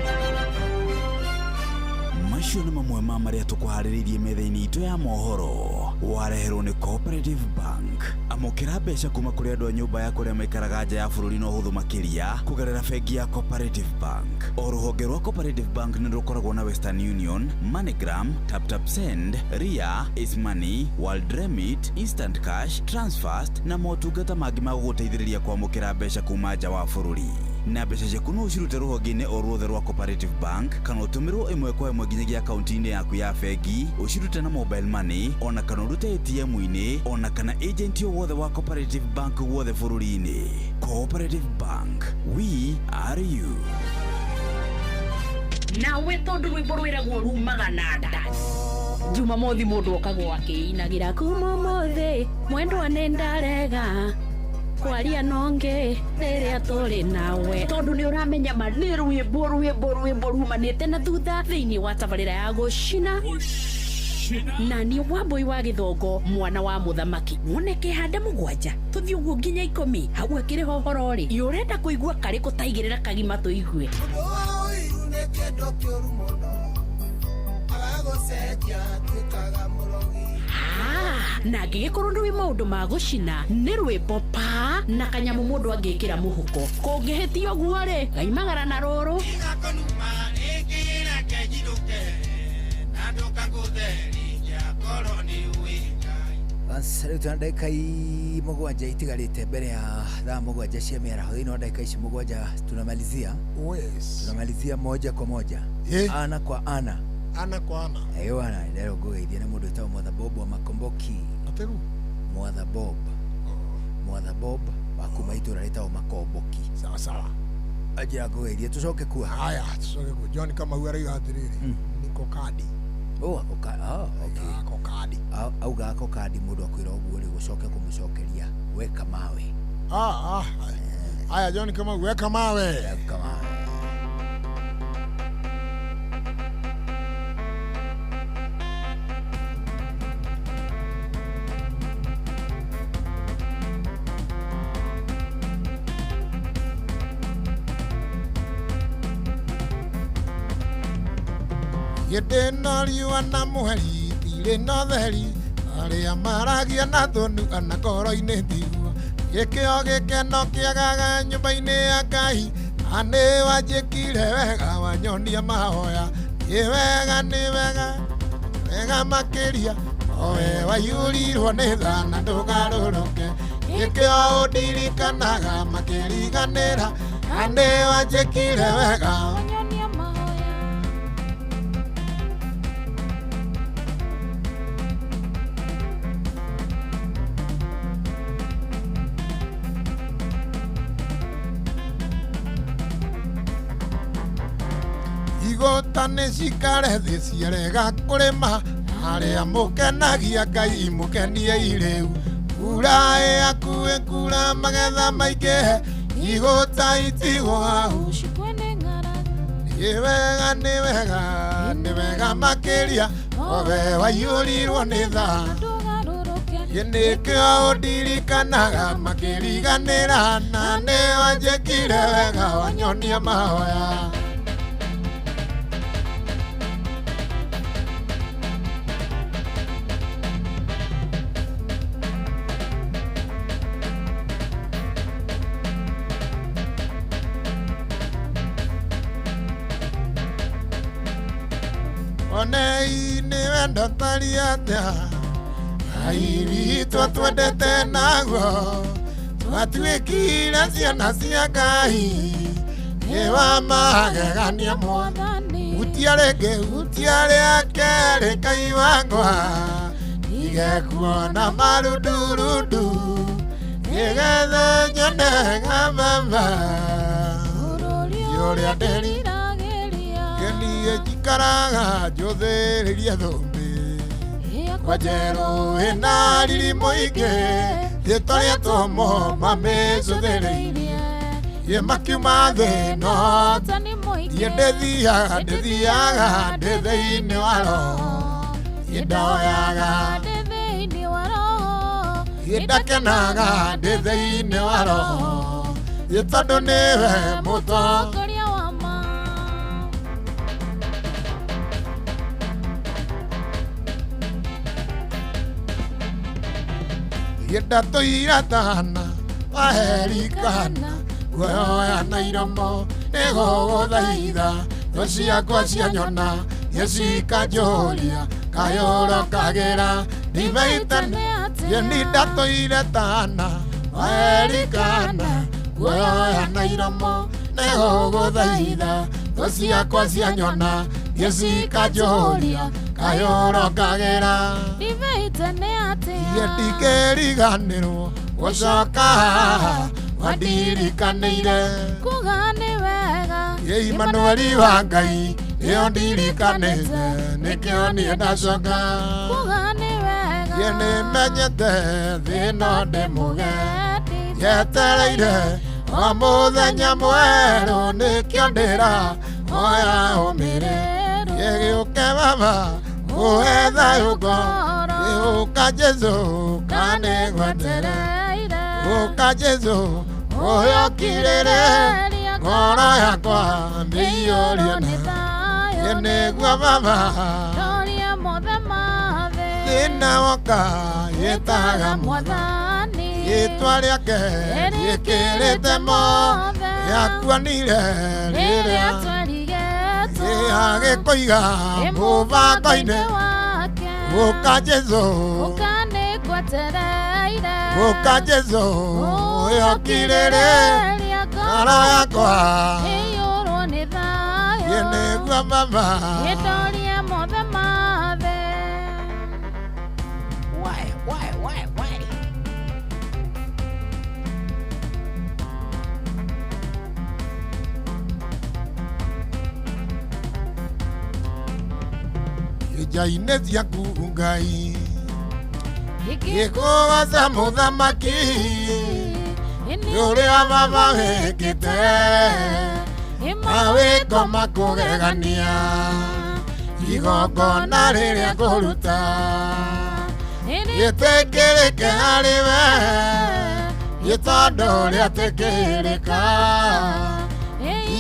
Macio nĩ mamwe ma marĩa tũkũharĩrĩirie metha-inĩ itũ ya mohoro wareherwo nĩ Cooperative Bank. Amũkĩra mbeca kuma kũrĩ andũ a nyũmba ya kũrĩa maikaraga nja ya bũrũri na ũhũthũ makĩria kũgerera bengi ya Cooperative Bank. O rũhonge rwa Cooperative Bank nĩ rũkoragwo na Western Union, MoneyGram, TapTap Send, Ria, Money, World Remit, Instant Cash, Transfast na motungata mangĩ ma gũgũteithĩrĩria kwamũkĩra mbeca kuma nja wa bũrũri. Na mbeca ciaku no ũcirute rũhonge-inĩ o ruothe rwa Cooperative Bank kana ũtũmĩrwo ĩmwe kwa ĩmwe nginyagia akaunti-inĩ yaku ya bengi, ũcirute na mobile money ona kana ũrute ATM-inĩ ona kana agent o wothe wa Cooperative Bank guothe bũrũri-inĩ. Cooperative Bank, we are you. Nawe tondũ rwĩmbo rwĩragwo rumaga na nda. Jumamothi mũndũ okagwo akĩinagĩra kuma ũmũthĩ mwendwa nĩ ndarega kwaria nonge rĩrĩa tũrĩ nawe tondũ nĩ ũramenya ma nĩ rwĩmbo rwĩmbo rwĩmbo rumanĩte na thutha thĩinĩ wa tabarĩra ya gũcina na niĩ Wambũi wa Gĩthongo mwana wa mũthamaki wone kĩhanda 7 tũthiĩ ũguo nginya 10 hau akĩrĩ hohoro rĩ ĩ ũrenda kũigua karĩ kũtaigĩrĩra kagima tũigue. Na angĩgĩkorwo ndũĩ maũndũ ma gũcina nĩ rwĩmbo pa na kanyamũ mũndũ angĩkĩra mũhuko kũngĩhĩtia ũguo rĩ gaimagara na rũrũ. Rĩu tuna ndagĩka 7 itigarĩte mbere ya thaa 7 cia mĩaraho. Thĩinĩ wa ndagĩka ici 7 tunamalizia. Tunamalizia moja kwa moja. Ana kwa ana. Ana kwa ana. Eyo ana ndero ngũgeithia nĩ mũndũ wĩtagwo Mwatha Bob wa Makomboki. Atĩru? Mwatha Bob. Mwatha Bob wa kuma itũra rĩtagwo Makomboki. Sawa sawa. Anjĩra ngũgeithie tũcoke kuo. Haya, tũcoke kuo. John Kamau arauga atĩrĩrĩ, niko kadi. Oh, okay. Ako kadi. Auga ako kadi mũndũ akwĩra ũguo rĩ gũcoke kũmũcokeria weka mawe. Haya John Kamau weka mawe. Weka mawe. Gĩndĩ no riũa na mweri tirĩ na ũtheri arĩa maragia na thũnũ ana ngoro-inĩ tiguo gĩkĩo gĩkeno kĩagaga nyũmba-inĩ ya Ngai na nĩ wanjĩkire wega wanyonia mahoya nĩ wega nĩ wega wega makĩria owe waiyũrirwo nĩ tha na ndũgarũrũke gĩkĩo ũndirikanaga makĩriganĩra Na nĩ wanjĩkire wega. Wanyonia mahoya. Igũta nĩ cikare thĩ ciarega kũrĩma arĩa mũkenagia Ngai mũkenie rĩu kura ĩakuĩ kura magetha maingĩhe igũta itigwo hau. Ushikwe nĩ ng'aragu. Nĩ wega nĩ wega nĩ wega makĩria owe waiyũrirwo nĩ tha. Ndũgarũrũke. Ĩ nĩkĩo ũndirikanaga makĩriganĩra na nĩ wanjĩkire wega wanyonia mahoya. Onei nĩ wendo tari atĩa Ngai witũ twendete naguo twatuĩkire ciana cia Ngai nĩ wa magegania Mwathani. Hutia rĩngĩ hutia rĩa kerĩ Ngai wakwa ndige kuona marundurundu nĩgetha nyone baba Bũrũri ũrĩa ndĩri ndĩriragĩria. Niĩ njikaraga njũthĩrĩrie thũmbĩ Yakwa kwa njerũ ĩna riri mũingĩ rĩtwa rĩetwo mamĩcũthĩrĩirie ĩ makiuma thĩ no Ũhotani mũingĩ. niĩ ndĩthiaga ndĩthiaga ndĩ thĩinĩ wa roho ĩ ndoyaga Ndĩ thĩinĩ wa roho. ĩ ndakenaga ndĩ thĩinĩ wa roho ĩ tondũ nĩwe mũto Mũtongoria wa ma. Ndatũira tana waherikana guoya na iromo nĩgũgũthaitha thũ ciakwa cianyona nĩcikanjũria kayũrokagĩra ndimaitane ni ndatũire tana waherikana guoya na iromo nĩgũgũthaitha thũ ciakwa cianyona nĩcikanjũria kayũrokagĩra Ndivaite nĩ atĩa. Iye ndingĩriganĩrwo gũcoka haha wandirikanĩire Kuga nĩ wega. Ĩ Imanueli wa Ngai nĩo ndirikanĩte nĩkĩo niĩ ndacoka. Kuga nĩ wega. Iye nĩmenyete thĩ ĩno ndĩ mũge yetereire o mũthenya mwerũ nĩkĩo ndĩra hoya ũmĩre Ĩ gĩũke baba ũhe thayũ ngoro Ũka Jesũ kanĩgwetere Ũka Jesũ ũyũkirĩre ngoro yakwa mĩiyũrie na Ĩ nĩguo baba Ndoria mothe ma thĩ. thĩna woka ĩtaga Mwathani. rĩtwa rĩake rĩkĩrĩte mothe yakuanire Rĩrĩa rĩrĩa twarigetwo. agĩkũiga mũbango-inĩ wake. Ũka Jesũ Ũka nĩngwetereire. Ũka Jesũ ũyũkirĩre ngoro yakwa Ĩiyũrwo nĩ thayũ. Ĩ nĩguo baba Ĩndorie mothe ma thĩ. Why, why, why, why? Nja-inĩ ciaku Ngai gĩkũgoca mũthamaki ũrĩa baba wĩkĩte mawĩko makũgegania igongona rĩrĩa ngũruta gĩtĩkĩrĩke harĩ we nĩ tondũ rĩatĩkĩrĩka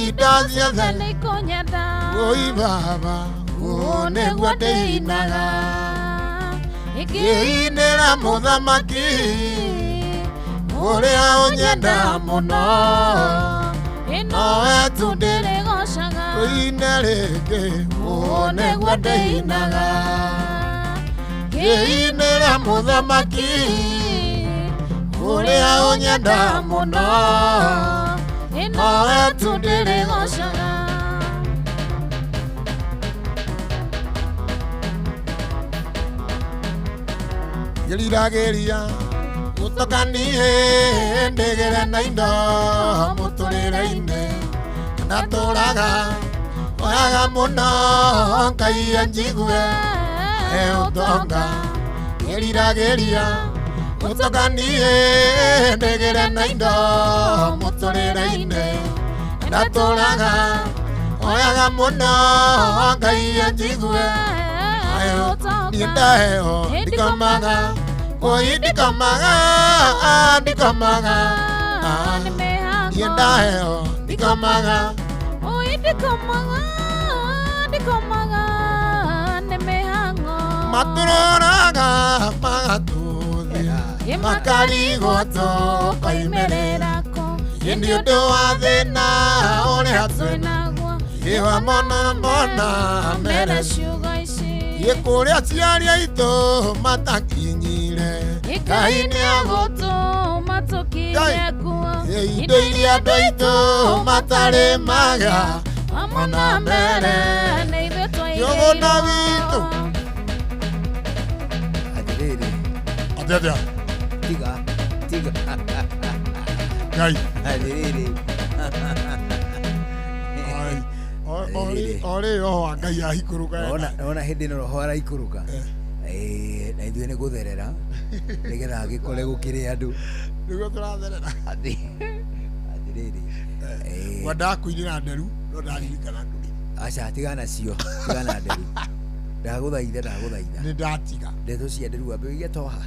indo ciothe Nĩikũnyenda. Oi baba ũũ nĩguo ndĩinaga ngĩinĩra mũthamaki ũrĩa ũnyenda mũno nowe tu Ndĩrĩgocaga. tũine rĩngĩ ũũ nĩguo ndĩinaga ngĩinĩra mũthamaki ũrĩa ũnyenda mũno Ĩno tu ndĩrĩgocaga. Ngĩriragĩria gũtokanie ndĩgĩre na indo mũtũrĩre-inĩ ndatũraga oyaga mũno Ngai anjigue he ũtonga ngĩriragĩria gũtokanie ndĩgĩre na indo mũtũrĩre-inĩ ndatũraga oyaga mũno Ngai anjigue niĩ ndaheo ndikomaga oi ndikomaga ndikomaga niĩ ndaheo ndikomaga oi ndikomaga ndikomaga nĩ mĩhang'o matũroraga magatũthia makarigwo tũkoimĩrĩra kũ ĩ nĩ ũndũ wa thĩna ũrĩa twĩnaguo ĩwa mona mona mere ciugo ici ĩ kũrĩa aciari aitũ matakinyire Ngai nĩagũtũma tũkinye kuo indo iria andũ aitũ matarĩ maga amona mbere nĩ ithuĩ Yogona twaigĩirwo witũ Atĩrĩrĩ atĩa tiga tiga Ngai atĩrĩrĩ orĩ roho wa Ngai ahikũrũka ona hĩndĩ ĩno roho araikũrũka na ithuĩ nĩ gũtherera nĩgetha agĩkore gũkĩrĩ andũ nĩguo tũratherera atĩrĩrĩ wendaga kũinĩra nderu no ndaririkana ndũrĩ aca tigana nacio tigana nderu ndagũthaitha ndagũthaitha nĩ ndatiga ndeto cia nderu wambe ũige toha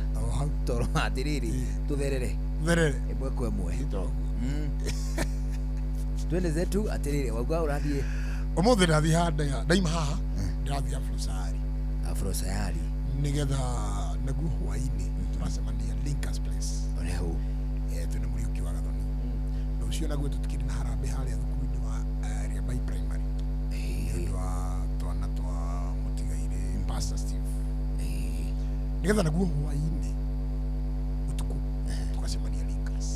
toro atĩrĩrĩ tũtherere therere ĩmwe kwa ĩmwe twende zetu atĩrĩrĩ wauga ũrathiĩ ũmũthĩ ndathiĩ handaya ndaima haha ndĩrathiĩ afrosayari afrosayari nĩgetha naguo hwainĩ tũracemania Linkers Place oneho twĩna Mũriũki wa Gathoni rũciũ naguo tũtikĩrĩ na harambĩ harĩa thukuru-inĩ wa Riabai Primary nĩ ũndũ wa twana twa mũtigairĩ Pastor Steve nĩgetha naguo hwainĩ ũtukũ tũgacemania Linkers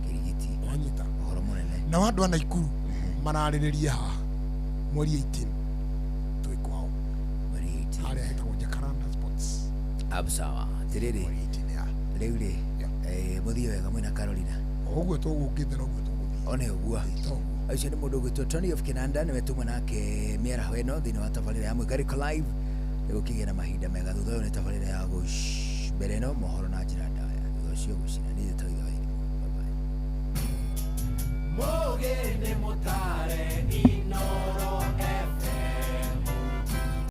Kĩrigiti wanyita ũhoro mũnene nao andũ a Naikuru mararĩrĩria haha mweri 18 twĩ kwao mweri 18 harĩa hetagwo Jacaranda Sports sawa atĩrĩrĩ rĩu rĩ mũthiĩ wega mwĩna Carolina ũguo tũgũkĩte noguo tũgũthiĩ one ũguo ũcio nĩ mũndũ ũgwĩtwo Tony of Kinanda nĩwe tumwe nake mĩaraho ĩno thĩinĩ wa tabarĩra ya Mwĩngarĩko Live nĩgũkĩgĩa na mahinda mega thutha ũyũ nĩ tabarĩra ya mbere ĩno mohoro na njĩra ndaya thutha ũcio gũcina niĩ njĩtagwo Ithe wa Irimũ. Mũgĩ nĩ mũtare Inooro.